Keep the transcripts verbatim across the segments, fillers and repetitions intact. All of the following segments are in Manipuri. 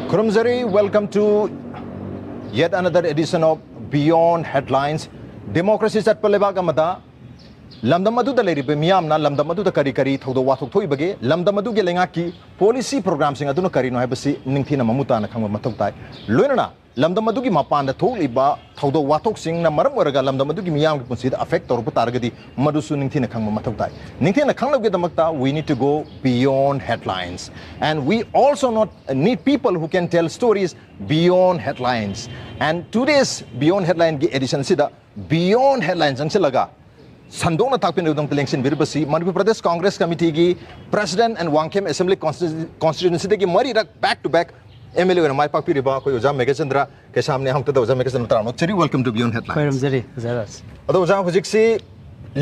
ꯈꯨꯔꯨꯝꯖꯔꯤ, welcome to yet another edition of Beyond Headlines. Democracy ꯆꯠꯄ ꯂꯩꯕꯥꯛ ꯑꯃꯗ ꯂꯝꯗꯝ ꯑꯗꯨꯗ ꯂꯩꯔꯤꯕ ꯃꯤꯌꯥꯝꯅ ꯂꯝꯗꯝ ꯑꯗꯨꯗ ꯀꯔꯤ ꯀꯔꯤ ꯊꯧꯗꯣꯛ ꯋꯥꯊꯣꯛ ꯊꯣꯛꯏꯕꯒꯦ, ꯂꯝꯗꯝ ꯑꯗꯨꯒꯤ ꯂꯩꯉꯥꯛꯀꯤ policy programꯁꯤꯡ ꯑꯗꯨꯅ ꯀꯔꯤꯅꯣ ꯍꯥꯏꯕꯁꯤ ꯅꯤꯡꯊꯤꯅ ꯃꯃꯨꯠ ꯇꯥꯅ ꯈꯪꯕ ꯃꯊꯧ ꯇꯥꯏ꯫ ꯂꯣꯏꯅꯅ ꯂꯝꯗꯝ ꯑꯗꯨꯒꯤ ꯃꯄꯥꯟꯗ ꯊꯣꯛꯂꯤꯕ ꯊꯧꯗꯣꯛ ꯋꯥꯊꯣꯛꯁꯤꯡꯅ ꯃꯔꯝ ꯑꯣꯏꯔꯒ ꯂꯝꯗꯝ ꯑꯗꯨꯒꯤ ꯃꯤꯌꯥꯝꯒꯤ ꯄꯨꯟꯁꯤꯗ affect ꯇꯧꯔꯛꯄ ꯇꯥꯔꯒꯗꯤ, ꯃꯗꯨꯁꯨ ꯅꯤꯡꯊꯤꯅ ꯈꯪꯕ ꯃꯊꯧ ꯇꯥꯏ꯫ ꯅꯤꯡꯊꯤꯅ ꯈꯪꯅꯕꯒꯤꯗꯃꯛꯇ we need to go beyond headlines, and we also not need people who can tell stories beyond headlines. And today's Beyond Headlineꯒꯤ editionꯁꯤꯗ Beyond Headline ꯆꯪꯁꯤꯜꯂꯒ ꯁꯟꯗꯣꯛꯅ ꯇꯥꯛꯄꯤꯅꯕꯒꯤꯗꯃꯛꯇ ꯂꯦꯡꯁꯤꯟꯕꯤꯔꯤꯕꯁꯤ Manipur Pradesh Congress ꯀꯃꯤꯇꯤꯒꯤ president and Wangkhem assembly constituencyꯗꯒꯤ ꯃꯔꯤꯔꯛ back to back MLA ꯑꯣꯏꯅ ꯃꯥꯏ ꯄꯥꯛꯄꯤꯔꯤꯕ ꯑꯩꯈꯣꯏ ꯑꯣꯖꯥ ꯃꯦꯘꯆꯟꯗ꯭ꯔ ꯀꯩꯁꯥꯝꯅꯤ꯫ ꯑꯍꯥꯟꯕꯗ ꯑꯣꯖꯥ ꯃꯦꯘꯆꯟꯗ꯭ꯔ ꯇꯔꯥꯝꯅ ꯑꯣꯛꯆꯔꯤ, welcome to Beyond Headlines꯫ ꯈꯣꯏꯔꯝꯖꯔꯤ ꯑꯣꯖꯥ ꯔꯥꯖ꯫ ꯑꯗꯣ ꯑꯣꯖꯥ, ꯍꯧꯖꯤꯛꯁꯤ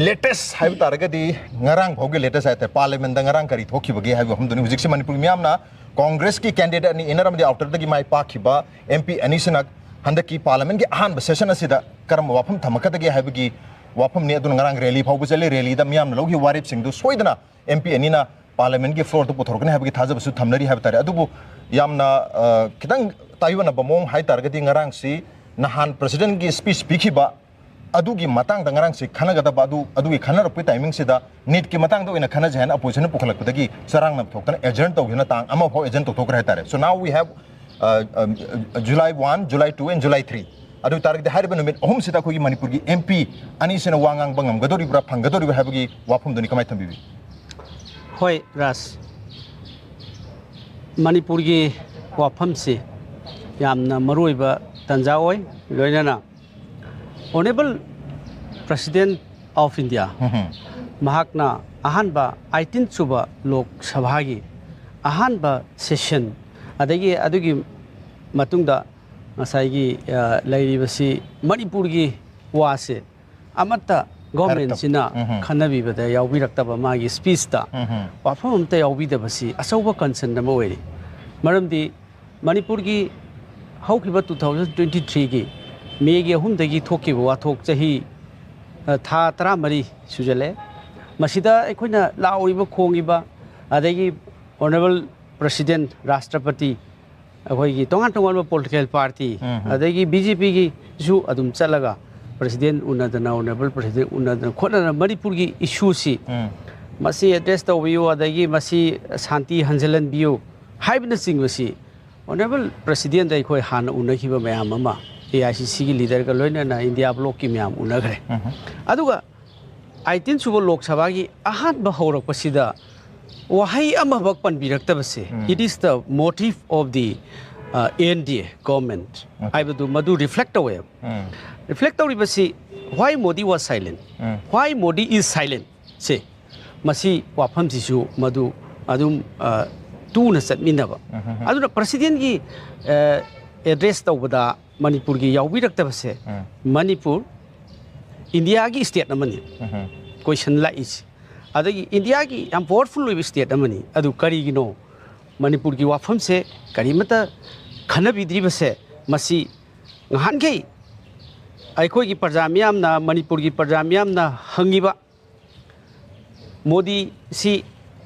latest ꯍꯥꯏꯕ ꯇꯥꯔꯒꯗꯤ ꯉꯔꯥꯡ ꯐꯥꯎꯒꯤ latest ꯍꯥꯏꯇꯥꯔꯦ, parliamentꯗ ꯉꯔꯥꯡ ꯀꯔꯤ ꯊꯣꯛꯈꯤꯕꯒꯦ ꯍꯥꯏꯕ ꯃꯐꯝꯗꯨꯅꯤ꯫ ꯍꯧꯖꯤꯛꯁꯤ ꯃꯅꯤꯄꯨꯔꯒꯤ ꯃꯤꯌꯥꯝꯅ ꯀꯣꯡꯒ꯭ꯔꯦꯁꯀꯤ candidate ꯑꯅꯤ, inner ꯑꯃꯗꯤ outerꯗꯒꯤ ꯃꯥꯏ ꯄꯥꯛꯈꯤꯕ MP ꯑꯅꯤꯁꯤꯅ ꯍꯟꯗꯛꯀꯤ parliamentꯀꯤ ꯑꯍꯥꯟꯕ session ꯑꯁꯤꯗ ꯀꯔꯝꯕ ꯋꯥꯐꯝ ꯊꯝꯃꯛꯀꯗꯒꯦ ꯍꯥꯏꯕꯒꯤ ꯋꯥꯐꯝꯅꯤ꯫ ꯑꯗꯨꯅ ꯉꯔꯥꯡ rally ꯐꯥꯎꯕ ꯆꯠꯂꯤ꯫ Rallyꯗ ꯃꯤꯌꯥꯝꯅ ꯂꯧꯈꯤꯕ ꯋꯥꯔꯦꯞꯁꯤꯡꯗꯨ ꯁꯣꯏꯗꯅ MP ꯑꯅꯤꯅ parliamentꯀꯤ floorꯗ ꯄꯨꯊꯣꯔꯛꯀꯅꯤ ꯍꯥꯏꯕꯒꯤ ꯊꯥꯖꯕꯁꯨ ꯊꯝꯅꯔꯤ ꯍꯥꯏꯕ ꯇꯥꯔꯦ꯫ ꯑꯗꯨꯕꯨ ꯌꯥꯝꯅ, ꯑ, ꯈꯤꯇꯪ ꯇꯥꯏꯑꯣꯟꯅꯕ ꯃꯑꯣꯡ ꯍꯥꯏ ꯇꯥꯔꯒꯗꯤ ꯉꯔꯥꯡꯁꯤ ꯅꯍꯥꯟ presidentꯀꯤ speech ꯄꯤꯈꯤꯕ ꯑꯗꯨꯒꯤ ꯃꯇꯥꯡꯗ ꯉꯔꯥꯡꯁꯤ ꯈꯟꯅꯒꯗꯕ ꯑꯗꯨ, ꯑꯗꯨꯒꯤ ꯈꯟꯅꯔꯛꯄꯒꯤ timingꯁꯤꯗ NEETꯀꯤ ꯃꯇꯥꯡꯗ ꯑꯣꯏꯅ ꯈꯟꯅꯁꯦ ꯍꯥꯏꯅ oppositionꯅ ꯄꯨꯈꯠꯂꯛꯄꯗꯒꯤ ꯆꯔꯥꯡꯅꯕ ꯊꯣꯛꯇꯅ adjourn ꯇꯧꯈꯤꯕꯅ ꯇꯥꯡ ꯑꯃ ꯐꯥꯎ adjourn ꯇꯧꯊꯣꯛꯈ꯭ꯔꯦ ꯍꯥꯏꯇꯥꯔꯦ꯫ So now we have, uh, uh, July one, July two and July three꯫ ꯑꯗꯨ ꯑꯣꯏ ꯇꯥꯔꯒꯗꯤ ꯍꯥꯏꯔꯤꯕ ꯅꯨꯃꯤꯠ ꯑꯍꯨꯝꯁꯤꯗ ꯑꯩꯈꯣꯏꯒꯤ ꯃꯅꯤꯄꯨꯔꯒꯤ MP ꯑꯅꯤꯁꯤꯅ ꯋꯥ ꯉꯥꯡꯕ ꯉꯝꯒꯗꯧꯔꯤꯕ꯭ꯔꯥ, ꯐꯪꯒꯗꯧꯔꯤꯕ꯭ꯔꯥ ꯍꯥꯏꯕꯒꯤ ꯋꯥꯐꯝꯗꯨꯅꯤ ꯀꯃꯥꯏꯅ ꯊꯝꯕꯤꯕꯤ? ꯍꯣꯏ ꯔꯥꯖ, ꯃꯅꯤꯄꯨꯔꯒꯤ ꯋꯥꯐꯝꯁꯤ ꯌꯥꯝꯅ ꯃꯔꯨꯑꯣꯏꯕ ꯇꯥꯟꯖꯥ ꯑꯣꯏ꯫ ꯂꯣꯏꯅꯅ Honourable President of India ꯎꯝ꯫ ꯃꯍꯥꯛꯅ ꯑꯍꯥꯟꯕ eighteen ꯁꯨꯕ ꯂꯣꯛ ꯁꯚꯥꯒꯤ ꯑꯍꯥꯟꯕ session, ꯑꯗꯒꯤ ꯑꯗꯨꯒꯤ ꯃꯇꯨꯡꯗ ꯉꯁꯥꯏꯒꯤ, ꯑ, ꯂꯩꯔꯤꯕꯁꯤ ꯃꯅꯤꯄꯨꯔꯒꯤ ꯋꯥꯁꯦ ꯑꯃꯠꯇ governmentꯁꯤꯅ ꯎꯝ꯫ ꯈꯟꯅꯕꯤꯕꯗ ꯌꯥꯎꯕꯤꯔꯛꯇꯕ ꯃꯥꯒꯤ speechꯇ ꯎꯝ꯫ ꯋꯥꯐꯝ ꯑꯃꯠꯇ ꯌꯥꯎꯕꯤꯗꯕꯁꯤ ꯑꯆꯧꯕ concern ꯑꯃ ꯑꯣꯏꯔꯤ꯫ ꯃꯔꯝꯗꯤ ꯃꯅꯤꯄꯨꯔꯒꯤ ꯍꯧꯈꯤꯕ two thousand twenty threeꯒꯤ Mayꯒꯤ ꯑꯍꯨꯝꯗꯒꯤ ꯊꯣꯛꯈꯤꯕ ꯋꯥꯊꯣꯛ ꯆꯍꯤ, ꯑ, ꯊꯥ ꯇꯔꯥꯃꯔꯤ ꯁꯨꯖꯜꯂꯛꯑꯦ꯫ ꯃꯁꯤꯗ ꯑꯩꯈꯣꯏꯅ ꯂꯥꯎꯔꯤꯕ, ꯈꯣꯡꯉꯤꯕ, ꯑꯗꯒꯤ Honourable President, ꯔꯥꯁꯇ꯭ꯔꯄꯇꯤ, ꯑꯩꯈꯣꯏꯒꯤ ꯇꯣꯉꯥꯟ ꯇꯣꯉꯥꯟꯕ ꯄꯣꯂꯤꯇꯤꯀꯦꯜ ꯄꯥꯔꯇꯤ, ꯎꯝ, ꯎꯝ꯫ ꯑꯗꯒꯤ ꯕꯤ ꯖꯦ ꯄꯤꯒꯤꯁꯨ ꯑꯗꯨꯝ ꯆꯠꯂꯒ ꯄ꯭ꯔꯁꯤꯗꯦꯟ ꯎꯅꯗꯅ, ꯑꯣꯅꯔꯦꯕꯜ ꯄ꯭ꯔꯁꯤꯗꯦꯟ ꯎꯅꯗꯅ ꯈꯣꯠꯅꯗꯅ ꯃꯅꯤꯄꯨꯔꯒꯤ ꯏꯁꯨꯁꯤ ꯎꯝ꯫ ꯃꯁꯤ ꯑꯦꯗ꯭ꯔꯦꯁ ꯇꯧꯕꯤꯌꯨ, ꯑꯗꯒꯤ ꯃꯁꯤ ꯁꯥꯟꯇꯤ ꯍꯟꯖꯤꯜꯍꯟꯕꯤꯌꯨ ꯍꯥꯏꯕꯅꯆꯤꯡꯕꯁꯤ ꯑꯣꯅꯔꯦꯕꯜ ꯄ꯭ꯔꯁꯤꯗꯦꯟꯗ ꯑꯩꯈꯣꯏ ꯍꯥꯟꯅ ꯎꯅꯈꯤꯕ ꯃꯌꯥꯝ ꯑꯃ, ꯑꯦ ꯑꯥꯏ ꯁꯤ ꯁꯤꯒꯤ ꯂꯤꯗꯔꯒ ꯂꯣꯏꯅꯅ ꯏꯟꯗꯤꯌꯥ ꯕ꯭ꯂꯣꯛꯀꯤ ꯃꯌꯥꯝ ꯎꯅꯈ꯭ꯔꯦ꯫ ꯎꯝ꯫ ꯑꯗꯨꯒ ꯑꯩꯇꯤꯟ ꯁꯨꯕ ꯂꯣꯛ ꯁꯚꯥꯒꯤ ꯑꯍꯥꯟꯕ ꯍꯧꯔꯛꯄꯁꯤꯗ ꯋꯥꯍꯩ ꯑꯃꯈꯛ ꯄꯟꯕꯤꯔꯛꯇꯕꯁꯦ, ꯎꯝ꯫ "It is the motive of the, uh, N D A government" Okay. ꯍꯥꯏꯕꯗꯨ ꯃꯗꯨ ꯔꯤꯐ꯭ꯂꯦꯛ ꯇꯧꯋꯦꯕ꯫ ꯎꯝ꯫ ꯔꯤꯐ꯭ꯂꯦꯛ ꯇꯧꯔꯤꯕꯁꯤ "Why Modi was silent? Um. Why Modi is silent?" ꯁꯦ, ꯃꯁꯤ ꯋꯥꯐꯝꯁꯤꯁꯨ ꯃꯗꯨ ꯑꯗꯨꯝ, ꯑ, ꯇꯨꯅ ꯆꯠꯃꯤꯟꯅꯕ꯫ ꯎꯝ, ꯎꯝ, ꯎꯝ꯫ ꯑꯗꯨꯅ ꯄ꯭ꯔꯁꯤꯗꯦꯟꯒꯤ, ꯑ, ꯑꯦꯗ꯭ꯔꯦꯁ ꯇꯧꯕꯗ ꯃꯅꯤꯄꯨꯔꯒꯤ ꯌꯥꯎꯕꯤꯔꯛꯇꯕꯁꯦ, ꯎꯝ꯫ ꯃꯅꯤꯄꯨꯔ ꯏꯟꯗꯤꯌꯥꯒꯤ ꯁ꯭ꯇꯦꯠ ꯑꯃꯅꯤ꯫ ꯎꯝ꯫ ꯀꯣꯏꯁꯟ ꯂꯥꯛꯏꯁꯦ꯫ ꯑꯗꯒꯤ ꯏꯟꯗꯤꯌꯥꯒꯤ ꯌꯥꯝ ꯄꯥꯋꯔꯐꯨꯜ ꯑꯣꯏꯕ ꯁ꯭ꯇꯦꯠ ꯑꯃꯅꯤ꯫ ꯑꯗꯨ ꯀꯔꯤꯒꯤꯅꯣ ꯃꯅꯤꯄꯨꯔꯒꯤ ꯋꯥꯐꯝꯁꯦ ꯀꯔꯤꯃꯠꯇ ꯈꯟꯅꯕꯤꯗ꯭ꯔꯤꯕꯁꯦ? ꯃꯁꯤ ꯉꯍꯥꯟꯈꯩ ꯑꯩꯈꯣꯏꯒꯤ ꯄ꯭ꯔꯖꯥ ꯃꯤꯌꯥꯝꯅ, ꯃꯅꯤꯄꯨꯔꯒꯤ ꯄ꯭ꯔꯖꯥ ꯃꯤꯌꯥꯝꯅ ꯍꯪꯉꯤꯕ, "ꯃꯣꯗꯤꯁꯤ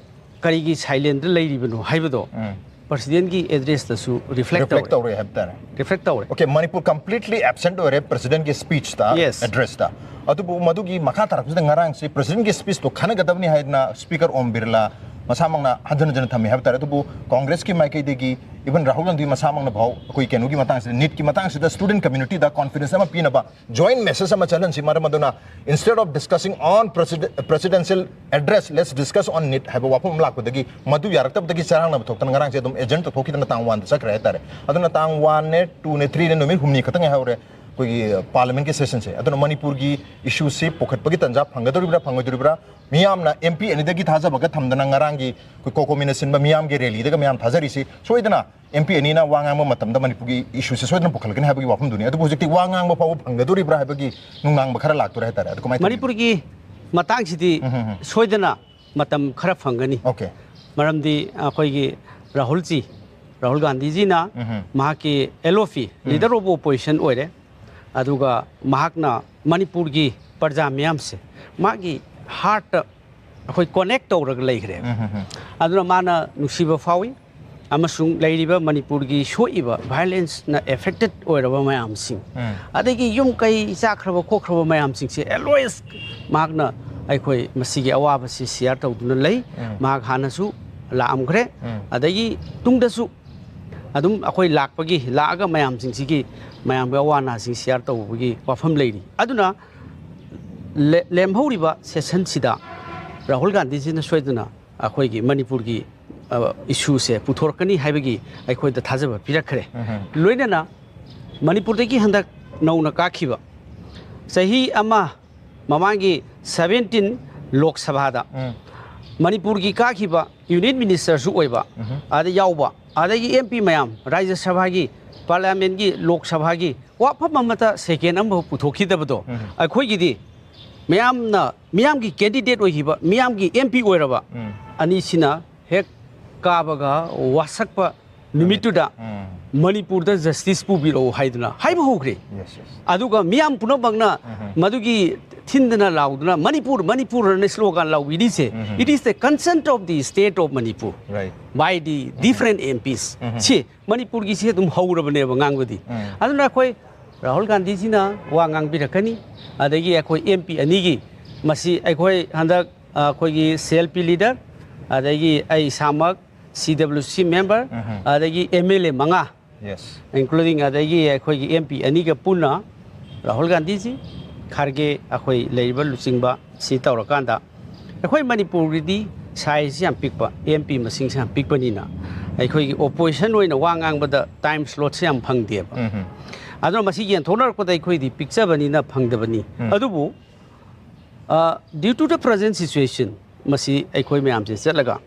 ꯀꯔꯤꯒꯤ ꯁꯥꯏꯂꯦꯟꯗ ꯂꯩꯔꯤꯕꯅꯣ?" ꯍꯥꯏꯕꯗꯣ ꯎꯝ꯫ ꯄ꯭ꯔꯁꯤꯗꯦꯟꯒꯤ ꯑꯦꯗ꯭ꯔꯦꯁꯇꯁꯨ ꯔꯤꯐ꯭ꯂꯦꯛ ꯔꯤꯐ꯭ꯂꯦꯛ ꯇꯧꯔꯦ꯫ ꯇꯧꯔꯦ ꯍꯥꯏꯕ ꯇꯥꯔꯦ꯫ ꯔꯤꯐ꯭ꯂꯦꯛ ꯇꯧꯔꯦ꯫ ꯑꯣꯀꯦ, ꯃꯅꯤꯄꯨꯔ ꯀꯝꯄ꯭ꯂꯤꯠꯂꯤ ꯑꯦꯕꯁꯦꯟꯠ ꯑꯣꯏꯔꯦ ꯄ꯭ꯔꯁꯤꯗꯦꯟꯒꯤ ꯁ꯭ꯄꯤꯆꯇ, Yes. ꯑꯦꯗ꯭ꯔꯦꯁꯇ꯫ ꯑꯗꯨꯕꯨ ꯃꯗꯨꯒꯤ ꯃꯈꯥ ꯇꯥꯔꯛꯄꯁꯤꯗ ꯉꯔꯥꯡꯁꯤ ꯄ꯭ꯔꯁꯤꯗꯦꯟꯒꯤ ꯁ꯭ꯄꯤꯆꯇꯣ ꯈꯟꯅꯒꯗꯕꯅꯤ ꯍꯥꯏꯗꯅ ꯁ꯭ꯄꯤꯀꯔ ꯑꯣꯝ ꯕꯤꯔꯂꯥ ꯃꯁꯥꯃꯛꯅ ꯍꯟꯖꯤꯟ ꯍꯟꯖꯤꯟꯅ ꯊꯝꯃꯤ ꯍꯥꯏꯕ ꯇꯥꯔꯦ꯫ ꯑꯗꯨꯕꯨ ꯀꯣꯡꯒ꯭ꯔꯦꯁꯀꯤ ꯃꯥꯏꯀꯩꯗꯒꯤ, ꯏꯚꯟ ꯔꯥꯍꯨꯜ ꯒꯥꯟꯙꯤ ꯃꯁꯥꯃꯛꯅ ꯐꯥꯎ ꯑꯩꯈꯣꯏ ꯀꯩꯅꯣꯒꯤ ꯃꯇꯥꯡꯁꯤꯗ, ꯅꯤꯠꯀꯤ ꯃꯇꯥꯡꯁꯤꯗ ꯁ꯭ꯇꯨꯗꯦꯟꯠ ꯀꯝꯃ꯭ꯌꯨꯅꯤꯇꯤꯗ ꯀꯣꯟꯐꯤꯗꯦꯟꯁ ꯑꯃ ꯄꯤꯅꯕ ꯖꯣꯏꯟꯠ ꯃꯦꯁꯦꯖ ꯑꯃ ꯆꯠꯍꯟꯁꯤ꯫ ꯃꯔꯝ ꯑꯗꯨꯅ, "Instead of discussing on president, presidential address, let's discuss on NEET" ꯍꯥꯏꯕ ꯋꯥꯐꯝ ꯑꯃ ꯂꯥꯛꯄꯗꯒꯤ, ꯃꯗꯨ ꯌꯥꯔꯛꯇꯕꯗꯒꯤ ꯆꯔꯥꯡꯅꯕ ꯊꯣꯛꯇꯅ ꯉꯔꯥꯡꯁꯦ ꯑꯗꯨꯝ ꯑꯦꯖꯦꯟ ꯇꯧꯊꯣꯛꯈꯤꯗꯅ ꯇꯥꯡ ꯋꯥꯟꯗ ꯆꯠꯈ꯭ꯔꯦ ꯍꯥꯏꯇꯥꯔꯦ꯫ ꯑꯗꯨꯅ ꯇꯥꯡ ꯋꯥꯟꯅꯦ, ꯇꯨꯅꯦ, ꯊ꯭ꯔꯤꯅꯦ, ꯅꯨꯃꯤꯠ ꯍꯨꯝꯅꯤ ꯈꯛꯇꯪ ꯉꯥꯏꯍꯧꯔꯦ ꯑꯩꯈꯣꯏꯒꯤ ꯄꯥꯔꯂꯤꯌꯥꯃꯦꯟꯠꯀꯤ ꯁꯦꯁꯟꯁꯦ꯫ ꯑꯗꯨꯅ ꯃꯅꯤꯄꯨꯔꯒꯤ ꯏꯁꯨꯁꯤ ꯄꯨꯈꯠꯄꯒꯤ ꯇꯥꯟꯖꯥ ꯐꯪꯒꯗꯧꯔꯤꯕ꯭ꯔꯥ, ꯐꯪꯉꯣꯏꯗꯧꯔꯤꯕ꯭ꯔꯥ? ꯃꯤꯌꯥꯝꯅ ꯑꯦꯝ ꯄꯤ ꯑꯅꯤꯗꯒꯤ ꯊꯥꯖꯕꯒ ꯊꯝꯗꯅ ꯉꯔꯥꯡꯒꯤ ꯑꯩꯈꯣꯏ ꯀꯣꯀꯣꯃꯤꯅ ꯁꯤꯟꯕ ꯃꯤꯌꯥꯝꯒꯤ ꯔꯦꯂꯤꯗꯒ ꯃꯌꯥꯝ ꯊꯥꯖꯔꯤꯁꯤ ꯁꯣꯏꯗꯅ ꯑꯦꯝ ꯄꯤ ꯑꯅꯤꯅ ꯋꯥ ꯉꯥꯡꯕ ꯃꯇꯝꯗ ꯃꯅꯤꯄꯨꯔꯒꯤ ꯏꯁꯨꯁꯦ ꯁꯣꯏꯗꯅ ꯄꯨꯈꯠꯂꯛꯀꯅꯤ ꯍꯥꯏꯕꯒꯤ ꯋꯥꯐꯝꯗꯨꯅꯤ꯫ ꯑꯗꯨꯕꯨ ꯍꯧꯖꯤꯛꯇꯤ ꯋꯥ ꯉꯥꯡꯕ ꯐꯥꯎꯕ ꯐꯪꯒꯗꯧꯔꯤꯕ꯭ꯔꯥ ꯍꯥꯏꯕꯒꯤ ꯅꯨꯡꯅꯥꯡꯕ ꯈꯔ ꯂꯥꯛꯇꯣꯔꯦ ꯍꯥꯏꯇꯥꯔꯦ꯫ ꯑꯗꯨ ꯀꯃꯥꯏꯅ ꯇꯧꯕꯤꯒꯦ? ꯃꯅꯤꯄꯨꯔꯒꯤ ꯃꯇꯥꯡꯁꯤꯗꯤ ꯎꯝ, ꯎꯝ, ꯎꯝ꯫ ꯁꯣꯏꯗꯅ ꯃꯇꯝ ꯈꯔ ꯐꯪꯒꯅꯤ꯫ ꯑꯣꯀꯦ꯫ ꯃꯔꯝꯗꯤ ꯑꯩꯈꯣꯏꯒꯤ ꯔꯥꯍꯨꯜꯖꯤ, ꯔꯥꯍꯨꯜ ꯒꯥꯟꯙꯤꯖꯤꯅ ꯎꯝ, ꯎꯝ꯫ ꯃꯍꯥꯛꯀꯤ ꯑꯦꯜ ꯑꯣ ꯄꯤ, ꯎꯝ꯫ ꯂꯤꯗꯔ ꯑꯣꯐ ꯑꯣꯄꯣꯖꯤꯁꯟ ꯑꯣꯏꯔꯦ꯫ ꯑꯗꯨꯒ ꯃꯍꯥꯛꯅ ꯃꯅꯤꯄꯨꯔꯒꯤ ꯄ꯭ꯔꯖꯥ ꯃꯤꯌꯥꯝꯁꯦ ꯃꯥꯒꯤ ꯍꯥꯔꯠꯇ ꯑꯩꯈꯣꯏ ꯀꯣꯅꯦꯛ ꯇꯧꯔꯒ ꯂꯩꯈ꯭ꯔꯦꯕ꯫ ꯎꯝ, ꯎꯝ, ꯎꯝ꯫ ꯑꯗꯨꯅ ꯃꯥꯅ ꯅꯨꯡꯁꯤꯕ ꯐꯥꯎꯏ꯫ ꯑꯃꯁꯨꯡ ꯂꯩꯔꯤꯕ ꯃꯅꯤꯄꯨꯔꯒꯤ ꯁꯣꯛꯏꯕ violence ꯅ affected ꯑꯣꯏꯔꯕ ꯃꯌꯥꯝꯁꯤꯡ, ꯎꯝ꯫ ꯑꯗꯒꯤ ꯌꯨꯝ ꯀꯩ ꯆꯥꯛꯈ꯭ꯔꯕ ꯈꯣꯠꯈ꯭ꯔꯕ ꯃꯌꯥꯝꯁꯤꯡꯁꯦ always ꯃꯍꯥꯛꯅ ꯑꯩꯈꯣꯏ ꯃꯁꯤꯒꯤ ꯑꯋꯥꯕꯁꯤ share ꯇꯧꯗꯨꯅ ꯂꯩ꯫ ꯎꯝ꯫ ꯃꯍꯥꯛ ꯍꯥꯟꯅꯁꯨ ꯂꯥꯛꯑꯝꯈ꯭ꯔꯦ꯫ ꯎꯝ꯫ ꯑꯗꯒꯤ ꯇꯨꯡꯗꯁꯨ ꯑꯗꯨꯝ ꯑꯩꯈꯣꯏ ꯂꯥꯛꯄꯒꯤ, ꯂꯥꯛꯑꯒ ꯃꯌꯥꯝꯁꯤꯡꯁꯤꯒꯤ, ꯃꯌꯥꯝꯒꯤ ꯑꯋꯥ ꯑꯅꯥꯁꯤꯡ share ꯇꯧꯕꯒꯤ ꯋꯥꯐꯝ ꯂꯩꯔꯤ꯫ ꯑꯗꯨꯅ ꯂꯦ-, ꯂꯦꯝꯍꯧꯔꯤꯕ session ꯁꯤꯗ ꯔꯥꯍꯨꯜ ꯒꯥꯟꯙꯤꯖꯤꯅ ꯁꯣꯏꯗꯅ ꯑꯩꯈꯣꯏꯒꯤ ꯃꯅꯤꯄꯨꯔꯒꯤ, ꯑ, issue ꯁꯦ ꯄꯨꯊꯣꯔꯛꯀꯅꯤ ꯍꯥꯏꯕꯒꯤ ꯑꯩꯈꯣꯏꯗ ꯊꯥꯖꯕ ꯄꯤꯔꯛꯈ꯭ꯔꯦ꯫ ꯎꯝ꯫ ꯂꯣꯏꯅꯅ ꯃꯅꯤꯄꯨꯔꯗꯒꯤ ꯍꯟꯗꯛ ꯅꯧꯅ ꯀꯥꯈꯤꯕ, ꯆꯍꯤ ꯑꯃ ꯃꯃꯥꯡꯒꯤ seventeen ꯂꯣꯛ ꯁꯚꯥꯗ ꯎꯝ꯫ ꯃꯅꯤꯄꯨꯔꯒꯤ ꯀꯥꯈꯤꯕ union minister ꯁꯨ ꯑꯣꯏꯕ, ꯎꯝ꯫ ꯑꯗ ꯌꯥꯎꯕ, ꯑꯗꯒꯤ M P ꯃꯌꯥꯝ, ꯔꯥꯖ꯭ꯌ ꯁꯚꯥꯒꯤ, parliament ꯀꯤ, ꯂꯣꯛ ꯁꯚꯥꯒꯤ ꯋꯥꯐꯝ ꯑꯃꯠꯇ second ꯑꯃꯐꯥꯎ ꯄꯨꯊꯣꯛꯈꯤꯗꯕꯗꯣ, ꯎꯝ꯫ ꯑꯩꯈꯣꯏꯒꯤꯗꯤ ꯃꯌꯥꯝꯅ, ꯃꯤꯌꯥꯝꯒꯤ candidate ꯑꯣꯏꯈꯤꯕ, ꯃꯤꯌꯥꯝꯒꯤ M P ꯑꯣꯏꯔꯕ ꯎꯝ꯫ ꯑꯅꯤꯁꯤꯅ ꯍꯦꯛ ꯀꯥꯕꯒ ꯋꯥꯁꯛꯄ ꯅꯨꯃꯤꯠꯇꯨꯗ ꯎꯝ꯫ ꯃꯅꯤꯄꯨꯔꯗ justice ꯄꯨꯕꯤꯔꯛꯎ ꯍꯥꯏꯗꯨꯅ ꯍꯥꯏꯕ ꯍꯧꯈ꯭ꯔꯦ꯫ Yes, yes. ꯑꯗꯨꯒ ꯃꯤꯌꯥꯝ ꯄꯨꯝꯅꯃꯛꯅ ꯎꯝ꯫ ꯃꯗꯨꯒꯤ ꯊꯤꯟꯗꯅ ꯂꯥꯎꯗꯨꯅ "ꯃꯅꯤꯄꯨꯔ, ꯃꯅꯤꯄꯨꯔ" ꯑꯅ slogan ꯂꯥꯎꯕꯤꯔꯤꯁꯦ, um. It is the concern of the state of Manipur Right. by the different M Ps꯫ ꯎꯝ꯫ ꯁꯤ ꯃꯅꯤꯄꯨꯔꯒꯤꯁꯤ ꯑꯗꯨꯝ ꯍꯧꯔꯕꯅꯦꯕ ꯉꯥꯡꯕꯗꯤ꯫ ꯎꯝ꯫ ꯑꯗꯨꯅ ꯑꯩꯈꯣꯏ ꯔꯥꯍꯨꯜ ꯒꯥꯟꯙꯤꯖꯤꯅ ꯋꯥ ꯉꯥꯡꯕꯤꯔꯛꯀꯅꯤ, ꯑꯗꯒꯤ ꯑꯩꯈꯣꯏ M P ꯑꯅꯤꯒꯤ, ꯃꯁꯤ ꯑꯩꯈꯣꯏ ꯍꯟꯗꯛ, ꯑ, ꯑꯩꯈꯣꯏꯒꯤ C L P leader, ꯑꯗꯒꯤ ꯑꯩ ꯏꯁꯥꯃꯛ C W C member, ꯎꯝ꯫ ꯑꯗꯒꯤ M L A ꯃꯉꯥ, Yes. including ꯑꯗꯒꯤ ꯑꯩꯈꯣꯏꯒꯤ M P ꯑꯅꯤꯒ ꯄꯨꯟꯅ ꯔꯥꯍꯨꯜ ꯒꯥꯟꯙꯤꯖꯤ, ꯈꯥꯔꯒꯦ, ꯑꯩꯈꯣꯏ ꯂꯩꯔꯤꯕ ꯂꯨꯆꯤꯡꯕ ꯁꯤ ꯇꯧꯔꯀꯥꯟꯗ, ꯑꯩꯈꯣꯏ ꯃꯅꯤꯄꯨꯔꯒꯤꯗꯤ size ꯁꯤ ꯌꯥꯝ ꯄꯤꯛꯄ, M P ꯃꯁꯤꯡꯁꯦ ꯌꯥꯝ ꯄꯤꯛꯄꯅꯤꯅ ꯑꯩꯈꯣꯏꯒꯤ opposition ꯑꯣꯏꯅ ꯋꯥ ꯉꯥꯡꯕꯗ time slot ꯁꯦ ꯌꯥꯝ ꯐꯪꯗꯦꯕ꯫ ꯎꯝ꯫ ꯑꯗꯨꯅ ꯃꯁꯤ ꯌꯦꯟꯊꯣꯛꯅꯔꯛꯄꯗ ꯑꯩꯈꯣꯏꯗꯤ ꯄꯤꯛꯆꯕꯅꯤꯅ ꯐꯪꯗꯕꯅꯤ꯫ ꯎꯝ꯫ ꯑꯗꯨꯕꯨ, ꯑ, due to the present situation, ꯃꯁꯤ ꯑꯩꯈꯣꯏ ꯃꯌꯥꯝꯁꯦ ꯆꯠꯂꯒ,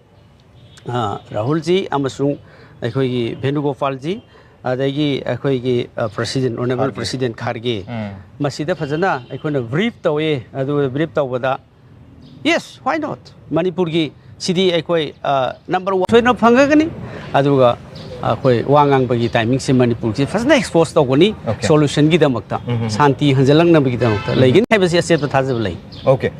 ꯑ, ꯔꯥꯍꯨꯜꯖꯤ ꯑꯃꯁꯨꯡ ꯑꯩꯈꯣꯏꯒꯤ ꯚꯦꯅꯨꯒꯣꯄꯥꯜꯖꯤ, ꯑꯗꯒꯤ ꯑꯩꯈꯣꯏꯒꯤ, ꯑ, president, honourable ꯈꯥꯔꯒꯦ꯫ president ꯈꯥꯔꯒꯦ, ꯎꯝ꯫ ꯃꯁꯤꯗ ꯐꯖꯅ ꯑꯩꯈꯣꯏꯅ brief ꯇꯧꯋꯦ꯫ ꯑꯗꯨꯒ brief ꯇꯧꯕꯗ, yes, why not? ꯃꯅꯤꯄꯨꯔꯒꯤ ꯁꯤꯗꯤ ꯑꯩꯈꯣꯏ, ꯑ, number one ꯁꯣꯏꯗꯅ ꯐꯪꯒꯅꯤ꯫ ꯑꯗꯨꯒ ꯑꯩꯈꯣꯏ ꯋꯥ ꯉꯥꯡꯕꯒꯤ ꯇꯥꯏꯃꯤꯡꯁꯦ ꯃꯅꯤꯄꯨꯔꯁꯦ ꯐꯖꯅ ꯑꯦꯛꯁꯄꯣꯖ ꯇꯧꯒꯅꯤ꯫ Okay. ꯁꯣꯂꯨꯁꯟꯒꯤꯗꯃꯛꯇ, ꯎꯝ. ꯁꯥꯟꯇꯤ ꯍꯟꯖꯤꯜꯂꯛꯅꯕꯒꯤꯗꯃꯛꯇ ꯂꯩꯒꯅꯤ ꯍꯥꯏꯕꯁꯤ ꯑꯆꯦꯠꯄ ꯊꯥꯖꯕ ꯂꯩ꯫ Okay.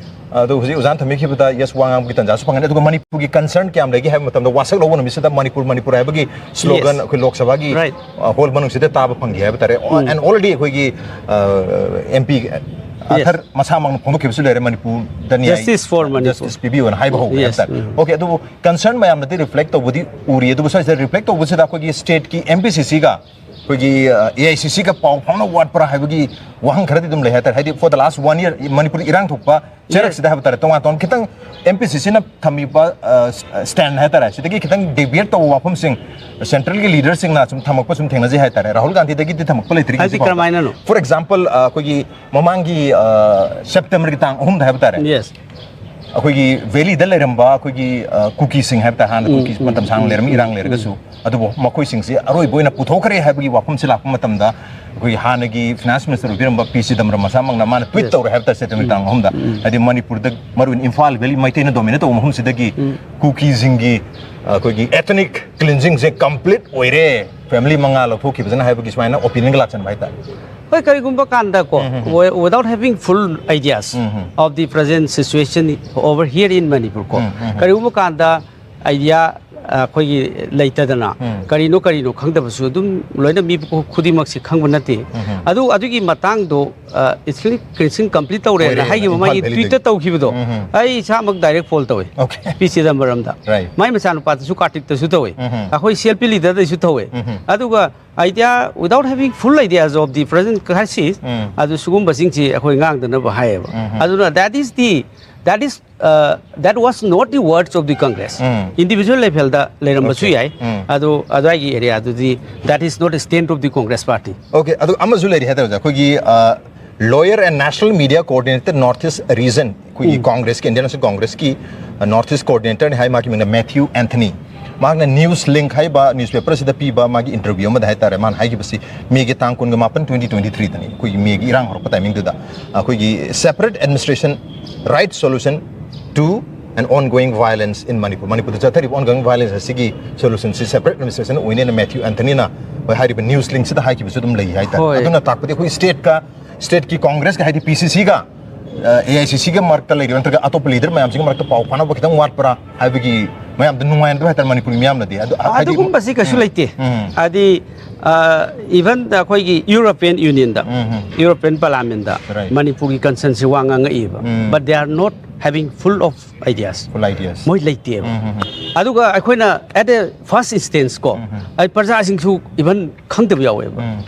ꯑꯗꯣ ꯍꯧꯖꯤꯛ ꯑꯣꯖꯥꯅ ꯊꯝꯕꯤꯈꯤꯕꯗ, yes, ꯋꯥ ꯉꯥꯡꯕꯒꯤ ꯇꯥꯟꯖꯥꯁꯨ ꯐꯪꯒꯅꯤ, ꯑꯗꯨꯒ ꯃꯅꯤꯄꯨꯔꯒꯤ ꯀꯟꯁꯔꯟ ꯀꯌꯥꯝ ꯂꯩꯒꯦ ꯍꯥꯏꯕ ꯃꯇꯝꯗ, ꯋꯥꯁꯛ ꯂꯧꯕ ꯅꯨꯃꯤꯠꯁꯤꯗ ꯃꯅꯤꯄꯨꯔ, ꯃꯅꯤꯄꯨꯔ ꯍꯥꯏꯕꯒꯤ ꯁ꯭ꯂꯣꯒꯟ Yes. ꯑꯩꯈꯣꯏ ꯂꯣꯛ ꯁꯚꯥꯒꯤ Right. ꯍꯣꯜ ꯃꯅꯨꯡꯁꯤꯗ ꯇꯥꯕ ꯐꯪꯈꯤ ꯍꯥꯏꯕ ꯇꯥꯔꯦ꯫ ꯎꯝ. And already ꯑꯩꯈꯣꯏꯒꯤ ꯑꯦꯝ ꯄꯤ ꯑꯊꯔ ꯃꯁꯥꯃꯛꯅ ꯐꯣꯡꯗꯣꯛꯈꯤꯕꯁꯨ ꯂꯩꯔꯦ, ꯃꯅꯤꯄꯨꯔꯗ ꯅ꯭ꯌꯥꯏ, Justice for Manipur. Justice ꯄꯤꯕꯤꯌꯣꯅ ꯍꯥꯏꯕ ꯍꯧꯕ ꯍꯥꯏꯕ Yes. ꯇꯥꯔꯦ꯫ ꯎꯝ. Okay, ꯑꯗꯨꯕꯨ ꯀꯟꯁꯔꯟ ꯃꯌꯥꯝꯅꯗꯤ ꯔꯤꯐ꯭ꯂꯦꯛ ꯇꯧꯕꯗꯤ ꯎꯔꯤ, ꯑꯗꯨꯕꯨ ꯁ꯭ꯋꯥꯏꯁꯤꯗ ꯔꯤꯐ꯭ꯂꯦꯛ ꯇꯧꯕꯁꯤꯗ ꯑꯩꯈꯣꯏꯒꯤ ꯁ꯭ꯇꯦꯠꯀꯤ ꯑꯦꯝ ꯄꯤ ꯁꯤ ꯁꯤꯒ ꯑꯩꯈꯣꯏꯒꯤ ꯑꯦ ꯑꯥꯏ ꯁꯤ ꯁꯤꯒ ꯄꯥꯎ ꯐꯥꯎꯅ ꯋꯥꯠꯄ꯭ꯔꯥ ꯍꯥꯏꯕꯒꯤ ꯋꯥꯍꯪ ꯈꯔꯗꯤ ꯑꯗꯨꯝ ꯂꯩ ꯍꯥꯏꯇꯥꯔꯦ꯫ ꯍꯥꯏꯗꯤ, for the last one year ꯃꯅꯤꯄꯨꯔꯗ ꯏꯔꯥꯡ ꯊꯣꯛꯄ ꯆꯩꯔꯛꯁꯤꯗ ꯍꯥꯏꯕ ꯇꯥꯔꯦ, ꯇꯣꯉꯥꯟ ꯇꯣꯉꯥꯟ ꯈꯤꯇꯪ ꯑꯦꯝ ꯄꯤ ꯁꯤ ꯁꯤꯅ ꯊꯝꯃꯤꯕ ꯁ꯭ꯇꯦꯟ ꯍꯥꯏꯇꯥꯔꯦ, ꯁꯤꯗꯒꯤ ꯈꯤꯇꯪ ꯗꯦꯚꯤꯌꯦꯠ ꯇꯧꯕ ꯋꯥꯐꯝꯁꯤꯡ ꯁꯦꯟꯇ꯭ꯔꯦꯜꯒꯤ ꯂꯤꯗꯔꯁꯤꯡꯅ ꯁꯨꯝ ꯊꯝꯃꯛꯄ ꯁꯨꯝ ꯊꯦꯡꯅꯖꯩ ꯍꯥꯏꯇꯥꯔꯦ꯫ ꯔꯥꯍꯨꯜ ꯒꯥꯟꯙꯤꯗꯒꯤꯗꯤ ꯊꯝꯃꯛꯄ ꯂꯩꯇ꯭ꯔꯤ ꯍꯥꯏꯗꯤ ꯍꯧꯖꯤꯛ ꯐꯥꯎꯕ꯫ ꯀꯔꯝꯍꯥꯏꯅꯅꯣ? For example, ꯑꯩꯈꯣꯏꯒꯤ ꯃꯃꯥꯡꯒꯤ ꯁꯦꯞꯇꯦꯝꯕꯔꯒꯤ ꯇꯥꯡ ꯑꯍꯨꯝꯗ ꯍꯥꯏꯕ ꯇꯥꯔꯦ, Yes. ꯑꯩꯈꯣꯏꯒꯤ ꯚꯦꯂꯤꯗ ꯂꯩꯔꯝꯕ ꯑꯩꯈꯣꯏꯒꯤ ꯀꯨꯀꯤꯁꯤꯡ ꯍꯥꯏꯕ ꯇꯥꯔꯦ, ꯍꯥꯟꯅ ꯀꯨꯀꯤ ꯃꯇꯝ ꯁꯥꯡꯅ ꯂꯩꯔꯝꯃꯤ, ꯏꯔꯥꯡ ꯂꯩꯔꯒꯁꯨ, ꯑꯗꯨꯕꯨ ꯃꯈꯣꯏꯁꯤꯡꯁꯤ ꯑꯔꯣꯏꯕ ꯑꯣꯏꯅ ꯄꯨꯊꯣꯛꯈ꯭ꯔꯦ ꯍꯥꯏꯕꯒꯤ ꯋꯥꯐꯝꯁꯤ ꯂꯥꯛꯄ ꯃꯇꯝꯗ, ꯑꯩꯈꯣꯏꯒꯤ ꯍꯥꯟꯅꯒꯤ ꯐꯤꯅꯥꯟꯁ ꯃꯤꯅꯤꯁꯇꯔ ꯑꯣꯏꯕꯤꯔꯝꯕ ꯄꯤ ꯆꯤꯗꯝꯕꯔꯝ ꯃꯁꯥꯃꯛꯅ ꯃꯥꯅ ꯇ꯭ꯋꯤꯠ Yes. ꯇꯧꯔꯦ ꯍꯥꯏꯕ ꯇꯥꯔꯦ, ꯁꯦꯞꯇꯦꯝꯕꯔ ꯇꯥꯡ ꯑꯍꯨꯝꯗ꯫ ꯍꯥꯏꯗꯤ, ꯃꯅꯤꯄꯨꯔꯗ, ꯃꯔꯨ ꯑꯣꯏꯅ ꯏꯝꯐꯥꯜ ꯚꯦꯂꯤ ꯃꯩꯇꯩꯅ ꯗꯣꯃꯤꯅꯦꯠ ꯇꯧꯕ ꯃꯐꯝꯁꯤꯗꯒꯤ ꯀꯨꯀꯤꯁꯤꯡꯒꯤ ꯑꯩꯈꯣꯏꯒꯤ ethnic cleansingꯁꯦ complete ꯑꯣꯏꯔꯦ, family ꯃꯉꯥ ꯂꯧꯊꯣꯛꯈꯤꯕꯁꯤꯅ ꯍꯥꯏꯕꯒꯤ ꯁꯨꯃꯥꯏꯅ opinionꯒ ꯂꯥꯛꯆꯟꯕ ꯍꯥꯏꯇꯥꯔꯦ꯫ ꯍꯣꯏ, ꯀꯔꯤꯒꯨꯝꯕ ꯀꯥꯟꯗ ꯀꯣ, without having full ideas of the present situation over here in Manipur ꯀꯣ, ꯀꯔꯤꯒꯨꯝꯕ ꯀꯥꯟꯗ ꯑꯥꯏꯗꯤꯌꯥ ꯑꯩꯈꯣꯏꯒꯤ ꯂꯩꯇꯗꯅ ꯀꯔꯤꯅꯣ ꯀꯔꯤꯅꯣ ꯈꯪꯗꯕꯁꯨ ꯑꯗꯨꯝ ꯂꯣꯏꯅ ꯃꯤ ꯈꯨꯗꯤꯡꯃꯛꯁꯤ ꯈꯪꯕ ꯅꯠꯇꯦ꯫ ꯑꯗꯨ, ꯑꯗꯨꯒꯤ ꯃꯇꯥꯡꯗꯣ, ethnic cleansing complete ꯇꯧꯔꯦꯅ ꯑꯣꯏꯔꯦ, ꯍꯥꯏꯈꯤꯕ ꯏꯝꯐꯥꯜ ꯃꯥꯒꯤ ꯚꯦꯂꯤꯗꯒꯤ꯫ ꯇ꯭ꯋꯤꯠꯇ ꯇꯧꯈꯤꯕꯗꯣ, ꯑꯩ ꯏꯁꯥꯃꯛ ꯗꯥꯏꯔꯦꯛ ꯐꯣꯟ ꯇꯧꯋꯦ꯫ Okay. ꯄꯤ ꯆꯤꯗꯝꯕꯔꯝꯗ꯫ Right. ꯃꯥꯏ ꯃꯆꯥꯅꯨꯄꯥꯗꯁꯨ ꯀꯥꯔꯇꯤꯛꯇꯁꯨ ꯇꯧꯋꯦ꯫ ꯎꯝ. ꯑꯩꯈꯣꯏ ꯁꯤ ꯑꯦꯜ ꯄꯤ ꯂꯤꯗꯔꯗꯁꯨ ꯇꯧꯋꯦ꯫ ꯑꯗꯨꯒ idea, without having full ideas of the present crisis, ꯑꯗꯨ ꯁꯤꯒꯨꯝꯕꯁꯤꯡꯁꯤ ꯑꯩꯈꯣꯏ ꯉꯥꯡꯗꯅꯕ ꯍꯥꯏꯌꯦꯕ꯫ ꯑꯗꯨꯅ that is the, that is, uh, that was not the words of the Congress. Individual levelꯗ ꯂꯩꯔꯝꯕꯁꯨ Okay. ꯌꯥꯏ꯫ ꯑꯗꯨ ꯑꯗꯨꯋꯥꯏꯒꯤ ꯑꯦꯔꯤꯌꯥꯗꯨꯗꯤ, that is not a stand of the Congress party. Okay, ꯑꯗꯨ ꯑꯃꯁꯨ ꯂꯩꯔꯤ ꯍꯥꯏꯇꯥꯔꯦ, ꯑꯩꯈꯣꯏꯒꯤ lawyer and national media coordinator North East region, ꯑꯩꯈꯣꯏꯒꯤ ꯀꯣꯡꯒ꯭ꯔꯦꯁꯀꯤ, ꯏꯟꯗꯤꯌꯟ ꯅꯦꯁꯅꯦꯜ ꯀꯣꯡꯒ꯭ꯔꯦꯁꯀꯤ North East coordinatorꯅꯤ ꯍꯥꯏ, ꯃꯥꯒꯤ ꯃꯤꯡꯅ ꯃꯦꯊ꯭ꯌꯨ ꯑꯦꯟꯊꯅꯤ꯫ ꯃꯍꯥꯛꯅ ꯅ꯭ꯌꯨꯁ ꯂꯤꯡꯛ ꯍꯥꯏꯕ ꯅ꯭ꯌꯨꯁꯄꯦꯄꯔ ꯑꯁꯤꯗ ꯄꯤꯕ ꯃꯥꯒꯤ ꯏꯟꯇꯔꯚ꯭ꯌꯨ ꯑꯃꯗ ꯍꯥꯏꯇꯥꯔꯦ, ꯃꯥꯅ ꯍꯥꯏꯈꯤꯕꯁꯤ, ꯃꯦꯒꯤ ꯇꯥꯡ ꯀꯨꯟꯒ ꯃꯥꯄꯟ, twenty twenty threeꯗꯅꯤ, ꯑꯩꯈꯣꯏꯒꯤ ꯃꯦꯒꯤ ꯏꯔꯥꯡ ꯍꯧꯔꯛꯄ ꯇꯥꯏꯃꯤꯡꯗꯨꯗ, ꯑꯩꯈꯣꯏꯒꯤ separate administration right solution to and ongoing violence in Manipur. ꯃꯅꯤꯄꯨꯔꯗ ꯆꯠꯊꯔꯤꯕ ongoing violence ꯑꯁꯤꯒꯤ solution ꯁꯤ separate administration ꯑꯣꯏꯅꯦꯅ ꯃꯦꯊ꯭ꯌꯨ ꯑꯦꯟꯊꯅꯤꯅ ꯍꯣꯏ ꯍꯥꯏꯔꯤꯕ ꯅ꯭ꯌꯨꯁ ꯂꯤꯡꯁꯤꯗ ꯍꯥꯏꯈꯤꯕꯁꯨ ꯑꯗꯨꯝ ꯂꯩ ꯍꯥꯏꯇꯥꯔꯦ꯫ ꯍꯣꯏ꯫ ꯑꯗꯨꯅ ꯇꯥꯛꯄꯗꯤ ꯑꯩꯈꯣꯏ ꯁ꯭ꯇꯦꯠꯀ ꯁ꯭ꯇꯦꯠꯀꯤ ꯀꯣꯡꯒ꯭ꯔꯦꯁꯀ ꯍꯥꯏꯗꯤ ꯄꯤ ꯁꯤ ꯁꯤꯒ ꯑꯦ ꯑꯥꯏ ꯁꯤ ꯁꯤꯒ ꯃꯔꯛꯇ ꯂꯩꯔꯤꯕ ꯅꯠꯇ꯭ꯔꯒ ꯑꯇꯣꯞꯄ ꯂꯤꯗꯔ ꯃꯌꯥꯝꯁꯤꯒꯤ ꯃꯔꯛꯇ ꯄꯥꯎ ꯐꯥꯎꯅꯕ ꯈꯤꯇꯪ ꯋꯥꯠꯄ꯭ꯔꯥ ꯍꯥꯏꯕꯒꯤ ꯃꯌꯥꯝꯗ ꯅꯨꯡꯉꯥꯏꯅꯗꯕ ꯍꯥꯏꯇꯥꯔꯦ ꯃꯅꯤꯄꯨꯔꯤ ꯃꯤꯌꯥꯝꯅꯗꯤ꯫ ꯑꯗꯨ ꯍꯥꯏꯗꯤ ꯑꯗꯨꯒꯨꯝꯕꯁꯤ ꯀꯩꯁꯨ ꯎꯝ. ꯂꯩꯇꯦ꯫ ꯎꯝ. ꯍꯥꯏꯗꯤ ꯏꯚꯟ ꯑꯩꯈꯣꯏꯒꯤ ꯌꯨꯔꯣꯄꯤꯌꯟ ꯌꯨꯅꯤꯌꯟꯗ ꯎꯝ, ꯎꯝ. ꯌꯨꯔꯣꯄꯤꯌꯟ ꯄꯥꯔꯂꯥꯃꯦꯟꯗ Right. ꯃꯅꯤꯄꯨꯔꯒꯤ ꯀꯟꯁꯔꯟꯁꯤ ꯋꯥ ꯉꯥꯡꯉꯛꯏꯕ ꯎꯝ. but they are not having full of ideas. Full ideas. ꯃꯣꯏ ꯂꯩꯇꯦꯕ꯫ ꯎꯝ, ꯎꯝ, ꯎꯝ. ꯑꯗꯨꯒ ꯑꯩꯈꯣꯏꯅ at a first instance ꯀꯣ ꯎꯝ, ꯎꯝ. ꯑꯩ ꯄ꯭ꯔꯖꯥꯁꯤꯡꯁꯨ ꯏꯚꯟ ꯈꯪꯗꯕ ꯌꯥꯎꯋꯦꯕ꯫ ꯎꯝ.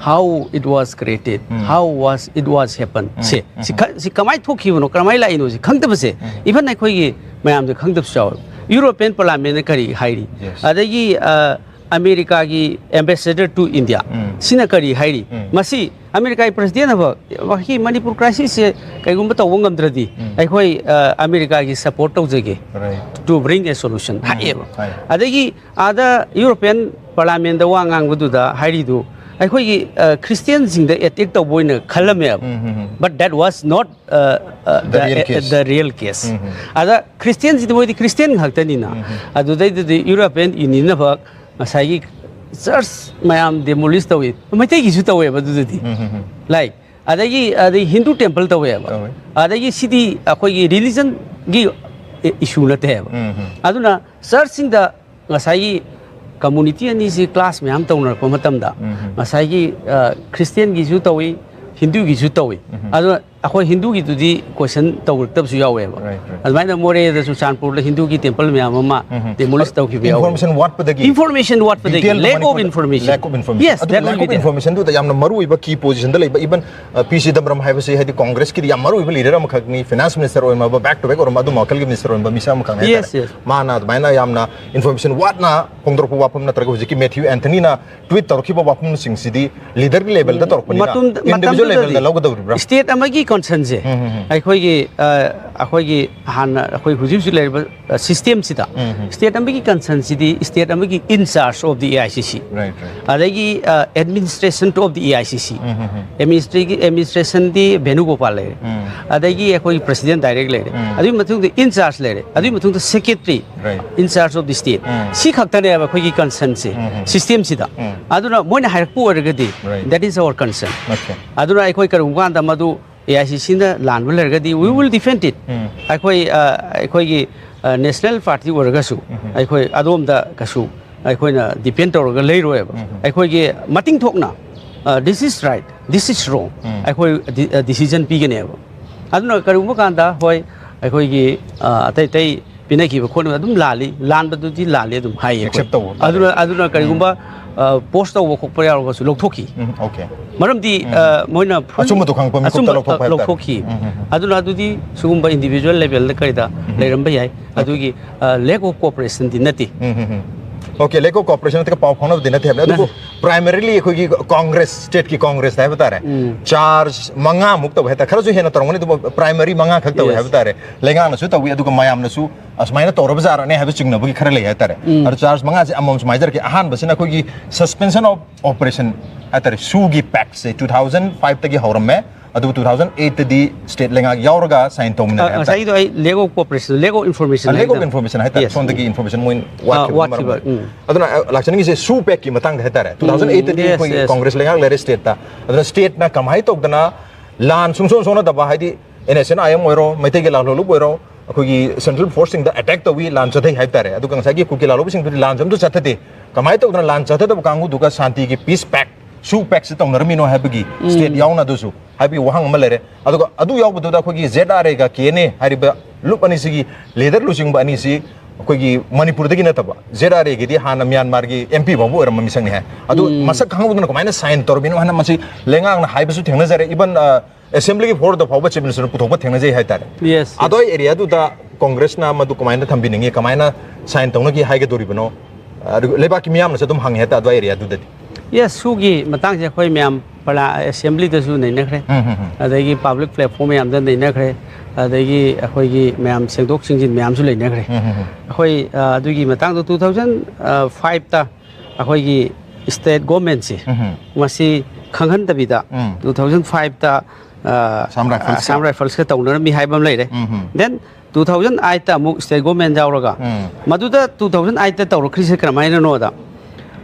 How it was created, um. how was it was happen ꯎꯝ, ꯁꯦ ꯎꯝ. ꯁꯤ ꯈ- ꯁꯤ ꯀꯃꯥꯏꯅ ꯊꯣꯛꯈꯤꯕꯅꯣ, ꯀꯃꯥꯏꯅ ꯂꯥꯛꯏꯅꯣ ꯁꯤ ꯈꯪꯗꯕꯁꯦ ꯎꯝ. ꯏꯚꯟ ꯑꯩꯈꯣꯏꯒꯤ ꯃꯌꯥꯝꯗ ꯈꯪꯗꯕꯁꯨ ꯌꯥꯎꯋꯦꯕ꯫ ꯌꯨꯔꯣꯄꯤꯌꯟ ꯄꯥꯔꯂꯥꯃꯦꯟꯅ ꯀꯔꯤ ꯍꯥꯏꯔꯤ, Yes. ꯑꯗꯒꯤ ꯑ, ꯑꯃꯦꯔꯤꯀꯥꯒꯤ ambassador to India ꯎꯝ. ꯁꯤꯅ ꯀꯔꯤ ꯍꯥꯏꯔꯤ, ꯎꯝ. ꯃꯁꯤ ꯑꯃꯦꯔꯤꯀꯥꯒꯤ ꯄ꯭ꯔꯁꯤꯗꯦꯟ ꯑꯃ ꯃꯍꯥꯛꯀꯤ ꯃꯅꯤꯄꯨꯔ ꯀ꯭ꯔꯥꯏꯁꯤꯁꯁꯦ ꯀꯩꯒꯨꯝꯕ ꯇꯧꯕ ꯉꯝꯗ꯭ꯔꯗꯤ ꯎꯝ. ꯑꯩꯈꯣꯏ ꯑ, ꯑꯃꯦꯔꯤꯀꯥꯒꯤ ꯁꯄꯣꯔꯠ ꯇꯧꯖꯒꯦ Right. to bring a solution ꯍꯥꯏꯌꯦꯕ꯫ ꯍꯥꯏ. ꯑꯗꯒꯤ ꯑꯥꯗ ꯌꯨꯔꯣꯄꯤꯌꯟ ꯄꯥꯔꯂꯥꯃꯦꯟꯗ ꯋꯥ ꯉꯥꯡꯕꯗꯨꯗ ꯍꯥꯏꯔꯤꯗꯨ ꯑꯩꯈꯣꯏꯒꯤ ꯑ, ꯈ꯭ꯔꯤꯁꯇꯤꯌꯟꯁꯤꯡꯗ ꯑꯦꯇꯦꯛ ꯇꯧꯕ ꯑꯣꯏꯅ ꯈꯜꯂꯝꯃꯦꯕ꯫ ꯎꯝ, ꯎꯝ, ꯎꯝ. But that was not uh, uh, The real case. The real case. ꯎꯝ, ꯎꯝ. ꯑꯗ ꯈ꯭ꯔꯤꯁꯇꯤꯌꯟꯁꯤꯗꯤ ꯃꯣꯏꯗꯤ ꯈ꯭ꯔꯤꯁꯇꯤꯌꯟ ꯉꯥꯛꯇꯅꯤꯅ ꯎꯝ, ꯎꯝ. ꯑꯗꯨꯗꯩꯗꯨꯗꯤ ꯌꯨꯔꯣꯄꯤꯌꯟ ꯌꯨꯅꯤꯌꯟꯅ ꯐꯛ ꯉꯁꯥꯏꯒꯤ ꯆꯔꯆ ꯃꯌꯥꯝ ꯗꯦꯃꯣꯂꯤꯁ ꯇꯧꯏ, ꯃꯩꯇꯩꯒꯤꯁꯨ ꯇꯧꯋꯦꯕ ꯑꯗꯨꯗꯗꯤ꯫ ꯎꯝ, ꯎꯝ, ꯎꯝ. ꯂꯥꯏꯛ ꯑꯗꯒꯤ ꯑꯗꯩ ꯍꯤꯟꯗꯨ ꯇꯦꯝꯄꯜ ꯇꯧꯋꯦꯕ꯫ ꯇꯧꯋꯦ. ꯑꯗꯒꯤ ꯁꯤꯗꯤ ꯑꯩꯈꯣꯏꯒꯤ ꯔꯤꯂꯤꯖꯟꯒꯤ ꯏꯁꯨ ꯅꯠꯇꯦꯕ꯫ ꯎꯝ, ꯎꯝ. ꯑꯗꯨꯅ ꯆꯔꯆꯁꯤꯡꯗ ꯉꯁꯥꯏꯒꯤ ꯀꯝꯃꯨꯅꯤꯇꯤ ꯑꯅꯤꯁꯤ ꯀ꯭ꯂꯥꯁ ꯃꯌꯥꯝ ꯇꯧꯅꯔꯛꯄ ꯃꯇꯝꯗ ꯎꯝ, ꯎꯝ. ꯉꯁꯥꯏꯒꯤ ꯑ, ꯈ꯭ꯔꯤꯁꯇꯤꯌꯟꯒꯤꯁꯨ ꯇꯧꯏ, ꯍꯤꯟꯗꯨꯒꯤꯁꯨ ꯇꯧꯏ꯫ ꯎꯝ. ꯑꯗꯣ ꯑꯩꯈꯣꯏ ꯍꯤꯟꯗꯨꯒꯤꯗꯨꯗꯤ ꯀꯣꯏꯁꯟ ꯇꯧꯔꯛꯇꯕꯁꯨ ꯌꯥꯎꯋꯦꯕ꯫ Right, right. ꯑꯗꯨꯃꯥꯏꯅ ꯃꯣꯔꯦꯗ ꯆꯨꯔꯆꯥꯟꯄꯨꯔꯗ ꯍꯤꯟꯗꯨꯒꯤ ꯇꯦꯝꯄꯜ ꯃꯌꯥꯝ ꯑꯃ ꯎꯝ. ꯗꯦꯃꯣꯂꯤꯁ ꯇꯧꯈꯤꯕ ꯌꯥꯎꯋꯦ꯫ Information ꯋꯥꯠꯄꯗꯒꯤ. Information ꯋꯥꯠꯄꯗꯒꯤ, Detail lack of Manipur information. Lack of information. Yes, ꯑꯗꯨ that lack will be of there. Information ꯗꯨꯗ ꯌꯥꯝꯅ ꯃꯔꯨ ꯑꯣꯏꯕ ꯀꯤ ꯄꯣꯖꯤꯁꯟꯗ ꯂꯩꯕ ꯏꯚꯟ ꯄꯤ ꯁꯤ ꯗꯝꯕꯔꯝ ꯍꯥꯏꯕꯁꯤ ꯍꯥꯏꯗꯤ ꯀꯣꯡꯒ꯭ꯔꯦꯁꯀꯤꯗꯤ ꯌꯥꯝ ꯃꯔꯨ ꯑꯣꯏꯕ ꯂꯤꯗꯔ ꯑꯃꯈꯛꯅꯤ, ꯐꯤꯅꯥꯟꯁ ꯃꯤꯅꯤꯁꯇꯔ ꯑꯣꯏꯔꯝꯃꯕ, ꯕꯦꯛ ꯇꯨ ꯕꯦꯛ ꯑꯣꯏꯔꯝꯕ ꯑꯗꯨꯝꯕ ꯃꯈꯜꯒꯤ ꯃꯤꯅꯤꯁꯇꯔ ꯑꯣꯏꯔꯝꯕ ꯃꯤꯁꯛ ꯑꯃꯈꯛꯅꯤ ꯍꯥꯏꯇꯥꯔꯦ꯫ Yes, yes. ꯃꯥꯅ ꯑꯗꯨꯃꯥꯏꯅ ꯌꯥꯝꯅ ꯏꯟꯐꯣꯔꯃꯦꯁꯟ ꯋꯥꯠꯅ ꯐꯣꯡꯗꯣꯔꯛꯄ ꯋꯥꯐꯝ ꯅꯠꯇ꯭ꯔꯒ ꯍꯧꯖꯤꯛꯀꯤ ꯃꯦꯊ꯭ꯌꯨ ꯑꯦꯟꯊꯅꯤꯅ ꯇ꯭ꯋꯤꯠ ꯇꯧꯔꯛꯈꯤꯕ ꯋꯥꯐꯝꯁꯤꯡꯁꯤꯗꯤ ꯂꯤꯗꯔꯒꯤ ꯂꯦꯚꯦꯜꯗ ꯇꯧꯔꯛꯄꯅꯤꯅ ꯃꯇꯝꯗ- ꯏꯟꯗꯤꯚꯤꯖꯨꯋꯦꯜ ꯃꯇꯝꯗꯨꯗꯗꯤ ꯂꯦꯚꯦꯜꯗ ꯂꯧꯒꯗꯧꯔꯤꯕ꯭ꯔꯥ? ꯁ꯭ꯇꯦꯠ ꯑꯃꯒꯤ ꯀꯟꯁꯔꯟꯁꯦ ꯑꯩꯈꯣꯏꯒꯤ ꯑ, ꯑꯩꯈꯣꯏꯒꯤ ꯍꯥꯟꯅ ꯑꯩꯈꯣꯏ ꯍꯧꯖꯤꯛ ꯍꯧꯖꯤꯛ ꯂꯩꯔꯤꯕ ꯁꯤꯁꯇꯦꯝꯁꯤꯗ ꯁ꯭ꯇꯦꯠ ꯑꯃꯒꯤ ꯀꯟꯁꯔꯟꯁꯤꯗꯤ ꯁ꯭ꯇꯦꯠ ꯑꯃꯒꯤ in charge of the A I C C, Right, right. ꯑꯗꯒꯤ administration of the A I C C, ꯑꯦꯗꯃꯤꯅꯤꯁꯇ꯭ꯔꯦꯒꯤ ꯑꯦꯗꯃꯤꯅꯤꯁꯇ꯭ꯔꯦꯁꯟꯗꯤ ꯚꯦꯅꯨꯒꯣꯄꯥꯜ ꯂꯩꯔꯦ, ꯑꯗꯒꯤ ꯑꯩꯈꯣꯏꯒꯤ ꯄ꯭ꯔꯁꯤꯗꯦꯟ ꯗꯥꯏꯔꯦꯛ ꯂꯩꯔꯦ, ꯑꯗꯨꯒꯤ ꯃꯇꯨꯡꯗ in charge ꯂꯩꯔꯦ, ꯑꯗꯨꯒꯤ ꯃꯇꯨꯡꯗ secretary Right. in charge of the state, ꯁꯤ ꯈꯛꯇꯅꯦꯕ ꯑꯩꯈꯣꯏꯒꯤ ꯀꯟꯁꯔꯟꯁꯦ ꯁꯤꯁꯇꯦꯝꯁꯤꯗ꯫ ꯑꯗꯨꯅ ꯃꯣꯏꯅ ꯍꯥꯏꯔꯛꯄ ꯑꯣꯏꯔꯒꯗꯤ Right. that is our concern. Okay. ꯑꯗꯨꯅ ꯑꯩꯈꯣꯏ ꯀꯔꯤꯒꯨꯝꯕ ꯀꯥꯟꯗ ꯃꯗꯨ A I C C ꯅ ꯂꯥꯟꯕ ꯂꯩꯔꯒꯗꯤ we will defend it. ꯑꯩꯈꯣꯏ ꯑ, ꯑꯩꯈꯣꯏꯒꯤ ꯅꯦꯁꯅꯦꯜ ꯄꯥꯔꯇꯤ ꯑꯣꯏꯔꯒꯁꯨ ꯑꯩꯈꯣꯏ ꯑꯗꯣꯝꯗ ꯀꯩꯁꯨ ꯑꯩꯈꯣꯏꯅ ꯗꯤꯄꯦꯟ ꯇꯧꯔꯒ ꯂꯩꯔꯣꯏꯕ꯫ ꯑꯩꯈꯣꯏꯒꯤ ꯃꯇꯤꯡ ꯊꯣꯛꯅ this is right, this is wrong, ꯑꯩꯈꯣꯏ ꯗꯤꯁꯤꯖꯟ ꯄꯤꯒꯅꯦꯕ꯫ ꯑꯗꯨꯅ ꯀꯔꯤꯒꯨꯝꯕ ꯀꯥꯟꯗ ꯍꯣꯏ ꯑꯩꯈꯣꯏꯒꯤ ꯑ, ꯑꯇꯩ ꯑꯇꯩ ꯄꯤꯅꯈꯤꯕ ꯈꯣꯠꯅꯕ ꯑꯗꯨꯝ ꯂꯥꯜꯂꯤ, ꯂꯥꯟꯕꯗꯨꯗꯤ ꯂꯥꯜꯂꯤ ꯑꯗꯨꯝ ꯍꯥꯏꯌꯦ ꯑꯩꯈꯣꯏ꯫ Accept ꯇꯧꯕ ꯇꯥꯔꯦ. ꯑꯗꯨꯅ ꯑꯗꯨꯅ ꯀꯔꯤꯒꯨꯝꯕ ꯄꯣꯁ ꯇꯧꯕ ꯈꯣꯠꯄ ꯌꯥꯎꯔꯒꯁꯨ ꯂꯧꯊꯣꯛꯈꯤ꯫ ꯎꯝ, okay. ꯃꯔꯝꯗꯤ ꯑ, ꯃꯣꯏꯅ full ꯑꯆꯨꯝꯕꯗꯣ ꯈꯪꯉꯛꯄ ꯃꯤꯀꯨꯞꯇ ꯑꯆꯨꯝꯕ, ꯂꯧꯊꯣꯛꯄ ꯍꯥꯏꯕ ꯇꯥꯔꯦ. ꯂꯧꯊꯣꯛꯈꯤ꯫ ꯑꯗꯨꯅ ꯑꯗꯨꯗꯤ ꯁꯤꯒꯨꯝꯕ ꯏꯟꯗꯤꯕꯤꯖꯨꯋꯦꯜ ꯂꯦꯚꯦꯜꯗ ꯀꯔꯤꯗ ꯂꯩꯔꯝꯕ ꯌꯥꯏ꯫ ꯑꯗꯨꯒꯤ ꯂꯦꯛ ꯑꯣꯐ ꯀꯣꯑꯣꯄꯔꯦꯁꯟꯗꯤ ꯅꯠꯇꯦ꯫ ꯎꯝ, ꯎꯝ, ꯎꯝ. Okay, lack of cooperation ꯅꯠꯇ꯭ꯔꯒ ꯄꯥꯎ ꯐꯥꯎꯅꯕꯗꯤ ꯅꯠꯇꯦ ꯍꯥꯏꯕꯅꯦ꯫ ꯑꯗꯨꯕꯨ primarily ꯑꯩꯈꯣꯏꯒꯤ ꯀꯣꯡꯒ꯭ꯔꯦꯁ, ꯁ꯭ꯇꯦꯠꯀꯤ ꯀꯣꯡꯒ꯭ꯔꯦꯁꯇ ꯍꯥꯏꯕ ꯇꯥꯔꯦ, ꯆꯥꯔꯖ ꯃꯉꯥꯃꯨꯛ ꯇꯧꯋꯦ ꯍꯥꯏ ꯇꯥꯔꯦ, ꯈꯔꯁꯨ ꯍꯦꯟꯅ ꯇꯧꯔꯝꯒꯅꯤ, ꯑꯗꯨꯕꯨ primarily ꯃꯉꯥ ꯈꯛ ꯇꯧꯋꯦ Yes. ꯍꯥꯏꯕ ꯇꯥꯔꯦ꯫ ꯂꯩꯉꯥꯛꯅꯁꯨ ꯇꯧꯋꯤ, ꯑꯗꯨꯒ ꯃꯌꯥꯝꯅꯁꯨ ꯑꯁꯨꯃꯥꯏꯅ ꯇꯧꯔꯕ ꯖꯥꯠꯔꯅꯦ ꯍꯥꯏꯕ ꯆꯤꯡꯅꯕꯒꯤ ꯈꯔ ꯂꯩ ꯍꯥꯏ ꯇꯥꯔꯦ꯫ ꯑꯗꯣ ꯆꯥꯔꯖ ꯃꯉꯥꯁꯦ ꯑꯃꯃꯝ ꯁꯨꯃꯥꯏꯅ ꯍꯥꯏꯖꯔꯛꯀꯦ꯫ ꯑꯍꯥꯟꯕꯁꯤꯅ ꯑꯩꯈꯣꯏꯒꯤ suspension of operation ꯍꯥꯏ ꯇꯥꯔꯦ, ꯁꯨꯒꯤ ꯄꯦꯛꯁꯦ two thousand five ꯇꯒꯤ ꯍꯧꯔꯝꯃꯦ, ꯑꯗꯨꯕꯨ two thousand eight ꯇꯗꯤ ꯁ꯭ꯇꯦꯠ ꯂꯩꯉꯥꯛ ꯌꯥꯎꯔꯒ ꯁꯥꯏꯟ ꯇꯧꯃꯤꯟꯅꯔꯦ ꯍꯥꯏ ꯇꯥꯔꯦ꯫ ꯉꯁꯥꯏꯒꯤꯗꯣ ꯑꯩ lack of cooperation, lack of information lake of ꯍꯥꯏꯒꯗ꯭ꯔꯥ? ꯏꯟꯐꯣꯔꯃꯦꯁꯟ ꯍꯥꯏꯇꯥꯔꯦ, Yes. ꯁꯣꯝꯗꯒꯤ ꯏꯟꯐꯣꯔꯃꯦꯁꯟ ꯃꯣꯏ ꯋꯥꯠꯈꯤꯕ ꯋꯥꯠꯈꯤꯕ, ꯃꯔꯝ ꯑꯣꯏ꯫ ꯎꯝ. ꯑꯗꯨꯅ ꯑ, ꯂꯥꯛꯆꯅꯤꯡꯉꯤꯁꯦ ꯁꯨ ꯄꯦꯛꯀꯤ ꯃꯇꯥꯡꯗ ꯍꯥꯏꯇꯥꯔꯦ꯫ Two thousand eight ꯇꯗꯤ Yes, ꯑꯩꯈꯣꯏꯒꯤ yes. ꯀꯣꯡꯒ꯭ꯔꯦꯁ ꯂꯩꯉꯥꯛ ꯂꯩꯔꯦ ꯁ꯭ꯇꯦꯠꯇ꯫ ꯑꯗꯨꯅ ꯁ꯭ꯇꯦꯠꯅ ꯀꯃꯥꯏꯅ ꯇꯧꯗꯅ ꯂꯥꯟ ꯁꯨꯡꯁꯣꯟ ꯁꯣꯟꯅꯗꯕ, ꯍꯥꯏꯗꯤ N S N I M ꯑꯣꯏꯔꯣ, ꯃꯩꯇꯩꯒꯤ ꯂꯥꯜꯍꯧꯂꯨꯞ ꯑꯣꯏꯔꯣ, ꯑꯩꯈꯣꯏꯒꯤ ꯁꯦꯟꯇ꯭ꯔꯦꯜ ꯐꯣꯔꯁꯁꯤꯡꯗ ꯑꯦꯇꯦꯛ ꯇꯧꯏ, ꯂꯥꯟ ꯆꯠꯊꯩ ꯍꯥꯏꯕ ꯇꯥꯔꯦ꯫ ꯑꯗꯨꯒ ꯉꯁꯥꯏꯒꯤ ꯀꯨꯀꯤ ꯂꯥꯜꯍꯧꯕꯁꯤꯡꯗꯨꯗꯤ ꯂꯥꯟꯁꯨ ꯑꯝꯇ ꯆꯠꯊꯗꯦ꯫ ꯀꯃꯥꯏꯅ ꯇꯧꯗꯅ ꯂꯥꯟ ꯆꯠꯊꯗꯕ ꯀꯥꯡꯕꯨꯗꯨꯒ ꯁꯥꯟꯇꯤꯒꯤ ꯄꯤꯁ ꯄꯦꯛ, ꯁꯨ ꯄꯦꯛꯁꯦ ꯇꯧꯅꯔꯝꯃꯤꯅꯣ ꯍꯥꯏꯕꯒꯤ ꯁ꯭ꯇꯦꯠ ꯌꯥꯎꯅ ꯑꯗꯨꯁꯨ ꯍꯥꯏꯕꯒꯤ ꯋꯥꯍꯪ ꯑꯃ ꯂꯩꯔꯦ꯫ ꯑꯗꯨꯒ ꯑꯗꯨ ꯌꯥꯎꯕꯗꯨꯗ ꯑꯩꯈꯣꯏꯒꯤ Z R A ꯒ K N A ꯍꯥꯏꯔꯤꯕ ꯂꯨꯞ ꯑꯅꯤꯁꯤꯒꯤ ꯂꯤꯗꯔ ꯂꯨꯆꯤꯡꯕ ꯑꯅꯤꯁꯤ ꯑꯩꯈꯣꯏꯒꯤ ꯃꯅꯤꯄꯨꯔꯗꯒꯤ ꯅꯠꯇꯕ, Z R A ꯒꯤꯗꯤ ꯍꯥꯟꯅ ꯃ꯭ꯌꯥꯟꯃꯥꯔꯒꯤ M P ꯐꯥꯎꯕ ꯑꯣꯏꯔꯝꯕ ꯃꯤꯁꯛꯅꯤ ꯍꯥꯏ꯫ ꯑꯗꯨ ꯃꯁꯛ ꯈꯪꯍꯧꯗꯅ ꯀꯃꯥꯏꯅ ꯁꯥꯏꯟ ꯇꯧꯔꯝꯃꯤꯅꯣ ꯍꯥꯏꯅ ꯃꯁꯤ ꯂꯩꯉꯥꯛꯅ ꯍꯥꯏꯕꯁꯨ ꯊꯦꯡꯅꯖꯔꯦ꯫ Even ꯑꯦꯁꯦꯝꯕ꯭ꯂꯤꯒꯤ ꯐ꯭ꯂꯣꯔꯗ ꯐꯥꯎꯕ ꯆꯤꯐ ꯃꯤꯅꯤꯁꯇꯔꯅ ꯄꯨꯊꯣꯛꯄ ꯊꯦꯡꯅꯖꯩ ꯍꯥꯏꯇꯥꯔꯦ꯫ Yes, yes. ꯑꯗꯣ ꯑꯦꯔꯤꯌꯥꯗꯨꯗ ꯀꯣꯡꯒ꯭ꯔꯦꯁꯅ ꯃꯗꯨ ꯀꯃꯥꯏꯅ ꯊꯝꯕꯤꯅꯤꯡꯉꯤ, ꯀꯃꯥꯏꯅ ꯁꯥꯏꯟ ꯇꯧꯅꯒꯦ ꯍꯥꯏꯒꯗꯣꯔꯤꯕꯅꯣ? ꯑꯗꯨꯒ ꯂꯩꯕꯥꯛꯀꯤ ꯃꯤꯌꯥꯝꯅꯁꯨ ꯑꯗꯨꯝ ꯍꯪꯉꯦ ꯍꯥꯏꯇꯥꯔꯦ ꯑꯗꯣ ꯑꯦꯔꯤꯌꯥꯗꯨꯗꯗꯤ꯫ ꯌꯦꯁ, ꯁꯨꯒꯤ ꯃꯇꯥꯡꯁꯦ ꯑꯩꯈꯣꯏ ꯃꯌꯥꯝ ꯑꯦꯁꯦꯝꯕ꯭ꯂꯤꯗꯁꯨ ꯅꯩꯅꯈ꯭ꯔꯦ, ꯎꯝ, ꯎꯝ, ꯎꯝ꯫ ꯑꯗꯒꯤ ꯄꯕ꯭ꯂꯤꯛ ꯄ꯭ꯂꯦꯠꯐꯣꯝ ꯃꯌꯥꯝꯗ ꯅꯩꯅꯈ꯭ꯔꯦ, ꯑꯗꯒꯤ ꯑꯩꯈꯣꯏꯒꯤ ꯃꯌꯥꯝ ꯁꯦꯡꯗꯣꯛ ꯁꯦꯡꯖꯤꯟ ꯃꯌꯥꯝꯁꯨ ꯂꯩꯅꯈ꯭ꯔꯦ꯫ ꯎꯝ, ꯎꯝ, ꯎꯝ꯫ ꯑꯩꯈꯣꯏ ꯑ, ꯑꯗꯨꯒꯤ ꯃꯇꯥꯡꯗꯣ ꯇꯨ ꯊꯥꯎꯖꯟ ꯐꯥꯏꯚꯇ ꯑꯩꯈꯣꯏꯒꯤ ꯁ꯭ꯇꯦꯠ ꯒꯣꯔꯃꯦꯟꯁꯤ ꯎꯝ, ꯎꯝ꯫ ꯃꯁꯤ ꯈꯪꯍꯟꯗꯕꯤꯗ ꯎꯝ꯫ ꯇꯨ ꯊꯥꯎꯖꯟ ꯐꯥꯏꯚꯇ ꯑꯁꯥꯝ ꯔꯥꯏꯐꯜꯁꯀ꯫ ꯑꯁꯥꯝ ꯔꯥꯏꯐꯜꯁꯀ ꯇꯧꯅꯔꯝꯃꯤ ꯍꯥꯏꯕ ꯑꯃ ꯂꯩꯔꯦ꯫ ꯎꯝ, ꯎꯝ꯫ ꯗꯦꯟ ꯇꯨ ꯊꯥꯎꯖꯟ ꯑꯩꯠꯇ ꯑꯃꯨꯛ ꯁ꯭ꯇꯦꯠ ꯒꯣꯔꯃꯦꯟ ꯌꯥꯎꯔꯒ ꯎꯝ꯫ ꯃꯗꯨꯗ ꯇꯨ ꯊꯥꯎꯖꯟ ꯑꯩꯠꯇ ꯇꯧꯔꯛꯈ꯭ꯔꯤꯁꯦ ꯀꯔꯝꯍꯥꯏꯅꯅꯣꯗ,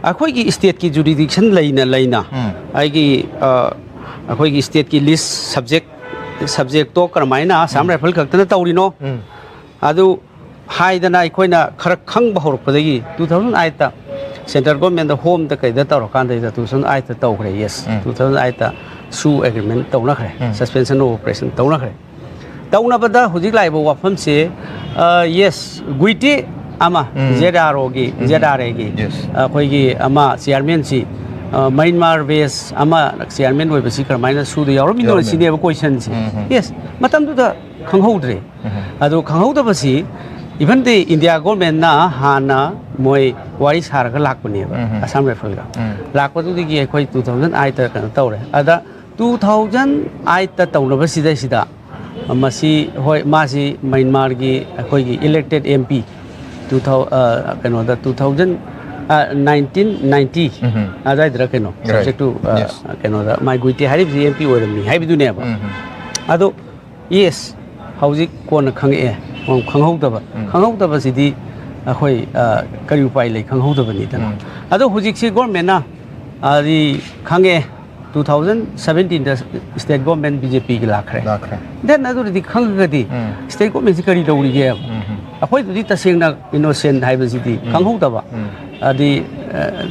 ꯑꯩꯈꯣꯏꯒꯤ ꯁ꯭ꯇꯦꯠꯀꯤ ꯖꯨꯔꯤꯗꯤꯛꯁꯟ ꯂꯩꯅ ꯂꯩꯅ ꯎꯝ꯫ ꯑꯩꯒꯤ ꯑ, ꯑꯩꯈꯣꯏꯒꯤ ꯁ꯭ꯇꯦꯠꯀꯤ ꯂꯤꯁ ꯁꯕꯖꯦꯛ ꯁꯕꯖꯦꯛꯇꯣ ꯀꯔꯝꯍꯥꯏꯅ ꯑꯁꯥꯝ ꯎꯝ꯫ ꯔꯥꯏꯐꯜ ꯈꯛꯇꯅ ꯇꯧꯔꯤꯅꯣ, ꯎꯝ꯫ ꯑꯗꯨ ꯍꯥꯏꯗꯅ ꯑꯩꯈꯣꯏꯅ ꯈꯔ ꯈꯪꯕ ꯍꯧꯔꯛꯄꯗꯒꯤ ꯇꯨ ꯊꯥꯎꯖꯟ ꯑꯩꯠꯇ ꯁꯦꯟꯇ꯭ꯔꯦꯜ ꯒꯣꯔꯃꯦꯟꯗ ꯍꯣꯝꯗ ꯀꯩꯗ ꯇꯧꯔꯀꯥꯟꯗꯩꯗ ꯇꯨ ꯊꯥꯎꯖꯟ ꯑꯩꯠꯇ ꯇꯧꯈ꯭ꯔꯦ꯫ ꯌꯦꯁ, ꯎꯝ꯫ ꯇꯨ ꯊꯥꯎꯖꯟ ꯑꯩꯠꯇ ꯁꯨ ꯑꯦꯒ꯭ꯔꯤꯃꯦꯟ ꯇꯧꯅꯈ꯭ꯔꯦ, ꯎꯝ꯫ ꯁꯁꯄꯦꯟꯁꯟ ꯑꯣꯐ ꯑꯣꯄꯔꯦꯁꯟ ꯇꯧꯅꯈ꯭ꯔꯦ꯫ ꯇꯧꯅꯕꯗ ꯍꯧꯖꯤꯛ ꯂꯥꯛꯏꯕ ꯋꯥꯐꯝꯁꯦ, ꯌꯦꯁ, ꯒꯨꯏꯇꯤ ꯑꯃ, ꯎꯝ꯫ ꯖꯦꯠ ꯑꯥꯔ ꯑꯣꯒꯤ ꯎꯝ꯫ ꯖꯦꯠ ꯑꯥꯔ ꯑꯦꯒꯤ ꯌꯦꯁ꯫ ꯑꯩꯈꯣꯏꯒꯤ ꯑꯃ ꯆꯤꯌꯥꯔꯃꯦꯟꯁꯤ, ꯃꯌꯟꯃꯥꯔ ꯕꯦꯁ ꯑꯃ ꯆꯤꯌꯥꯔꯃꯦꯟ ꯑꯣꯏꯕꯁꯤ ꯀꯔꯝꯍꯥꯏꯅ ꯁꯨꯗ ꯌꯥꯎꯔꯝꯃꯤꯅꯣ ꯌꯥꯎꯔꯝꯃꯤꯅꯣ꯫ ꯁꯤꯅꯦꯕ ꯀꯣꯏꯁꯟꯁꯦ꯫ ꯎꯝ, ꯎꯝ꯫ ꯌꯦꯁ, ꯃꯇꯝꯗꯨꯗ ꯈꯪꯍꯧꯗ꯭ꯔꯦ꯫ ꯎꯝ꯫ ꯑꯗꯣ ꯈꯪꯍꯧꯗꯕꯁꯤ, ꯏꯚꯟ ꯗꯤ ꯏꯟꯗꯤꯌꯥ ꯒꯣꯔꯃꯦꯟꯅ ꯍꯥꯟꯅ ꯃꯣꯏ ꯋꯥꯔꯤ ꯁꯥꯔꯒ ꯂꯥꯛꯄꯅꯦꯕ, ꯎꯝ, ꯎꯝ꯫ ꯑꯁꯥꯝ ꯔꯥꯏꯐꯜꯒ꯫ ꯎꯝ꯫ ꯂꯥꯛꯄꯗꯨꯗꯒꯤ ꯑꯩꯈꯣꯏ ꯇꯨ ꯊꯥꯎꯖꯟ ꯑꯩꯠꯇ ꯀꯩꯅꯣ ꯇꯧꯔꯦ꯫ ꯑꯗ ꯇꯨ ꯊꯥꯎꯖꯟ ꯑꯩꯠꯇ ꯇꯧꯅꯕꯁꯤꯗꯩꯁꯤꯗ ꯃꯁꯤ, ꯍꯣꯏ, ꯃꯥꯁꯤ ꯃꯌꯟꯃꯥꯔꯒꯤ ꯑꯩꯈꯣꯏꯒꯤ ꯏꯂꯦꯛꯇꯦꯠ ꯑꯦꯝ ꯄꯤ ꯇꯨ ꯊꯥꯎ-, ꯑ, ꯀꯩꯅꯣꯗ ꯇꯨ ꯊꯥꯎꯖꯟ, ꯑ, ꯅꯥꯏꯟꯇꯤꯟ ꯅꯥꯏꯟꯇꯤ ꯎꯝ꯫ ꯑꯗꯨꯋꯥꯏꯗꯔ ꯀꯩꯅꯣ, Right. ꯁꯕꯖꯦꯛꯇꯨ, ꯑ, Yes. ꯀꯩꯅꯣꯗ ꯃꯥꯏ ꯒꯨꯏꯇꯤ ꯍꯥꯏꯔꯤꯕꯁꯤ ꯑꯦꯝ ꯄꯤ ꯑꯣꯏꯔꯝꯃꯤ ꯍꯥꯏꯕꯗꯨꯅꯦꯕ꯫ ꯎꯝ, ꯎꯝ꯫ ꯑꯗꯣ ꯌꯦꯁ, ꯍꯧꯖꯤꯛ ꯀꯣꯟꯅ ꯈꯪꯉꯛꯑꯦ, ꯈꯪꯍꯧꯗꯕ꯫ ꯎꯝ꯫ ꯈꯪꯍꯧꯗꯕꯁꯤꯗꯤ ꯑꯩꯈꯣꯏ, ꯑ, ꯀꯔꯤ ꯎꯄꯥꯏ ꯂꯩ, ꯈꯪꯍꯧꯗꯕꯅꯤꯗꯅ꯫ ꯎꯝ꯫ ꯑꯗꯣ ꯍꯧꯖꯤꯛꯁꯤ ꯒꯣꯔꯃꯦꯟꯅ, ꯑꯗꯤ ꯈꯪꯉꯦ, ꯇꯨ ꯊꯥꯎꯖꯟ ꯁꯕꯦꯟꯇꯤꯟꯗ ꯁ꯭ꯇꯦꯠ ꯒꯣꯔꯃꯦꯟ ꯕꯤ ꯖꯦ ꯄꯤꯒꯤ ꯂꯥꯛꯈ꯭ꯔꯦ꯫ ꯂꯥꯛꯈ꯭ꯔꯦ꯫ ꯗꯦꯟ ꯑꯗꯨꯗꯤ ꯈꯪꯉꯒꯗꯤ ꯎꯝ꯫ ꯁ꯭ꯇꯦꯠ ꯒꯣꯔꯃꯦꯟꯁꯤ ꯀꯔꯤ ꯇꯧꯔꯤꯒꯦ? ꯎꯝ, ꯎꯝ꯫ ꯑꯩꯈꯣꯏꯗꯨꯗꯤ ꯇꯁꯦꯡꯅ ꯏꯅꯣꯁꯦꯟ ꯍꯥꯏꯕꯁꯤꯗꯤ ꯎꯝ꯫ ꯈꯪꯍꯧꯗꯕ꯫ ꯎꯝ꯫ ꯑꯗꯤ, ꯑ,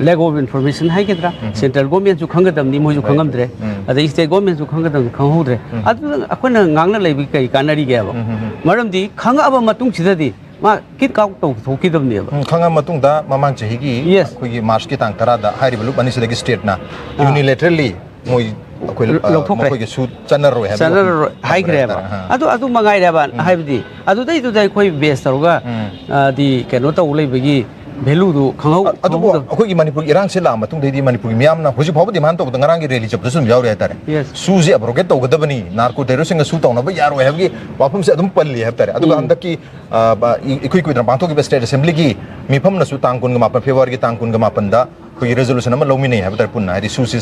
ꯂꯦꯛ ꯑꯣꯐ ꯏꯟꯐꯣꯔꯃꯦꯁꯟ ꯍꯥꯏꯒꯗ꯭ꯔꯥ, ꯎꯝ꯫ ꯁꯦꯟꯇ꯭ꯔꯦꯜ ꯒꯣꯔꯃꯦꯟꯁꯨ ꯈꯪꯒꯗꯕꯅꯤ, ꯃꯣꯏꯁꯨ Right. ꯈꯪꯉꯝꯗ꯭ꯔꯦ, ꯎꯝ꯫ ꯑꯗꯩ ꯁ꯭ꯇꯦꯠ ꯒꯣꯔꯃꯦꯟꯁꯨ ꯈꯪꯒꯗꯕꯅꯤ, ꯈꯪꯍꯧꯗ꯭ꯔꯦ꯫ ꯎꯝ꯫ ꯑꯗꯨꯅ ꯑꯩꯈꯣꯏꯅ ꯉꯥꯡꯅ ꯂꯩꯕꯒꯤ ꯀꯔꯤ ꯀꯥꯟꯅꯔꯤꯒꯦꯕ? ꯎꯝ, ꯎꯝ, ꯎꯝ꯫ ꯃꯔꯝꯗꯤ ꯈꯪꯉꯛꯑꯕ ꯃꯇꯨꯡꯁꯤꯗꯗꯤ ꯃꯥ ꯀꯤꯛ ꯑꯥꯎꯠ ꯇꯧꯊꯣꯛꯈꯤꯗꯕꯅꯦꯕ꯫ ꯎꯝ, ꯈꯪꯉ ꯃꯇꯨꯡꯗ ꯃꯃꯥꯡ ꯆꯍꯤꯒꯤ Yes. ꯑꯩꯈꯣꯏꯒꯤ ꯃꯥꯔꯆꯀꯤ ꯇꯥꯡ ꯇꯔꯥꯗ ꯍꯥꯏꯔꯤꯕ ꯂꯨꯞ ꯑꯅꯤꯁꯤꯗꯒꯤ ꯁ꯭ꯇꯦꯠꯅ ꯑꯥ꯫ ꯌꯨꯅꯤꯂꯦꯇꯔꯦꯜꯂꯤ ꯃꯣꯏ ꯑꯩꯈꯣꯏ, ꯑ, ꯂꯧꯊꯣꯛꯈ꯭ꯔꯦ꯫ ꯃꯈꯣꯏꯒꯤ ꯁꯨ ꯆꯠꯅꯔꯣꯏ ꯍꯥꯏꯕ ꯆꯠꯅꯔꯔꯣꯏ ꯋꯥꯐꯝ ꯍꯥꯏꯈ꯭ꯔꯦꯕ꯫ ꯍꯥꯏꯇꯥꯔꯦ꯫ ꯑꯥ꯫ ꯑꯗꯨ, ꯑꯗꯨ ꯃꯉꯥꯏꯔꯦꯕ ꯎꯝ꯫ ꯍꯥꯏꯕꯗꯤ ꯑꯗꯨꯗꯩꯗꯨꯗ ꯑꯩꯈꯣꯏ ꯕꯦꯁ ꯇꯧꯔꯒ, ꯎꯝ꯫ ꯑꯗꯤ ꯀꯩꯅꯣ ꯇꯧ ꯂꯩꯕꯒꯤ ꯚꯦꯂꯨꯗꯨ ꯈꯪꯍꯧ ꯑꯗꯨꯕꯨ ꯈꯪꯍꯧꯗꯕ꯫ ꯑꯩꯈꯣꯏꯒꯤ ꯃꯅꯤꯄꯨꯔꯒꯤ ꯏꯔꯥꯡꯁꯦ ꯂꯥꯛꯑ ꯃꯇꯨꯡꯗꯩꯗꯤ ꯃꯅꯤꯄꯨꯔꯒꯤ ꯃꯤꯌꯥꯝꯅ ꯍꯧꯖꯤꯛ ꯐꯥꯎꯕ ꯗꯤꯃꯥꯟ ꯇꯧꯕꯗ ꯉꯔꯥꯡꯒꯤ ꯔꯦꯂꯤ ꯆꯠꯄꯗꯁꯨ ꯑꯗꯨꯝ ꯌꯥꯎꯔꯤ ꯍꯥꯏꯇꯥꯔꯦ꯫ Yes. ꯁꯨꯁꯦ ꯑꯦꯕ꯭ꯔꯣꯒꯦꯠ ꯇꯧꯒꯗꯕꯅꯤ, ꯅꯥꯔꯀꯣ ꯇꯦꯔꯣꯔꯤꯁꯁꯤꯡꯒ ꯁꯨ ꯇꯧꯅꯕ ꯌꯥꯔꯣꯏ ꯍꯥꯏꯕꯒꯤ ꯋꯥꯐꯝꯁꯦ ꯑꯗꯨꯝ ꯄꯜꯂꯤ ꯍꯥꯏꯕ ꯇꯥꯔꯦ꯫ ꯑꯗꯨꯒ ꯍꯟꯗꯛꯀꯤ ꯑ, ꯕ-, ꯏ-, ꯏꯀꯨꯏ ꯀꯨꯏꯗꯅ ꯄꯥꯡꯊꯣꯛꯈꯤꯕ ꯁ꯭ꯇꯦꯠ ꯑꯦꯁꯦꯝꯕ꯭ꯂꯤꯒꯤ ꯃꯤꯐꯝꯅꯁꯨ ꯇꯥꯡ ꯀꯨꯟꯒ ꯃꯥꯄꯟ, ꯐꯦꯕ꯭ꯔꯨꯋꯥꯔꯤꯒꯤ ꯇꯥꯡ ꯀꯨꯟꯒ ꯃꯥꯄꯟꯗ ꯑꯩꯈꯣꯏꯒꯤ ꯔꯦꯖꯣꯂꯨꯁꯟ ꯑꯃ ꯂꯧꯃꯤꯟꯅꯩ ꯍꯥꯏꯕ ꯇꯥꯔꯦ ꯄꯨꯟꯅ, ꯍꯥꯏꯗꯤ ꯁꯨꯁꯦ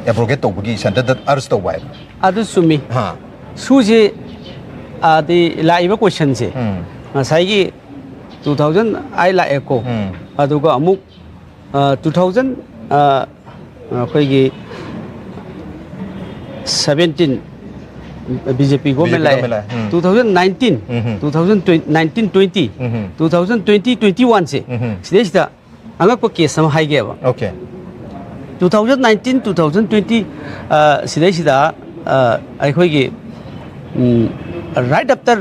ꯑꯦꯕ꯭ꯔꯣꯒꯦꯠ ꯇꯧꯕꯒꯤ ꯁꯦꯟꯇꯔꯗ ꯑꯔꯖ ꯇꯧꯕ ꯍꯥꯏꯕ꯫ ꯑꯗꯨ ꯆꯨꯝꯃꯤ꯫ ꯍꯥ꯫ ꯁꯨꯁꯦ ꯑꯗꯤ ꯂꯥꯛꯏꯕ ꯀꯣꯏꯁꯟꯁꯦ ꯎꯝ꯫ ꯉꯁꯥꯏꯒꯤ ꯇꯨ ꯊꯥꯎꯖꯟ ꯑꯥꯏꯠ ꯂꯥꯛꯑꯦꯀꯣ꯫ ꯎꯝ꯫ ꯑꯗꯨꯒ ꯑꯃꯨꯛ ꯇꯨ ꯊꯥꯎꯖꯟ ꯑꯩꯈꯣꯏꯒꯤ ꯁꯕꯦꯟꯇꯤꯟ ꯕꯤ ꯖꯦ ꯄꯤ ꯒꯣꯔꯃꯦꯟ ꯕꯤ ꯖꯦ ꯄꯤ ꯒꯣꯔꯃꯦꯟ ꯂꯥꯛꯑꯦ꯫ ꯎꯝ꯫ ꯇꯨ ꯊꯥꯎꯖꯟ ꯅꯥꯏꯟꯇꯤꯟ ꯎꯝ꯫ ꯇꯨ ꯊꯥꯎꯖꯟ ꯅꯥꯏꯟꯇꯤꯟ ꯇ꯭ꯋꯦꯟꯇꯤ ꯎꯝ꯫ ꯇꯨ ꯊꯥꯎꯖꯟ ꯇ꯭ꯋꯦꯟꯇꯤ ꯇ꯭ꯋꯦꯟꯇꯤ ꯋꯥꯟꯁꯦ ꯎꯝ꯫ ꯁꯤꯗꯩꯁꯤꯗ ꯑꯉꯛꯄ ꯀꯦꯁ ꯑꯃ ꯍꯥꯏꯒꯦꯕ꯫ Okay. Two thousand nineteen two thousand twenty ꯁꯤꯗꯩꯁꯤꯗ ꯑ, ꯑꯩꯈꯣꯏꯒꯤ right after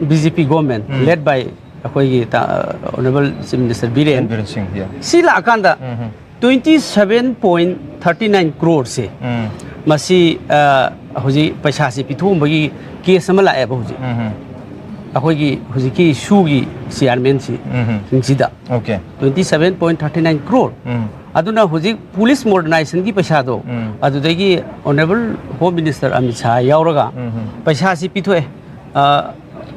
B J P government um. led by ꯑꯩꯈꯣꯏꯒꯤ honourable chief minister Biren Biren ꯁꯤꯡ, yeah. ꯁꯤ ꯂꯥꯛꯑꯀꯥꯟꯗ ꯎꯝ꯫ twenty seven point thirty nine crore ꯁꯦ ꯎꯝ꯫ ꯃꯁꯤ ꯑ, ꯍꯧꯖꯤꯛ ꯄꯩꯁꯥꯁꯤ ꯄꯤꯊꯣꯛꯑꯝꯕꯒꯤ ꯀꯦꯁ ꯑꯃ ꯂꯥꯛꯑꯦꯕ ꯍꯧꯖꯤꯛ꯫ ꯎꯝ꯫ ꯑꯩꯈꯣꯏꯒꯤ ꯍꯧꯖꯤꯛꯀꯤ ꯁꯨꯒꯤ ꯆꯤꯌꯥꯔꯃꯦꯟꯁꯤ ꯎꯝ꯫ ꯁꯤꯡꯁꯤꯗ okay. twenty seven point thirty nine crore꯫ ꯎꯝ꯫ ꯑꯗꯨꯅ ꯍꯧꯖꯤꯛ ꯄꯨꯂꯤꯁ ꯃꯣꯗꯔꯅꯥꯏꯖꯦꯁꯟꯒꯤ ꯄꯩꯁꯥꯗꯣ ꯎꯝ꯫ ꯑꯗꯨꯗꯒꯤ honourable home minister Amit Shah ꯌꯥꯎꯔꯒ ꯎꯝ꯫ ꯄꯩꯁꯥꯁꯤ ꯄꯤꯊꯣꯛꯑꯦ꯫ ꯑ,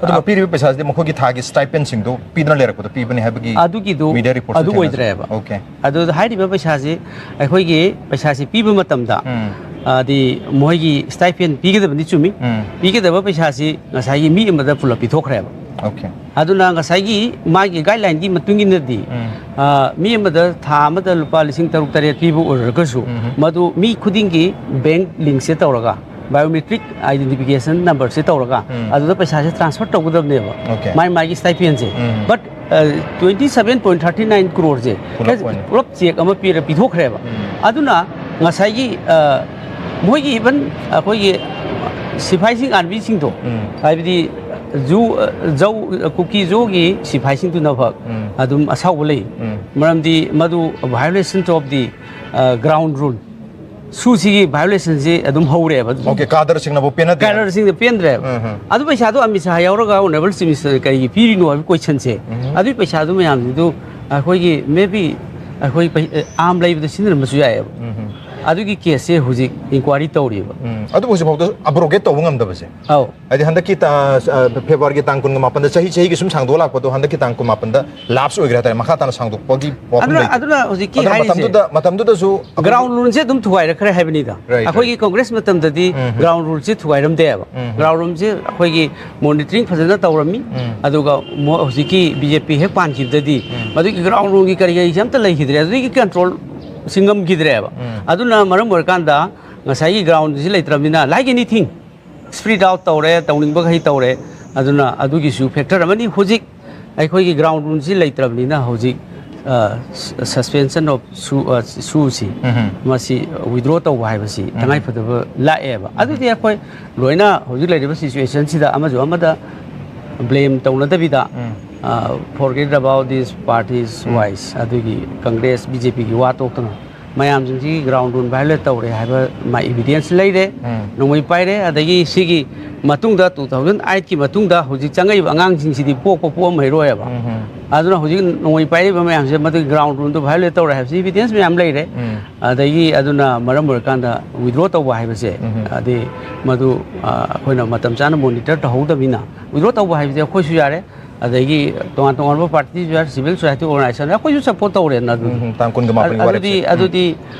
ꯑꯗꯨꯒ ꯄꯤꯔꯤꯕ ꯄꯩꯁꯥꯁꯤꯗꯤ ꯃꯈꯣꯏꯒꯤ ꯊꯥꯒꯤ ꯁ꯭ꯇꯥꯏꯄꯦꯟꯁꯤꯡꯗꯣ ꯄꯤꯗꯨꯅ ꯂꯩꯔꯛꯄꯗꯣ ꯄꯤꯕꯅꯤ ꯍꯥꯏꯕꯒꯤ ꯑꯗꯨꯒꯤꯗꯨ media report ꯑꯗꯨ ꯊꯦꯡꯅꯖꯩ꯫ ꯑꯣꯏꯗ꯭ꯔꯦꯕ꯫ ꯑꯣꯀꯦ꯫ ꯑꯗꯨꯗ ꯍꯥꯏꯔꯤꯕ ꯄꯩꯁꯥꯁꯤ ꯑꯩꯈꯣꯏꯒꯤ ꯄꯩꯁꯥꯁꯤ ꯄꯤꯕ ꯃꯇꯝꯗ ꯎꯝ꯫ ꯑꯗꯤ ꯃꯣꯏꯒꯤ ꯁ꯭ꯇꯥꯏꯄꯦꯟ ꯄꯤꯒꯗꯕꯅꯤ ꯆꯨꯝꯃꯤ꯫ ꯎꯝ꯫ ꯄꯤꯒꯗꯕ ꯄꯩꯁꯥꯁꯤ ꯉꯁꯥꯏꯒꯤ ꯃꯤ ꯑꯃꯗ ꯄꯨꯂꯞ ꯄꯤꯊꯣꯛꯈ꯭ꯔꯦꯕ꯫ ꯑꯣꯀꯦ꯫ ꯑꯗꯨꯅ ꯉꯁꯥꯏꯒꯤ ꯃꯥꯒꯤ ꯒꯥꯏꯗꯂꯥꯏꯟꯒꯤ ꯃꯇꯨꯡ ꯏꯟꯅꯗꯤ ꯎꯝ꯫ ꯑ, ꯃꯤ ꯑꯃꯗ ꯊꯥ ꯑꯃꯗ ꯂꯨꯄꯥ ꯂꯤꯁꯤꯡ ꯇꯔꯨꯛ ꯇꯔꯦꯠ ꯄꯤꯕ ꯑꯣꯏꯔꯒꯁꯨ ꯎꯝ꯫ ꯃꯗꯨ ꯃꯤ ꯈꯨꯗꯤꯡꯒꯤ ꯕꯦꯡ ꯂꯤꯡꯁꯦ ꯇꯧꯔꯒ ꯕꯥꯏꯑꯣꯃꯦꯇ꯭ꯔꯤꯛ ꯑꯥꯏꯗꯦꯟꯇꯤꯐꯤꯀꯦꯁꯟ ꯅꯝꯕꯔꯁꯦ ꯇꯧꯔꯒ ꯎꯝ꯫ ꯑꯗꯨꯗ ꯄꯩꯁꯥꯁꯦ ꯇ꯭ꯔꯥꯟꯁꯐꯔ ꯇꯧꯒꯗꯕꯅꯦꯕ꯫ ꯑꯣꯀꯦ꯫ ꯃꯥꯏ ꯃꯥꯒꯤ ꯁ꯭ꯇꯥꯏꯄꯦꯟꯁꯦ꯫ ꯎꯝ꯫ But twenty seven point thirty nine crore ꯁꯦ ꯄꯨꯂꯞ ꯑꯣꯏꯅ꯫ ꯄꯨꯂꯞ ꯆꯦꯛ ꯑꯃ ꯄꯤꯔ ꯄꯤꯊꯣꯛꯈ꯭ꯔꯦꯕ꯫ ꯎꯝ꯫ ꯑꯗꯨꯅ ꯉꯁꯥꯏꯒꯤ ꯑ, ꯃꯣꯏꯒꯤ ꯏꯚꯟ ꯑꯩꯈꯣꯏꯒꯤ ꯁꯤꯐꯥꯏꯁꯤꯡ ꯑꯥꯔꯃꯤꯁꯤꯡꯗꯣ ꯎꯝ꯫ ꯍꯥꯏꯕꯗꯤ ꯖꯨ ꯖꯧ ꯀꯨꯀꯤ ꯖꯣꯒꯤ ꯁꯤꯐꯥꯏꯁꯤꯡꯗꯨꯅ ꯐꯛ ꯎꯝ꯫ ꯑꯗꯨꯝ ꯑꯁꯥꯎꯕ ꯂꯩ꯫ ꯎꯝ꯫ ꯃꯔꯝꯗꯤ ꯃꯗꯨ violation of the ground rule, ꯁꯨꯁꯤꯒꯤ ꯚꯥꯏꯑꯣꯂꯦꯁꯟꯁꯤ ꯑꯗꯨꯝ ꯍꯧꯔꯦꯕ꯫ ꯑꯣꯀꯦ, ꯀꯥꯗꯔꯁꯤꯡꯅꯕꯨ ꯄꯦꯟꯅꯗꯦ꯫ ꯀꯥꯗꯔꯁꯤꯡꯗ ꯄꯦꯟꯗ꯭ꯔꯦꯕ꯫ ꯎꯝ, ꯎꯝ꯫ ꯑꯗꯨ ꯄꯩꯁꯥꯗꯣ ꯑꯃꯤꯠ ꯁꯥꯍ ꯌꯥꯎꯔꯒ ꯑꯣꯅꯔꯦꯕꯜ ꯆꯤꯐ ꯃꯤꯅꯤꯁꯇꯔ ꯀꯔꯤꯒꯤ ꯄꯤꯔꯤꯅꯣ ꯍꯥꯏꯕ ꯀꯣꯏꯁꯟꯁꯦ꯫ ꯎꯝ꯫ ꯑꯗꯨꯒꯤ ꯄꯩꯁꯥꯗꯨ ꯃꯌꯥꯝꯁꯤꯗꯨ ꯑꯩꯈꯣꯏꯒꯤ maybe ꯑꯩꯈꯣꯏ ꯄꯩ-, ꯑꯥꯝ ꯂꯩꯕꯗ ꯁꯤꯖꯤꯟꯅꯔꯝꯕꯁꯨ ꯌꯥꯏꯑꯕ꯫ ꯎꯝ, ꯎꯝ꯫ ꯑꯗꯨꯒꯤ ꯀꯦꯁꯁꯦ ꯍꯧꯖꯤꯛ ꯏꯟꯀ꯭ꯋꯥꯏꯔꯤ ꯇꯧꯔꯤꯕ꯫ ꯎꯝ꯫ ꯑꯗꯨꯕꯨ ꯍꯧꯖꯤꯛꯐꯥꯎꯗ ꯑꯕ꯭ꯔꯣꯒꯦꯠ ꯇꯧꯕ ꯉꯝꯗꯕꯁꯦ꯫ ꯑꯧ꯫ ꯍꯥꯏꯗꯤ ꯍꯟꯗꯛꯀꯤ ꯇꯥ-, ꯑ, ꯐꯦꯕ꯭ꯔꯨꯋꯥꯔꯤꯒꯤ ꯇꯥꯡ ꯀꯨꯟꯒ ꯃꯥꯄꯟꯗ ꯆꯍꯤ ꯆꯍꯤꯒꯤ ꯁꯨꯝ ꯁꯥꯡꯗꯣꯛꯂꯛꯄꯗꯣ ꯍꯟꯗꯛꯀꯤ ꯇꯥꯡ ꯀꯨꯟꯃꯥꯄꯟꯗ ꯂꯥꯞꯁ ꯑꯣꯏꯈ꯭ꯔꯦ ꯍꯥꯏꯇꯥꯔꯦ, ꯃꯈꯥ ꯇꯥꯅ ꯁꯥꯡꯗꯣꯛꯄꯒꯤ ꯋꯥꯐꯝ ꯑꯗꯨꯅ, ꯂꯩꯇꯦ꯫ ꯑꯗꯨꯅ ꯍꯧꯖꯤꯛꯀꯤ ꯑꯗꯨꯅ ꯍꯥꯏꯔꯤꯁꯦ ꯃꯇꯝꯗꯨꯗ, ꯃꯇꯝꯗꯨꯗꯁꯨ ꯑꯩꯈꯣꯏ ground ruleꯁꯦ ꯑꯗꯨꯝ ꯊꯨꯒꯥꯏꯔꯛꯈ꯭ꯔꯦ ꯍꯥꯏꯕꯅꯤꯗ꯫ Right, right. ꯑꯩꯈꯣꯏꯒꯤ ꯀꯣꯡꯒ꯭ꯔꯦꯁ ꯃꯇꯝꯗꯗꯤ ꯎꯝ, ꯎꯝ꯫ Ground ruleꯁꯦ ꯊꯨꯒꯥꯏꯔꯝꯗꯦꯕ꯫ ꯎꯝ, ꯎꯝ꯫ Ground ruleꯁꯦ ꯑꯩꯈꯣꯏꯒꯤ monitoring ꯐꯖꯅ ꯇꯧꯔꯝꯃꯤ꯫ ꯎꯝ꯫ ꯑꯗꯨꯒ ꯃꯣ-, ꯍꯧꯖꯤꯛꯀꯤ BJP ꯍꯦꯛ ꯄꯥꯟꯈꯤꯕꯗꯗꯤ ꯎꯝ꯫ ꯃꯗꯨꯒꯤ ground ruleꯒꯤ ꯀꯔꯤ ꯀꯔꯤꯁꯦ ꯑꯝꯇ ꯂꯩꯈꯤꯗ꯭ꯔꯦ, ꯑꯗꯨꯒꯤ controlꯁꯤ ꯉꯝꯈꯤꯗ꯭ꯔꯦꯕ꯫ ꯎꯝ꯫ ꯑꯗꯨꯅ ꯃꯔꯝ ꯑꯣꯏꯔꯀꯥꯟꯗ ꯉꯁꯥꯏꯒꯤ groundꯁꯤ ꯂꯩꯇ꯭ꯔꯕꯅꯤꯅ, like anything, spread out ꯇꯧꯔꯦ, ꯇꯧꯅꯤꯡꯕꯈꯩ ꯇꯧꯔꯦ꯫ ꯑꯗꯨꯅ ꯑꯗꯨꯒꯤꯁꯨ factor ꯑꯃꯅꯤ꯫ ꯍꯧꯖꯤꯛ ꯑꯩꯈꯣꯏꯒꯤ ground ruleꯁꯤ ꯂꯩꯇ꯭ꯔꯕꯅꯤꯅ ꯍꯧꯖꯤꯛ, ꯑ, suspension of issue, ꯑ, issueꯁꯤ ꯎꯝ꯫ ꯃꯁꯤ withdraw ꯇꯧꯕ ꯍꯥꯏꯕꯁꯤ ꯎꯝ꯫ ꯇꯉꯥꯏꯐꯗꯕ ꯂꯥꯛꯑꯦꯕ꯫ ꯎꯝ꯫ ꯑꯗꯨꯗꯤ ꯑꯩꯈꯣꯏ ꯂꯣꯏꯅ ꯍꯧꯖꯤꯛ ꯂꯩꯔꯤꯕ situationꯁꯤꯗ ꯑꯃꯁꯨ ꯑꯃꯗ blame ꯇꯧꯅꯗꯕꯤꯗ, ꯎꯝ꯫ ꯑ, forget about these parties um. Wise, ꯑꯗꯨꯒꯤ ꯀꯪꯒ꯭ꯔꯦꯁ, BJPꯒꯤ ꯋꯥ ꯇꯣꯛꯇꯅ ꯃꯌꯥꯝꯁꯤꯡꯁꯤ ground rule violate ꯇꯧꯔꯦ ꯍꯥꯏꯕ ꯃꯥ evidence ꯂꯩꯔꯦ, ꯎꯝ꯫ ꯅꯣꯡꯃꯩ ꯄꯥꯏꯔꯦ, ꯑꯗꯒꯤ ꯁꯤꯒꯤ ꯃꯇꯨꯡꯗ two thousand eightꯀꯤ ꯃꯇꯨꯡꯗ ꯍꯧꯖꯤꯛ ꯆꯪꯉꯛꯏꯕ ꯑꯉꯥꯡꯁꯤꯡꯁꯤꯗꯤ ꯄꯣꯛꯄ ꯄꯣꯛꯑꯝꯃꯔꯣꯏꯕ꯫ ꯎꯝ, ꯎꯝ꯫ ꯑꯗꯨꯅ ꯍꯧꯖꯤꯛ ꯅꯣꯡꯃꯩ ꯄꯥꯏꯔꯤꯕ ꯃꯌꯥꯝꯁꯦ ꯃꯗꯨꯒꯤ ground ruleꯗꯨ violate ꯇꯧꯔꯦ ꯍꯥꯏꯕꯁꯤ evidence ꯃꯌꯥꯝ ꯂꯩꯔꯦ꯫ ꯎꯝ꯫ ꯑꯗꯒꯤ ꯑꯗꯨꯅ ꯃꯔꯝ ꯑꯣꯏꯔꯀꯥꯟꯗ withdraw ꯇꯧꯕ ꯍꯥꯏꯕꯁꯦ, ꯎꯝ꯫ ꯑꯗꯤ ꯃꯗꯨ, ꯑ, ꯑꯩꯈꯣꯏꯅ ꯃꯇꯝ ꯆꯥꯅ monitor ꯇꯧꯍꯧꯗꯕꯅꯤꯅ withdraw ꯇꯧꯕ ꯍꯥꯏꯕꯁꯦ ꯑꯩꯈꯣꯏꯁꯨ ꯌꯥꯔꯦ, ꯑꯗꯒꯤ ꯇꯣꯉꯥꯟ ꯇꯣꯉꯥꯟꯕ partyꯁꯨ ꯌꯥꯔꯦ, civil society organization, ꯑꯩꯈꯣꯏꯁꯨ support ꯇꯧꯔꯦꯅ ꯑꯗꯨꯗꯤ꯫ ꯎꯝ, ꯎꯝ, ꯇꯥꯡ ꯀꯨꯟꯒ ꯃꯥꯄꯟꯒꯤ ꯑꯗꯨꯗꯤ, ꯋꯥꯔꯦꯞꯁꯦ꯫ ꯎꯝ꯫ ꯑꯗꯨꯗꯤ,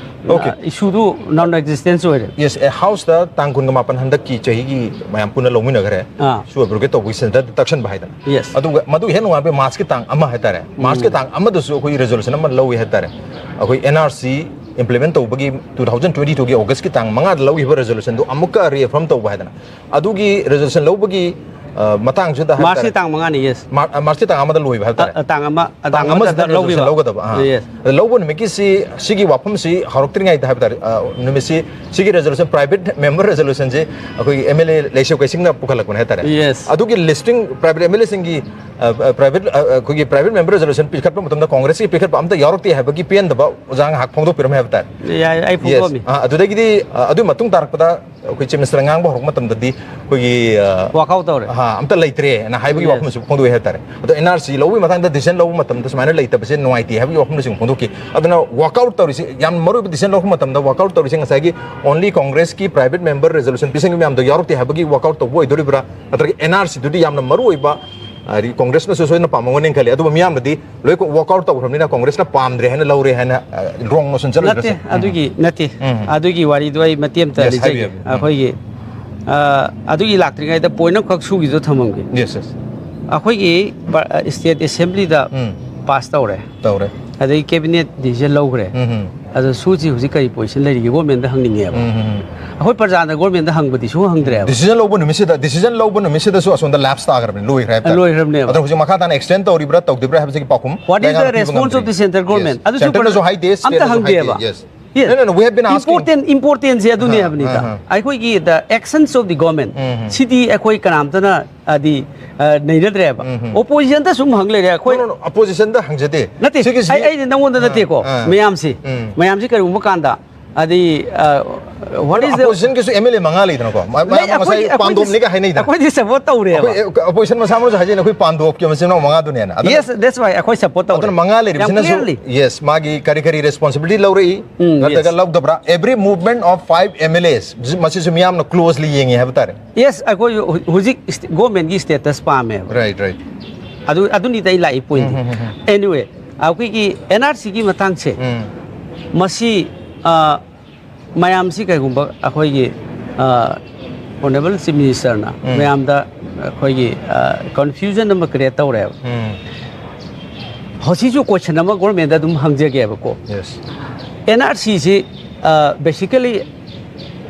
OK꯫ ꯑ, issueꯗꯨ non existence ꯑꯣꯏꯔꯦ꯫ Yes, ꯑꯦ, Houseꯇ ꯇꯥꯡ ꯀꯨꯟꯒ ꯃꯥꯄꯟ ꯍꯟꯗꯛꯀꯤ ꯆꯍꯤꯒꯤ ꯃꯌꯥꯝ ꯄꯨꯟꯅ ꯂꯧꯃꯤꯟꯅꯈ꯭ꯔꯦ꯫ ꯑꯥ꯫ ꯁꯨ abrogate ꯇꯧꯕꯒꯤ ꯁꯦꯟꯇꯔꯗ ꯇꯛꯁꯟꯕ ꯍꯥꯏꯗꯅ꯫ Yes꯫ ꯑꯗꯨꯒ ꯃꯗꯨ ꯍꯦꯟꯅ ꯅꯨꯡꯉꯥꯏꯕ Marchꯀꯤ ꯇꯥꯡ ꯑꯃ ꯍꯥꯏꯇꯥꯔꯦ꯫ ꯎꯝ꯫ Marchꯀꯤ ꯇꯥꯡ ꯑꯃꯗꯁꯨ ꯑꯩꯈꯣꯏꯒꯤ resolution ꯑꯃ ꯂꯧꯏ ꯍꯥꯏꯇꯥꯔꯦ꯫ ꯑꯩꯈꯣꯏ NRC implement ꯇꯧꯕꯒꯤ two thousand twenty twoꯒꯤ Augustꯀꯤ ꯇꯥꯡ ꯃꯉꯥꯗ ꯂꯧꯈꯤꯕ resolutionꯗꯨ ꯑꯃꯨꯛꯀ reaffirm ꯇꯧꯕ ꯍꯥꯏꯗꯅ꯫ ꯑꯗꯨꯒꯤ resolution ꯂꯧꯕꯒꯤ, ꯑ, ꯃꯇꯥꯡꯁꯤꯗ ꯍꯥꯏꯇꯥꯔꯦ꯫ Marchꯀꯤ ꯇꯥꯡ ꯃꯉꯥꯅꯤ, yes꯫ ꯃꯥꯔ-, ꯑ, Marchꯀꯤ ꯇꯥꯡ ꯑꯃꯗ ꯂꯣꯏꯕ ꯍꯥꯏꯕ ꯇꯥꯔꯦ꯫ ꯑ, ꯑ, ꯇꯥꯡ ꯑꯃ, ꯑ, ꯇꯥꯡ ꯇꯥꯡ ꯑꯃꯗ ꯑꯃꯗ ꯂꯧꯈꯤꯕ꯫ Resolution ꯂꯧꯒꯗꯕ, ꯑ꯫ Yes꯫ ꯑꯗ ꯂꯧꯕ ꯅꯨꯃꯤꯠꯀꯤ ꯁꯤ, ꯁꯤꯒꯤ ꯋꯥꯐꯝꯁꯤ ꯍꯧꯔꯛꯇ꯭ꯔꯤꯉꯩꯗ ꯍꯥꯏꯕ ꯇꯥꯔꯦ, ꯑ, ꯅꯨꯃꯤꯠꯁꯤ, ꯁꯤꯒꯤ resolution, private member resolutionꯁꯤ ꯑꯩꯈꯣꯏꯒꯤ MLA ꯂꯩꯁꯧ ꯀꯩꯁꯤꯡꯅ ꯄꯨꯈꯠꯂꯛꯄꯅꯦ ꯍꯥꯏ ꯇꯥꯔꯦ꯫ Yes꯫ ꯑꯗꯨꯒꯤ listing, private MLAꯁꯤꯡꯒꯤ, ꯑ, ꯑ, private, ꯑ, ꯑ, ꯑꯩꯈꯣꯏꯒꯤ private member resolution ꯄꯤꯈꯠꯄ ꯃꯇꯝꯗ ꯀꯣꯡꯒ꯭ꯔꯦꯁꯀꯤ ꯄꯤꯈꯠꯄ ꯑꯝꯇ ꯌꯥꯎꯔꯛꯇꯦ ꯍꯥꯏꯕꯒꯤ ꯄꯦꯟꯗꯕ ꯑꯣꯖꯥ ꯉꯥꯏꯍꯥꯛ ꯐꯣꯡꯗꯣꯛꯄꯤꯔꯝꯃꯦ ꯍꯥꯏꯕ ꯇꯥꯔꯦ꯫ ꯌꯥꯏ, ꯑꯩ Yes꯫ ꯐꯣꯡꯗꯣꯛꯑꯝꯃꯤ꯫ ꯑ, ꯑꯗꯨꯗꯒꯤꯗꯤ, ꯑ, ꯑꯗꯨꯒꯤ ꯃꯇꯨꯡ ꯇꯥꯔꯛꯄꯗ ꯑꯩꯈꯣꯏ ꯆꯤꯐ ꯃꯤꯅꯤꯁꯇꯔ ꯉꯥꯡꯕ ꯍꯧꯔꯛꯄ ꯃꯇꯝꯗꯗꯤ ꯑꯩꯈꯣꯏꯒꯤ, ꯑ, ꯋꯥꯛ ꯑꯥꯎꯠ ꯇꯧꯔꯦ꯫ ꯑꯍꯥ, ꯑꯝꯇ ꯂꯩꯇ꯭ꯔꯦꯅ ꯍꯥꯏꯕꯒꯤ Yes. ꯋꯥꯐꯝꯁꯨ ꯐꯣꯡꯗꯣꯛꯏ ꯍꯥꯏꯇꯥꯔꯦ꯫ ꯑꯗꯣ ꯑꯦꯟ ꯑꯥꯔ ꯁꯤ ꯂꯧꯕꯒꯤ ꯃꯇꯥꯡꯗ ꯗꯤꯁꯤꯖꯟ ꯂꯧꯕ ꯃꯇꯝꯗ ꯁꯨꯃꯥꯏꯅ ꯂꯩꯇꯕꯁꯦ ꯅꯨꯡꯉꯥꯏꯇꯦ ꯍꯥꯏꯕꯒꯤ ꯋꯥꯐꯝꯅꯆꯤꯡꯕ ꯐꯣꯡꯗꯣꯛꯈꯤ꯫ ꯑꯗꯨꯅ ꯋꯥꯛ ꯑꯥꯎꯠ ꯇꯧꯔꯤꯁꯤ, ꯌꯥꯝ ꯃꯔꯨꯑꯣꯏꯕ ꯗꯤꯁꯤꯖꯟ ꯂꯧꯕ ꯃꯇꯝꯗ ꯋꯥꯛ ꯑꯥꯎꯠ ꯇꯧꯔꯤꯁꯤ ꯉꯁꯥꯏꯒꯤ only ꯀꯣꯡꯒ꯭ꯔꯦꯁꯀꯤ ꯄ꯭ꯔꯥꯏꯚꯦꯠ ꯃꯦꯝꯕꯔ ꯔꯦꯖꯣꯂꯨꯁꯟ ꯄꯤꯁꯤꯟꯕ ꯃꯌꯥꯝꯗꯣ ꯌꯥꯎꯔꯛꯇꯦ ꯍꯥꯏꯕꯒꯤ ꯋꯥꯛ ꯑꯥꯎꯠ ꯇꯧꯕ ꯑꯣꯏꯗꯣꯔꯤꯕ꯭ꯔꯥ, ꯅꯠꯇ꯭ꯔꯒ ꯑꯦꯟ ꯑꯥꯔ ꯁꯤꯗꯨꯗꯤ ꯌꯥꯝꯅ ꯃꯔꯨꯑꯣꯏꯕ, ꯍꯥꯏꯗꯤ ꯀꯣꯡꯒ꯭ꯔꯦꯁꯅꯁꯨ ꯁꯣꯏꯗꯅ ꯄꯥꯝꯃꯝꯒꯅꯤ ꯈꯜꯂꯤ, ꯑꯗꯨꯕꯨ ꯃꯤꯌꯥꯝꯅꯗꯤ ꯂꯣꯏ ꯋꯥꯛ ꯑꯥꯎꯠ ꯇꯧꯈ꯭ꯔꯕꯅꯤꯅ ꯀꯣꯡꯒ꯭ꯔꯦꯁꯅ ꯄꯥꯝꯗ꯭ꯔꯦ ꯍꯥꯏꯅ ꯂꯧꯔꯦ ꯍꯥꯏꯅ ꯔꯣꯡ ꯅꯣꯁꯟ ꯅꯠꯇꯦ, ꯆꯠꯂꯣꯏꯗ꯭ꯔꯁꯦ? ꯑꯗꯨꯒꯤ ꯅꯠꯇꯦ꯫ ꯎꯝ. ꯑꯗꯨꯒꯤ ꯋꯥꯔꯤꯗꯣ ꯑꯩ ꯃꯇꯦꯛ ꯑꯃꯇ Yes, ꯂꯤꯖꯒꯦ꯫ ꯍꯥꯏꯕꯤꯌꯨ. ꯎꯝ. ꯑꯩꯈꯣꯏꯒꯤ, ꯑ, ꯑꯗꯨꯒꯤ ꯂꯥꯛꯇ꯭ꯔꯤꯉꯩꯗ ꯄꯣꯏꯟ ꯑꯃꯈꯛ ꯁꯨꯒꯤꯗꯣ ꯊꯝꯃꯝꯒꯦ꯫ Yes, yes. ꯑꯩꯈꯣꯏꯒꯤ ꯄ-, ꯑ, ꯁ꯭ꯇꯦꯠ ꯑꯦꯁꯦꯝꯕ꯭ꯂꯤꯗ ꯎꯝ. ꯄꯥꯁ ꯇꯧꯔꯦ, ꯇꯧꯔꯦ. ꯑꯗꯩ ꯀꯦꯕꯤꯅꯦꯠ ꯗꯤꯁꯤꯖꯟ ꯂꯧꯈ꯭ꯔꯦ꯫ ꯎꯝ, ꯎꯝ. ꯑꯗꯣ ꯁꯨꯁꯤ ꯍꯧꯖꯤꯛ ꯀꯔꯤ ꯄꯣꯖꯤꯁꯟ ꯂꯩꯔꯤꯒꯦ ꯒꯣꯔꯃꯦꯟꯗ ꯍꯪꯅꯤꯡꯉꯦꯕ꯫ ꯎꯝ, ꯎꯝ, ꯎꯝ. ꯑꯩꯈꯣꯏ ꯄ꯭ꯔꯖꯥꯅ ꯒꯣꯔꯃꯦꯟꯗ ꯍꯪꯕꯗꯤ ꯁꯨꯡꯍꯪ ꯍꯪꯗ꯭ꯔꯦꯕ꯫ ꯗꯤꯁꯤꯖꯟ ꯂꯧꯕ ꯅꯨꯃꯤꯠꯁꯤꯗ, ꯗꯤꯁꯤꯖꯟ ꯂꯧꯕ ꯅꯨꯃꯤꯠꯁꯤꯗꯁꯨ ꯑꯁꯣꯝꯗ ꯂꯦꯞꯁ ꯇꯥꯈ꯭ꯔꯕꯅꯤ, ꯂꯣꯏꯈ꯭ꯔꯦ ꯍꯥꯏꯕ ꯇꯥꯔꯦ꯫ ꯂꯣꯏꯈ꯭ꯔꯕꯅꯦꯕ꯫ ꯑꯗꯣ ꯍꯧꯖꯤꯛ ꯃꯈꯥ ꯇꯥꯅ ꯑꯦꯛꯁꯇꯦꯟ ꯇꯧꯔꯤꯕ꯭ꯔꯥ ꯇꯧꯗ꯭ꯔꯤꯕ꯭ꯔꯥ ꯍꯥꯏꯕꯁꯤꯒꯤ ꯄꯥꯎꯈꯨꯝ What is the ꯂꯩꯉꯥꯛꯅ ꯄꯤꯕ response of ꯉꯝꯗ꯭ꯔꯤ. the central government? Yes. ꯑꯗꯨꯁꯨ ꯁꯦꯟꯇꯔꯅꯁꯨ ꯄ꯭ꯔꯖꯥ-, ꯍꯥꯏꯗꯦ, ꯑꯝꯇ ꯁ꯭ꯇꯦꯠꯅꯁꯨ ꯍꯥꯏꯗꯦ. ꯍꯪꯗꯦꯕ꯫ Yes. Yes. No, no, no, we have been asking. Important, importance ꯁꯦ ꯑꯗꯨꯅꯦ ꯑꯍꯥ, ꯍꯥꯏꯕꯅꯤꯗ꯫ ꯑꯍꯥ. ꯑꯩꯈꯣꯏꯒꯤ the actions of the government ꯎꯝ, ꯎꯝ. ꯁꯤꯗꯤ ꯑꯩꯈꯣꯏ ꯀꯅꯥꯝꯇꯅ, ꯑꯗꯤ, ꯑ, ꯅꯩꯅꯗ꯭ꯔꯦꯕ꯫ ꯎꯝ, ꯎꯝ. ꯑꯣꯄꯣꯖꯤꯁꯟꯗ ꯁꯨꯝ ꯍꯪ ꯂꯩꯔꯦ ꯑꯩꯈꯣꯏ꯫ No, no, no, ꯑꯣꯄꯣꯖꯤꯁꯟꯗ ꯍꯪꯖꯗꯦ꯫ ꯅꯠꯇꯦ, ꯁꯤꯒꯤꯁꯤ ꯑꯩ, ꯑꯩꯗꯤ ꯅꯪꯉꯣꯟꯗ ꯑꯥ, ꯅꯠꯇꯦꯀꯣ, ꯑꯥ. ꯃꯌꯥꯝꯁꯤ, ꯎꯝ. ꯃꯌꯥꯝꯁꯤ ꯀꯔꯤꯒꯨꯝꯕ ꯀꯥꯟꯗ, ꯑꯗꯤ, ꯑ, what is the ꯑꯣꯄꯣꯖꯤꯁꯟꯒꯤꯁꯨ ꯑꯦꯝ ꯑꯦꯜ ꯑꯦ ꯃꯉꯥ ꯂꯩꯗꯅꯀꯣ, ꯃ-, ꯃ-, ꯂꯩ, ꯉꯁꯥꯏ ꯑꯩꯈꯣꯏꯗꯤ, ꯄꯥꯝꯗꯣꯞꯅꯤꯒ ꯍꯥꯏꯅꯩꯗꯅ. ꯑꯩꯈꯣꯏꯗꯤ ꯁꯄꯣꯔꯠ ꯇꯧꯔꯦꯕ꯫ ꯑꯩꯈꯣꯏ, ꯑ, ꯑꯣꯄꯣꯖꯤꯁꯟ ꯃꯁꯥ ꯃꯔꯨꯁꯨ ꯍꯥꯏꯖꯩ, ꯑꯩꯈꯣꯏ ꯄꯥꯝꯗꯣꯞꯀꯤ ꯃꯆꯤꯟ ꯃꯅꯥꯎ ꯃꯉꯥꯗꯨꯅꯦꯅ. ꯑꯗꯨꯅ, Yes, that's why ꯑꯩꯈꯣꯏ ꯁꯄꯣꯔꯠ ꯇꯧꯔꯦ꯫ ꯑꯗꯨꯅ ꯃꯉꯥ ꯌꯥꯝ ꯂꯩꯔꯤꯕꯁꯤꯅꯁꯨ, clearly. Yes, ꯃꯥꯒꯤ ꯀꯔꯤ ꯀꯔꯤ ꯔꯦꯁꯄꯣꯟꯁꯤꯕꯤꯂꯤꯇꯤ ꯂꯧꯔꯛꯏ, ꯎꯝ, ꯅꯠꯇ꯭ꯔꯒ yes. ꯂꯧꯗꯕ꯭ꯔꯥ? Every movement of five M L As, ꯃꯁꯤꯁꯨ ꯃꯤꯌꯥꯝꯅ ꯀ꯭ꯂꯣꯖꯂꯤ ꯌꯦꯡꯉꯤ ꯍꯥꯏꯕ ꯇꯥꯔꯦ. Yes, ꯑꯩꯈꯣꯏ ꯍꯧ-, ꯍꯧꯖꯤꯛ ꯏꯁ-, ꯒꯣꯔꯃꯦꯟꯒꯤ ꯁ꯭ꯇꯦꯇꯁ ꯄꯥꯝꯃꯦꯕ꯫ Right, right. ꯑꯗꯨ, ꯑꯗꯨꯅꯤꯗ ꯑꯩ ꯂꯥꯛꯏ ꯄꯣꯏꯟꯗꯤ꯫ ꯎꯝ, ꯎꯝ, ꯎꯝ, ꯎꯝ. Anyway, ꯑꯩꯈꯣꯏꯒꯤ ꯑꯦꯟ ꯑꯥꯔ ꯁꯤꯒꯤ ꯃꯇꯥꯡꯁꯦ, ꯎꯝ. ꯃꯁꯤ, ꯑ, ꯃꯌꯥꯝꯁꯤ ꯀꯩꯒꯨꯝꯕ ꯑꯩꯈꯣꯏꯒꯤ, ꯑ, ꯑꯣꯅꯔꯦꯕꯜ ꯆꯤꯐ ꯃꯤꯅꯤꯁꯇꯔꯅ ꯎꯝ. ꯃꯌꯥꯝꯗ ꯑꯩꯈꯣꯏꯒꯤ, ꯑ, ꯀꯟꯐ꯭ꯌꯨꯖꯟ ꯑꯃ ꯀ꯭ꯔꯤꯌꯦꯠ ꯇꯧꯔꯦꯕ꯫ ꯎꯝ. ꯍꯧꯖꯤꯛꯁꯨ ꯀꯣꯏꯁꯟ ꯑꯃ ꯒꯣꯔꯃꯦꯟꯗ ꯑꯗꯨꯝ ꯍꯪꯖꯒꯦꯕꯀꯣ꯫ Yes. ꯑꯦꯟ ꯑꯥꯔ ꯁꯤꯁꯤ, ꯑ, basically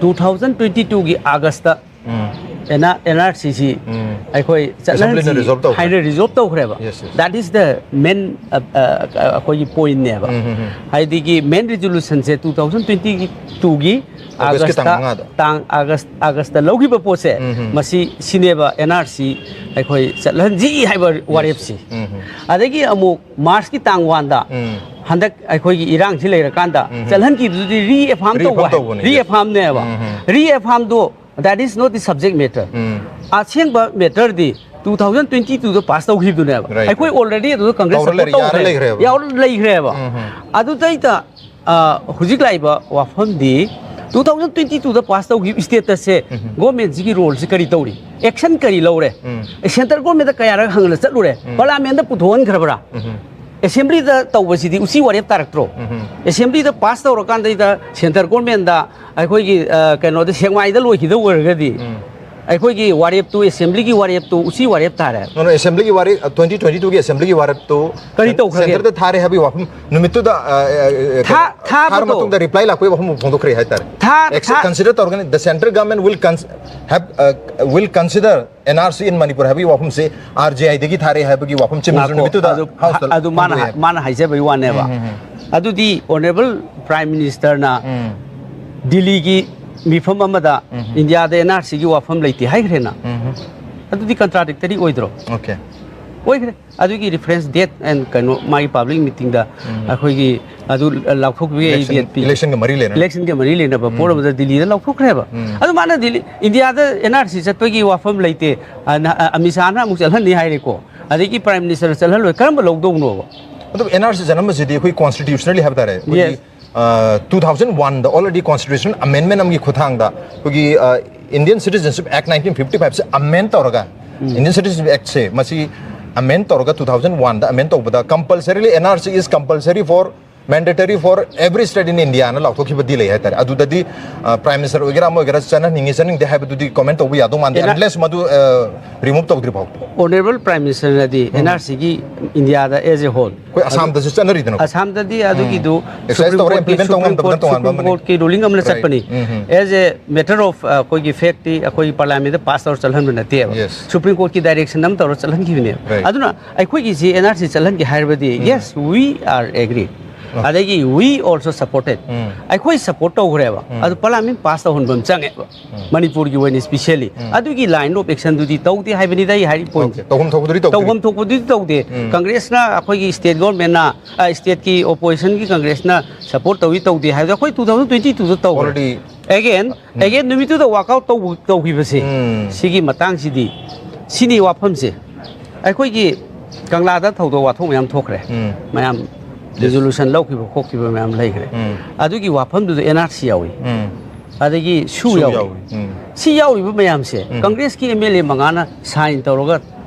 two thousand twenty twoꯒꯤ ꯑꯥꯒꯁꯇ ꯎꯝ. ꯑꯦꯟ ꯑꯥꯔ ꯁꯤꯁꯤ ꯎꯝ. ꯑꯩꯈꯣꯏ Assemblyꯅ ꯆꯠꯅꯍꯟꯁꯤ resolve ꯇꯧꯈ꯭ꯔꯦ. ꯍꯥꯏꯅ ꯔꯤꯖꯣꯜꯕ ꯇꯧꯈ꯭ꯔꯦꯕ꯫ Yes, yes. That is the main, ꯑ, ꯑ, ꯑꯩꯈꯣꯏꯒꯤ ꯄꯣꯏꯟꯅꯦꯕ꯫ ꯎꯝ, ꯎꯝ, ꯎꯝ. ꯍꯥꯏꯗꯤꯒꯤ ꯃꯦꯟ ꯔꯤꯖꯣꯂꯨꯁꯟꯁꯦ two thousand twenty twoꯒꯤ ꯑꯥꯒꯁꯀꯤ ꯇꯥꯡ ꯑꯥꯒꯁꯇ, ꯃꯉꯥꯗ. ꯇꯥꯡ ꯑꯥꯒꯁ, ꯑꯥꯒꯁꯇ ꯂꯧꯈꯤꯕ ꯄꯣꯠꯁꯦ, ꯎꯝ, ꯎꯝ. ꯃꯁꯤ ꯁꯤꯅꯦꯕ ꯑꯦꯟ ꯑꯥꯔ ꯁꯤ ꯑꯩꯈꯣꯏ ꯆꯠꯍꯟꯁꯤ ꯍꯥꯏꯕ ꯋꯥꯔꯦꯞꯁꯤ꯫ ꯎꯝ, ꯎꯝ. ꯑꯗꯒꯤ ꯑꯃꯨꯛ ꯃꯥꯔꯁꯀꯤ ꯇꯥꯡ ꯋꯥꯟꯗ ꯎꯝ. ꯍꯟꯗꯛ ꯑꯩꯈꯣꯏꯒꯤ ꯏꯔꯥꯡꯁꯤ ꯂꯩꯔꯀꯥꯟꯗ ꯎꯝ꯫ ꯆꯠꯍꯟꯈꯤꯕꯗꯨꯗꯤ ꯔꯤ ꯑꯦꯐꯥꯝ ꯇꯧꯕ ꯔꯤ ꯑꯦꯐꯥꯝꯗꯣ that is not the subject matter. ꯑꯁꯦꯡꯕ ꯃꯦꯇꯔꯗꯤ ꯇꯨ ꯊꯥꯎꯖꯟ ꯇ꯭ꯋꯦꯟꯇꯤ ꯇꯨꯗ ꯄꯥꯁ ꯇꯧꯈꯤꯕꯗꯨꯅꯦꯕ꯫ ꯑꯩꯈꯣꯏ ꯑꯣꯜꯔꯦꯗꯤ ꯑꯗꯨꯗ ꯀꯪꯒ꯭ꯔꯦꯁ ꯇꯧꯔ ꯂꯩꯈ꯭ꯔꯦꯕ꯫ ꯌꯥꯎꯔ ꯂꯩꯈ꯭ꯔꯦꯕ꯫ ꯑꯗꯨꯗꯩꯗ ꯍꯧꯖꯤꯛ ꯂꯥꯛꯏꯕ ꯋꯥꯐꯝꯗꯤ ꯇꯨ ꯊꯥꯎꯖꯟ ꯇ꯭ꯋꯦꯟꯇꯤ ꯇꯨꯗ ꯄꯥꯁ ꯇꯧꯈꯤꯕ ꯁ꯭ꯇꯦꯇꯁꯁꯦ ꯒꯣꯔꯃꯦꯟꯁꯤꯒꯤ ꯔꯣꯜꯁꯦ ꯀꯔꯤ ꯇꯧꯔꯤ? ꯑꯦꯛꯁꯟ ꯀꯔꯤ ꯂꯧꯔꯦ? ꯁꯦꯟꯇ꯭ꯔ ꯒꯣꯔꯃꯦꯟꯗ ꯀꯌꯥꯔꯛ ꯍꯪꯅ ꯆꯠꯂꯨꯔꯦ? ꯄꯥꯔꯂꯥꯃꯦꯟꯗ ꯄꯨꯊꯣꯛꯍꯟꯈ꯭ꯔꯕ꯭ꯔꯥ? ꯑꯦꯁꯦꯝꯕ꯭ꯂꯤꯗ ꯇꯧꯕꯁꯤꯗꯤ ꯎꯆꯤ ꯋꯥꯔꯦꯞ ꯇꯥꯔꯛꯇ꯭ꯔꯣ? ꯑꯦꯁꯦꯝꯕ꯭ꯂꯤꯗ ꯄꯥꯁ ꯇꯧꯔꯀꯥꯟꯗꯩꯗ ꯁꯦꯟꯇ꯭ꯔ ꯒꯣꯔꯃꯦꯟꯗ ꯑꯩꯈꯣꯏꯒꯤ ꯀꯩꯅꯣꯗ ꯁꯦꯛꯃꯥꯏꯗ ꯂꯣꯏꯈꯤꯗꯧ ꯑꯣꯏꯔꯒꯗꯤ ꯑꯩꯈꯣꯏꯒꯤ ꯋꯥꯔꯦꯞꯇꯨ, ꯑꯦꯁꯦꯝꯕ꯭ꯂꯤꯒꯤ ꯋꯥꯔꯦꯞꯇꯨ ꯎꯆꯤ ꯋꯥꯔꯦꯞ ꯇꯥꯔꯦ꯫ ꯅꯣ, ꯅꯣ, ꯑꯦꯁꯦꯝꯕ꯭ꯂꯤꯒꯤ ꯋꯥꯔꯦꯞ, ꯇ꯭ꯋꯦꯟꯇꯤ ꯇ꯭ꯋꯦꯟꯇꯤ ꯇꯨꯒꯤ ꯑꯦꯁꯦꯝꯕ꯭ꯂꯤꯒꯤ ꯋꯥꯔꯦꯞꯇꯨ ꯀꯔꯤ ꯇꯧꯈ꯭ꯔꯒꯦ? ꯁꯦꯟꯇꯔꯗ ꯊꯥꯔꯦ ꯍꯥꯏꯕꯒꯤ ꯋꯥꯐꯝ ꯅꯨꯃꯤꯠꯇꯨꯗ, ꯑ, ꯑ, ꯑ, ꯊꯥ-, ꯊꯥꯔ ꯊꯥꯕꯗꯣ ꯃꯇꯨꯡꯗ ꯔꯤꯄ꯭ꯂꯥꯏ ꯂꯥꯛꯄꯒꯤ ꯋꯥꯐꯝ ꯐꯣꯡꯗꯣꯛꯈ꯭ꯔꯦ ꯍꯥꯏꯇꯥꯔꯦ꯫ ꯊꯥ-, ꯊꯥꯕꯗꯣ ꯀꯟꯁꯤꯗꯔ ꯇꯧꯔꯒꯅꯤ, the central government will cons-, have, uh, will consider N R C in Manipur ꯍꯥꯏꯕꯒꯤ ꯋꯥꯐꯝꯁꯦ ꯑꯥꯔ ꯖꯤ ꯑꯥꯏꯗꯒꯤ ꯊꯥꯔꯛꯑꯦ ꯍꯥꯏꯕꯒꯤ ꯋꯥꯐꯝ ꯆꯤꯞ ꯃꯤꯅꯤꯁꯇꯔ ꯉꯥꯏꯈꯣ, ꯅꯨꯃꯤꯠꯇꯨꯗ ꯑꯗꯨ, ꯍꯥꯎꯁꯇ ꯑꯗꯨ ꯃꯥꯅ ꯐꯣꯡꯗꯣꯛꯑꯦ ꯍꯥꯏ-, ꯍꯥꯏꯕ꯫ ꯃꯥꯅ ꯍꯥꯏꯖꯕꯒꯤ ꯋꯥꯅꯦꯕ꯫ ꯎꯝ, ꯎꯝ, ꯎꯝ꯫ ꯑꯗꯨꯗꯤ ꯑꯣꯅꯔꯦꯕꯜ ꯄ꯭ꯔꯥꯏꯝ ꯃꯤꯅꯤꯁꯇꯔꯅ ꯎꯝ꯫ ꯗꯤꯜꯂꯤꯒꯤ ꯃꯤꯐꯝ ꯑꯃꯗ ꯎꯝ꯫ ꯏꯟꯗꯤꯌꯥꯗ ꯑꯦꯟ ꯑꯥꯔ ꯁꯤꯒꯤ ꯋꯥꯐꯝ ꯂꯩꯇꯦ ꯍꯥꯏꯈ꯭ꯔꯦꯅ꯫ ꯎꯝ꯫ ꯑꯗꯨꯗꯤ ꯀꯟꯇ꯭ꯔꯥꯗꯤꯛꯇꯔꯤ ꯑꯣꯏꯗ꯭ꯔꯣ? ꯑꯣꯀꯦ꯫ ꯑꯣꯏꯈ꯭ꯔꯦ꯫ ꯑꯗꯨꯒꯤ ꯔꯤꯐꯔꯦꯟꯁ ꯗꯦꯠ ꯑꯦꯟ ꯀꯩꯅꯣ ꯃꯥꯒꯤ ꯄꯕ꯭ꯂꯤꯛ ꯃꯤꯇꯤꯡꯗ ꯎꯝ꯫ ꯑꯩꯈꯣꯏꯒꯤ ꯑꯗꯨ ꯂꯥꯎꯊꯣꯛꯄꯤꯌꯨ, ꯏꯂꯦꯛꯁꯟ, ꯗꯦꯠ ꯄꯤ-, ꯏꯂꯦꯛꯁꯟꯒ ꯃꯔꯤ ꯂꯩꯅꯅ꯫ ꯏꯂꯦꯛꯁꯟꯒ ꯃꯔꯤ ꯂꯩꯅꯕ ꯎꯝ꯫ ꯄꯣꯠ ꯑꯃꯗ ꯗꯤꯜꯂꯤꯗ ꯂꯥꯎꯊꯣꯛꯈ꯭ꯔꯦꯕ꯫ ꯎꯝ꯫ ꯑꯗꯨ ꯃꯥꯅ ꯗꯤꯜꯂꯤ, ꯏꯟꯗꯤꯌꯥꯗ ꯑꯦꯟ ꯑꯥꯔ ꯁꯤ ꯆꯠꯄꯒꯤ ꯋꯥꯐꯝ ꯂꯩꯇꯦ, ꯑ, ꯅ-, ꯑ, ꯑꯃꯤꯠ ꯁꯥꯍꯅ ꯑꯃꯨꯛ ꯆꯠꯍꯟꯅꯤ ꯍꯥꯏꯔꯦꯀꯣ, ꯑꯗꯒꯤ ꯄ꯭ꯔꯥꯏꯝ ꯃꯤꯅꯤꯁꯇꯔꯅ ꯆꯠꯍꯜꯂꯣꯏ, ꯀꯔꯝꯕ ꯂꯧꯗꯧꯅꯣꯕ? ꯑꯗꯨ ꯑꯦꯟ ꯑꯥꯔ ꯁꯤ ꯆꯠꯂꯝꯕꯁꯤꯗꯤ ꯑꯩꯈꯣꯏ ꯀꯣꯟꯁꯇꯤꯇ꯭ꯌꯨꯁꯅꯦꯜꯂꯤ ꯍꯥꯏꯕ ꯇꯥꯔꯦ, ꯑꯩꯈꯣꯏꯒꯤ, ꯌꯦꯁ꯫ ꯑ, ꯇꯨ ꯊꯥꯎꯖꯟ ꯋꯥꯟꯗ already constitutional amendment ꯑꯃꯒꯤ ꯈꯨꯠꯊꯥꯡꯗ ꯑꯩꯈꯣꯏꯒꯤ, ꯑ, Indian Citizenship Act nineteen fifty five ꯁꯦ ꯑꯃꯦꯟ ꯇꯧꯔꯒ, ꯎꯝ꯫ Indian Citizenship Act ꯁꯦ ꯃꯁꯤ ꯑꯃꯦꯟ ꯇꯧꯔꯒ ꯇꯨ ꯊꯥꯎꯖꯟ ꯋꯥꯟꯗ ꯑꯃꯦꯟ ꯇꯧꯕꯗ compulsorily N R C is compulsory for mandatory for every state in India ꯅ ꯂꯥꯎꯊꯣꯛꯈꯤꯕꯗꯤ ꯂꯩ ꯍꯥꯏꯇꯥꯔꯦ꯫ ꯑꯗꯨꯗꯗꯤ, ꯑ, ꯄ꯭ꯔꯥꯏꯝ ꯃꯤꯅꯤꯁꯇꯔ ꯑꯣꯏꯒꯦꯔꯥ ꯑꯃ ꯑꯣꯏꯒꯦꯔꯥ ꯆꯠꯅꯍꯟꯅꯤꯡꯉꯤ ꯆꯠꯅꯤꯡꯗꯦ ꯍꯥꯏꯕꯗꯨꯗꯤ ꯀꯣꯃꯦꯟ ꯇꯧꯕ ꯌꯥꯗꯧ ꯃꯥꯟꯗꯦ, ꯑꯦꯅꯥ- unless ꯃꯗꯨ, ꯑ, ꯔꯤꯃꯨꯚ ꯇꯧꯗ꯭ꯔꯤ ꯐꯥꯎ꯫ ꯑꯣꯅꯔꯦꯕꯜ ꯄ꯭ꯔꯥꯏꯝ ꯃꯤꯅꯤꯁꯇꯔꯅꯗꯤ ꯎꯝ꯫ ꯑꯦꯟ ꯑꯥꯔ ꯁꯤꯒꯤ ꯏꯟꯗꯤꯌꯥꯗ as a whole ꯑꯩꯈꯣꯏ ꯑꯗꯨ ꯑꯁꯥꯝꯗꯁꯨ ꯆꯠꯅꯔꯤꯗꯅꯀꯣ꯫ ꯑꯁꯥꯝꯗꯗꯤ ꯎꯝ꯫ ꯑꯗꯨꯒꯤꯗꯨ ꯑꯦꯛꯁꯔꯁꯥꯏꯁ ꯁꯨꯄ꯭ꯔꯤꯝ ꯇꯧꯔ ꯀꯣꯔꯠꯀꯤ, ꯏꯝꯄ꯭ꯂꯤꯃꯦꯟ ꯇꯧ ꯁꯨꯄ꯭ꯔꯤꯝ ꯉꯝꯗꯕꯅ ꯀꯣꯔꯠ, ꯇꯣꯉꯥꯟꯕ ꯁꯨꯄ꯭ꯔꯤꯝ ꯑꯃꯅꯤ꯫ ꯀꯣꯔꯠꯀꯤ ꯔꯨꯂꯤꯡ ꯑꯃꯅ ꯔꯥꯏꯠ꯫ ꯆꯠꯄꯅꯤ꯫ ꯎꯝ, ꯎꯝ꯫ As a matter of, ꯑ, ꯑꯩꯈꯣꯏꯒꯤ ꯐꯦꯛꯇꯤ ꯑꯩꯈꯣꯏꯒꯤ ꯄꯥꯔꯂꯤꯌꯥꯃꯦꯟꯗ ꯄꯥꯁ ꯇꯧꯔ ꯆꯠꯍꯟꯕ ꯅꯠꯇꯦꯕ꯫ ꯌꯦꯁ꯫ ꯁꯨꯄ꯭ꯔꯤꯝ ꯀꯣꯔꯠꯀꯤ ꯗꯥꯏꯔꯦꯛꯁꯟ ꯑꯃ ꯇꯧꯔ ꯆꯠꯍꯟꯈꯤꯕꯅꯦꯕ꯫ ꯔꯥꯏꯠ꯫ ꯑꯗꯨꯅ ꯑꯩꯈꯣꯏꯒꯤꯁꯤ ꯑꯦꯟ ꯑꯥꯔ ꯁꯤ ꯆꯠꯍꯟꯒꯦ ꯍꯥꯏꯔꯕꯗꯤ, ꯎꯝ꯫ Yes, we are agree꯫ ꯑꯗꯒꯤ we also supported. ꯑꯩꯈꯣꯏ ꯁꯄꯣꯔꯠ ꯇꯧꯈ꯭ꯔꯦꯕ, ꯑꯗꯨ ꯄꯥꯔꯂꯤꯌꯥꯃꯦꯟ ꯄꯥꯁ ꯇꯧꯍꯟꯕ ꯑꯃ ꯆꯪꯉꯦꯕ, ꯃꯅꯤꯄꯨꯔꯒꯤ ꯑꯣꯏꯅ ꯏꯁꯄꯤꯁꯦꯜꯂꯤ꯫ ꯑꯗꯨꯒꯤ ꯂꯥꯏꯟ ꯑꯣꯐ ꯑꯦꯛꯁꯟꯗꯨꯗꯤ ꯇꯧꯗꯦ ꯍꯥꯏꯕꯅꯤꯗ ꯑꯩ ꯍꯥꯏꯔꯤ ꯄꯣꯏꯟꯠ꯫ Okay, ꯇꯧꯐꯝ ꯊꯣꯛꯄꯗꯨꯗꯤ ꯇꯧꯗ꯭ꯔꯤ꯫ ꯇꯧꯐꯝ ꯊꯣꯛꯄꯗꯨꯗꯤ ꯇꯧꯗꯦ꯫ ꯀꯪꯒ꯭ꯔꯦꯁꯅ, ꯑꯩꯈꯣꯏꯒꯤ ꯁ꯭ꯇꯦꯠ ꯒꯣꯔꯃꯦꯟꯅ, ꯁ꯭ꯇꯦꯠꯀꯤ ꯑꯣꯄꯣꯖꯤꯁꯟꯒꯤ ꯀꯪꯒ꯭ꯔꯦꯁꯅ ꯁꯄꯣꯔꯠ ꯇꯧꯏ ꯇꯧꯗꯦ ꯍꯥꯏꯕꯗꯣ ꯑꯩꯈꯣꯏ ꯇꯨ ꯊꯥꯎꯖꯟ ꯇ꯭ꯋꯦꯟꯇꯤ ꯇꯨꯗ ꯇꯧꯈ꯭ꯔꯦ꯫ Already. ꯑꯦꯒꯦꯟ ꯑꯦꯒꯦꯟ ꯅꯨꯃꯤꯠꯇꯨꯗ ꯋꯥꯛꯑꯥꯎꯠ ꯇꯧꯈꯤꯕꯁꯦ, ꯁꯤꯒꯤ ꯃꯇꯥꯡꯁꯤꯗꯤ, ꯁꯤꯅꯤ ꯋꯥꯐꯝꯁꯦ꯫ ꯑꯩꯈꯣꯏꯒꯤ ꯀꯪꯂꯥꯗ ꯊꯧꯗꯣꯛ ꯋꯥꯊꯣꯛ ꯃꯌꯥꯝ ꯊꯣꯛꯈ꯭ꯔꯦ꯫ ꯃꯌꯥꯝ ꯔꯤꯖꯣꯂꯨꯁꯟ ꯂꯧꯈꯤꯕ ꯈꯣꯠꯈꯤꯕ ꯃꯌꯥꯝ ꯂꯩꯈ꯭ꯔꯦ꯫ ꯑꯗꯨꯒꯤ ꯋꯥꯐꯝꯗꯨꯗ ꯑꯦꯟ ꯑꯥꯔ ꯁꯤ ꯌꯥꯎꯏ꯫ ꯑꯗꯒꯤ ꯁꯨ ꯁꯨ ꯌꯥꯎꯏ꯫ ꯌꯥꯎꯏ꯫ ꯁꯤ ꯌꯥꯎꯔꯤꯕ ꯃꯌꯥꯝꯁꯦ ꯀꯪꯒ꯭ꯔꯦꯁꯀꯤ ꯑꯦꯝ ꯑꯦꯜ ꯑꯦ ꯃꯉꯥꯅ ꯁꯥꯏꯟ ꯇꯧꯔꯒ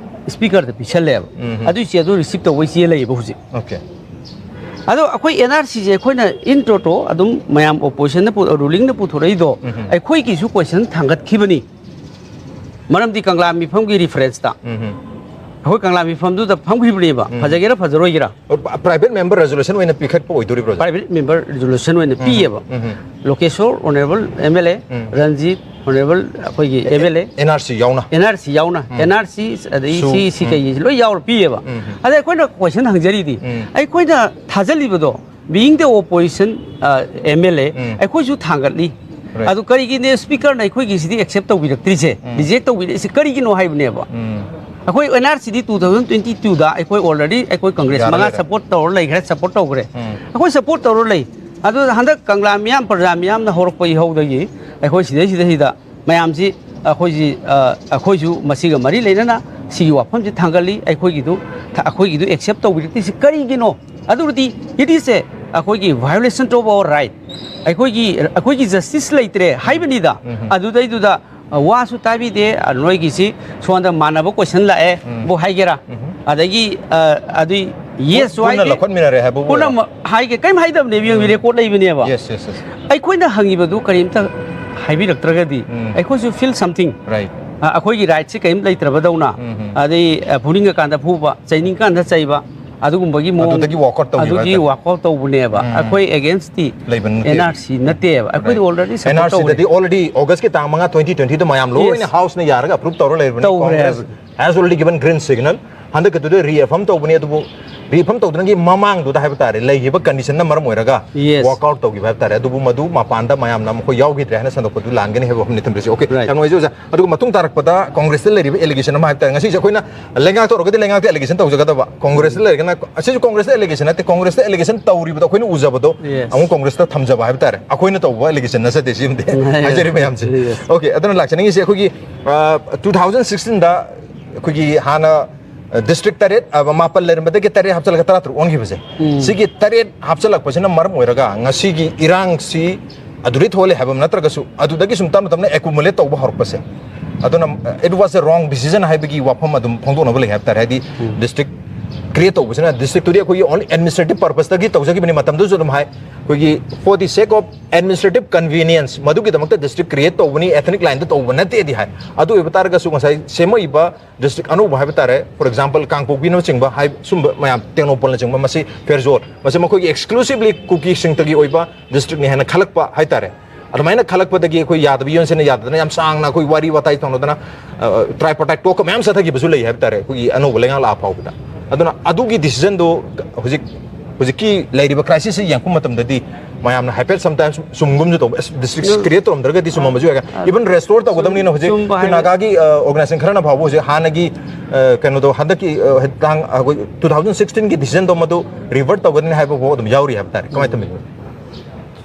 ꯁ꯭ꯄꯤꯀꯔꯗ ꯄꯤꯁꯜꯂꯦꯕ꯫ ꯑꯗꯨꯏ ꯆꯦ ꯑꯗꯨ ꯔꯤꯁꯤꯞ ꯇꯧꯕꯩ ꯆꯦ ꯂꯩꯌꯦꯕ ꯍꯧꯖꯤꯛ꯫ Okay. ꯑꯗꯣ ꯑꯩꯈꯣꯏ ꯑꯦꯟ ꯑꯥꯔ ꯁꯤꯁꯦ ꯑꯩꯈꯣꯏꯅ ꯏꯟ ꯇꯣꯇꯣ ꯑꯗꯨꯝ ꯃꯌꯥꯝ ꯑꯣꯄꯣꯖꯤꯁꯟꯅ ꯄꯨ-, ꯔꯨꯂꯤꯡꯅ ꯄꯨꯊꯣꯔꯛꯏꯗꯣ ꯑꯩꯈꯣꯏꯒꯤꯁꯨ ꯀꯣꯏꯁꯟ ꯊꯥꯡꯒꯠꯈꯤꯕꯅꯤ꯫ ꯃꯔꯝꯗꯤ ꯀꯪꯂꯥ ꯃꯤꯐꯝꯒꯤ ꯔꯤꯐꯔꯦꯟꯁꯇ ꯑꯩꯈꯣꯏ ꯀꯪꯂꯥ ꯃꯤꯐꯝꯗꯨꯗ ꯐꯝꯈꯤꯕꯅꯦꯕ, ꯐꯖꯒꯦꯔꯥ ꯐꯖꯔꯣꯏꯒꯦꯔꯥ꯫ Private member resolution ꯑꯣꯏꯅ ꯄꯤꯈꯠꯄ ꯑꯣꯏꯗꯣꯔꯤꯕ꯭ꯔꯣ? Private member resolution ꯑꯣꯏꯅ ꯄꯤꯌꯦꯕ꯫ Lokeshor, honourable M L A, Ranjit, honourable ꯑꯩꯈꯣꯏꯒꯤ M L A, N R C ꯌꯥꯎꯅ꯫ ꯑꯦꯟ ꯑꯥꯔ ꯁꯤ ꯌꯥꯎꯅ, ꯑꯦꯟ ꯑꯥꯔ ꯁꯤ ꯑꯗꯩ ꯁꯨ, ꯁꯤ ꯁꯤ ꯀꯩ ꯂꯣꯏ ꯌꯥꯎꯔ ꯄꯤꯌꯦꯕ꯫ ꯑꯗ ꯑꯩꯈꯣꯏꯅ ꯀꯣꯏꯁꯟ ꯍꯪꯖꯔꯤꯗꯤ, ꯑꯩꯈꯣꯏꯅ ꯊꯥꯖꯜꯂꯤꯕꯗꯣ, being the opposition, M L ꯑꯦ, ꯑꯩꯈꯣꯏꯁꯨ ꯊꯥꯡꯒꯠꯂꯤ꯫ Right. ꯑꯗꯨ ꯀꯔꯤꯒꯤꯅꯦ ꯁ꯭ꯄꯤꯀꯔꯅ ꯑꯩꯈꯣꯏꯒꯤꯁꯤꯗꯤ ꯑꯦꯛꯁꯦꯞ ꯇꯧꯕꯤꯔꯛꯇ꯭ꯔꯤꯁꯦ, ꯔꯤꯖꯦꯛ ꯇꯧꯕꯤꯔꯛꯏꯁꯦ ꯀꯔꯤꯒꯤꯅꯣ ꯍꯥꯏꯕꯅꯦꯕ꯫ ꯑꯩꯈꯣꯏ ꯑꯦꯟ ꯑꯥꯔ ꯁꯤꯗꯤ ꯇꯨ ꯊꯥꯎꯖꯟ ꯇ꯭ꯋꯦꯟꯇꯤ ꯇꯨꯗ ꯑꯩꯈꯣꯏ ꯑꯣꯜꯔꯦꯗꯤ ꯑꯩꯈꯣꯏ ꯀꯪꯒ꯭ꯔꯦꯁ ꯌꯥꯔꯦ, ꯃꯉꯥ ꯌꯥꯔꯦ꯫ ꯁꯄꯣꯔꯠ ꯇꯧꯔ ꯂꯩꯈ꯭ꯔꯦ, ꯁꯄꯣꯔꯠ ꯇꯧꯈ꯭ꯔꯦ꯫ ꯑꯩꯈꯣꯏ ꯁꯄꯣꯔꯠ ꯇꯧꯔ ꯂꯩ꯫ ꯑꯗꯨ ꯍꯟꯗꯛ ꯀꯪꯂꯥ ꯃꯤꯌꯥꯝ, ꯄ꯭ꯔꯖꯥ ꯃꯤꯌꯥꯝꯅ ꯍꯧꯔꯛꯄ ꯏꯍꯧꯗꯒꯤ ꯑꯩꯈꯣꯏ ꯁꯤꯗꯩꯁꯤꯗꯩꯁꯤꯗ ꯃꯌꯥꯝꯁꯤ ꯑꯩꯈꯣꯏꯁꯤ, ꯑ, ꯑꯩꯈꯣꯏꯁꯨ ꯃꯁꯤꯒ ꯃꯔꯤ ꯂꯩꯅꯅ ꯁꯤꯒꯤ ꯋꯥꯐꯝꯁꯤ ꯊꯥꯡꯒꯠꯂꯤ꯫ ꯑꯩꯈꯣꯏꯒꯤꯗꯨ, ꯑꯩꯈꯣꯏꯒꯤꯗꯨ ꯑꯦꯛꯁꯦꯞ ꯇꯧꯕꯤꯔꯛꯇ꯭ꯔꯤꯁꯤ ꯀꯔꯤꯒꯤꯅꯣ? ꯑꯗꯨꯕꯨꯗꯤ it is a, ꯑꯩꯈꯣꯏꯒꯤ violation of our right, ꯑꯩꯈꯣꯏꯒꯤ, ꯑꯩꯈꯣꯏꯒꯤ ꯖꯁꯇꯤꯁ ꯂꯩꯇ꯭ꯔꯦ ꯍꯥꯏꯕꯅꯤꯗ꯫ ꯑꯗꯨꯗꯩꯗꯨꯗ, ꯑ, ꯋꯥꯁꯨ ꯇꯥꯕꯤꯗꯦ꯫ ꯑ, ꯅꯣꯏꯒꯤꯁꯤ ꯁꯣꯝꯗ ꯃꯥꯟꯅꯕ ꯀꯣꯏꯁꯟ ꯂꯥꯛꯑꯦ ꯕꯨ ꯍꯥꯏꯒꯦꯔꯥ, ꯑꯗꯒꯤ, ꯑ, ꯑꯗꯨꯏ ꯌꯦꯁ ꯄꯨꯟꯅ ꯂꯧꯈꯠꯃꯤꯟꯅꯔꯦ ꯍꯥꯏꯕꯕꯨ ꯑꯣꯏꯔꯣ꯫ ꯄꯨꯝꯅꯃꯛ ꯍꯥꯏꯒꯦ, ꯀꯔꯤꯝ ꯍꯥꯏꯗꯕꯅꯦ, ꯔꯦꯀꯣꯔꯗ ꯂꯩꯕꯅꯦꯕ꯫ Yes, yes, yes. ꯑꯩꯈꯣꯏꯅ ꯍꯪꯉꯤꯕꯗꯨ ꯀꯔꯤꯝꯇ ꯍꯥꯏꯕꯤꯔꯛꯇ꯭ꯔꯒꯗꯤ ꯑꯩꯈꯣꯏꯁꯨ feel something, Right. ꯑ, ꯑꯩꯈꯣꯏꯒꯤ ꯔꯥꯏꯠꯁꯤ ꯀꯔꯤꯝ ꯂꯩꯇ꯭ꯔꯕꯗꯧꯅ, ꯑꯗꯩ, ꯑ, ꯐꯨꯅꯤꯡꯉꯀꯥꯟꯗ ꯐꯨꯕ, ꯆꯩꯅꯤꯡꯀꯥꯟꯗ ꯆꯩꯕ, ꯑꯗꯨꯒꯨꯝꯕꯒꯤ ꯃꯑꯣꯡ, ꯑꯗꯨꯗꯒꯤ walk out ꯇꯧꯈꯤꯕ ꯑꯗꯨꯒꯤ ꯍꯥꯏꯇꯥꯔꯦ꯫ Walk out ꯇꯧꯕꯅꯦꯕ꯫ ꯑꯩꯈꯣꯏ against ꯇꯤ ꯂꯩꯕ ꯅꯠꯇꯦ꯫ ꯑꯦꯟ ꯑꯥꯔ ꯁꯤ ꯅꯠꯇꯦꯕ, ꯑꯩꯈꯣꯏꯗꯤ already support ꯑꯦꯟ ꯑꯥꯔ ꯁꯤꯗꯗꯤ ꯇꯧꯔꯦ꯫ Already August ꯀꯤ ꯇꯥꯡ ꯃꯉꯥ, twenty twenty ꯗ ꯃꯌꯥꯝ ꯂꯣꯏꯅ Yes. ꯍꯥꯎꯁꯅ ꯌꯥꯔꯒ ꯑꯦꯄ꯭ꯔꯨꯞ ꯇꯧꯔ ꯂꯩꯔꯕꯅꯤ꯫ ꯇꯧꯈ꯭ꯔꯦ Congress ꯍꯥꯏꯕ꯫ Has already given green signal. ꯍꯟꯗꯛꯀꯤꯗꯨꯗ reaffirm ꯇꯧꯕꯅꯤ, ꯑꯗꯨꯕꯨ ꯔꯤꯐꯣꯔꯝ ꯇꯧꯗ꯭ꯔꯤꯉꯩꯒꯤ ꯃꯃꯥꯡꯗꯨꯗ ꯍꯥꯏꯕ ꯇꯥꯔꯦ, ꯂꯩꯈꯤꯕ ꯀꯟꯗꯤꯁꯟꯅ ꯃꯔꯝ ꯑꯣꯏꯔꯒ Yes. ꯋꯥꯛ ꯑꯥꯎꯠ ꯇꯧꯈꯤꯕ ꯍꯥꯏꯕ ꯇꯥꯔꯦ꯫ ꯑꯗꯨꯕꯨ ꯃꯗꯨ ꯃꯄꯥꯟꯗ ꯃꯌꯥꯝꯅ ꯃꯈꯣꯏ ꯌꯥꯎꯈꯤꯗ꯭ꯔꯦ ꯍꯥꯏꯅ ꯁꯟꯗꯣꯛꯄꯗꯨ ꯂꯥꯟꯒꯅꯤ ꯍꯥꯏꯕ ꯋꯥꯐꯝꯅꯤ ꯊꯝꯕꯤꯔꯤꯁꯤ꯫ Okay, Right. ꯌꯥꯝ ꯅꯨꯡꯉꯥꯏꯖꯩ ꯑꯣꯖꯥ꯫ ꯑꯗꯨꯒ ꯃꯇꯨꯡ ꯇꯥꯔꯛꯄꯗ ꯀꯣꯡꯒ꯭ꯔꯦꯁꯇ ꯂꯩꯔꯤꯕ ꯑꯦꯂꯤꯒꯦꯁꯟ ꯑꯃ ꯍꯥꯏꯕ ꯇꯥꯔꯦ, ꯉꯁꯤꯁꯦ ꯑꯩꯈꯣꯏꯅ ꯂꯩꯉꯥꯛꯇ ꯑꯣꯏꯔꯒꯗꯤ ꯂꯩꯉꯥꯛꯇ ꯑꯦꯂꯤꯒꯦꯁꯟ ꯇꯧꯖꯒꯗꯕ, ꯀꯣꯡꯒ꯭ꯔꯦꯁꯇ ꯂꯩꯔꯒꯅ, ꯑꯁꯤꯁꯨ ꯀꯣꯡꯒ꯭ꯔꯦꯁꯇ ꯑꯦꯂꯤꯒꯦꯁꯟ ꯅꯠꯇꯦ, ꯀꯣꯡꯒ꯭ꯔꯦꯁꯇ ꯑꯦꯂꯤꯒꯦꯁꯟ ꯇꯧꯔꯤꯕꯗꯣ ꯑꯩꯈꯣꯏꯅ ꯎꯖꯕꯗꯣ Yes. ꯑꯃꯨꯛ ꯀꯣꯡꯒ꯭ꯔꯦꯁꯇ ꯊꯝꯖꯕ ꯍꯥꯏꯕ ꯇꯥꯔꯦ꯫ ꯑꯩꯈꯣꯏꯅ ꯇꯧꯕ ꯑꯦꯂꯤꯒꯦꯁꯟ ꯅꯠꯆꯗꯦ ꯁꯤꯃꯗꯤ꯫ Yes. ꯍꯥꯏꯖꯔꯤ ꯃꯌꯥꯝꯁꯦ꯫ Yes. ꯑꯣꯀꯦ, ꯑꯗꯨꯅ ꯂꯥꯛꯆꯅꯤꯡꯉꯤꯁꯦ ꯑꯩꯈꯣꯏꯒꯤ ꯇꯨ ꯊꯥꯎꯖꯟ ꯁꯤꯛꯁꯇꯤꯟꯗ ꯑꯩꯈꯣꯏꯒꯤ ꯍꯥꯟꯅ ꯗꯤꯁꯇ꯭ꯔꯤꯛ ꯇꯔꯦꯠ, ꯑ, ꯃꯥꯄꯜ ꯂꯩꯔꯝꯕꯗꯒꯤ ꯇꯔꯦꯠ ꯍꯥꯞꯆꯤꯜꯂꯒ ꯇꯔꯥ ꯇꯔꯨꯛ ꯑꯣꯟꯈꯤꯕꯁꯦ, ꯎꯝ. ꯁꯤꯒꯤ ꯇꯔꯦꯠ ꯍꯥꯞꯆꯤꯜꯂꯛꯄꯁꯤꯅ ꯃꯔꯝ ꯑꯣꯏꯔꯒ ꯉꯁꯤꯒꯤ ꯏꯔꯥꯡꯁꯤ ꯑꯗꯨꯗꯩ ꯊꯣꯛꯍꯜꯂꯦ ꯍꯥꯏꯕ ꯑꯃ ꯅꯠꯇ꯭ꯔꯒꯁꯨ, ꯑꯗꯨꯗꯒꯤ ꯁꯨꯝ ꯇꯞꯅ ꯇꯞꯅ ꯑꯦꯀꯨꯃꯨꯂꯦꯠ ꯇꯧꯕ ꯍꯧꯔꯛꯄꯁꯦ, ꯑꯗꯨꯅ it was a wrong decision ꯍꯥꯏꯕꯒꯤ ꯋꯥꯐꯝ ꯑꯗꯨꯝ ꯐꯣꯡꯗꯣꯛꯅꯕ ꯂꯩ ꯍꯥꯏꯕ ꯇꯥꯔꯦ꯫ ꯍꯥꯏꯗꯤ ꯗꯤꯁꯇ꯭ꯔꯤꯛ ꯀ꯭ꯔꯤꯌꯦꯠ ꯇꯧꯕꯁꯤꯅ, ꯗꯤꯁꯇ꯭ꯔꯤꯛꯇꯨꯗꯤ ꯑꯩꯈꯣꯏꯒꯤ only administrative purposeꯇꯒꯤ ꯇꯧꯖꯈꯤꯕꯅꯤ꯫ ꯃꯇꯝꯗꯨꯁꯨ ꯑꯗꯨꯝ ꯍꯥꯏ, ꯑꯩꯈꯣꯏꯒꯤ for the sake of administrative convenience, ꯃꯗꯨꯒꯤꯗꯃꯛꯇ ꯗꯤꯁꯇ꯭ꯔꯤꯛ ꯀ꯭ꯔꯤꯌꯦꯠ ꯇꯧꯕꯅꯤ, ethnic lineꯗ ꯇꯧꯕ ꯅꯠꯇꯦꯗꯤ ꯍꯥꯏ꯫ ꯑꯗꯨ ꯑꯣꯏꯕ ꯇꯥꯔꯒꯁꯨ ꯉꯁꯥꯏ ꯁꯦꯝꯃꯛꯏꯕ ꯗꯤꯁꯇ꯭ꯔꯤꯛ ꯑꯅꯧꯕ ꯍꯥꯏꯕ ꯇꯥꯔꯦ, for example ꯀꯥꯡꯄꯣꯛꯄꯤꯅꯆꯤꯡꯕ ꯍꯥꯏ, ꯁꯨꯝꯕ ꯃꯌꯥꯝ, ꯇꯦꯡꯅꯧꯄꯜꯅꯆꯤꯡꯕ, ꯃꯁꯤ ꯐꯦꯔꯖꯣꯜ, ꯃꯁꯤ ꯃꯈꯣꯏꯒꯤ exclusively ꯀꯨꯀꯤꯁꯤꯡꯇꯒꯤ ꯑꯣꯏꯕ ꯗꯤꯁꯇ꯭ꯔꯤꯛꯅꯤ ꯍꯥꯏꯅ ꯈꯜꯂꯛꯄ ꯍꯥꯏ ꯇꯥꯔꯦ꯫ ꯑꯗꯨꯃꯥꯏꯅ ꯈꯜꯂꯛꯄꯗꯒꯤ ꯑꯩꯈꯣꯏ ꯌꯥꯗꯕ, ꯌꯨ ꯑꯦꯟ ꯁꯤꯅ ꯌꯥꯗꯗꯅ ꯌꯥꯝ ꯁꯥꯡꯅ ꯑꯩꯈꯣꯏ ꯋꯥꯔꯤ ꯋꯥꯇꯥꯏ ꯇꯧꯅꯗꯅ, tripartite talk ꯃꯌꯥꯝ ꯆꯠꯊꯈꯤꯕꯁꯨ ꯂꯩ ꯍꯥꯏꯕ ꯇꯥꯔꯦ, ꯑꯩꯈꯣꯏꯒꯤ ꯑꯅꯧꯕ ꯂꯩꯉꯥꯛ ꯂꯥꯛꯑ ꯐꯥꯎꯕꯗ꯫ ꯑꯗꯨꯅ ꯑꯗꯨꯒꯤ ꯗꯤꯁꯤꯖꯟꯗꯣ ꯍꯧꯖꯤꯛ, ꯍꯧꯖꯤꯛꯀꯤ ꯂꯩꯔꯤꯕ ꯀ꯭ꯔꯥꯏꯁꯤꯁꯁꯤ ꯌꯦꯡꯉꯛꯄ ꯃꯇꯝꯗꯗꯤ ꯃꯌꯥꯝꯅ ꯍꯥꯏꯐꯦꯠ ꯁꯝꯇꯥꯏꯝꯁ ꯆꯨꯝꯒꯨꯝꯁꯨ ꯇꯧꯕ, ꯑꯁ, ꯗꯤꯁꯇ꯭ꯔꯤꯛ ꯀ꯭ꯔꯤꯌꯦꯠ ꯇꯧꯔꯝꯗ꯭ꯔꯒꯗꯤ ꯆꯨꯝꯃꯝꯕꯁꯨ ꯌꯥꯏ꯫ ꯏꯚꯟ ꯔꯦꯁꯇꯣꯔ ꯇꯧꯒꯗꯕꯅꯤꯅ ꯍꯧꯖꯤꯛ ꯆꯨꯝꯕ ꯑꯩꯈꯣꯏ ꯍꯥꯏꯕ- ꯅꯥꯒꯥꯒꯤ ꯑꯣꯔꯒꯅꯥꯏꯖꯦꯁꯟ ꯈꯔꯅ ꯐꯥꯎꯕ ꯍꯧꯖꯤꯛ ꯍꯥꯟꯅꯒꯤ, ꯑ, ꯀꯩꯅꯣꯗꯣ, ꯍꯟꯗꯛꯀꯤ, ꯑ, ꯇꯥꯡ, ꯑꯩꯈꯣꯏ ꯇꯨ ꯊꯥꯎꯖꯟ ꯁꯤꯛꯁꯇꯤꯟꯒꯤ ꯗꯤꯁꯤꯖꯟꯗꯣ ꯃꯗꯨ ꯔꯤꯚꯔꯠ ꯇꯧꯒꯅꯤ ꯍꯥꯏꯕ ꯐꯥꯎ ꯑꯗꯨꯝ ꯌꯥꯎꯔꯤ ꯍꯥꯏꯕ ꯇꯥꯔꯦ꯫ ꯀꯃꯥꯏꯅ ꯇꯧꯕꯤꯕ?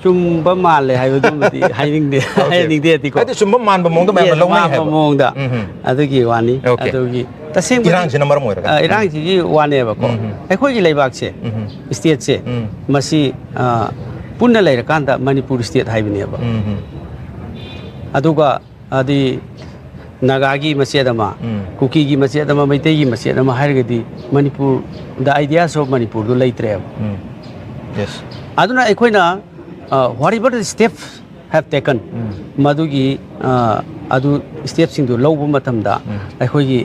ꯆꯨꯝꯕ ꯃꯥꯜꯂꯦ ꯍꯥꯏꯕꯗꯨꯃꯗꯤ ꯍꯥꯏꯅꯤꯡꯗꯦ, ꯍꯥꯏꯅꯤꯡꯗꯦꯗꯤꯀꯣ꯫ ꯍꯥꯏꯗꯤ ꯆꯨꯝꯕ ꯃꯥꯟꯕ ꯃꯑꯣꯡꯗ ꯃꯌꯥꯝꯅ Yes, ꯂꯧꯅꯩ ꯃꯥꯟꯕ ꯍꯥꯏꯕ꯫ ꯃꯑꯣꯡꯗ꯫ ꯎꯝ, ꯎꯝ꯫ ꯑꯗꯨꯒꯤ ꯋꯥꯅꯤ꯫ Okay. ꯑꯗꯨꯒꯤ ꯇꯁꯦꯡꯕꯗꯤ, ꯏꯔꯥꯡꯁꯤꯅ ꯃꯔꯝ ꯑꯣꯏꯔꯒ? ꯑ, ꯏꯔꯥꯡꯁꯤꯒꯤ ꯋꯥꯅꯦꯕꯀꯣ꯫ ꯎꯝ, ꯎꯝ꯫ ꯑꯩꯈꯣꯏꯒꯤ ꯂꯩꯕꯥꯛꯁꯦ, ꯎꯝ, ꯎꯝ꯫ ꯁ꯭ꯇꯦꯠꯁꯦ, ꯎꯝ꯫ ꯃꯁꯤ, ꯑ, ꯄꯨꯟꯅ ꯂꯩꯔꯀꯥꯟꯗ ꯃꯅꯤꯄꯨꯔ ꯁ꯭ꯇꯦꯠ ꯍꯥꯏꯕꯅꯦꯕ꯫ ꯎꯝ, ꯎꯝ꯫ ꯑꯗꯨꯒ ꯑꯗꯤ ꯅꯥꯒꯥꯒꯤ ꯃꯆꯦꯠ ꯑꯃ, ꯎꯝ꯫ ꯀꯨꯀꯤꯒꯤ ꯃꯆꯦꯠ ꯑꯃ, ꯃꯩꯇꯩꯒꯤ ꯃꯆꯦꯠ ꯑꯃ ꯍꯥꯏꯔꯒꯗꯤ ꯃꯅꯤꯄꯨꯔ, the ideas of ꯃꯅꯤꯄꯨꯔꯗꯨ ꯂꯩꯇ꯭ꯔꯦꯕ꯫ ꯎꯝ꯫ Yes. ꯑꯗꯨꯅ ꯑꯩꯈꯣꯏꯅ, uh, whatever the steps have taken, ꯎꯝ꯫ ꯃꯗꯨꯒꯤ, uh, ꯑꯗꯨ ꯁ꯭ꯇꯦꯞꯁꯤꯡꯗꯨ ꯂꯧꯕ ꯃꯇꯝꯗ ꯎꯝ꯫ ꯑꯩꯈꯣꯏꯒꯤ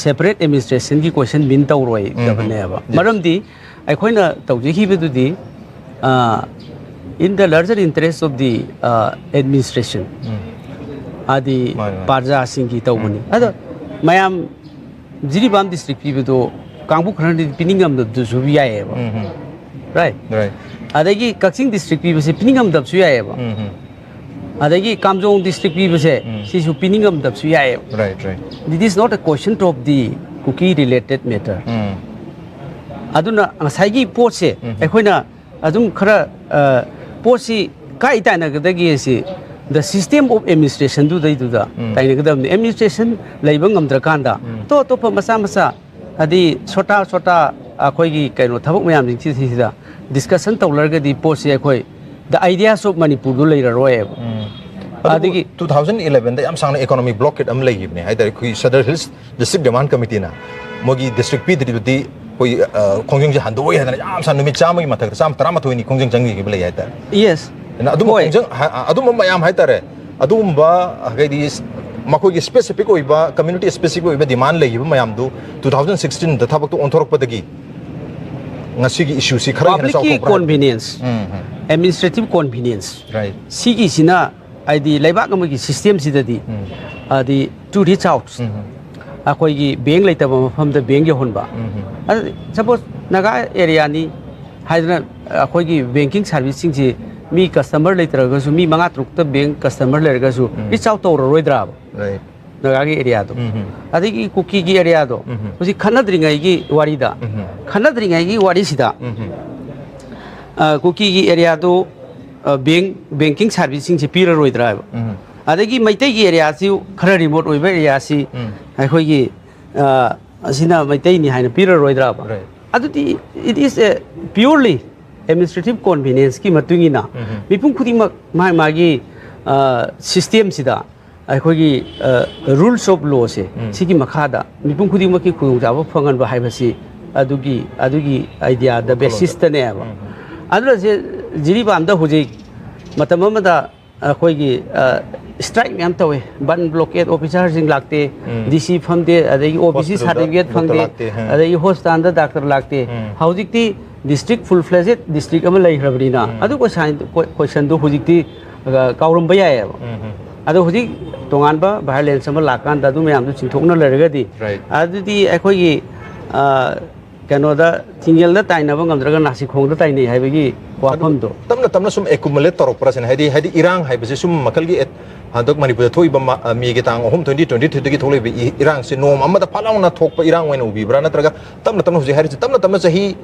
separate administrationꯒꯤ question ꯃꯤꯟ ꯇꯧꯔꯣꯏꯗꯕꯅꯦꯕ꯫ ꯎꯝ, ꯎꯝ꯫ Yes. ꯃꯔꯝꯗꯤ ꯑꯩꯈꯣꯏꯅ ꯇꯧꯖꯈꯤꯕꯗꯨꯗꯤ, uh, in the larger interest of the, uh, administration, ꯎꯝ꯫ ꯍꯥꯏꯗꯤ ꯃꯥꯅꯤ, ꯃꯥꯅꯤ꯫ ꯄ꯭ꯔꯖꯥꯁꯤꯡꯒꯤ ꯇꯧꯕꯅꯤ꯫ ꯎꯝ꯫ ꯑꯗꯣ ꯃꯌꯥꯝ ꯖꯤꯔꯤꯕꯥꯝ ꯗꯤꯁꯇ꯭ꯔꯤꯛ ꯄꯤꯕꯗꯣ ꯀꯥꯡꯕꯨ ꯈꯔꯗꯤ ꯄꯤꯅꯤꯡꯉꯝꯗꯕꯗꯨꯁꯨ ꯌꯥꯏꯌꯦꯕ꯫ ꯎꯝ ꯎꯝ ꯔꯥꯏꯠ꯫ ꯔꯥꯏꯠ ꯑꯗꯒꯤ ꯀꯛꯆꯤꯡ ꯗꯤꯁꯇ꯭ꯔꯤꯛ ꯄꯤꯕꯁꯦ ꯄꯤꯅꯤꯡꯉꯝꯗꯕꯁꯨ ꯌꯥꯏꯌꯦꯕ꯫ ꯎꯝ ꯎꯝ ꯑꯗꯒꯤ ꯀꯥꯝꯖꯣꯡ ꯗꯤꯁꯇ꯭ꯔꯤꯛ ꯄꯤꯕꯁꯦ ꯎꯝ. ꯁꯤꯁꯨ ꯄꯤꯅꯤꯡꯉꯝꯗꯕꯁꯨ ꯌꯥꯏꯌꯦꯕ꯫ Right right It is not a question of the Kuki related matter. ꯎꯝ ꯑꯗꯨꯅ ꯉꯁꯥꯏꯒꯤ ꯄꯣꯠꯁꯦ ꯎꯝ. ꯑꯩꯈꯣꯏꯅ ꯑꯗꯨꯝ ꯈꯔ ꯑ, ꯄꯣꯠꯁꯤ ꯀꯥꯏ ꯇꯥꯏꯅꯒꯗꯒꯦ ꯁꯤ the system of administrationꯗꯨꯗꯩꯗꯨꯗ ꯎꯝ. ꯇꯥꯏꯅꯒꯗꯕꯅꯤ꯫ ꯑꯦꯗꯃꯤꯅꯤꯁꯇ꯭ꯔꯦꯁꯟ ꯂꯩꯕ ꯉꯝꯗ꯭ꯔꯀꯥꯟꯗ ꯎꯝ. ꯑꯇꯣꯞ ꯑꯇꯣꯞꯄ ꯃꯆꯥ ꯃꯆꯥ ꯍꯥꯏꯗꯤ ꯁꯣꯇꯥ ꯁꯣꯇꯥ ꯑꯩꯈꯣꯏꯒꯤ ꯀꯩꯅꯣ ꯊꯕꯛ ꯃꯌꯥꯝꯁꯤꯡꯁꯤꯗ ꯗꯤꯁꯀꯁꯟ ꯇꯧꯅꯔꯒꯗꯤ ꯄꯣꯠꯁꯤ ꯑꯩꯈꯣꯏ the ideas of ꯃꯅꯤꯄꯨꯔꯗꯨ ꯂꯩꯔꯔꯣꯏꯕ꯫ ꯎꯝ. ꯑꯗꯒꯤ ꯑꯗꯨꯕꯨ two thousand elevenꯗ ꯌꯥꯝ ꯁꯥꯡꯅ economic blockade ꯑꯃ ꯂꯩꯈꯤꯕꯅꯦ ꯍꯥꯏꯇꯥꯔꯦ, ꯑꯩꯈꯣꯏ Sadar Hills District Demand Committeeꯅ ꯃꯣꯏꯒꯤ ꯗꯤꯁꯇ꯭ꯔꯤꯛ ꯄꯤꯗ꯭ꯔꯤꯕꯗꯤ ꯑꯩꯈꯣꯏ, ꯑ, ꯈꯣꯡꯖꯪꯁꯦ ꯍꯟꯗꯣꯛꯑꯣꯏ ꯍꯥꯏꯗꯅ ꯌꯥꯝ ꯁꯥꯡꯅ ꯅꯨꯃꯤꯠ ꯆꯥꯝꯃꯒꯤ ꯃꯊꯛꯇ, ꯆꯥꯝꯃ ꯇꯔꯥꯃꯥꯊꯣꯏꯅꯤ ꯈꯣꯡꯖꯪ ꯆꯪꯈꯤꯕ ꯂꯩ ꯍꯥꯏꯇꯥꯔꯦ꯫ ꯌꯦꯁ꯫ ꯑꯗꯨꯅ ꯑꯗꯨꯝꯕ ꯍꯣꯏ. ꯈꯣꯡꯖꯪ, ꯑ, ꯑꯗꯨꯝꯕ ꯃꯌꯥꯝ ꯍꯥꯏꯇꯥꯔꯦ, ꯑꯗꯨꯒꯨꯝꯕ ꯍꯥꯏꯗꯤ ꯃꯈꯣꯏꯒꯤ specific ꯑꯣꯏꯕ, community specific ꯑꯣꯏꯕ demand ꯂꯩꯈꯤꯕ ꯃꯌꯥꯝꯗꯨ two thousand sixteenꯗ ꯊꯕꯛꯇꯣ ꯑꯣꯟꯊꯣꯔꯛꯄꯗꯒꯤ ꯉꯁꯤꯒꯤ issueꯁꯤ ꯈꯔ ꯍꯦꯟꯅ Publicꯀꯤ ꯆꯥꯎꯊꯣꯛꯄ꯭ꯔꯥ ꯍꯥꯏꯕꯗꯤ? Convenience, ꯎꯝ, ꯎꯝ. administrative convenience Right. ꯁꯤꯒꯤꯁꯤꯅ ꯍꯥꯏꯗꯤ ꯂꯩꯕꯥꯛ ꯑꯃꯒꯤ systemꯁꯤꯗꯗꯤ ꯎꯝ. ꯍꯥꯏꯗꯤ to reach out, ꯎꯝ. ꯑꯩꯈꯣꯏꯒꯤ ꯕꯦꯡ ꯂꯩꯇꯕ ꯃꯐꯝꯗ ꯕꯦꯡ ꯌꯧꯍꯟꯕ꯫ ꯎꯝ. ꯑꯗꯨ ꯁꯄꯣꯁ ꯅꯥꯒꯥ ꯑꯦꯔꯤꯌꯥꯅꯤ ꯍꯥꯏꯗꯅ ꯑꯩꯈꯣꯏꯒꯤ ꯕꯦꯡꯀꯤꯡ ꯁꯥꯔꯚꯤꯁꯁꯤꯡꯁꯤ ꯃꯤ ꯀꯁꯇꯃꯔ ꯂꯩꯇ꯭ꯔꯒꯁꯨ, ꯃꯤ ꯃꯉꯥ ꯇꯔꯨꯛꯇ ꯕꯦꯡ ꯀꯁꯇꯃꯔ ꯂꯩꯔꯒꯁꯨ ꯎꯝ. ꯔꯤꯆ ꯑꯥꯎꯠ ꯇꯧꯔꯔꯣꯏꯗ꯭ꯔꯥꯕ? Right. ꯅꯥꯒꯥꯒꯤ ꯑꯦꯔꯤꯌꯥꯗꯣ꯫ ꯎꯝ. ꯑꯗꯒꯤ ꯀꯨꯀꯤꯒꯤ ꯑꯦꯔꯤꯌꯥꯗꯣ ꯎꯝ. ꯍꯧꯖꯤꯛ ꯈꯠꯅꯗ꯭ꯔꯤꯉꯩꯒꯤ ꯋꯥꯔꯤꯗ, ꯎꯝ. ꯈꯠꯅꯗ꯭ꯔꯤꯉꯩꯒꯤ ꯋꯥꯔꯤꯁꯤꯗ ꯎꯝ. ꯑ, ꯀꯨꯀꯤꯒꯤ ꯑꯦꯔꯤꯌꯥꯗꯣ, ꯑ, ꯕꯦꯡ, ꯕꯦꯡꯀꯤꯡ ꯁꯥꯔꯚꯤꯁꯁꯤꯡꯁꯦ ꯄꯤꯔꯔꯣꯏꯗ꯭ꯔꯥ ꯍꯥꯏꯕ? ꯎꯝ. ꯑꯗꯒꯤ ꯃꯩꯇꯩꯒꯤ ꯑꯦꯔꯤꯌꯥꯁꯤ ꯈꯔ ꯔꯤꯃꯣꯠ ꯑꯣꯏꯕ ꯑꯦꯔꯤꯌꯥꯁꯤ ꯎꯝ. ꯑꯩꯈꯣꯏꯒꯤ, ꯑ, ꯑꯁꯤꯅ ꯃꯩꯇꯩꯅꯤ ꯍꯥꯏꯅ ꯄꯤꯔꯔꯣꯏꯗ꯭ꯔꯥꯕ? Right. ꯑꯗꯨꯗꯤ it is a purely administrative convenienceꯀꯤ ꯃꯇꯨꯡ ꯏꯟꯅ ꯎꯝ. ꯃꯤꯄꯨꯝ ꯈꯨꯗꯤꯡꯃꯛ ꯃꯥꯒꯤ ꯃꯥꯒꯤ, ꯑ, systemꯁꯤꯗ ꯑꯩꯈꯣꯏꯒꯤ, ꯑ, rules of lawꯁꯦ ꯎꯝ. ꯁꯤꯒꯤ ꯃꯈꯥꯗ ꯃꯤꯄꯨꯝ ꯈꯨꯗꯤꯡꯃꯛꯀꯤ ꯈꯨꯗꯣꯡꯆꯥꯕ ꯐꯪꯍꯟꯕ ꯍꯥꯏꯕꯁꯤ ꯑꯗꯨꯒꯤ, ꯑꯗꯨꯒꯤ ideaꯗ ꯋꯥꯈꯜꯂꯣꯟꯗ. basisꯇꯅꯦꯕ꯫ ꯎꯝ. ꯑꯗꯨꯅ ꯁꯤ ꯖꯤꯔꯤꯕꯥꯝꯗ ꯍꯧꯖꯤꯛ ꯃꯇꯝ ꯑꯃꯗ ꯑꯩꯈꯣꯏꯒꯤ, ꯑ, strike ꯃꯌꯥꯝ ꯇꯧꯋꯦ, ꯕꯟ ꯕ꯭ꯂꯣꯀꯦꯠ ꯑꯣꯐꯤꯁꯥꯔꯁꯤꯡ ꯂꯥꯛꯇꯦ, ꯎꯝ. DC ꯐꯝꯗꯦ, ꯑꯗꯒꯤ OBC Hospitalꯗ certificate doctor ꯐꯪꯗꯦ, ꯂꯥꯛꯇꯦ, ꯍꯥ. ꯑꯗꯒꯤ ꯍꯣꯁꯄꯤꯇꯥꯜꯗ ꯗꯥꯛꯇꯔ ꯂꯥꯛꯇꯦ꯫ ꯎꯝ. ꯍꯧꯖꯤꯛꯇꯤ district full fledged district ꯑꯃ ꯂꯩꯈ꯭ꯔꯕꯅꯤꯅ ꯎꯝ. ꯑꯗꯨ question, questionꯗꯨ ꯍꯧꯖꯤꯛꯇꯤ, ꯑ, ꯀꯥꯎꯔꯝꯕ ꯌꯥꯏꯑꯕ꯫ ꯎꯝ, ꯎꯝ. ꯑꯗꯣ ꯍꯧꯖꯤꯛ ꯇꯣꯉꯥꯟꯕ violence ꯑꯃ ꯂꯥꯛꯀꯥꯟꯗ ꯑꯗꯨ ꯃꯌꯥꯝꯗꯨ ꯆꯤꯟꯊꯣꯛꯅ ꯂꯩꯔꯒꯗꯤ Right. ꯑꯗꯨꯗꯤ ꯑꯩꯈꯣꯏꯒꯤ ꯑ, ꯀꯩꯅꯣꯗ, ꯊꯤꯡꯒꯦꯜꯗ ꯇꯥꯏꯅꯕ ꯉꯝꯗ꯭ꯔꯒ ꯅꯥꯁꯤꯈꯣꯡꯗ ꯇꯥꯏꯅꯩ ꯍꯥꯏꯕꯒꯤ ꯋꯥꯐꯝꯗꯣ꯫ ꯇꯞꯅ ꯇꯞꯅ ꯁꯨꯝ ꯑꯦꯀꯨꯃꯨꯂꯦꯠ ꯇꯧꯔꯛꯄ꯭ꯔꯥ ꯁꯤꯅꯦ? ꯍꯥꯏꯗꯤ, ꯍꯥꯏꯗꯤ ꯏꯔꯥꯡ ꯍꯥꯏꯕꯁꯦ ꯁꯨꯝ ꯃꯈꯜꯒꯤ ꯑꯦ-, ꯍꯟꯗꯛ ꯃꯅꯤꯄꯨꯔꯗ ꯊꯣꯛꯏꯕ ꯃ-, ꯑ, ꯃꯦꯒꯤ ꯇꯥꯡ ꯑꯍꯨꯝ, twenty twenty three ꯗꯒꯤ ꯊꯣꯛꯂꯛꯏꯕ ꯏ-, ꯏꯔꯥꯡꯁꯦ ꯅꯣꯡꯃ ꯑꯃꯗ ꯐꯠ ꯂꯥꯎꯅ ꯊꯣꯛꯄ ꯏꯔꯥꯡ ꯑꯣꯏꯅ ꯎꯕꯤꯕ꯭ꯔꯥ? ꯅꯠꯇ꯭ꯔꯒ ꯇꯞꯅ ꯇꯞꯅ, ꯍꯧꯖꯤꯛ ꯍꯥꯏꯔꯤꯁꯦ, ꯇꯞꯅ ꯇꯞꯅ ꯆꯍꯤ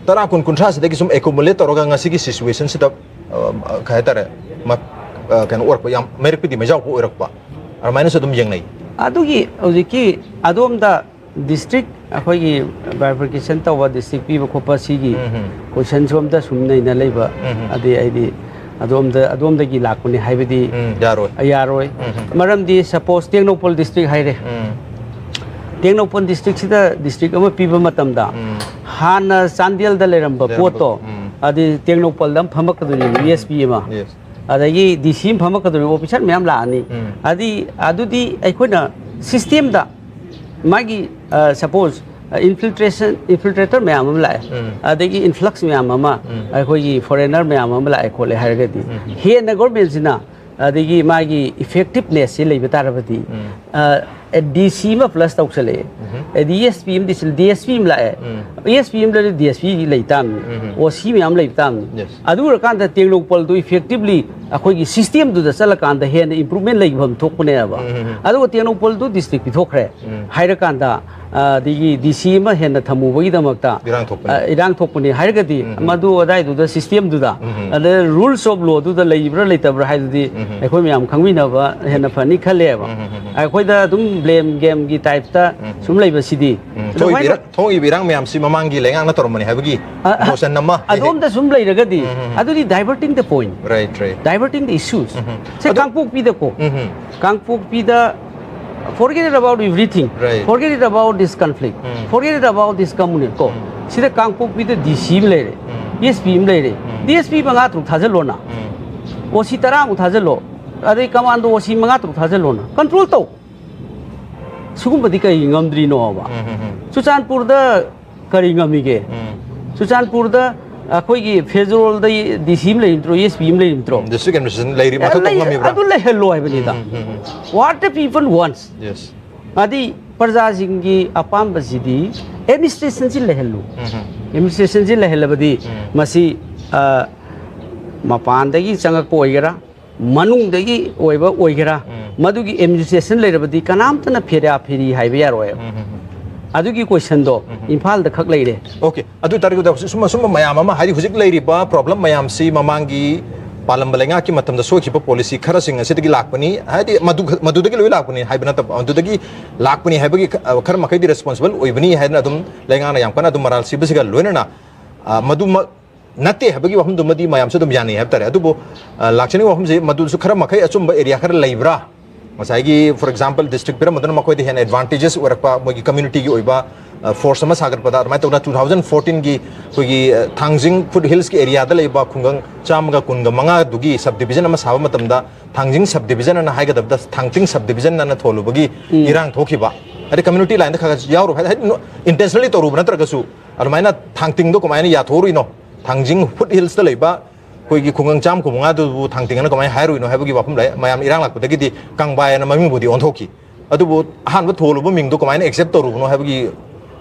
ꯇꯔꯥ, ꯀꯨꯟ, ꯀꯨꯟꯊ꯭ꯔꯥꯁꯤꯗꯒꯤ ꯁꯨꯝ ꯑꯦꯀꯨꯃꯨꯂꯦꯠ ꯇꯧꯔꯒ ꯉꯁꯤꯒꯤ ꯁꯤꯆꯨꯋꯦꯁꯟꯁꯤꯗ, ꯑ, ꯀꯩ ꯍꯥꯏꯇꯥꯔꯦ, ꯃ-, ꯑ, ꯀꯩꯅꯣ ꯑꯣꯏꯔꯛꯄ, ꯌꯥꯝ ꯃꯩꯔꯛ ꯄꯤꯗꯤ ꯃꯩꯖꯥꯎꯄ ꯑꯣꯏꯔꯛꯄ, ꯑꯗꯨꯃꯥꯏꯅꯁꯨ ꯑꯗꯨꯝ ꯌꯦꯡꯅꯩ꯫ ꯑꯗꯨꯒꯤ ꯍꯧꯖꯤꯛꯀꯤ ꯑꯗꯣꯝꯗ ꯗꯤꯁꯇ꯭ꯔꯤꯛ, ꯑꯩꯈꯣꯏꯒꯤ ꯕꯥꯏꯐꯔꯀꯦꯁꯟ ꯇꯧꯕ, ꯗꯤꯁꯇ꯭ꯔꯤꯛ ꯄꯤꯕ ꯈꯣꯠꯄ, ꯁꯤꯒꯤ ꯎꯝ, ꯎꯝ꯫ ꯀꯣꯏꯁꯟꯁꯨ ꯑꯝꯇ ꯁꯨꯝ ꯅꯩꯅ ꯂꯩꯕ꯫ ꯎꯝ, ꯎꯝ꯫ ꯑꯗꯩ ꯑꯩꯗꯤ ꯑꯗꯣꯝꯗ, ꯑꯗꯣꯝꯗꯒꯤ ꯂꯥꯛꯄꯅꯤ ꯍꯥꯏꯕꯗꯤ ꯎꯝ, ꯌꯥꯔꯣꯏ꯫ ꯌꯥꯔꯣꯏ꯫ ꯎꯝ, ꯎꯝ꯫ ꯃꯔꯝꯗꯤ, ꯁꯄꯣꯁ, ꯇꯦꯡꯅꯧꯄꯜ ꯗꯤꯁꯇ꯭ꯔꯤꯛ ꯍꯥꯏꯔꯦ꯫ ꯎꯝ꯫ ꯇꯦꯡꯅꯧꯄꯜ ꯗꯤꯁꯇ꯭ꯔꯤꯛꯁꯤꯗ ꯗꯤꯁꯇ꯭ꯔꯤꯛ ꯑꯃ ꯄꯤꯕ ꯃꯇꯝꯗ, ꯎꯝ꯫ ꯍꯥꯟꯅ ꯆꯥꯟꯗꯦꯜꯗ ꯂꯩꯔꯝꯕ ꯂꯩꯔꯝꯕ, ꯄꯣꯠꯇꯣ, ꯎꯝ꯫ ꯑꯗꯨ ꯇꯦꯡꯅꯧꯄꯜꯗ ꯑꯃ ꯐꯝꯃꯛꯀꯗꯣꯏꯅꯦꯕ, ꯏ ꯑꯦꯁ ꯄꯤ ꯑꯃ꯫ Yes꯫ ꯑꯗꯒꯤ ꯗꯤ ꯁꯤ ꯑꯃ ꯐꯝꯃꯛꯀꯗꯣꯏꯅꯦꯕ, ꯑꯣꯐꯤꯁꯔ ꯃꯌꯥꯝ ꯂꯥꯛꯑꯅꯤ꯫ ꯎꯝ꯫ ꯑꯗꯤ-, ꯑꯗꯨꯗꯤ ꯑꯩꯈꯣꯏꯅ ꯁꯤꯁꯇꯦꯝꯗ ꯃꯥꯒꯤ, ꯁꯄꯣꯁ, ꯏꯟꯐꯤꯜꯇ꯭ꯔꯦꯁꯟ, ꯏꯟꯐꯤꯜꯇ꯭ꯔꯦꯇꯔ ꯃꯌꯥꯝ ꯑꯃ ꯂꯥꯛꯑꯦ, ꯎꯝ꯫ ꯑꯗꯒꯤ ꯏꯟꯐ꯭ꯂꯛꯁ ꯃꯌꯥꯝ ꯑꯃ, ꯎꯝ꯫ ꯑꯩꯈꯣꯏꯒꯤ ꯐꯣꯔꯦꯅꯔ ꯃꯌꯥꯝ ꯑꯃ ꯂꯥꯛꯑꯦ ꯈꯣꯠꯂꯦ ꯍꯥꯏꯔꯒꯗꯤ, ꯎꯝ꯫ ꯍꯦꯟꯅ ꯒꯣꯔꯃꯦꯟꯁꯤꯅ ꯑꯗꯒꯤ ꯃꯥꯒꯤ ꯏꯐꯦꯛꯇꯤꯞꯅꯦꯁꯁꯤ ꯂꯩꯕ ꯇꯥꯔꯕꯗꯤ, ꯎꯝ꯫ ꯗꯤ ꯁꯤ ꯑꯃ ꯄ꯭ꯂꯁ ꯇꯧꯁꯜꯂꯛꯑꯦ, ꯎꯝ꯫ ꯑꯗꯩ ꯗꯤ ꯑꯦꯁ ꯄꯤ ꯑꯃꯗꯤ, ꯗꯤ ꯑꯦꯁ ꯄꯤ ꯑꯃ ꯂꯥꯛꯑꯦ, ꯎꯝ꯫ ꯏ ꯑꯦꯁ ꯄꯤ ꯑꯃ ꯂꯩꯔꯗꯤ ꯗꯤ ꯑꯦꯁ ꯄꯤ ꯂꯩ ꯇꯥꯕꯅꯤ, ꯎꯝ꯫ ꯑꯣ ꯁꯤ ꯃꯌꯥꯝ ꯂꯩꯕ ꯇꯥꯕꯅꯤ꯫ Yes꯫ ꯑꯗꯨ ꯑꯣꯏꯔꯀꯥꯟꯗ ꯇꯦꯡꯅꯧꯄꯜꯗꯨ ꯏꯐꯦꯛꯇꯤꯞꯂꯤ ꯑꯩꯈꯣꯏꯒꯤ ꯁꯤꯁꯇꯦꯝꯗꯨꯗ ꯆꯠꯂꯀꯥꯟꯗ ꯍꯦꯟꯅ ꯏꯝꯄ꯭ꯔꯨꯚꯃꯦꯟ ꯂꯩꯐꯝ ꯊꯣꯛꯄꯅꯦꯕ꯫ ꯎꯝ, ꯎꯝ, ꯎꯝ꯫ ꯑꯗꯨꯒ ꯇꯦꯡꯅꯧꯄꯜꯗꯨ ꯗꯤꯁꯇ꯭ꯔꯤꯛ ꯄꯤꯊꯣꯛꯈ꯭ꯔꯦ ꯎꯝ꯫ ꯍꯥꯏꯔꯀꯥꯟꯗ, ꯑ, ꯑꯗꯒꯤ ꯗꯤ ꯁꯤ ꯑꯃ ꯍꯦꯟꯅ ꯊꯝꯃꯨꯕꯒꯤꯗꯃꯛꯇ, ꯏꯔꯥꯡ ꯊꯣꯛꯄꯅꯤ꯫ ꯑ, ꯏꯔꯥꯡ ꯊꯣꯛꯄꯅꯤ ꯍꯥꯏꯔꯒꯗꯤ, ꯎꯝ, ꯎꯝ꯫ ꯃꯗꯨ ꯑꯗꯥꯏꯗꯨꯗ, ꯁꯤꯁꯇꯦꯝꯗꯨꯗ, ꯎꯝ, ꯎꯝ꯫ ꯑꯗ ꯔꯨꯜꯁ ꯑꯣꯐ ꯂꯣꯗꯨꯗ ꯂꯩꯕ꯭ꯔꯥ ꯂꯩꯇꯕ꯭ꯔꯥ ꯍꯥꯏꯗꯨꯗꯤ ꯎꯝ, ꯎꯝ꯫ ꯑꯩꯈꯣꯏ ꯃꯌꯥꯝ ꯈꯪꯃꯤꯟꯅꯕ ꯍꯦꯟꯅ ꯐꯅꯤ ꯈꯜꯂꯦꯕ꯫ ꯎꯝ, ꯎꯝ, ꯎꯝ, ꯎꯝ꯫ ꯑꯩꯈꯣꯏꯗ ꯑꯗꯨꯝ ꯕ꯭ꯂꯦꯝ ꯒꯦꯝꯒꯤ ꯇꯥꯏꯞꯇ ꯎꯝ, ꯎꯝ꯫ ꯁꯨꯝ ꯂꯩꯕꯁꯤꯗꯤ ꯎꯝ, ꯊꯣꯛꯏꯕ ꯑꯗꯨꯃꯥꯏꯅ ꯏꯔꯥꯡ, ꯊꯣꯛꯏꯕ ꯏꯔꯥꯡ ꯃꯌꯥꯝꯁꯤ ꯃꯃꯥꯡꯒꯤ ꯂꯩꯉꯥꯛꯅ ꯇꯧꯔꯝꯕꯅꯤ ꯍꯥꯏꯕꯒꯤ ꯑ, ꯑ, ꯅꯣꯁꯟ ꯑꯃ ꯍꯦꯛ ꯍꯦꯛ ꯑꯗꯣꯝꯗ ꯁꯨꯝ ꯂꯩꯔꯒꯗꯤ, ꯎꯝ, ꯎꯝ, ꯎꯝ꯫ ꯑꯗꯨꯗꯤ diverting the point, Right, right. Diverting the issues. ꯎꯝ, ꯎꯝ꯫ ꯁꯦ, ꯑꯗꯣ ꯀꯥꯡꯄꯣꯛꯄꯤꯗꯀꯣ, ꯎꯝ, ꯎꯝ꯫ ꯀꯥꯡꯄꯣꯛꯄꯤꯗ, forget it about everything, Right. Forget it about this conflict, um. Forget it about this community ꯀꯣ, ꯎꯝ꯫ ꯁꯤꯗ ꯀꯥꯡꯄꯣꯛꯄꯤꯗ ꯗꯤ ꯁꯤ ꯑꯃ ꯂꯩꯔꯦ, ꯎꯝ꯫ ꯗꯤ ꯑꯦꯁ ꯄꯤ ꯑꯃ ꯂꯩꯔꯦ, ꯎꯝ꯫ ꯗꯤ ꯑꯦꯁ ꯄꯤ ꯃꯉꯥ ꯇꯔꯨꯛ ꯊꯥꯖꯤꯜꯂꯣꯅ, ꯎꯝ꯫ ꯑꯣ ꯁꯤ ꯇꯔꯥꯃꯨꯛ ꯊꯥꯖꯤꯜꯂꯣ, ꯑꯗꯩ ꯀꯃꯥꯟꯗꯣ ꯑꯣ ꯁꯤ ꯃꯉꯥ ꯇꯔꯨꯛ ꯊꯥꯖꯤꯜꯂꯣꯅ, ꯀꯟꯇ꯭ꯔꯣꯜ ꯇꯧ꯫ ꯁꯤꯒꯨꯝꯕꯗꯤ ꯀꯩ ꯉꯝꯗ꯭ꯔꯤꯅꯣꯕ? ꯎꯝ, ꯎꯝ, ꯎꯝ꯫ ꯆꯨꯔꯆꯥꯟꯄꯨꯔꯗ ꯀꯔꯤ ꯉꯝꯃꯤꯒꯦ? ꯎꯝ꯫ ꯆꯨꯔꯆꯥꯟꯄꯨꯔꯗ ꯑꯩꯈꯣꯏꯒꯤ ꯐꯦꯖꯣꯜꯗ ꯗꯤ ꯁꯤ ꯑꯃ ꯂꯩꯔꯤꯝꯇ꯭ꯔꯣ, ꯑꯦꯁ ꯄꯤ ꯑꯃ ꯂꯩꯔꯤꯝꯇ꯭ꯔꯣ? ꯗꯤꯁꯇ꯭ꯔꯤꯛ ꯑꯦꯗꯃꯤꯅꯤꯁꯇ꯭ꯔꯦꯁꯟ ꯂꯩꯔꯤ, ꯃꯊꯧ ꯇꯧ ꯂꯩ-, ꯉꯝꯃꯤꯕ꯭ꯔꯥ? ꯑꯗꯨ ꯂꯩꯍꯜꯂꯣ ꯍꯥꯏꯕꯅꯤꯗ꯫ ꯎꯝ, ꯎꯝ, ꯎꯝ꯫ What the people wants. Yes. ꯑꯗꯤ ꯄ꯭ꯔꯖꯥꯁꯤꯡꯒꯤ ꯑꯄꯥꯝꯕꯁꯤꯗꯤ ꯑꯦꯗꯃꯤꯅꯤꯁꯇ꯭ꯔꯦꯁꯟꯁꯤ ꯂꯩꯍꯜꯂꯨ꯫ ꯑꯦꯗꯃꯤꯅꯤꯁꯇ꯭ꯔꯦꯁꯟꯁꯤ ꯂꯩꯍꯜꯂꯕꯗꯤ ꯎꯝ꯫ ꯃꯁꯤ, ꯑ, ꯃꯄꯥꯟꯗꯒꯤ ꯆꯪꯉꯛꯄ ꯑꯣꯏꯒꯦꯔꯥ, ꯃꯅꯨꯡꯗꯒꯤ ꯑꯣꯏꯕ ꯑꯣꯏꯒꯦꯔꯥ, ꯎꯝ꯫ ꯃꯗꯨꯒꯤ ꯑꯦꯗꯃꯤꯅꯤꯁꯇ꯭ꯔꯦꯁꯟ ꯂꯩꯔꯕꯗꯤ ꯀꯅꯥꯝꯇꯅ ꯐꯦꯔꯥ ꯐꯦꯔꯤ ꯍꯥꯏꯕ ꯌꯥꯔꯣꯏ꯫ ꯎꯝ, ꯎꯝ, ꯎꯝ꯫ ꯑꯗꯨꯒꯤ ꯀꯣꯏꯁꯟꯗꯣ ꯎꯝ, ꯎꯝ꯫ ꯏꯝꯐꯥꯜꯗ ꯈꯛ ꯂꯩꯔꯦ꯫ ꯑꯣꯀꯦ, ꯑꯗꯨ ꯑꯣꯏꯇꯥꯔꯗꯤ ꯁꯨꯝꯕ, ꯁꯨꯝꯕ ꯃꯌꯥꯝ ꯑꯃ, ꯍꯥꯏꯗꯤ ꯍꯧꯖꯤꯛ ꯂꯩꯔꯤꯕ ꯄ꯭ꯔꯣꯕ꯭ꯂꯦꯝ ꯃꯌꯥꯝꯁꯤ ꯃꯃꯥꯡꯒꯤ ꯄꯥꯜꯂꯝꯕ ꯂꯩꯉꯥꯛꯀꯤ ꯃꯇꯝꯗ ꯁꯣꯏꯈꯤꯕ ꯄꯣꯂꯤꯁꯤ ꯈꯔꯁꯤꯡ ꯑꯁꯤꯗꯒꯤ ꯂꯥꯛꯄꯅꯤ, ꯍꯥꯏꯗꯤ ꯃꯗꯨ, ꯃꯗꯨꯗꯒꯤ ꯂꯣꯏ ꯂꯥꯛꯄꯅꯤ ꯍꯥꯏꯕ ꯅꯠꯇꯕ, ꯃꯗꯨꯗꯒꯤ ꯂꯥꯛꯄꯅꯤ ꯍꯥꯏꯕꯒꯤ ꯈ-, ꯈꯔ ꯃꯈꯩꯗꯤ ꯔꯦꯁꯄꯣꯟꯁꯤꯕꯜ ꯑꯣꯏꯕꯅꯤ ꯍꯥꯏꯗꯅ ꯑꯗꯨꯝ ꯂꯩꯉꯥꯛꯅ ꯌꯥꯝ ꯀꯟꯅ ꯑꯗꯨꯝ ꯃꯔꯥꯜ ꯁꯤꯕꯁꯤꯒ ꯂꯣꯏꯅꯅ, ꯑ, ꯃꯗꯨꯃꯛ ꯅꯠꯇꯦ ꯍꯥꯏꯕꯒꯤ ꯋꯥꯐꯝꯗꯨꯃꯗꯤ ꯃꯌꯥꯝꯁꯨ ꯑꯗꯨꯝ ꯌꯥꯅꯩ ꯍꯥꯏꯕ ꯇꯥꯔꯦ꯫ ꯑꯗꯨꯕꯨ, ꯑ, ꯂꯥꯛꯆꯅꯤꯡꯕ ꯋꯥꯐꯝꯁꯦ ꯃꯗꯨꯁꯨ ꯈꯔ ꯃꯈꯩ ꯑꯆꯨꯝꯕ ꯑꯦꯔꯤꯌꯥ ꯈꯔ ꯂꯩꯕ꯭ꯔꯥ? ꯉꯁꯥꯏꯒꯤ, for example, ꯗꯤꯁꯇ꯭ꯔꯤꯛ ꯄꯤꯔꯝꯕꯗꯨꯅ ꯃꯈꯣꯏꯗ ꯍꯦꯟꯅ ꯑꯦꯗꯚꯥꯟꯇꯦꯖꯦꯁ ꯑꯣꯏꯔꯛꯄ, ꯃꯣꯏꯒꯤ ꯀꯝꯃ꯭ꯌꯨꯅꯤꯇꯤꯒꯤ ꯑꯣꯏꯕ, ꯑ, ꯐꯣꯔꯁ ꯑꯃ ꯁꯥꯒꯠꯄꯗ, ꯑꯗꯨꯃꯥꯏꯅ ꯇꯧꯗꯅ two thousand fourteen ꯒꯤ ꯑꯩꯈꯣꯏꯒꯤ, ꯑ, ꯊꯥꯡꯖꯤꯡ ꯐꯨꯠ ꯍꯤꯜꯁꯀꯤ ꯑꯦꯔꯤꯌꯥꯗ ꯂꯩꯕ ꯈꯨꯡꯒꯪ ꯆꯥꯝꯃꯒ ꯀꯨꯟꯒ ꯃꯉꯥꯗꯨꯒꯤ ꯁꯕ ꯗꯤꯕꯤꯖꯟ ꯑꯃ ꯁꯥꯕ ꯃꯇꯝꯗ, ꯊꯥꯡꯖꯤꯡ ꯁꯕ ꯗꯤꯕꯤꯖꯟ ꯑꯅ ꯍꯥꯏꯒꯗꯕꯗ ꯊꯥꯡꯇꯤꯡ ꯁꯕ ꯗꯤꯕꯤꯖꯟ ꯑꯅ ꯊꯣꯜꯂꯨꯕꯒꯤ ꯎꯝ꯫ ꯏꯔꯥꯡ ꯊꯣꯛꯈꯤꯕ, ꯍꯥꯏꯗꯤ ꯀꯝꯃ꯭ꯌꯨꯅꯤꯇꯤ ꯂꯥꯏꯟꯗ ꯈꯔ ꯈꯔ ꯌꯥꯎꯔꯨꯕ, ꯍꯥꯏꯗꯤ, ꯍꯥꯏꯗꯤ ꯅꯣ-, ꯏꯟꯇꯦꯟꯁꯅꯦꯜꯂꯤ ꯇꯧꯔꯨꯕ ꯅꯠꯇ꯭ꯔꯒꯁꯨ, ꯑꯗꯨꯃꯥꯏꯅ ꯊꯥꯡꯇꯤꯡꯗꯣ ꯀꯃꯥꯏꯅ ꯌꯥꯊꯣꯛꯎꯔꯤꯅꯣ? ꯊꯥꯡꯖꯤꯡ ꯐꯨꯠ ꯍꯤꯜꯁꯇ ꯂꯩꯕ ꯑꯩꯈꯣꯏꯒꯤ ꯈꯨꯡꯒꯪ ꯆꯥꯝꯃ ꯀꯨꯟꯃꯉꯥꯗꯨꯕꯨ ꯊꯥꯡꯇꯤꯡ ꯑꯅ ꯀꯃꯥꯏꯅ ꯍꯥꯏꯔꯨꯏꯅꯣ ꯍꯥꯏꯕꯒꯤ ꯋꯥꯐꯝ ꯂꯩ꯫ ꯃꯌꯥꯝ ꯏꯔꯥꯡ ꯂꯥꯛꯄꯗꯒꯤꯗꯤ ꯀꯪꯕꯥꯏ ꯑꯅ ꯃꯃꯤꯡꯕꯨꯗꯤ ꯑꯣꯟꯊꯣꯛꯈꯤ, ꯑꯗꯨꯕꯨ ꯑꯍꯥꯟꯕ ꯊꯣꯜꯂꯨꯕ ꯃꯤꯡꯗꯣ ꯀꯃꯥꯏꯅ ꯑꯦꯛꯁꯦꯞ ꯇꯧꯔꯨꯕꯅꯣ ꯍꯥꯏꯕꯒꯤ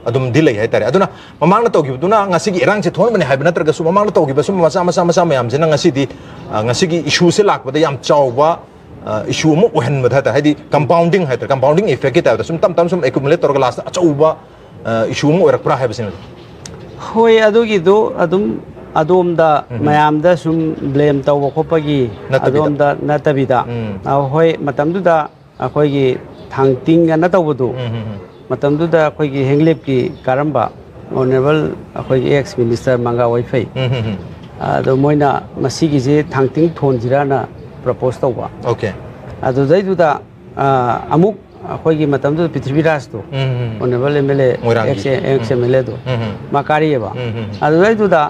ꯑꯗꯨꯝꯗꯤ ꯂꯩ ꯍꯥꯏꯇꯥꯔꯦ꯫ ꯑꯗꯨꯅ ꯃꯃꯥꯡꯗ ꯇꯧꯈꯤꯕꯗꯨꯅ ꯉꯁꯤꯒꯤ ꯏꯔꯥꯡꯁꯦ ꯊꯣꯛꯍꯟꯕꯅꯦ ꯍꯥꯏꯕ ꯅꯠꯇ꯭ꯔꯒꯁꯨ, ꯃꯃꯥꯡꯗ ꯇꯧꯈꯤꯕ ꯁꯨꯝꯕ ꯃꯆꯥ ꯃꯆꯥ ꯃꯆꯥ ꯃꯌꯥꯝꯁꯤꯅ ꯉꯁꯤꯗꯤ, ꯑ, ꯉꯁꯤꯒꯤ ꯏꯁꯨꯁꯦ ꯂꯥꯛꯄꯗ ꯌꯥꯝ ꯆꯥꯎꯕ, ꯑ, ꯏꯁꯨ ꯑꯃ ꯑꯣꯏꯍꯟꯕꯗ ꯍꯥꯏꯇꯥꯔꯦ, ꯍꯥꯏꯗꯤ ꯀꯝꯄꯥꯎꯟꯗꯤꯡ ꯍꯥꯏꯇꯥꯔꯦ, ꯀꯝꯄꯥꯎꯟꯗꯤꯡ ꯏꯐꯦꯛꯀꯤ ꯇꯥꯏꯞꯇ ꯁꯨꯝ ꯇꯞ ꯇꯞꯅ ꯁꯨꯝ ꯑꯦꯀꯨꯃꯨꯂꯦꯠ ꯇꯧꯔꯒ ꯂꯥꯁꯇ ꯑꯆꯧꯕ, ꯑ, ꯏꯁꯨ ꯑꯃ ꯑꯣꯏꯔꯛꯄ꯭ꯔꯥ ꯍꯥꯏꯕꯁꯤꯅꯤ꯫ ꯍꯣꯏ, ꯑꯗꯨꯒꯤꯗꯨ ꯑꯗꯨꯝ ꯑꯗꯣꯝꯗ ꯎꯝ꯫ ꯃꯌꯥꯝꯗ ꯁꯨꯝ ꯕ꯭ꯂꯦꯝ ꯇꯧꯕ ꯈꯣꯠꯄꯒꯤ ꯅꯠꯇꯕꯤꯗ꯫ ꯑꯗꯣꯝꯗ ꯅꯠꯇꯕꯤꯗ, ꯎꯝ꯫ ꯑ, ꯍꯣꯏ, ꯃꯇꯝꯗꯨꯗ ꯑꯩꯈꯣꯏꯒꯤ ꯊꯥꯡꯇꯤꯡ ꯑꯅ ꯇꯧꯕꯗꯨ, ꯎꯝ, ꯎꯝ, ꯎꯝ꯫ ꯃꯇꯝꯗꯨꯗ ꯑꯩꯈꯣꯏꯒꯤ ꯍꯦꯡꯂꯦꯞꯀꯤ ꯀꯥꯔꯝꯕ ꯑꯣꯅꯔꯦꯕꯜ ꯑꯩꯈꯣꯏꯒꯤ ꯑꯦꯛꯁ ꯃꯤꯅꯤꯁꯇꯔ ꯃꯪꯒꯥ ꯋꯥꯏꯐꯩ, ꯎꯝ, ꯎꯝ, ꯎꯝ꯫ ꯑꯗꯣ ꯃꯣꯏꯅ ꯃꯁꯤꯒꯤꯁꯦ ꯊꯥꯡꯇꯤꯡ ꯊꯣꯟꯁꯤꯔꯅ ꯄ꯭ꯔꯄꯣꯁ ꯇꯧꯕ꯫ ꯑꯣꯀꯦ꯫ ꯑꯗꯨꯗꯩꯗꯨꯗ, ꯑ, ꯑꯃꯨꯛ ꯑꯩꯈꯣꯏꯒꯤ ꯃꯇꯝꯗꯨꯗ ꯄ꯭ꯔꯤꯊꯤꯕꯤꯔꯥꯖꯇꯣ, ꯎꯝ, ꯎꯝ, ꯎꯝ꯫ ꯑꯣꯅꯔꯦꯕꯜ ꯑꯦꯝ ꯑꯦꯜ ꯑꯦ, ꯃꯣꯏꯔꯥꯡꯒꯤ꯫ ꯑꯦꯛꯁ, ꯑꯦꯛꯁ ꯎꯝ꯫ ꯑꯦꯝ ꯑꯦꯜ ꯑꯦꯗꯣ, ꯎꯝ, ꯎꯝ꯫ ꯃꯥ ꯀꯥꯔꯤꯑꯕ꯫ ꯎꯝ, ꯎꯝ, ꯎꯝ꯫ ꯑꯗꯨꯗꯩꯗꯨꯗ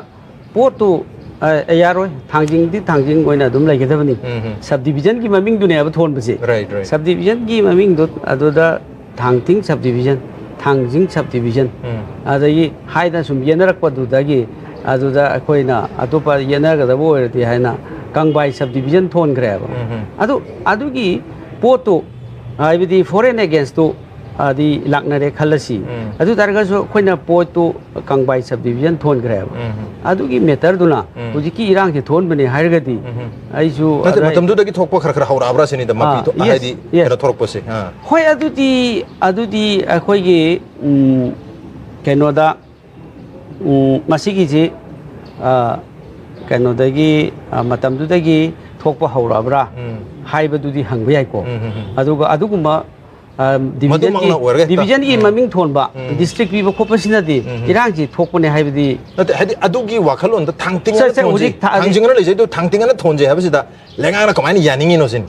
ꯄꯣꯠꯇꯨ, ꯑ, ꯑꯦ, ꯌꯥꯔꯣꯏ, ꯊꯥꯡꯖꯤꯡꯗꯤ ꯊꯥꯡꯖꯤꯡ ꯑꯣꯏꯅ ꯑꯗꯨꯝ ꯂꯩꯒꯗꯕꯅꯤ꯫ ꯎꯝ, ꯎꯝ꯫ ꯁꯕ ꯗꯤꯕꯤꯖꯟꯒꯤ ꯃꯃꯤꯡꯗꯨꯅꯦꯕ ꯊꯣꯟꯕꯁꯦ꯫ Right, right. ꯁꯕ ꯗꯤꯕꯤꯖꯟꯒꯤ ꯃꯃꯤꯡꯗꯣ ꯑꯗꯨꯗ Thangting sub division, Thangjing sub division, ꯎꯝ꯫ ꯑꯗꯒꯤ ꯍꯥꯏꯗꯅ ꯁꯨꯝ ꯌꯦꯠꯅꯔꯛꯄꯗꯨꯗꯒꯤ ꯑꯗꯨꯗ ꯑꯩꯈꯣꯏꯅ ꯑꯇꯣꯞꯄ ꯌꯦꯠꯅꯒꯗꯕ ꯑꯣꯏꯔꯗꯤ ꯍꯥꯏꯅ ꯀꯪꯕꯥꯏ ꯁꯕ ꯗꯤꯕꯤꯖꯟ ꯊꯣꯟꯈ꯭ꯔꯦꯕ꯫ ꯎꯝ, ꯎꯝ꯫ ꯑꯗꯨ, ꯑꯗꯨꯒꯤ ꯄꯣꯠꯇꯨ, ꯍꯥꯏꯕꯗꯤ ꯐꯣꯔ ꯑꯦꯟ ꯑꯦꯒꯦꯟꯁꯇꯨ ꯑꯗꯤ ꯂꯥꯛꯅꯔꯦ ꯈꯜꯂꯁꯤ꯫ ꯎꯝ꯫ ꯑꯗꯨ ꯇꯥꯔꯒꯁꯨ ꯑꯩꯈꯣꯏꯅ ꯄꯣꯠꯇꯨ ꯀꯪꯕꯥꯏ ꯁꯕ ꯗꯤꯕꯤꯖꯟ ꯊꯣꯟꯈ꯭ꯔꯦꯕ꯫ ꯎꯝ꯫ ꯑꯗꯨꯒꯤ ꯃꯦꯇꯔꯗꯨꯅ ꯎꯝ꯫ ꯍꯧꯖꯤꯛꯀꯤ ꯏꯔꯥꯡꯁꯦ ꯊꯣꯟꯕꯅꯦ ꯍꯥꯏꯔꯒꯗꯤ ꯎꯝ꯫ ꯑꯩꯁꯨ ꯅꯠꯇꯦ, ꯑꯗ- ꯃꯇꯝꯗꯨꯗꯒꯤ ꯊꯣꯛꯄ ꯈꯔ ꯈꯔ ꯍꯧꯔꯛꯑꯕ꯭ꯔꯥ ꯁꯤꯅꯤꯗ, ꯃꯄꯤ ꯑꯥ, ꯊꯣꯛ- yes, ꯍꯥꯏꯗꯤ yes. ꯀꯩꯅꯣ ꯊꯣꯛꯂꯛꯄꯁꯦ꯫ ꯑꯥ꯫ ꯍꯣꯏ, ꯑꯗꯨꯗꯤ ꯑꯗꯨꯗꯤ ꯑꯩꯈꯣꯏꯒꯤ ꯎꯝ, ꯀꯩꯅꯣꯗ ꯎꯝ, ꯃꯁꯤꯒꯤꯁꯤ ꯑ, ꯀꯩꯅꯣꯗꯒꯤ ꯑ, ꯃꯇꯝꯗꯨꯗꯒꯤ ꯊꯣꯛꯄ ꯍꯧꯔꯛꯑꯕ꯭ꯔꯥ ꯎꯝ꯫ ꯍꯥꯏꯕꯗꯨꯗꯤ ꯍꯪꯕ ꯌꯥꯏꯀꯣ꯫ ꯎꯝ, ꯎꯝ, ꯎꯝ꯫ ꯑꯗꯨꯒ ꯑꯗꯨꯒꯨꯝꯕ ꯑ, ꯗꯤꯕꯤꯖꯟꯒꯤ ꯃꯗꯨꯃꯛꯅ ꯑꯣꯏꯔꯒ ꯍꯦꯛꯇ- ꯗꯤꯕꯤꯖꯟꯒꯤ ꯎꯝ꯫ ꯃꯃꯤꯡ ꯊꯣꯟꯕ ꯎꯝ꯫ ꯗꯤꯁꯇ꯭ꯔꯤꯛ ꯄꯤꯕ ꯈꯣꯠꯄꯁꯤꯅꯗꯤ ꯎꯝ꯫ ꯏꯔꯥꯡꯁꯤ ꯊꯣꯛꯄꯅꯦ ꯍꯥꯏꯕꯗꯤ ꯅꯠꯇꯦ, ꯍꯥꯏꯗꯤ ꯑꯗꯨꯒꯤ ꯋꯥꯈꯜꯂꯣꯟꯗ ꯊꯥꯡ ꯇꯤꯡꯉꯅ ꯁꯦ, ꯁꯦ, ꯊꯣꯟꯁꯤ, ꯍꯧꯖꯤꯛ ꯊꯥ- ꯊꯥꯡ ꯇꯤꯡꯉꯅ ꯂꯩꯖꯩꯗꯣ, ꯊꯥꯡ ꯇꯤꯡꯉꯅ ꯊꯣꯟꯁꯤ ꯍꯥꯏꯕꯁꯤꯗ ꯂꯩꯉꯥꯛꯅ ꯀꯃꯥꯏꯅ ꯌꯥꯅꯤꯡꯉꯤꯅꯣ ꯁꯤꯅꯤ꯫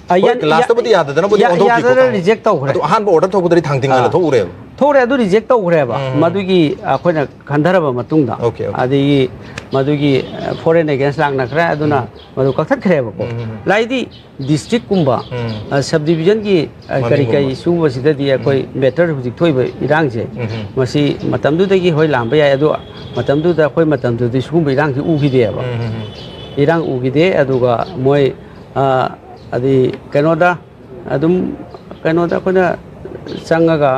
ꯑ, ꯍꯣꯏ, ꯌꯥ- ꯂꯥꯁꯇꯕꯨꯗꯤ ꯌꯥ- ꯌꯥꯗꯗꯅꯕꯨꯗꯤ ꯌꯥ- ꯑꯣꯟꯊꯣꯛꯈꯤꯀꯣ, ꯌꯥꯗꯗꯅ ꯈꯪꯉꯦ꯫ ꯔꯤꯖꯦꯛ ꯇꯧꯈ꯭ꯔꯦ꯫ ꯑꯗꯣ ꯑꯍꯥꯟꯕ ꯑꯣꯔꯗꯔ ꯊꯣꯛꯄꯗꯗꯤ ꯊꯥꯡ ꯇꯤꯡꯉꯅ ꯑꯥ꯫ ꯊꯣꯛꯎꯔꯦꯕ꯫ ꯊꯣꯛꯎꯔꯦ, ꯑꯗꯨ ꯔꯤꯖꯦꯛ ꯇꯧꯈ꯭ꯔꯦꯕ꯫ ꯎꯝ꯫ ꯃꯗꯨꯒꯤ ꯑꯩꯈꯣꯏꯅ ꯈꯟꯊꯔꯕ ꯃꯇꯨꯡꯗ Okay, okay. ꯑꯗꯒꯤ ꯃꯗꯨꯒꯤ ꯐꯣꯔꯦꯟ ꯑꯦꯒꯦꯟꯁ ꯂꯥꯛꯅꯈ꯭ꯔꯦ, ꯑꯗꯨꯅ ꯎꯝ꯫ ꯃꯗꯨ ꯀꯛꯊꯠꯈ꯭ꯔꯦꯕꯀꯣ꯫ ꯎꯝ, ꯎꯝ, ꯎꯝ꯫ ꯂꯥꯏꯗꯤ ꯗꯤꯁꯇ꯭ꯔꯤꯛꯀꯨꯝꯕ ꯎꯝ꯫ ꯑ, ꯁꯕ ꯗꯤꯕꯤꯖꯟꯒꯤ ꯑ, ꯀꯔꯤ ꯀꯔꯤ ꯃꯅꯤꯡꯒꯨꯝꯕ꯫ ꯁꯕ ꯗꯤꯕꯤꯖꯟꯒꯤ ꯑ, ꯀꯔꯤ ꯎꯝ꯫ ꯃꯦꯇꯔ ꯍꯧꯖꯤꯛ ꯊꯣꯛꯏꯕ ꯏꯔꯥꯡꯁꯦ ꯎꯝ, ꯎꯝ꯫ ꯃꯁꯤ ꯃꯇꯝꯗꯨꯗꯒꯤ ꯍꯣꯏ ꯂꯥꯛꯑꯝꯕ ꯌꯥꯏ, ꯑꯗꯣ ꯃꯇꯝꯗꯨꯗ ꯑꯩꯈꯣꯏ ꯃꯇꯝꯗꯨꯗꯤ ꯁꯤꯒꯨꯝꯕ ꯏꯔꯥꯡꯁꯤ ꯎꯈꯤꯗꯦꯕ꯫ ꯎꯝ, ꯎꯝ, ꯎꯝ꯫ ꯏꯔꯥꯡ ꯎꯈꯤꯗꯦ꯫ ꯑꯗꯨꯒ ꯃꯣꯏ ꯑ, ꯑꯗꯤ ꯀꯩꯅꯣꯗ ꯑꯗꯨꯝ ꯀꯩꯅꯣꯗ ꯑꯩꯈꯣꯏꯅ ꯆꯪꯉꯒ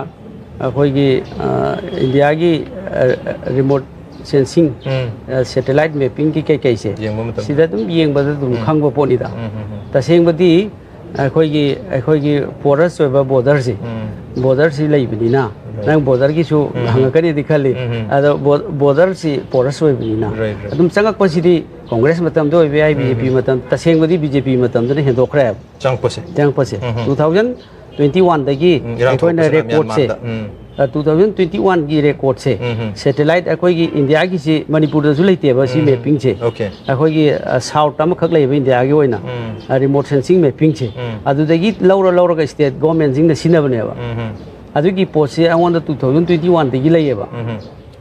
ꯑꯩꯈꯣꯏꯒꯤ ꯑ, ꯏꯟꯗꯤꯌꯥꯒꯤ ꯑ, ꯔꯤꯃꯣꯠ ꯁꯦꯟꯁꯤꯡ ꯎꯝ꯫ ꯑ, ꯁꯦꯇꯦꯂꯥꯏꯠ ꯃꯦꯞꯄꯤꯡꯒꯤ ꯀꯩꯀꯩꯁꯦ ꯌꯦꯡꯕ ꯃꯇꯝꯗ꯫ ꯁꯤꯗ ꯑꯗꯨꯝ ꯌꯦꯡꯕꯗ ꯑꯗꯨꯝ ꯎꯝ꯫ ꯈꯪꯕ ꯄꯣꯠꯅꯤꯗ꯫ ꯎꯝ, ꯎꯝ, ꯎꯝ꯫ ꯇꯁꯦꯡꯕꯗꯤ ꯑꯩꯈꯣꯏꯒꯤ ꯑꯩꯈꯣꯏꯒꯤ ꯄꯣꯔꯁ ꯑꯣꯏꯕ ꯕꯣꯔꯗꯔꯁꯦ ꯎꯝ꯫ ꯕꯣꯔꯗꯔꯁꯤ ꯂꯩꯕꯅꯤꯅ Right. ꯅꯪ ꯕꯣꯔꯗꯔꯒꯤꯁꯨ ꯎꯝ꯫ ꯍꯪꯉꯛꯀꯅꯤꯗꯤ ꯈꯜꯂꯤ꯫ ꯎꯝ, ꯎꯝ꯫ ꯑꯗꯣ ꯕꯣ- ꯕꯣꯔꯗꯔꯁꯤ ꯄꯣꯔꯁ ꯑꯣꯏꯕꯅꯤꯅ Right, right. ꯑꯗꯨꯝ ꯆꯪꯉꯛꯄꯁꯤꯗꯤ ꯀꯣꯡꯒ꯭ꯔꯦꯁ ꯃꯇꯝꯗ ꯑꯣꯏꯕ ꯌꯥꯏ, ꯕꯤ ꯖꯦ ꯄꯤ ꯎꯝ꯫ ꯃꯇꯝ, ꯇꯁꯦꯡꯕꯗꯤ ꯕꯤ ꯖꯦ ꯄꯤ ꯃꯇꯝꯗꯅ ꯍꯦꯟꯗꯣꯛꯈ꯭ꯔꯦꯕ ꯆꯪꯉꯛꯄꯁꯦ꯫ ꯆꯪꯉꯛꯄꯁꯦ꯫ ꯎꯝ, ꯎꯝ꯫ Two thousand twenty one ꯗꯒꯤ ꯎꯝ, ꯏꯔꯥꯡ ꯑꯩꯈꯣꯏꯅ ꯊꯣꯛꯄꯁꯤꯅ ꯔꯦꯀꯣꯔꯠꯁꯦ ꯃ꯭ꯌꯥꯟꯃꯥꯔꯗ꯫ ꯎꯝ꯫ ꯑ, two thousand twenty one ꯒꯤ ꯔꯦꯀꯣꯔꯠꯁꯦ ꯎꯝ, ꯎꯝ꯫ ꯁꯦꯇꯦꯂꯥꯏꯠ ꯑꯩꯈꯣꯏꯒꯤ ꯏꯟꯗꯤꯌꯥꯒꯤꯁꯤ ꯃꯅꯤꯄꯨꯔꯗꯁꯨ ꯂꯩꯇꯦꯕ ꯁꯤ ꯎꯝ, ꯃꯦꯞꯄꯤꯡꯁꯦ꯫ okay. ꯑꯩꯈꯣꯏꯒꯤ ꯑ, ꯁꯥꯎꯠ ꯑꯃꯈꯛ ꯂꯩꯕ ꯏꯟꯗꯤꯌꯥꯒꯤ ꯑꯣꯏꯅ ꯎꯝ꯫ ꯑ, ꯔꯤꯃꯣꯠ ꯁꯦꯟꯁꯤꯡ ꯃꯦꯞꯄꯤꯡꯁꯦ ꯎꯝ꯫ ꯑꯗꯨꯗꯒꯤ ꯂꯧꯔ ꯂꯧꯔꯒ ꯁ꯭ꯇꯦꯠ ꯒꯣꯔꯃꯦꯟꯁꯤꯡꯅ ꯁꯤꯖꯤꯟꯅꯕꯅꯦꯕ꯫ ꯎꯝ, ꯎꯝ꯫ ꯑꯗꯨꯒꯤ ꯄꯣꯠꯁꯦ ꯑꯩꯉꯣꯟꯗ two thousand twenty one ꯗꯒꯤ ꯂꯩꯌꯦꯕ꯫ ꯎꯝ, ꯎꯝ꯫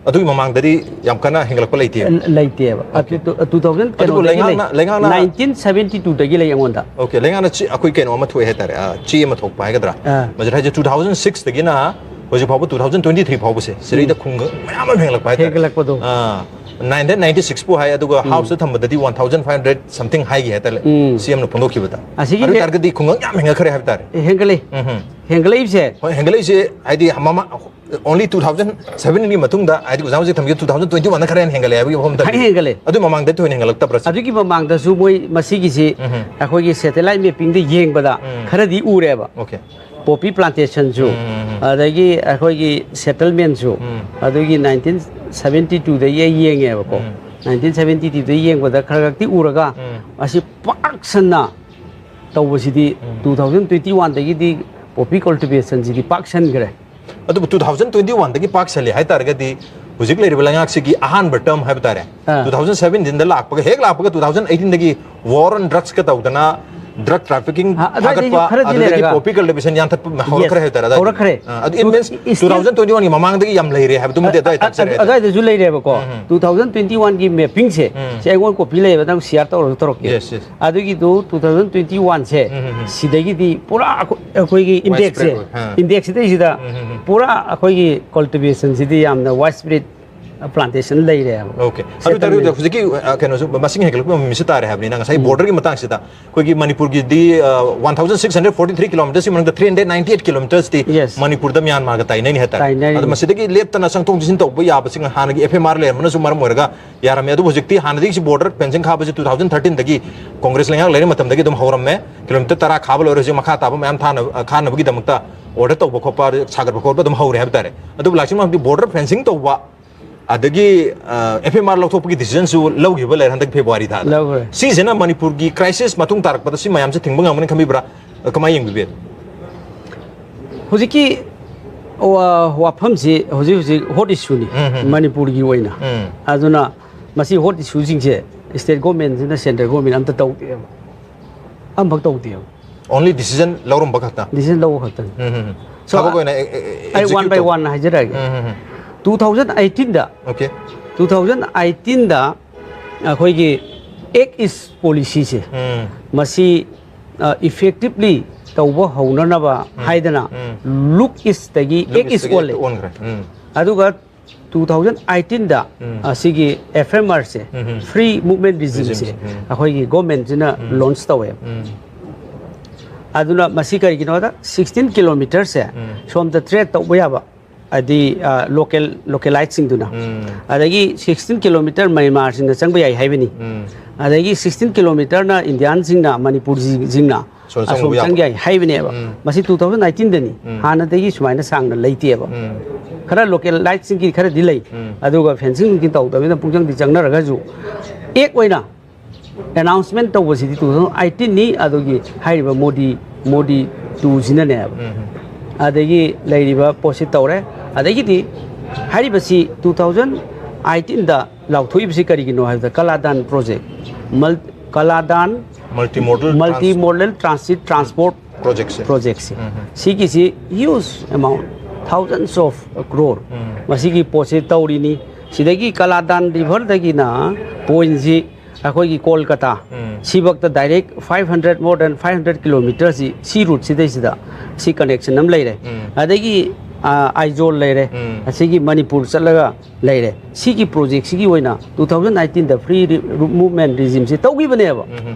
ꯑꯗꯨꯒꯤ ꯃꯃꯥꯡꯗꯗꯤ ꯌꯥꯝ ꯀꯟꯅ ꯍꯦꯟꯒꯠꯂꯛꯄ ꯂꯩꯇꯦ꯫ ꯂꯩꯇꯦꯕ꯫ Okay. ꯑꯗꯨ two thousand ꯑꯗꯨꯕꯨ ꯀꯩꯅꯣꯗꯒꯤ ꯂꯩ꯫ ꯂꯩꯉꯥꯛꯅ- ꯂꯩꯉꯥꯛꯅ- Nineteen seventy two ꯗꯒꯤ ꯂꯩ ꯑꯩꯉꯣꯟꯗ꯫ Okay, ꯂꯩꯉꯥꯛꯅ ꯆꯦ, ꯑꯩꯈꯣꯏ ꯀꯩꯅꯣ ꯑꯃ ꯊꯣꯛꯑꯦ ꯍꯥꯏꯇꯥꯔꯦ, ꯑ, ꯆꯦ ꯑꯃ ꯊꯣꯛꯄ ꯍꯥꯏꯒꯗ꯭ꯔꯥ? ꯑꯥ꯫ ꯃꯁꯤꯗ ꯍꯥꯏꯁꯦ two thousand six ꯗꯒꯤꯅ ꯍꯧꯖꯤꯛ ꯐꯥꯎꯕ two thousand twenty three ꯐꯥꯎꯕꯁꯦ ꯁꯤꯗꯩꯗ ꯎꯝ꯫ ꯈꯨꯡꯒꯪ ꯃꯌꯥꯝ ꯑꯃ ꯍꯦꯟꯒꯠꯂꯛꯄ ꯍꯥꯏꯇꯥꯔꯦ꯫ ꯍꯦꯟꯒꯠꯂꯛꯄꯗꯣ꯫ ꯑꯥ, nine hundred ninety six ꯄꯨ ꯍꯥꯏ, ꯑꯗꯨꯒ ꯎꯝ꯫ ꯍꯥꯎꯁꯇ ꯊꯝꯕꯗꯗꯤ one thousand five hundred something ꯍꯥꯏꯒꯤ ꯍꯥꯏꯇꯥꯔꯦ, ꯎꯝ꯫ ꯁꯤ ꯑꯃꯅ ꯐꯣꯡꯗꯣꯛꯈꯤꯕꯗ꯫ ꯑꯁꯤꯒꯤ ꯑꯗꯨ ꯃꯦ- ꯑꯣꯏꯇꯥꯔꯒꯗꯤ ꯈꯨꯡꯒꯪ ꯌꯥꯝ ꯍꯦꯟꯒꯠꯈ꯭ꯔꯦ ꯍꯥꯏꯕ ꯇꯥꯔꯦ꯫ ꯍꯦꯟꯒꯠꯂꯤ꯫ ꯎꯝ꯫ ꯍꯦꯟꯒꯠꯂꯛꯏꯕꯁꯦ ꯍꯣꯏ, ꯍꯦꯟꯒꯠꯂꯛꯏꯁꯦ ꯍꯥꯏꯗꯤ ꯃꯃꯥ only two thousand sevenꯒꯤ ꯃꯇꯨꯡꯗ, ꯍꯥꯏꯗꯤ ꯑꯣꯖꯥ ꯍꯧꯖꯤꯛ ꯊꯝꯕꯤꯌꯨ, two thousand twenty oneꯗ ꯈꯔ ꯍꯦꯟꯅ ꯍꯦꯟꯒꯠꯂꯛꯑꯦ ꯍꯥꯏꯕꯒꯤ ꯋꯥꯐꯝ ꯈꯔ ꯍꯦꯟꯒꯠꯂꯦ꯫ ꯑꯗꯨ ꯃꯃꯥꯡꯗ ꯊꯣꯏꯅ ꯍꯦꯟꯒꯠꯂꯛꯇꯕ꯭ꯔꯥ? ꯑꯗꯨꯒꯤ ꯃꯃꯥꯡꯗꯁꯨ ꯃꯣꯏ ꯃꯁꯤꯒꯤꯁꯤ ꯑꯩꯈꯣꯏꯒꯤ ꯁꯦꯇꯦꯂꯥꯏꯠ ꯃꯦꯞꯄꯤꯡꯗ ꯌꯦꯡꯕꯗ ꯈꯔꯗꯤ ꯎꯔꯦꯕ꯫ ꯑꯣꯀꯦ꯫ ꯄꯣꯄꯤ ꯄ꯭ꯂꯥꯟꯇꯦꯁꯟꯁꯨ, ꯑꯗꯒꯤ ꯑꯩꯈꯣꯏꯒꯤ ꯁꯦꯇꯜꯃꯦꯟꯁꯨ, ꯑꯗꯨꯒꯤ ꯅꯥꯏꯟꯇꯤꯟ ꯁꯕꯦꯟꯇꯤ ꯇꯨꯗꯒꯤ ꯑꯩ ꯌꯦꯡꯉꯦꯕꯀꯣ꯫ ꯅꯥꯏꯟꯇꯤꯟ ꯁꯕꯦꯟꯇꯤ ꯇꯨꯗꯒꯤ ꯌꯦꯡꯕꯗ ꯈꯔ ꯈꯛꯇꯤ ꯎꯔꯒ, ꯑꯁꯤ ꯄꯥꯛ ꯁꯟꯅ ꯇꯧꯕꯁꯤꯗꯤ ꯇꯨ ꯊꯥꯎꯖꯟ ꯇ꯭ꯋꯦꯟꯇꯤ ꯋꯥꯟꯗꯒꯤꯗꯤ ꯄꯣꯄꯤ ꯀꯜꯇꯤꯚꯦꯁꯟꯁꯤꯗꯤ ꯄꯥꯛ ꯁꯟꯈ꯭ꯔꯦ꯫ ꯑꯗꯨꯕꯨ two thousand twenty oneꯗꯒꯤ ꯄꯥꯛ ꯁꯜꯂꯤ ꯍꯥꯏꯇꯥꯔꯒꯗꯤ, ꯍꯧꯖꯤꯛ ꯂꯩꯔꯤꯕ ꯂꯩꯉꯥꯛꯁꯤꯒꯤ ꯑꯍꯥꯟꯕ term ꯍꯥꯏꯕ ꯇꯥꯔꯦ, ꯑꯥ꯫ two thousand seventeen ꯂꯥꯛꯄꯒ, ꯍꯦꯛ ꯂꯥꯛꯄꯒ two thousand eighteenꯗꯒꯤ war on drugsꯀ ꯇꯧꯗꯅ, drug trafficking ꯑ, ꯑꯗꯨꯋꯥꯏꯗꯩꯁꯨ ꯊꯥꯒꯠꯄ, ꯈꯔꯗꯤ ꯑꯗꯨꯗꯒꯤ ꯂꯩꯔꯒ poppy cultivation ꯌꯥꯟꯊꯠꯄ ꯍꯧꯔꯛꯈ꯭ꯔꯦ ꯍꯥꯏꯇꯥꯔꯦ꯫ ꯑꯗꯨꯋꯥꯏꯗꯒꯤ꯫ ꯍꯧꯔꯛꯈ꯭ꯔꯦ꯫ ꯑ, ꯑꯗꯨ it means Still- two thousand twenty oneꯒꯤ ꯃꯃꯥꯡꯗꯒꯤ ꯌꯥꯝ ꯂꯩꯔꯦ ꯍꯥꯏꯕꯗꯨꯃꯗꯤ ꯑꯗꯨꯋꯥꯏ ꯇꯥꯛꯆꯔꯦ꯫ ꯑꯗꯨꯋꯥꯏꯗꯁꯨ ꯂꯩꯔꯦꯕꯀꯣ꯫ Two thousand twenty oneꯒꯤ mappingꯁꯦ, ꯁꯤ ꯑꯩꯉꯣꯟꯗ copy ꯂꯩꯌꯦꯕ, ꯅꯪ share ꯇꯧꯔꯁꯨ ꯇꯧꯔꯛꯀꯦ꯫ Yes, yes. ꯑꯗꯨꯒꯤꯗꯨ two thousand twenty oneꯁꯦ, ꯁꯤꯗꯒꯤꯗꯤ ꯄꯨꯔꯥ ꯑꯩꯈꯣꯏ-, ꯑꯩꯈꯣꯏꯒꯤ indexꯁꯦ, Widespread ꯑꯣꯏ-, ꯑꯥ꯫ Indexꯁꯤꯗꯩꯁꯤꯗ ꯄꯨꯔꯥ ꯑꯩꯈꯣꯏꯒꯤ cultivationꯁꯤꯗꯤ ꯌꯥꯝꯅ widespread plantation ꯂꯩꯔꯦꯕ꯫ ꯑꯣꯀꯦ꯫ ꯑꯗꯨ ꯑꯣꯏ ꯇꯥꯔꯒꯗꯤ ꯍꯧꯖꯤꯛꯀꯤ, ꯑ, ꯀꯩꯅꯣꯁꯨ, ꯃꯁꯤꯡ ꯍꯦꯟꯒꯠꯂꯛꯄ ꯃꯃꯤꯁꯨ ꯇꯥꯔꯦ ꯍꯥꯏꯕꯅꯤꯅ, ꯉꯁꯥꯏ borderꯒꯤ ꯃꯇꯥꯡꯁꯤꯗ ꯑꯩꯈꯣꯏꯒꯤ ꯃꯅꯤꯄꯨꯔꯒꯤꯗꯤ, ꯑ, one thousand six hundred forty three kilometersꯀꯤ ꯃꯅꯨꯡꯗ three hundred ninety eight kilometersꯇꯤ Yes. ꯃꯅꯤꯄꯨꯔꯗ ꯃ꯭ꯌꯥꯟꯃꯥꯔꯒ ꯇꯥꯏꯅꯩꯅꯤ ꯍꯥꯏꯇꯥꯔꯦ꯫ ꯇꯥꯏꯅꯔꯤ꯫ ꯑꯗꯣ ꯃꯁꯤꯗꯒꯤ ꯂꯦꯞꯇꯅ ꯆꯪꯊꯣꯛ ꯆꯪꯁꯤꯟ ꯇꯧꯕ ꯌꯥꯕꯁꯤꯡ ꯍꯥꯟꯅꯒꯤ F M R ꯂꯩꯔꯝꯕꯅꯁꯨ ꯃꯔꯝ ꯑꯣꯏꯔꯒ ꯌꯥꯔꯝꯃꯦ꯫ ꯑꯗꯨꯕꯨ ꯍꯧꯖꯤꯛꯇꯤ ꯍꯥꯟꯅꯗꯒꯤ ꯁꯤ border fencing ꯈꯥꯕꯁꯤ two thousand thirteenꯗꯒꯤ Congress ꯂꯩꯉꯥꯛ ꯂꯩꯔꯤꯉꯩ ꯃꯇꯝꯗꯒꯤ ꯑꯗꯨꯝ ꯍꯧꯔꯝꯃꯦ꯫ Kilometer ꯇꯔꯥ ꯈꯥꯕ ꯂꯣꯏꯔꯦ, ꯍꯧꯖꯤꯛ ꯃꯈꯥ ꯇꯥꯕ ꯃꯌꯥꯝ ꯊꯥꯅ-, ꯑ, ꯈꯥꯅꯕꯒꯤꯗꯃꯛꯇ order ꯇꯧꯕ ꯈꯣꯠꯄ, ꯁꯥꯒꯠꯄ ꯈꯣꯠꯄ ꯑꯗꯨꯝ ꯍꯧꯔꯦ ꯍꯥꯏꯕ ꯇꯥꯔꯦ꯫ ꯑꯗꯨꯕꯨ ꯂꯥꯛꯁꯤꯟ ꯃꯇꯝꯗ border fencing ꯇꯧꯕ ꯑꯗꯒꯤ, ꯑ, F M R ꯂꯧꯊꯣꯛꯄꯒꯤ decisionꯁꯨ ꯂꯧꯈꯤꯕ ꯂꯩꯔꯦ ꯍꯟꯗꯛ February ꯊꯥꯗ꯫ ꯂꯧꯈ꯭ꯔꯦ꯫ ꯁꯤꯁꯤꯅ ꯃꯅꯤꯄꯨꯔꯒꯤ crisis ꯃꯇꯨꯡ ꯇꯥꯔꯛꯄꯗ ꯁꯤ ꯃꯌꯥꯝꯁꯦ ꯊꯤꯡꯕ ꯉꯝꯒꯅꯤ ꯈꯟꯕꯤꯕ꯭ꯔꯥ? ꯑ, ꯀꯃꯥꯏꯅ ꯌꯦꯡꯕꯤꯕꯤ? ꯍꯧꯖꯤꯛꯀꯤ ꯋꯥ-, ꯋꯥꯐꯝꯁꯤ ꯍꯧꯖꯤꯛ ꯍꯧꯖꯤꯛ hot issueꯅꯤ ꯎꯝ, ꯎꯝ, ꯎꯝ꯫ ꯃꯅꯤꯄꯨꯔꯒꯤ ꯑꯣꯏꯅ꯫ ꯎꯝ꯫ ꯑꯗꯨꯅ ꯃꯁꯤ hot issueꯁꯤꯡꯁꯦ state governmentꯁꯤꯅ central government ꯑꯝꯇ ꯇꯧꯗꯦꯕ, ꯑꯃꯐꯛ ꯇꯧꯗꯦꯕ꯫ Only decision ꯂꯧꯔꯝꯕ ꯈꯛꯇ꯫ Decision ꯂꯧꯕ ꯈꯛꯇꯅꯤ꯫ ꯎꯝ, ꯎꯝ, ꯎꯝ꯫ So, ꯊꯕꯛ ꯑꯣꯏꯅ ꯑꯦ-, ꯑꯦ-, ꯑꯩ one by execute ꯇꯧ-, one ꯍꯥꯏꯖꯔꯛꯑꯒꯦ꯫ ꯎꯝ, ꯎꯝ, ꯎꯝ꯫ Two thousand eighteenꯗ, Okay. Two thousand eighteenꯗ ꯑꯩꯈꯣꯏꯒꯤ Act East policyꯁꯦ, ꯎꯝ꯫ ꯃꯁꯤ, ꯑ, effectively ꯇꯧꯕ ꯍꯧꯅꯅꯕ ꯍꯥꯏꯗꯅ ꯎꯝ꯫ Look Eastꯇꯒꯤ Look Act East Eastꯇꯒꯤ ꯑꯣꯜꯂꯦ꯫ ꯑꯣꯟꯈ꯭ꯔꯦ꯫ ꯎꯝ꯫ ꯑꯗꯨꯒ two thousand eighteenꯗ ꯎꯝ꯫ ꯑꯁꯤꯒꯤ F M Rꯁꯦ, ꯎꯝ, ꯎꯝ꯫ Free Movement Regimeꯁꯦ, Regimeꯁꯦ, ꯎꯝ꯫ ꯑꯩꯈꯣꯏꯒꯤ governmentꯁꯤꯅ ꯎꯝ꯫ launch ꯇꯧꯋꯦ꯫ ꯎꯝ꯫ ꯑꯗꯨꯅ ꯃꯁꯤ ꯀꯔꯤꯒꯤꯅꯣꯗ, ꯁꯤꯛꯁꯇꯤꯟ ꯀꯤꯂꯣꯃꯤꯇꯔꯁꯦ ꯁꯣꯝꯗ ꯇ꯭ꯔꯦꯠ ꯇꯧꯕ ꯌꯥꯕ, ꯍꯥꯏꯗꯤ ꯂꯣꯀꯦꯜ ꯂꯣꯀꯦꯂꯥꯏꯠꯁꯤꯡꯗꯨꯅ, ꯑꯗꯒꯤ ꯁꯤꯛꯁꯇꯤꯟ ꯀꯤꯂꯣꯃꯤꯇꯔ ꯃꯌꯥꯟꯃꯥꯔꯁꯤꯡꯅ ꯆꯪꯕ ꯌꯥꯏ ꯍꯥꯏꯕꯅꯤ꯫ ꯑꯗꯒꯤ ꯁꯤꯛꯁꯇꯤꯟ ꯀꯤꯂꯣꯃꯤꯇꯔꯅ ꯏꯟꯗꯤꯌꯥꯟꯁꯤꯡꯅ, ꯃꯅꯤꯄꯨꯔꯁꯤꯡꯅ ꯑꯁꯣꯝ ꯆꯪꯕ ꯌꯥꯕ꯫ ꯆꯪ ꯌꯥꯏ ꯍꯥꯏꯕꯅꯦꯕ꯫ ꯃꯁꯤ ꯇꯨ ꯊꯥꯎꯖꯟ ꯑꯥꯏꯇꯤꯟꯗꯅꯤ꯫ ꯍꯥꯟꯅꯗꯒꯤ ꯁꯨꯃꯥꯏꯅ ꯁꯥꯡꯅ ꯂꯩꯇꯦꯕ꯫ ꯈꯔ ꯂꯣꯀꯦꯜ ꯂꯥꯏꯠꯁꯤꯡꯒꯤ ꯈꯔꯗꯤ ꯂꯩ꯫ ꯑꯗꯨꯒ ꯐꯦꯟꯁꯤꯡ ꯅꯨꯡꯁꯤꯡ ꯇꯧꯗꯕꯅꯤꯅ ꯄꯨꯡꯆꯪꯗꯤ ꯆꯪꯅꯔꯒꯁꯨ, ꯑꯦꯛ ꯑꯣꯏꯅ ꯑꯦꯅꯥꯎꯟꯁꯃꯦꯟ ꯇꯧꯕꯁꯤꯗꯤ ꯇꯨ ꯊꯥꯎꯖꯟ ꯑꯥꯏꯇꯤꯟꯅꯤ꯫ ꯑꯗꯨꯒꯤ ꯍꯥꯏꯔꯤꯕ ꯃꯣꯗꯤ, ꯃꯣꯗꯤ ꯇꯨꯁꯤꯅꯅꯦꯕ꯫ ꯑꯗꯒꯤ ꯂꯩꯔꯤꯕ ꯄꯣꯠꯁꯤ ꯇꯧꯔꯦ꯫ ꯑꯗꯒꯤꯗꯤ ꯍꯥꯏꯔꯤꯕꯁꯤ ꯇꯨ ꯊꯥꯎꯖꯟ ꯑꯥꯏꯇꯤꯟꯗ ꯂꯥꯎꯊꯣꯛꯏꯕꯁꯤ ꯀꯔꯤꯒꯤꯅꯣ ꯍꯥꯏꯕꯗ, ꯀꯂꯥꯗꯥꯟ ꯄ꯭ꯔꯣꯖꯦꯛ, ꯃꯜ-, Kaladan Multimodal multimodal transit transport projectꯁꯦ꯫ Projectꯁꯦ꯫ ꯁꯤꯒꯤꯁꯤ huge amount, thousands of crore, ꯃꯁꯤꯒꯤ ꯄꯣꯠꯁꯦ ꯇꯧꯔꯤꯅꯤ꯫ ꯁꯤꯗꯒꯤ ꯀꯂꯥꯗꯥꯟ ꯔꯤꯚꯔꯗꯒꯤꯅ ꯄꯣꯏꯟꯁꯤ ꯑꯩꯈꯣꯏꯒꯤ Kolkata ꯁꯤꯐꯛꯇ direct five hundred, more than five hundred kilometerꯁꯤ ꯁꯤ ꯔꯨꯠꯁꯤꯗꯩꯁꯤꯗ ꯁꯤ ꯀꯅꯦꯛꯁꯟ ꯑꯃ ꯂꯩꯔꯦ꯫ ꯑꯗꯒꯤ, ꯑ, ꯑꯥꯏꯖꯣꯜ ꯂꯩꯔꯦ꯫ ꯑꯁꯤꯒꯤ ꯃꯅꯤꯄꯨꯔ ꯆꯠꯂꯒ ꯂꯩꯔꯦ꯫ ꯁꯤꯒꯤ ꯄ꯭ꯔꯣꯖꯦꯛꯁꯤꯒꯤ ꯑꯣꯏꯅ ꯇꯨ ꯊꯥꯎꯖꯟ ꯑꯥꯏꯇꯤꯟꯗ free re-, movement regimeꯁꯦ ꯇꯧꯈꯤꯕꯅꯦꯕ꯫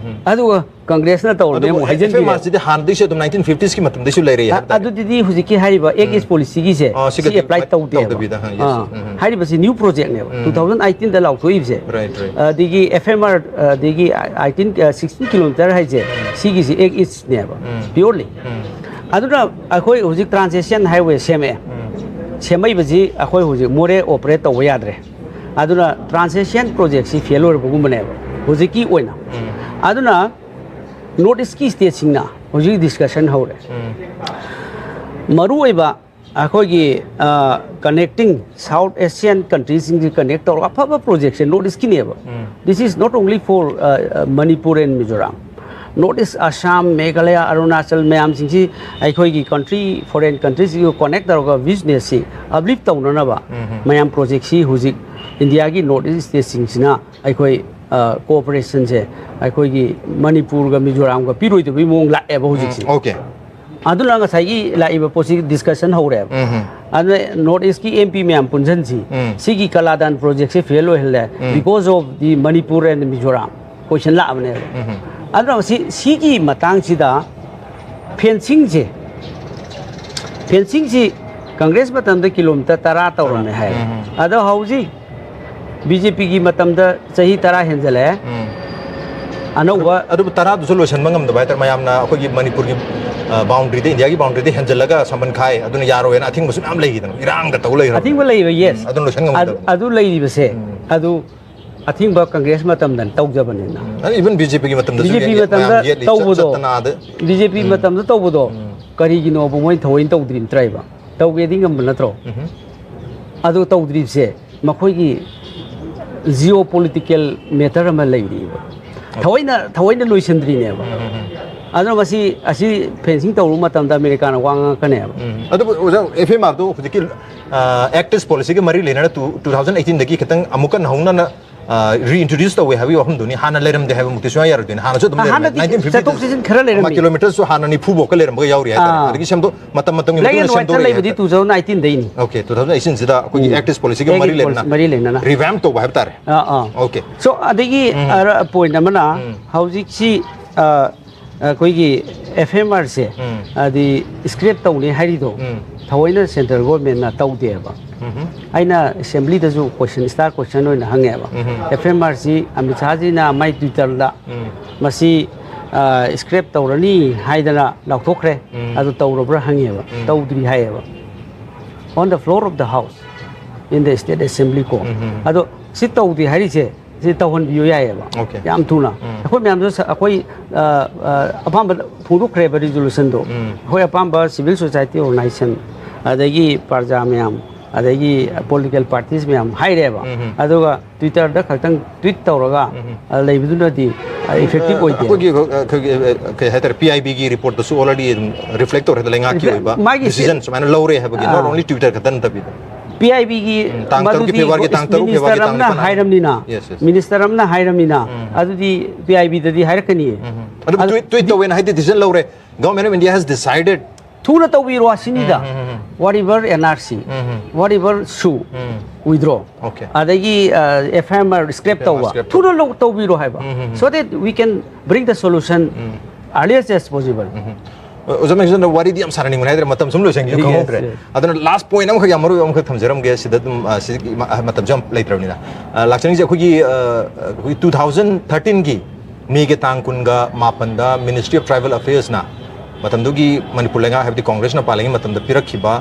ꯑꯗꯨꯒ ꯀꯪꯒ꯭ꯔꯦꯁꯅ ꯇꯧꯔꯝꯃꯦ ꯑꯗꯨꯕꯨ ꯑꯃꯨꯛ ꯍꯥꯏꯖꯤꯟꯕꯤꯔꯦ꯫ F M R ꯁꯤꯗꯤ ꯍꯥꯟꯅꯗꯒꯤꯁꯨ ꯑꯗꯨꯝ nineteen fiftiesꯀꯤ ꯃꯇꯝꯗꯗꯩꯁꯨ ꯂꯩꯔꯛꯑꯦ ꯑ-, ꯍꯥꯏꯕ ꯇꯥꯔꯦ꯫ ꯑꯗꯨꯗꯤ ꯍꯧꯖꯤꯛꯀꯤ ꯍꯥꯏꯔꯤꯕ Act East Policyꯒꯤꯁꯦ ꯑꯥ, ꯁꯤꯒꯗꯤ ꯁꯤ apply ꯇꯧꯗꯦꯕ꯫ ꯇꯧꯗꯕꯤꯗ, ꯍꯥ, yes, ꯑꯥ, yes. ꯎꯝ, ꯎꯝ꯫ ꯍꯥꯏꯔꯤꯕꯁꯤ new projectꯅꯦꯕ, ꯎꯝ꯫ Two thousand eighteenꯗ ꯂꯥꯎꯊꯣꯛꯏꯕꯁꯦ꯫ Right, right. ꯑꯗꯒꯤ F M R, ꯑꯗꯒꯤ eighteen, uh, sixteen kilometer ꯍꯥꯏꯁꯦ, ꯎꯝ꯫ ꯁꯤꯒꯤꯁꯤ Act Eastꯅꯦꯕ, ꯎꯝ꯫ Purely꯫ ꯎꯝ꯫ ꯑꯗꯨꯅ ꯑꯩꯈꯣꯏ ꯍꯧꯖꯤꯛ Trans-Asian Highway ꯁꯦꯝꯃꯛꯑꯦ꯫ ꯎꯝ꯫ ꯁꯦꯝꯃꯛꯏꯕꯁꯤ ꯑꯩꯈꯣꯏ ꯍꯧꯖꯤꯛ ꯃꯣꯔꯦ operate ꯇꯧꯕ ꯌꯥꯗ꯭ꯔꯦ꯫ ꯑꯗꯨꯅ Trans-Asian Projectꯁꯤ fail ꯑꯣꯏꯔꯕꯒꯨꯝꯕꯅꯦꯕ ꯍꯧꯖꯤꯛꯀꯤ ꯑꯣꯏꯅ꯫ ꯎꯝ꯫ ꯑꯗꯨꯅ North Eastꯀꯤ stateꯁꯤꯡꯅ ꯍꯧꯖꯤꯛ discussion ꯍꯧꯔꯦ꯫ ꯎꯝ꯫ ꯃꯔꯨꯑꯣꯏꯕ ꯑꯩꯈꯣꯏꯒꯤ, ꯑ, connecting South Asian countryꯁꯤꯡꯁꯤ connect ꯇꯧꯔꯒ ꯑꯐꯕ projectꯁꯦ North Eastꯀꯤꯅꯦꯕ꯫ Um. This is not only for, uh, uh, Manipur and Mizoram. North East, Assam, Meghalaya, Arunachal ꯃꯌꯥꯝꯁꯤꯡꯁꯤ ꯑꯩꯈꯣꯏꯒꯤ country, foreign countryꯁꯤꯡꯒ connect ꯇꯧꯔꯒ businessꯁꯤ uplift ꯇꯧꯅꯅꯕ ꯎꯝ꯫ ꯃꯌꯥꯝ projectꯁꯤ ꯍꯧꯖꯤꯛ Indiaꯒꯤ North East stateꯁꯤꯡꯁꯤꯅ ꯑꯩꯈꯣꯏ, ꯑ, cooperationꯁꯦ ꯑꯩꯈꯣꯏꯒꯤ ꯃꯅꯤꯄꯨꯔꯒ ꯃꯤꯖꯣꯔꯥꯝꯒ ꯄꯤꯔꯣꯏꯗꯕꯒꯤ ꯃꯑꯣꯡ ꯂꯥꯛꯑꯦꯕ ꯍꯧꯖꯤꯛꯁꯦ꯫ ꯎꯝ, okay꯫ ꯑꯗꯨꯅ ꯉꯁꯥꯏꯒꯤ ꯂꯥꯛꯏꯕ ꯄꯣꯠꯁꯤ discussion ꯍꯧꯔꯦꯕ꯫ ꯎꯝ꯫ ꯑꯗꯨꯅ North Eastꯀꯤ M P ꯃꯌꯥꯝ ꯄꯨꯟꯁꯤꯟꯁꯤ, ꯎꯝ꯫ ꯁꯤꯒꯤ ꯀꯂꯥꯗꯥꯟ projectꯁꯦ fail ꯑꯣꯏꯍꯜꯂꯦ, ꯎꯝ꯫ Because of the Manipur and Mizoram, question ꯂꯥꯛꯑꯕꯅꯦꯕ꯫ ꯎꯝ꯫ ꯑꯗꯨꯅ ꯁꯤ, ꯁꯤꯒꯤ ꯃꯇꯥꯡꯁꯤꯗ ꯐꯦꯟꯁꯤꯡꯁꯦ, ꯐꯦꯟꯁꯤꯡꯁꯤ ꯀꯪꯒ꯭ꯔꯦꯁ ꯃꯇꯝꯗ ꯀꯤꯂꯣꯃꯤꯇꯔ ꯇꯔꯥ ꯇꯧꯔꯝꯃꯦ ꯍꯥꯏ꯫ ꯎꯝ, ꯎꯝ꯫ ꯑꯗꯣ ꯍꯧꯖꯤꯛ ꯕꯤ ꯖꯦ ꯄꯤꯒꯤ ꯃꯇꯝꯗ ꯆꯍꯤ ꯇꯔꯥ ꯍꯦꯟꯖꯜꯂꯛꯑꯦ꯫ ꯎꯝ꯫ ꯑꯅꯧꯕ ꯑꯗꯨꯕꯨ ꯇꯔꯥꯗꯨꯁꯨ ꯂꯣꯏꯁꯤꯟꯕ ꯉꯝꯗꯕ ꯍꯥꯏꯇꯥꯔꯦ, ꯃꯌꯥꯝꯅ ꯑꯩꯈꯣꯏꯒꯤ ꯃꯅꯤꯄꯨꯔꯒꯤ, ꯑ, ꯕꯥꯎꯟꯗ꯭ꯔꯤꯗ, ꯏꯟꯗꯤꯌꯥꯒꯤ ꯕꯥꯎꯟꯗ꯭ꯔꯤꯗ ꯍꯦꯟꯖꯜꯂꯒ ꯁꯝꯕꯟ ꯈꯥꯏ, ꯑꯗꯨꯅ ꯌꯥꯔꯣꯏꯅ ꯑꯊꯤꯡꯕꯁꯨ ꯃꯌꯥꯝ ꯂꯩꯈꯤꯗꯅ, ꯏꯔꯥꯡꯗ ꯇꯧ ꯂꯩꯈ꯭ꯔꯕꯅꯤ꯫ ꯑꯊꯤꯡꯕ ꯂꯩꯕ, ꯌꯦꯁ꯫ ꯎꯝ, ꯑꯗꯨꯅ ꯂꯣꯏꯁꯤꯟ ꯑꯗꯨ, ꯉꯝꯗꯕ꯫ ꯑꯗꯨ ꯂꯩꯔꯤꯕꯁꯦ, ꯎꯝ꯫ ꯑꯗꯨ ꯑꯊꯤꯡꯕ ꯀꯪꯒ꯭ꯔꯦꯁ ꯃꯇꯝꯗ ꯇꯧꯖꯕꯅꯤꯅ꯫ ꯎꯝ, even ꯕꯤ ꯖꯦ ꯄꯤꯒꯤ ꯃꯇꯝꯗꯁꯨ ꯕꯤ ꯖꯦ ꯄꯤ ꯌꯦ-, ꯃꯇꯝꯗ ꯃꯌꯥꯝ ꯌꯦꯠꯂꯤ, ꯆꯠ-, ꯇꯧꯕꯗꯣ, ꯆꯠꯇꯅ ꯑꯗ꯫ ꯕꯤ ꯖꯦ ꯄꯤ ꯎꯝ꯫ ꯃꯇꯝꯗ ꯇꯧꯕꯗꯣ ꯎꯝ꯫ ꯀꯔꯤꯒꯤꯅꯣꯕ ꯃꯣꯏ ꯊꯑꯣꯏꯅ ꯇꯧꯗ꯭ꯔꯤꯅꯣ ꯇ꯭ꯔꯥꯏꯕ? ꯇꯧꯒꯦꯗꯤ ꯉꯝꯕ ꯅꯠꯇ꯭ꯔꯣ? ꯎꯝ꯫ ꯑꯗꯨ ꯇꯧꯗ꯭ꯔꯤꯕꯁꯦ ꯃꯈꯣꯏꯒꯤ ꯖꯤꯑꯣ ꯄꯣꯂꯤꯇꯤꯀꯦꯜ ꯃꯦꯇꯔ ꯑꯃ ꯂꯩꯔꯤꯕ꯫ ꯊꯑꯣꯏꯅ, ꯊꯑꯣꯏꯅ ꯂꯣꯏꯁꯤꯟꯗ꯭ꯔꯤꯅꯦꯕ꯫ ꯎꯝ, ꯎꯝ, ꯎꯝ꯫ ꯑꯗꯨꯅ ꯃꯁꯤ, ꯑꯁꯤ ꯐꯦꯟꯁꯤꯡ ꯇꯧꯔꯨꯕ ꯃꯇꯝꯗ ꯑꯃꯦꯔꯤꯀꯥꯅ ꯋꯥ ꯉꯥꯡꯉꯛꯀꯅꯦꯕ꯫ ꯎꯝ꯫ ꯑꯗꯨꯕꯨ ꯑꯣꯖꯥ, ꯑꯦꯐ ꯑꯦꯝ ꯑꯥꯔꯗꯨ ꯍꯧꯖꯤꯛꯀꯤ, ꯑ, ꯑꯦꯛꯇꯤꯁ ꯄꯣꯂꯤꯁꯤꯒ ꯃꯔꯤ ꯂꯩꯅꯅ ꯇꯨ, ꯇꯨ ꯊꯥꯎꯖꯟ ꯑꯩꯠꯇꯤꯟꯗꯒꯤ ꯈꯤꯇꯪ ꯑꯃꯨꯛꯀ ꯅꯧꯅ, ꯑ, reintroduce ꯇꯧꯋꯦ ꯍꯥꯏꯕꯒꯤ ꯋꯥꯐꯝꯗꯨꯅꯤ꯫ ꯍꯥꯟꯅ ꯂꯩꯔꯝꯗꯦ ꯍꯥꯏꯕꯃꯛꯇꯤ ꯁꯨꯡꯌꯥ ꯌꯥꯔꯣꯏꯗꯣꯏꯅꯤ꯫ ꯍꯥꯟꯅꯁꯨ ꯑꯗꯨꯝ ꯂꯩꯔꯝꯃꯦ꯫ ꯍꯥꯟꯅꯗꯤ ꯅꯥꯏꯟꯇꯤꯟ ꯐꯤꯐꯇꯤ ꯆꯠꯊꯣꯛ ꯆꯠꯁꯤꯟ ꯈꯔ ꯂꯩꯔꯝꯃꯤ꯫ ꯀꯤꯂꯣꯃꯤꯇꯔꯁꯨ ꯍꯥꯟꯅ ꯅꯤꯐꯨ ꯐꯥꯎꯀ ꯂꯩꯔꯝꯕꯒ ꯌꯥꯎꯔꯤ ꯍꯥꯏꯇꯥꯔꯦ꯫ ꯑꯥ꯫ ꯑꯗꯒꯤ ꯁꯦꯝꯗꯣꯛ-, ꯃꯇꯝ ꯃꯇꯝꯒꯤ ꯃꯇꯨꯡ ꯏꯟꯅ ꯁꯦꯝꯗꯣꯔꯛꯏ ꯍꯥꯏꯇꯥꯔꯦ꯫ ꯂꯩꯕꯗꯤ ꯇꯨ ꯊꯥꯎꯖꯟ ꯑꯩꯠꯇꯤꯟꯗꯩꯅꯤ꯫ ꯑꯣꯀꯦ, ꯇꯨ ꯊꯥꯎꯖꯟ ꯑꯩꯠꯇꯤꯟꯁꯤꯗ ꯑꯩꯈꯣꯏꯒꯤ ꯎꯝ꯫ ꯑꯦꯛꯇꯤꯁ ꯄꯣꯂꯤꯁꯤꯒ ꯃꯔꯤ ꯑꯦꯛꯇꯤꯁ ꯂꯩꯅꯅ ꯄꯣꯂꯤꯁꯤ ꯃꯔꯤ ꯂꯩꯅꯅ꯫ ꯔꯤꯚꯦꯝꯞ ꯇꯧꯕ ꯍꯥꯏꯕ ꯇꯥꯔꯦ꯫ ꯑꯥ, ꯑꯥ꯫ ꯑꯣꯀꯦ꯫ So, ꯑꯗꯒꯤ ꯎꯝ꯫ ꯑꯔ-, ꯄꯣꯏꯟ ꯑꯃꯅ ꯎꯝ꯫ ꯍꯧꯖꯤꯛꯁꯤ, ꯑ, ꯑꯩꯈꯣꯏꯒꯤ ꯑꯦꯐ ꯑꯦꯝ ꯑꯥꯔꯁꯦ, ꯎꯝ꯫ ꯍꯥꯏꯗꯤ ꯁ꯭ꯀ꯭ꯔꯦꯞ ꯇꯧꯅꯤ ꯍꯥꯏꯔꯤꯗꯣ, ꯎꯝ꯫ ꯊꯑꯣꯏꯅ ꯁꯦꯟꯇ꯭ꯔꯦꯜ ꯒꯣꯔꯃꯦꯟꯅ ꯇꯧꯗꯦꯕ꯫ ꯎꯝ꯫ ꯑꯩꯅ ꯑꯦꯁꯦꯝꯕ꯭ꯂꯤꯗꯁꯨ ꯀꯣꯏꯁꯟ, ꯁ꯭ꯇꯥꯔ ꯀꯣꯏꯁꯟ ꯑꯣꯏꯅ ꯍꯪꯉꯦꯕ꯫ ꯎꯝ꯫ ꯑꯦꯐ ꯑꯦꯝ ꯑꯥꯔꯁꯤ ꯑꯃꯤꯠ ꯁꯥꯍꯖꯤꯅ ꯃꯥꯏ ꯇ꯭ꯋꯤꯇꯔꯗ ꯎꯝ꯫ ꯃꯁꯤ, ꯑ, ꯁ꯭ꯀ꯭ꯔꯦꯞ ꯇꯧꯔꯅꯤ ꯍꯥꯏꯗꯅ ꯂꯥꯎꯊꯣꯛꯈ꯭ꯔꯦ꯫ ꯎꯝ꯫ ꯑꯗꯨ ꯇꯧꯔꯕ꯭ꯔꯥ ꯍꯪꯉꯦꯕ꯫ ꯎꯝ꯫ ꯇꯧꯗ꯭ꯔꯤ ꯍꯥꯏꯌꯦꯕ꯫ On the floor of the house, in the state assembly ꯀꯣ꯫ ꯎꯝ, ꯎꯝ꯫ ꯑꯗꯣ ꯁꯤ ꯇꯧꯗꯦ ꯍꯥꯏꯔꯤꯁꯦ, ꯁꯤ ꯇꯧꯍꯟꯕꯤꯌꯨ ꯌꯥꯏꯌꯦꯕ꯫ ꯑꯣꯀꯦ꯫ ꯌꯥꯝ ꯊꯨꯅ꯫ ꯎꯝ꯫ ꯑꯩꯈꯣꯏ ꯃꯌꯥꯝꯁꯨ ꯁ-, ꯑꯩꯈꯣꯏ, ꯑ, ꯑ, ꯑꯄꯥꯝꯕ ꯐꯣꯡꯗꯣꯛꯈ꯭ꯔꯦꯕ ꯔꯤꯖꯣꯂꯨꯁꯟꯗꯣ꯫ ꯎꯝ꯫ ꯑꯩꯈꯣꯏ ꯑꯄꯥꯝꯕ ꯁꯤꯚꯤꯜ ꯁꯣꯁꯥꯏꯇꯤ ꯑꯣꯔꯒꯅꯥꯏꯖꯦꯁꯟ, ꯑꯗꯒꯤ ꯄ꯭ꯔꯖꯥ ꯃꯌꯥꯝ, ꯑꯗꯒꯤ ꯄꯣꯂꯤꯇꯤꯀꯦꯜ ꯄꯥꯔꯇꯤꯁ ꯃꯌꯥꯝ ꯍꯥꯏꯔꯦꯕ꯫ ꯎꯝ, ꯎꯝ꯫ ꯑꯗꯨꯒ ꯇ꯭ꯋꯤꯇꯔꯗ ꯈꯛꯇꯪ ꯇ꯭ꯋꯤꯠ ꯇꯧꯔꯒ, ꯎꯝ, ꯎꯝ꯫ ꯑ, ꯂꯩꯕꯗꯨꯅꯗꯤ, ꯑ, ꯏꯐꯦꯛꯇꯤꯚ ꯑ, ꯑꯣꯏꯗꯦ꯫ ꯑꯩꯈꯣꯏꯒꯤ, ꯑ, ꯑꯩꯈꯣꯏꯒꯤ, ꯑ, ꯀꯩ ꯍꯥꯏꯇꯥꯔꯦ, ꯄꯤ ꯑꯥꯏ ꯕꯤꯒꯤ ꯔꯤꯄꯣꯔꯠꯇꯁꯨ already ꯑꯗꯨꯝ ꯔꯤꯐ꯭ꯂꯦꯛ ꯇꯧꯔꯦ ꯍꯥꯏꯗ, ꯂꯩꯉꯥꯛꯀꯤ ꯔꯤꯐ꯭ꯂꯦꯛ-, ꯑꯣꯏꯕ ꯃꯥꯒꯤ ꯗꯤꯁꯤꯖꯟ ꯁꯨꯃꯥꯏꯅ ꯂꯧꯔꯦ ꯍꯥꯏꯕꯒꯤ, not ꯑꯥ꯫ only ꯇ꯭ꯋꯤꯇꯔ ꯈꯛꯇ ꯅꯠꯇꯕꯤꯗ꯫ ꯄꯤ ꯑꯥꯏ ꯕꯤꯒꯤ ꯎꯝ, ꯇꯥꯡ ꯃꯗꯨꯗꯤ ꯇꯔꯨꯛꯀꯤ ꯐꯦꯕ꯭ꯔꯨꯋꯥꯔꯤꯒꯤ ꯇꯥꯡ ꯇꯔꯨꯛ, ꯃꯤꯅꯤꯁꯇꯔ ꯐꯦꯕ꯭ꯔꯨꯋꯥꯔꯤꯒꯤ ꯑꯃꯅ ꯇꯥꯡ ꯅꯤꯄꯥꯟ꯫ ꯍꯥꯏꯔꯝꯅꯤꯅ, ꯌꯦꯁ, ꯌꯦꯁ꯫ ꯃꯤꯅꯤꯁꯇꯔ ꯑꯃꯅ ꯍꯥꯏꯔꯝꯅꯤꯅ, ꯎꯝ꯫ ꯑꯗꯨꯗꯤ ꯄꯤ ꯑꯥꯏ ꯕꯤꯗꯗꯤ ꯍꯥꯏꯔꯛꯀꯅꯤꯌꯦ꯫ ꯎꯝ, ꯎꯝ꯫ ꯑꯗꯨꯕꯨ ꯑꯗꯨ ꯇ꯭ꯋꯤꯠ, ꯇ꯭ꯋꯤꯠ ꯇꯧꯋꯦꯅ ꯍꯥꯏꯗꯤ ꯗꯤꯁꯤꯖꯟ ꯂꯧꯔꯦ꯫ Government of India has decided꯫ ꯊꯨꯅ ꯇꯧꯕꯤꯔꯣ ꯑꯁꯤꯅꯤꯗ꯫ ꯎꯝ, ꯎꯝ, ꯎꯝ, ꯎꯝ꯫ Whatever N R C, ꯎꯝ, ꯎꯝ꯫ Whatever SoO, ꯎꯝ꯫ Withdraw꯫ ꯑꯣꯀꯦ꯫ ꯑꯗꯒꯤ, ꯑ, ꯑꯦꯐ ꯑꯥꯏ ꯑꯥꯔ ꯁ꯭ꯀ꯭ꯔꯦꯞ ꯇꯧꯕ꯫ ꯁ꯭ꯀ꯭ꯔꯦꯞ ꯊꯨꯅ ꯇꯧꯕ꯫ ꯂꯧ-, ꯇꯧꯕꯤꯔꯣ ꯍꯥꯏꯕ꯫ ꯎꯝ, ꯎꯝ, ꯎꯝ꯫ So that we can bring the solution um. Earliest as possible꯫ ꯎꯝ, ꯎꯝ꯫ ꯑꯣꯖꯥ ꯃꯦꯛꯁꯟꯅ ꯋꯥꯔꯤꯗꯤ ꯌꯥꯝ ꯁꯥꯟꯅꯅꯤꯡꯕꯅꯦ ꯍꯥꯏꯗ꯭ꯔꯦ, ꯃꯇꯝ ꯁꯨꯝ ꯂꯣꯏꯁꯟꯈꯤꯕ ꯈꯪꯍꯧꯗ꯭ꯔꯦ꯫ ꯑꯗꯨꯅ ꯂꯥꯁ ꯄꯣꯏꯟꯠ ꯑꯃꯈꯛ, ꯌꯥꯝ ꯃꯔꯨ ꯑꯣꯏꯕ ꯑꯃꯈꯛ ꯊꯝꯖꯔꯝꯒꯦ ꯁꯤꯗ ꯑꯗꯨꯝ, ꯑ, ꯁꯤꯒꯤ ꯃ-, ꯑ, ꯃꯇꯝꯁꯨ ꯌꯥꯝ ꯂꯩꯇ꯭ꯔꯕꯅꯤꯅ꯫ ꯑ, ꯂꯥꯛꯆꯅꯤꯡꯁꯦ ꯑꯩꯈꯣꯏꯒꯤ, ꯑ, ꯑꯩꯈꯣꯏꯒꯤ two thousand thirteen ꯒꯤ ꯃꯦꯒꯤ ꯇꯥꯡ ꯀꯨꯟꯒ ꯃꯥꯄꯟꯗ Ministry of Tribal Affairs ꯅ ꯃꯇꯝꯗꯨꯒꯤ ꯃꯅꯤꯄꯨꯔ ꯂꯩꯉꯥꯛ, ꯍꯥꯏꯕꯗꯤ ꯀꯣꯡꯒ꯭ꯔꯦꯁꯅ ꯄꯥꯜꯂꯤꯉꯩ ꯃꯇꯝꯗ ꯄꯤꯔꯛꯈꯤꯕ,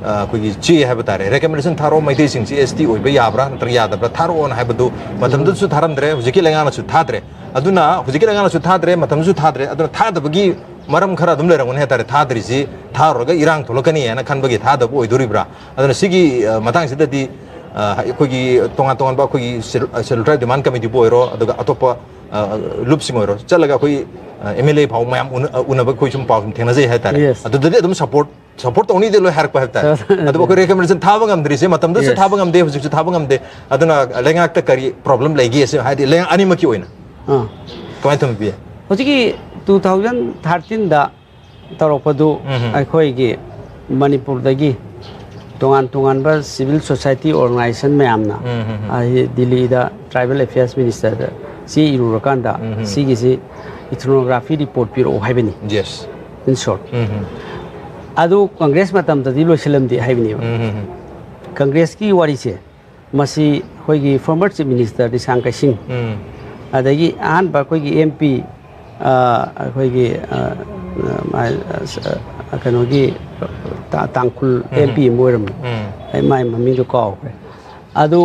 ꯑ, ꯑꯩꯈꯣꯏꯒꯤ ꯆꯦ ꯍꯥꯏꯕ ꯇꯥꯔꯦ, ꯔꯤꯀꯃꯦꯟꯗꯦꯁꯟ ꯊꯥꯔꯛꯑꯣ, ꯃꯩꯇꯩꯁꯤꯡꯁꯤ S T ꯑꯣꯏꯕ ꯌꯥꯕ꯭ꯔꯥ ꯅꯠꯇ꯭ꯔꯒ ꯌꯥꯗꯕ꯭ꯔꯥ ꯊꯥꯔꯛꯑꯣꯅ ꯍꯥꯏꯕꯗꯨ ꯃꯇꯝꯗꯨꯗꯁꯨ ꯊꯥꯔꯝꯗ꯭ꯔꯦ, ꯍꯧꯖꯤꯛꯀꯤ ꯂꯩꯉꯥꯛꯅꯁꯨ ꯊꯥꯗ꯭ꯔꯦ꯫ ꯑꯗꯨꯅ ꯍꯧꯖꯤꯛꯀꯤ ꯂꯩꯉꯥꯛꯅꯁꯨ ꯊꯥꯗ꯭ꯔꯦ, ꯃꯇꯝꯗꯨꯁꯨ ꯊꯥꯗ꯭ꯔꯦ꯫ ꯑꯗꯨꯅ ꯊꯥꯗꯕꯒꯤ ꯃꯔꯝ ꯈꯔ ꯑꯗꯨꯝ ꯂꯩꯔꯝꯒꯅꯤ ꯍꯥꯏꯇꯥꯔꯦ꯫ ꯊꯥꯗ꯭ꯔꯤꯁꯤ ꯊꯥꯔꯨꯔꯒ ꯏꯔꯥꯡ ꯊꯣꯛꯂꯛꯀꯅꯤ ꯍꯥꯏꯅ ꯈꯟꯕꯒꯤ ꯊꯥꯗꯕ ꯑꯣꯏꯗꯣꯔꯤꯕ꯭ꯔꯥ? ꯑꯗꯨꯅ ꯁꯤꯒꯤ, ꯑ, ꯃꯇꯥꯡꯁꯤꯗꯗꯤ, ꯑ, ꯑꯩꯈꯣꯏꯒꯤ ꯇꯣꯉꯥꯟ ꯇꯣꯉꯥꯟꯕ ꯑꯩꯈꯣꯏꯒꯤ Schedule, ꯑ, Schedule Tribe Demand Committee ꯕꯨ ꯑꯣꯏꯔꯣ, ꯑꯗꯨꯒ ꯑꯇꯣꯞꯄ, ꯑ, ꯂꯨꯞꯁꯤꯡ ꯑꯣꯏꯔꯣ, ꯆꯠꯂꯒ ꯑꯩꯈꯣꯏ, ꯑ, M L A ꯐꯥꯎ ꯃꯌꯥꯝ ꯎꯅ-, ꯑ, ꯎꯅꯕ ꯑꯩꯈꯣꯏ ꯁꯨꯝ ꯄꯥꯎ ꯁꯨꯝ ꯊꯦꯡꯅꯖꯩ ꯍꯥꯏꯇꯥꯔꯦ꯫ Yes. ꯑꯗꯨꯗꯗꯤ ꯑꯗꯨꯝ support, support ꯇꯧꯅꯤꯗꯤ ꯂꯣꯏ ꯍꯥꯏꯔꯛꯄ ꯍꯥꯏꯕ ꯇꯥꯔꯦ꯫ ꯑꯗꯨꯕꯨ ꯑꯩꯈꯣꯏ ꯔꯤꯀꯃꯦꯟꯗꯦꯁꯟ ꯊꯥꯕ ꯉꯝꯗ꯭ꯔꯤꯁꯦ, ꯃꯇꯝꯗꯨꯁꯨ Yes. ꯊꯥꯕ ꯉꯝꯗꯦ, ꯍꯧꯖꯤꯛꯁꯨ ꯊꯥꯕ ꯉꯝꯗꯦ꯫ ꯑꯗꯨꯅ ꯂꯩꯉꯥꯛꯇ ꯀꯔꯤ problem ꯂꯩꯒꯦ ꯁꯤ ꯍꯥꯏꯗꯤ ꯂꯩꯉꯥꯛ ꯑꯅꯤꯃꯛꯀꯤ ꯑꯣꯏꯅ ꯑꯥ꯫ ꯀꯃꯥꯏꯅ ꯊꯝꯕꯤꯕ ꯌꯥꯏ? ꯍꯧꯖꯤꯛꯀꯤ two thousand thirteen ꯗ ꯇꯧꯔꯛꯄꯗꯨ ꯎꯝ ꯍꯝ꯫ ꯑꯩꯈꯣꯏꯒꯤ ꯃꯅꯤꯄꯨꯔꯗꯒꯤ ꯇꯣꯉꯥꯟ ꯇꯣꯉꯥꯟꯕ civil society organization ꯃꯌꯥꯝꯅ ꯎꯝ ꯍꯝ ꯍꯝ꯫ ꯑꯩ ꯗꯤꯜꯂꯤꯗ Tribal Affairs Minister ꯗ ꯆꯦ ꯏꯔꯨꯔꯀꯥꯟꯗ ꯎꯝ ꯍꯝ꯫ ꯁꯤꯒꯤꯁꯤ ethnography report ꯄꯤꯔꯛꯑꯣ ꯍꯥꯏꯕꯅꯤ꯫ Yes. In short. ꯎꯝ ꯍꯝ꯫ ꯑꯗꯨ ꯀꯪꯒ꯭ꯔꯦꯁ ꯃꯇꯝꯗꯗꯤ ꯂꯣꯏꯁꯤꯜꯂꯝꯗꯦ ꯍꯥꯏꯕꯅꯦꯕ꯫ ꯎꯝ ꯍꯝ ꯍꯝ꯫ ꯀꯪꯒ꯭ꯔꯦꯁꯀꯤ ꯋꯥꯔꯤꯁꯦ ꯃꯁꯤ ꯑꯩꯈꯣꯏꯒꯤ former Chief Minister ꯔꯤꯁꯥꯡ ꯀꯩꯁꯤꯡ, ꯎꯝ꯫ ꯑꯗꯒꯤ ꯑꯍꯥꯟꯕ ꯑꯩꯈꯣꯏꯒꯤ M P, ꯑ, ꯑꯩꯈꯣꯏꯒꯤ, ꯑ, ꯑ, ꯑ, ꯀꯩꯅꯣꯒꯤ ꯇꯥ-, ꯇꯥꯡꯈꯨꯜ ꯎꯝ꯫ M P ꯑꯃ ꯑꯣꯏꯔꯝꯕ, ꯎꯝ꯫ ꯑꯩ ꯃꯥꯏ ꯃꯃꯤꯡꯗꯣ ꯀꯥꯎꯈ꯭ꯔꯦ꯫ ꯑꯗꯨ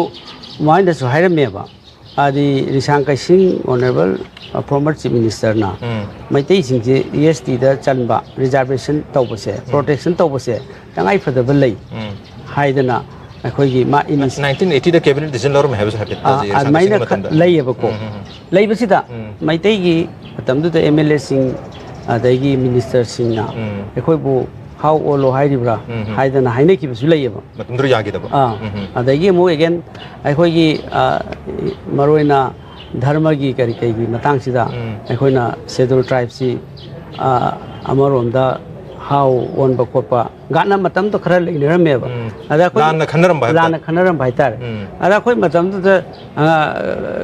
ꯃꯣꯏꯅꯁꯨ ꯍꯥꯏꯔꯝꯃꯦꯕ, ꯍꯥꯏꯗꯤ ꯔꯤꯁꯥꯡ ꯀꯩꯁꯤꯡ Honourable, ꯑ, former Chief Minister ꯅ ꯎꯝ꯫ ꯃꯩꯇꯩꯁꯤꯡꯁꯦ S T ꯗ ꯆꯟꯕ, reservation ꯇꯧꯕꯁꯦ, ꯎꯝ꯫ Protection ꯇꯧꯕꯁꯦ ꯇꯉꯥꯏ ꯐꯗꯕ ꯂꯩ ꯎꯝ꯫ ꯍꯥꯏꯗꯅ ꯑꯩꯈꯣꯏꯒꯤ ꯃꯥ ꯏꯅꯤ-, nineteen eighty ꯗ cabinet decision ꯂꯧꯔꯝꯃꯦ ꯍꯥꯏꯕꯁꯨ ꯍꯥꯏꯐꯦꯠ ꯑꯥ, ꯇꯥꯖꯩ, ꯔꯤꯁꯥꯡ ꯑꯗꯨꯃꯥꯏꯅ ꯀꯩꯁꯤꯡꯒꯤ ꯈ-, ꯃꯇꯝꯗ꯫ ꯂꯩꯌꯦꯕꯀꯣ꯫ ꯎꯝ, ꯎꯝ, ꯎꯝ꯫ ꯂꯩꯕꯁꯤꯗ ꯎꯝ꯫ ꯃꯩꯇꯩꯒꯤ ꯃꯇꯝꯗꯨꯗ M L A ꯁꯤꯡ ꯑꯗꯒꯤ Minister ꯁꯤꯡꯅ ꯎꯝ꯫ ꯑꯩꯈꯣꯏꯕꯨ ꯍꯥꯎ ꯑꯣꯜꯂꯣ ꯍꯥꯏꯔꯤꯕ꯭ꯔꯥ ꯎꯝ, ꯎꯝ꯫ ꯍꯥꯏꯗꯅ ꯍꯥꯏꯅꯈꯤꯕꯁꯨ ꯂꯩꯌꯦꯕ꯫ ꯃꯇꯝꯗꯨꯗ ꯌꯥꯈꯤꯗꯕ꯫ ꯑꯥ꯫ ꯎꯝ, ꯎꯝ꯫ ꯑꯗꯒꯤ ꯑꯃꯨꯛ again ꯑꯩꯈꯣꯏꯒꯤ, ꯑ, ꯃꯔꯨꯑꯣꯏꯅ ꯙꯔꯃꯒꯤ ꯀꯔꯤ ꯀꯔꯤꯒꯤ ꯃꯇꯥꯡꯁꯤꯗ ꯎꯝ꯫ ꯑꯩꯈꯣꯏꯅ Schedule Tribe ꯁꯤ, ꯑ, ꯑꯃꯔꯣꯝꯗ ꯍꯥꯎ ꯑꯣꯟꯕ ꯈꯣꯠꯄ, ꯒꯥꯟꯅ ꯃꯇꯝꯗꯣ ꯈꯔ ꯂꯩꯅꯔꯝꯃꯦꯕ꯫ ꯎꯝ. ꯑꯗ ꯑꯩꯈꯣꯏ ꯂꯥꯟꯅ ꯈꯟꯅꯔꯝꯕ ꯍꯥꯏꯕ ꯇꯥꯔꯦ꯫ ꯂꯥꯟꯅ ꯈꯟꯅꯔꯝꯕ ꯍꯥꯏꯇꯥꯔꯦ꯫ ꯎꯝ. ꯑꯗ ꯑꯩꯈꯣꯏ ꯃꯇꯝꯗꯨꯗ, ꯑ,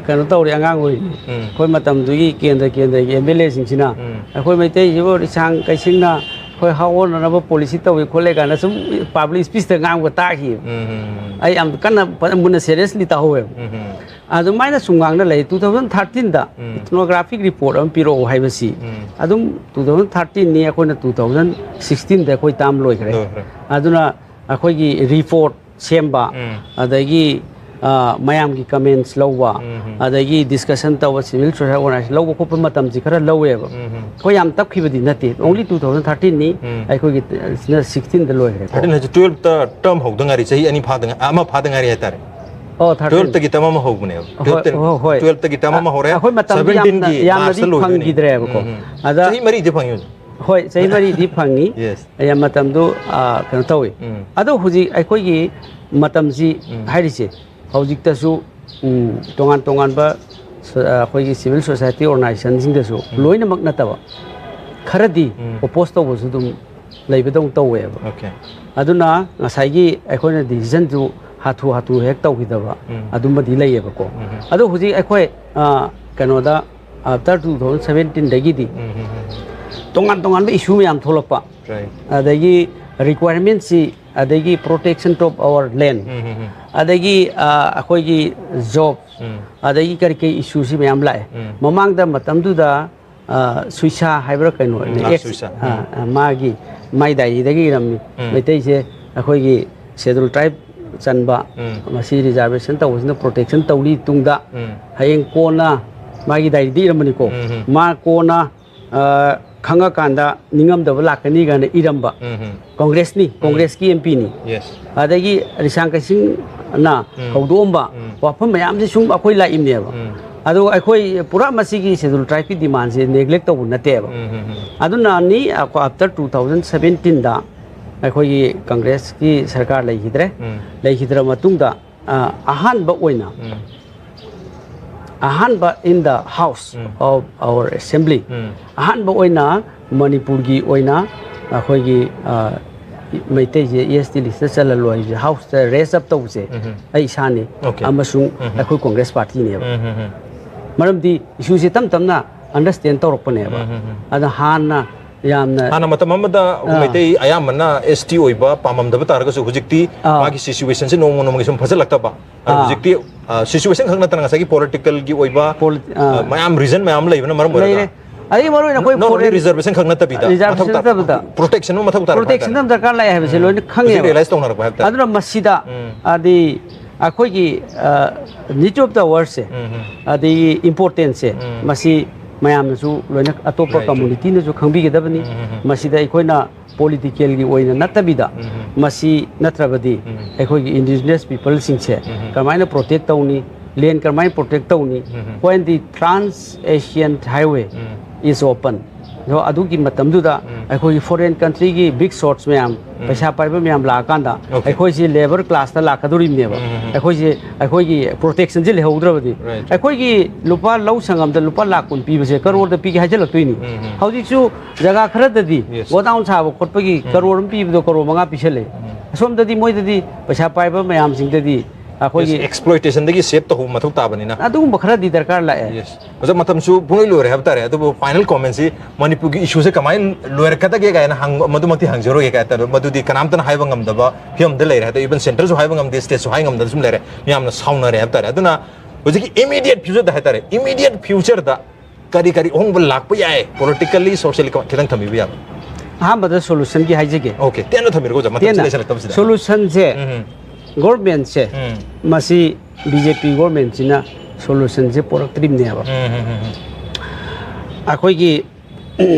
ꯀꯩꯅꯣ ꯇꯧꯔꯤ, ꯑꯉꯥꯡ ꯑꯣꯏꯔꯤ꯫ ꯎꯝ. ꯑꯩꯈꯣꯏ ꯃꯇꯝꯗꯨꯒꯤ ꯀꯦꯟꯗ꯭ꯔ ꯀꯦꯟꯗ꯭ꯔꯒꯤ ꯑꯦꯝ ꯑꯦꯜ ꯑꯦꯁꯤꯡꯁꯤꯅ ꯎꯝ. ꯑꯩꯈꯣꯏ ꯃꯩꯇꯩꯁꯤꯕꯨ ꯔꯤꯁꯥꯡ ꯀꯩꯁꯤꯡꯅ ꯑꯩꯈꯣꯏ ꯍꯥꯎ ꯑꯣꯟꯅꯅꯕ ꯄꯣꯂꯤꯁꯤ ꯇꯧꯏ ꯈꯣꯠꯂꯦ ꯀꯥꯏꯅ ꯁꯨꯝ ꯄꯥꯕ꯭ꯂꯤꯛ ꯏꯁꯄꯤꯆꯇ ꯉꯥꯡꯕ ꯇꯥꯈꯤꯕ꯫ ꯎꯝ, ꯎꯝ, ꯎꯝ. ꯑꯩ ꯌꯥꯝ ꯀꯟꯅ ꯐꯖꯅ ꯃꯨꯟꯅ ꯁꯦꯔꯤꯌꯁꯂꯤ ꯇꯥꯍꯧꯋꯦꯕ꯫ ꯎꯝ, ꯎꯝ. ꯑꯗꯨꯃꯥꯏꯅ ꯁꯨꯝ ꯉꯥꯡꯅ ꯂꯩ꯫ Two thousand thirteenꯗ ꯎꯝ. ethnographic report ꯑꯃ ꯄꯤꯔꯛꯑꯣ ꯍꯥꯏꯕꯁꯤ ꯎꯝ. ꯑꯗꯨꯝ two thousand thirteenꯅꯤ, ꯑꯩꯈꯣꯏꯅ two thousand sixteenꯗ ꯑꯩꯈꯣꯏ term ꯂꯣꯏꯈ꯭ꯔꯦ꯫ ꯂꯣꯏꯈ꯭ꯔꯦ. ꯑꯗꯨꯅ ꯑꯩꯈꯣꯏꯒꯤ report ꯁꯦꯝꯕ, ꯎꯝ. ꯑꯗꯒꯤ, ꯑ, ꯃꯌꯥꯝꯒꯤ comments ꯂꯧꯕ, ꯎꯝ, ꯎꯝ. ꯑꯗꯒꯤ discussion ꯇꯧꯕ, civil society organization ꯂꯧꯕ ꯈꯣꯠꯄ ꯃꯇꯝꯁꯤ ꯈꯔ ꯂꯧꯋꯦꯕ꯫ ꯎꯝ, ꯎꯝ. ꯑꯩꯈꯣꯏ ꯌꯥꯝ ꯇꯞꯈꯤꯕꯗꯤ ꯅꯠꯇꯦ, only two thousand thirteenꯅꯤ, ꯎꯝ. ꯑꯩꯈꯣꯏꯒꯤ ꯁꯤꯅ sixteenꯗ ꯂꯣꯏꯈ꯭ꯔꯦꯀꯣ꯫ Thirteen ꯍꯥꯏꯁꯦ twelveꯇ term ꯍꯧꯗ ꯉꯥꯏꯔꯤ, ꯆꯍꯤ ꯑꯅꯤ ꯐꯥꯗ ꯉꯥꯏ, ꯑꯃ ꯐꯥꯗ ꯉꯥꯏꯔꯤ ꯍꯥꯏꯇꯥꯔꯦ꯫ ꯑꯣ, thirteen꯫ Twelveꯇꯒꯤ term ꯑꯃ ꯍꯧꯕꯅꯦꯕ꯫ ꯍꯣꯏ, Twelveꯇ, ꯍꯣꯏ, ꯍꯣꯏ꯫ twelveꯇꯒꯤ term ꯑꯃ ꯍꯧꯔꯦ, ꯑꯩꯈꯣꯏ ꯃꯇꯝꯗꯤ ꯌꯥꯝꯅ, seventeenꯒꯤ ꯌꯥꯝꯅꯗꯤ Marchꯇ ꯂꯣꯏꯗꯣꯏꯅꯦ꯫ ꯐꯪꯈꯤꯗ꯭ꯔꯦꯕꯀꯣ꯫ ꯎꯝ, ꯎꯝ꯫ ꯑꯗ ꯆꯍꯤ ꯃꯔꯤꯗꯤ ꯐꯪꯉꯤ ꯍꯧꯖꯤꯛ꯫ ꯍꯣꯏ, ꯆꯍꯤ ꯃꯔꯤꯗꯤ ꯐꯪꯉꯤ꯫ Yes. ꯌꯥꯝ ꯃꯇꯝꯗꯨ, ꯑ, ꯀꯩꯅꯣ ꯇꯧꯋꯤ꯫ ꯎꯝ. ꯑꯗꯣ ꯍꯧꯖꯤꯛ ꯑꯩꯈꯣꯏꯒꯤ ꯃꯇꯝꯁꯤ ꯎꯝ. ꯍꯥꯏꯔꯤꯁꯦ ꯍꯧꯖꯤꯛꯇꯁꯨ, ꯎꯝ, ꯇꯣꯉꯥꯟ ꯇꯣꯉꯥꯟꯕ ꯁ-, ꯑ, ꯑꯩꯈꯣꯏꯒꯤ civil society organizationꯁꯤꯡꯗꯁꯨ ꯎꯝ. ꯂꯣꯏꯅꯃꯛ ꯅꯠꯇꯕ ꯈꯔꯗꯤ ꯎꯝ. oppose ꯇꯧꯕꯁꯨ ꯑꯗꯨꯝ ꯂꯩꯕꯗꯧꯅ ꯇꯧꯋꯦꯕ꯫ Okay. ꯑꯗꯨꯅ ꯉꯁꯥꯏꯒꯤ ꯑꯩꯈꯣꯏꯅ decisionꯁꯨ ꯍꯥꯊꯨ ꯍꯥꯊꯨ ꯍꯦꯛ ꯇꯧꯈꯤꯗꯕ ꯎꯝ. ꯑꯗꯨꯝꯕꯗꯤ ꯂꯩꯌꯦꯕꯀꯣ꯫ ꯎꯝ. ꯑꯗꯣ ꯍꯧꯖꯤꯛ ꯑꯩꯈꯣꯏ, ꯑ, ꯀꯩꯅꯣꯗ, after two thousand seventeenꯗꯒꯤꯗꯤ ꯎꯝ, ꯎꯝ, ꯎꯝ. ꯇꯣꯉꯥꯟ ꯇꯣꯉꯥꯟꯕ issue ꯃꯌꯥꯝ ꯊꯣꯛꯂꯛꯄ, Right. ꯑꯗꯒꯤ requirementꯁꯤ, ꯑꯗꯒꯤ protection of our land, ꯎꯝ, ꯎꯝ, ꯎꯝ. ꯑꯗꯒꯤ, ꯑ, ꯑꯩꯈꯣꯏꯒꯤ job, ꯎꯝ. ꯑꯗꯒꯤ ꯀꯔꯤ ꯀꯔꯤ issueꯁꯤ ꯃꯌꯥꯝ ꯂꯥꯛꯑꯦ꯫ ꯎꯝ. ꯃꯃꯥꯡꯗ ꯃꯇꯝꯗꯨꯗ, ꯑ, ꯁꯨꯏꯁꯥ ꯍꯥꯏꯕ꯭ꯔꯥ ꯀꯩꯅꯣ, ꯎꯝ, ꯑꯦꯛ-, ꯁꯨꯏꯁꯥ. ꯑ, ꯎꯝ. ꯑ, ꯃꯥꯒꯤ, ꯃꯥꯏ diaryꯗꯒꯤ ꯏꯔꯝꯃꯤ꯫ ꯎꯝ. ꯃꯩꯇꯩꯁꯦ ꯑꯩꯈꯣꯏꯒꯤ schedule tribe ꯆꯟꯕ, ꯎꯝ. ꯃꯁꯤ reservation ꯇꯧꯕꯁꯤꯅ protection ꯇꯧꯔꯤ ꯇꯨꯡꯗ, ꯎꯝ. ꯍꯌꯦꯡ ꯀꯣꯟꯅ ꯃꯥꯒꯤ diaryꯗ ꯏꯔꯝꯕꯅꯤꯀꯣ, ꯎꯝ, ꯎꯝ. ꯃꯥ ꯀꯣꯟꯅ, ꯑ, ꯈꯪꯉꯀꯥꯟꯗ ꯅꯤꯡꯉꯝꯗꯕ ꯂꯥꯛꯀꯅꯤ ꯀꯥꯏꯅ ꯏꯔꯝꯕ꯫ ꯎꯝ, ꯎꯝ. ꯀꯣꯡꯒ꯭ꯔꯦꯁꯅꯤ, ꯀꯣꯡꯒ꯭ꯔꯦꯁꯀꯤ MPꯅꯤ꯫ Yes. ꯑꯗꯒꯤ ꯔꯤꯁꯥꯡ ꯀꯩꯁꯤꯡꯅ ꯎꯝ. ꯍꯧꯗꯣꯛꯑꯝꯕ ꯎꯝ. ꯋꯥꯐꯝ ꯃꯌꯥꯝꯁꯤ ꯁꯨꯝ ꯑꯩꯈꯣꯏ ꯂꯥꯛꯏꯕꯅꯦꯕ꯫ ꯎꯝ. ꯑꯗꯣ ꯑꯩꯈꯣꯏ ꯄꯨꯔꯥ ꯃꯁꯤꯒꯤ schedule tribeꯀꯤ demandꯁꯦ neglect ꯇꯧꯕ ꯅꯠꯇꯦꯕ꯫ ꯎꯝ, ꯎꯝ, ꯎꯝ. ꯑꯗꯨꯅ ꯑꯅꯤ, after two thousand seventeenꯗ ꯑꯩꯈꯣꯏꯒꯤ ꯀꯪꯒ꯭ꯔꯦꯁꯀꯤ ꯁꯔꯀꯥꯔ ꯂꯩꯈꯤꯗ꯭ꯔꯦ꯫ ꯎꯝ. ꯂꯩꯈꯤꯗ꯭ꯔ ꯃꯇꯨꯡꯗ, ꯑ, ꯑꯍꯥꯟꯕ ꯑꯣꯏꯅ, ꯎꯝ. ꯑꯍꯥꯟꯕ in the house um. of our assembly, ꯎꯝ. ꯑꯍꯥꯟꯕ ꯑꯣꯏꯅ ꯃꯅꯤꯄꯨꯔꯒꯤ ꯑꯣꯏꯅ ꯑꯩꯈꯣꯏꯒꯤ ꯑ, ꯃꯩꯇꯩꯁꯦ ꯑꯦꯁ ꯇꯤ ꯂꯤꯁꯇ ꯆꯜꯍꯜꯂꯣꯏ ꯍꯥꯏꯁꯦ, ꯍꯥꯎꯁꯇ ꯔꯦꯁ ꯑꯞ ꯇꯧꯕꯁꯦ ꯑꯩ ꯏꯁꯥꯅꯤ ꯑꯃꯁꯨꯡ ꯑꯩꯈꯣꯏ ꯀꯣꯡꯒ꯭ꯔꯦꯁ ꯄꯥꯔꯇꯤꯅꯦꯕ꯫ ꯃꯔꯝꯗꯤ ꯏꯁꯨꯁꯦ ꯇꯞ ꯇꯞꯅ ꯑꯟꯗꯔꯁꯇꯦꯟ ꯇꯧꯔꯛꯄꯅꯦꯕ꯫ ꯑꯗ ꯍꯥꯟꯅ ꯌꯥꯝꯅ ꯍꯥꯟꯅ ꯃꯇꯝ ꯑꯃꯗ ꯑꯥ꯫ ꯃꯩꯇꯩ ꯑꯌꯥꯝꯕꯅ ꯑꯦꯁ ꯇꯤ ꯑꯣꯏꯕ ꯄꯥꯝꯃꯝꯗꯕ ꯇꯥꯔꯒꯁꯨ, ꯍꯧꯖꯤꯛꯇꯤ ꯑꯥ꯫ ꯃꯥꯒꯤ ꯁꯤꯆꯨꯋꯦꯁꯟꯁꯤ ꯅꯣꯡꯃ ꯅꯣꯡꯃꯒꯤ ꯁꯨꯝ ꯐꯖꯜꯂꯛꯇꯕ꯫ ꯑꯗꯣ ꯑꯥ꯫ ꯍꯧꯖꯤꯛꯇꯤ, ꯑ, ꯁꯤꯆꯨꯋꯦꯁꯟ ꯈꯛ ꯅꯠꯇꯅ ꯉꯁꯥꯏꯒꯤ ꯄꯣꯂꯤꯇꯤꯀꯦꯜꯒꯤ ꯑꯣꯏꯕ, ꯄꯣꯂꯤ-, ꯑꯥ꯫ ꯑ, ꯃꯌꯥꯝ ꯔꯤꯖꯟ ꯃꯌꯥꯝ ꯂꯩꯕꯅ ꯃꯔꯝ ꯑꯣꯏꯔꯒ ꯂꯩꯔꯦ꯫ ꯑꯗꯒꯤ ꯃꯔꯨ ꯑꯣꯏꯅ ꯑꯩꯈꯣꯏ ꯅꯣꯠ ꯑꯣꯟꯂꯤ ꯐꯣꯔꯦꯟ ꯔꯤꯖꯔꯕꯦꯁꯟ ꯈꯛ ꯅꯠꯇꯕꯤꯗ ꯔꯤꯖꯔꯕꯦꯁꯟ ꯃꯊꯧ ꯇꯥ-, ꯅꯠꯇꯕꯗ ꯄ꯭ꯔꯣꯇꯦꯛꯁꯟ ꯑꯃ ꯃꯊꯧ ꯇꯥꯔꯛꯄ ꯄ꯭ꯔꯣꯇꯦꯛꯁꯟ ꯍꯥꯏꯇꯥꯔꯦ꯫ ꯑꯃ ꯗꯔꯀꯥꯔ ꯂꯥꯛꯑꯦ ꯍꯥꯏꯕꯁꯦ ꯎꯝ꯫ ꯂꯣꯏꯅ ꯍꯧꯖꯤꯛ ꯈꯪꯉꯦꯕ꯫ ꯔꯤꯌꯦꯂꯥꯏꯁ ꯇꯧꯅꯔꯛꯄ ꯍꯥꯏꯕ ꯇꯥꯔꯦ꯫ ꯑꯗꯨꯅ ꯃꯁꯤꯗ ꯎꯝ꯫ ꯑꯗꯤ ꯑꯩꯈꯣꯏꯒꯤ, ꯑ, ꯅꯤꯆꯣꯞ ꯇꯋꯔꯁꯦ, ꯎꯝ, ꯎꯝ꯫ ꯑꯗꯒꯤ ꯏꯝꯄꯣꯔꯇꯦꯟꯁꯁꯦ, ꯎꯝ꯫ ꯃꯁꯤ ꯃꯌꯥꯝꯅꯁꯨ ꯂꯣꯏꯅ, ꯑꯇꯣꯞꯄ ꯔꯥꯏꯠ, ꯔꯥꯏꯠ꯫ ꯀꯝꯃꯨꯅꯤꯇꯤꯅꯁꯨ ꯈꯪꯕꯤꯒꯗꯕꯅꯤ꯫ ꯎꯝ, ꯎꯝ, ꯎꯝ꯫ ꯃꯁꯤꯗ ꯑꯩꯈꯣꯏꯅ ꯄꯣꯂꯤꯇꯤꯀꯦꯜꯒꯤ ꯑꯣꯏꯅ ꯅꯠꯇꯕꯤꯗ, ꯎꯝ, ꯎꯝ꯫ ꯃꯁꯤ ꯅꯠꯇ꯭ꯔꯕꯗꯤ ꯎꯝ꯫ ꯑꯩꯈꯣꯏꯒꯤ ꯏꯟꯗꯤꯖꯤꯅꯁ ꯄꯤꯄꯜꯁꯤꯡꯁꯦ ꯎꯝ, ꯎꯝ꯫ ꯀꯔꯝꯍꯥꯏꯅ ꯄ꯭ꯔꯣꯇꯦꯛ ꯇꯧꯅꯤ, ꯂꯦꯟ ꯀꯔꯝꯍꯥꯏꯅ ꯄ꯭ꯔꯣꯇꯦꯛ ꯇꯧꯅꯤ, ꯎꯝ, ꯎꯝ꯫ When the trans Asian highway um. is open, ꯑꯗꯣ ꯑꯗꯨꯒꯤ ꯃꯇꯝꯗꯨꯗ ꯎꯝ꯫ ꯑꯩꯈꯣꯏꯒꯤ ꯐꯣꯔꯦꯟ ꯀꯟꯇ꯭ꯔꯤꯒꯤ ꯕꯤꯛ ꯁꯣꯠꯁ ꯃꯌꯥꯝ, ꯎꯝ꯫ ꯄꯩꯁꯥ ꯄꯥꯏꯕ ꯃꯌꯥꯝ ꯂꯥꯛꯑꯀꯥꯟꯗ ꯑꯣꯀꯦ꯫ ꯑꯩꯈꯣꯏꯁꯤ ꯂꯦꯕꯔ ꯀ꯭ꯂꯥꯁꯇ ꯂꯥꯛꯀꯗꯧꯔꯤꯕꯅꯦꯕ꯫ ꯎꯝ, ꯎꯝ, ꯎꯝ꯫ ꯑꯩꯈꯣꯏꯁꯤ, ꯑꯩꯈꯣꯏꯒꯤ ꯄ꯭ꯔꯣꯇꯦꯛꯁꯟꯁꯤ ꯂꯩꯍꯧꯗ꯭ꯔꯕꯗꯤ꯫ ꯔꯥꯏꯠ꯫ ꯑꯩꯈꯣꯏꯒꯤ ꯂꯨꯄꯥ ꯂꯧ ꯁꯪꯉꯝꯗ ꯂꯨꯄꯥ ꯂꯥꯈ ꯀꯨꯟ ꯄꯤꯕꯁꯦ ꯀꯔꯣꯔꯗ ꯄꯤꯒꯦ ꯍꯥꯏꯖꯤꯜꯂꯛꯇꯣꯏꯅꯤ꯫ ꯎꯝ, ꯎꯝ꯫ ꯍꯧꯖꯤꯛꯁꯨ ꯖꯒꯥ ꯈꯔꯗꯗꯤ ꯌꯦꯁ꯫ ꯒꯣꯗꯥꯎꯟ ꯁꯥꯕ ꯈꯣꯠꯄꯒꯤ ꯎꯝ꯫ ꯀꯔꯣꯔ ꯑꯃ ꯄꯤꯕꯗꯣ ꯀꯔꯣꯔ ꯃꯉꯥ ꯄꯤꯁꯜꯂꯦ꯫ ꯎꯝ꯫ ꯑꯁꯣꯝꯗꯗꯤ ꯃꯣꯏꯗꯗꯤ ꯄꯩꯁꯥ ꯄꯥꯏꯕ ꯃꯌꯥꯝꯁꯤꯡꯗꯗꯤ ꯑꯩꯈꯣꯏꯒꯤ ꯌꯦꯁ, ꯑꯦꯛꯁꯄ꯭ꯂꯣꯏꯇꯦꯁꯟꯗꯒꯤ ꯁꯦꯞ ꯇꯧꯍꯧꯕ ꯃꯊꯧ ꯇꯥꯕꯅꯤꯅ꯫ ꯑꯗꯨꯒꯨꯝꯕ ꯈꯔꯗꯤ ꯗꯔꯀꯥꯔ ꯂꯥꯛꯑꯦ꯫ ꯌꯦꯁ꯫ ꯑꯣꯖꯥ, ꯃꯇꯝꯁꯨ ꯄꯨꯡꯂꯣꯏ ꯂꯣꯏꯔꯦ ꯍꯥꯏꯕ ꯇꯥꯔꯦ, ꯑꯗꯨꯕꯨ ꯐꯥꯏꯅꯦꯜ ꯀꯣꯃꯦꯟꯁꯤ ꯃꯅꯤꯄꯨꯔꯒꯤ ꯏꯁꯨꯁꯦ ꯀꯃꯥꯏꯅ ꯂꯣꯏꯔꯛꯀꯗꯒꯦ ꯀꯥꯏꯅ ꯍꯪꯕ, ꯃꯗꯨꯃꯛꯇꯤ ꯍꯪꯖꯔꯣꯏꯒꯦ ꯀꯥꯏ ꯍꯥꯏ ꯇꯥꯔꯦ, ꯃꯗꯨꯗꯤ ꯀꯅꯥꯝꯇꯅ ꯍꯥꯏꯕ ꯉꯝꯗꯕ ꯐꯤꯕꯝꯗ ꯂꯩꯔꯦ ꯍꯥꯏ ꯇꯥꯔꯦ, ꯏꯚꯟ ꯁꯦꯟꯇꯔꯁꯨ ꯍꯥꯏꯕ ꯉꯝꯗꯦ, ꯁ꯭ꯇꯦꯠꯁꯨ ꯍꯥꯏ ꯉꯝꯗꯅ ꯁꯨꯝ ꯂꯩꯔꯦ, ꯃꯤꯌꯥꯝꯅ ꯁꯥꯎꯅꯔꯦ ꯍꯥꯏꯕ ꯇꯥꯔꯦ꯫ ꯑꯗꯨꯅ ꯍꯧꯖꯤꯛꯀꯤ ꯏꯃꯤꯗꯤꯌꯦꯠ ꯐ꯭ꯌꯨꯆꯔꯗ ꯍꯥꯏ ꯇꯥꯔꯦ, ꯏꯃꯤꯗꯤꯌꯦꯠ ꯐ꯭ꯌꯨꯆꯔꯗ ꯀꯔꯤ ꯀꯔꯤ ꯑꯍꯣꯡꯕ ꯂꯥꯛꯄ ꯌꯥꯏ, ꯄꯣꯂꯤꯇꯤꯀꯦꯜꯂꯤ, ꯁꯣꯁꯤꯌꯦꯜꯂꯤ, ꯈꯤꯇꯪ ꯊꯝꯕꯤꯕ ꯌꯥꯕ? ꯑꯍꯥꯟꯕꯗ ꯁꯣꯂꯨꯁꯟꯒꯤ ꯍꯥꯏꯖꯒꯦ꯫ ꯑꯣꯀꯦ, ꯇꯦꯟꯅ ꯊꯝꯕꯤꯔꯣ ꯑꯣꯖꯥ, ꯃꯇꯝꯁꯤ ꯇꯦꯟꯅ꯫ ꯂꯩꯁꯜꯂꯛꯇꯕꯁꯤꯗ꯫ ꯁꯣꯂꯨꯁꯟꯁꯦ ꯎꯝ, ꯎꯝ꯫ ꯒꯣꯔꯃꯦꯟꯁꯦ ꯎꯝ꯫ ꯃꯁꯤ ꯕꯤ ꯖꯦ ꯄꯤ ꯒꯣꯔꯃꯦꯟꯁꯤꯅ ꯁꯣꯂꯨꯁꯟꯁꯦ ꯄꯣꯔꯛꯇ꯭ꯔꯤꯕꯅꯦꯕ꯫ ꯎꯝ, ꯎꯝ, ꯎꯝ, ꯎꯝ꯫ ꯑꯩꯈꯣꯏꯒꯤ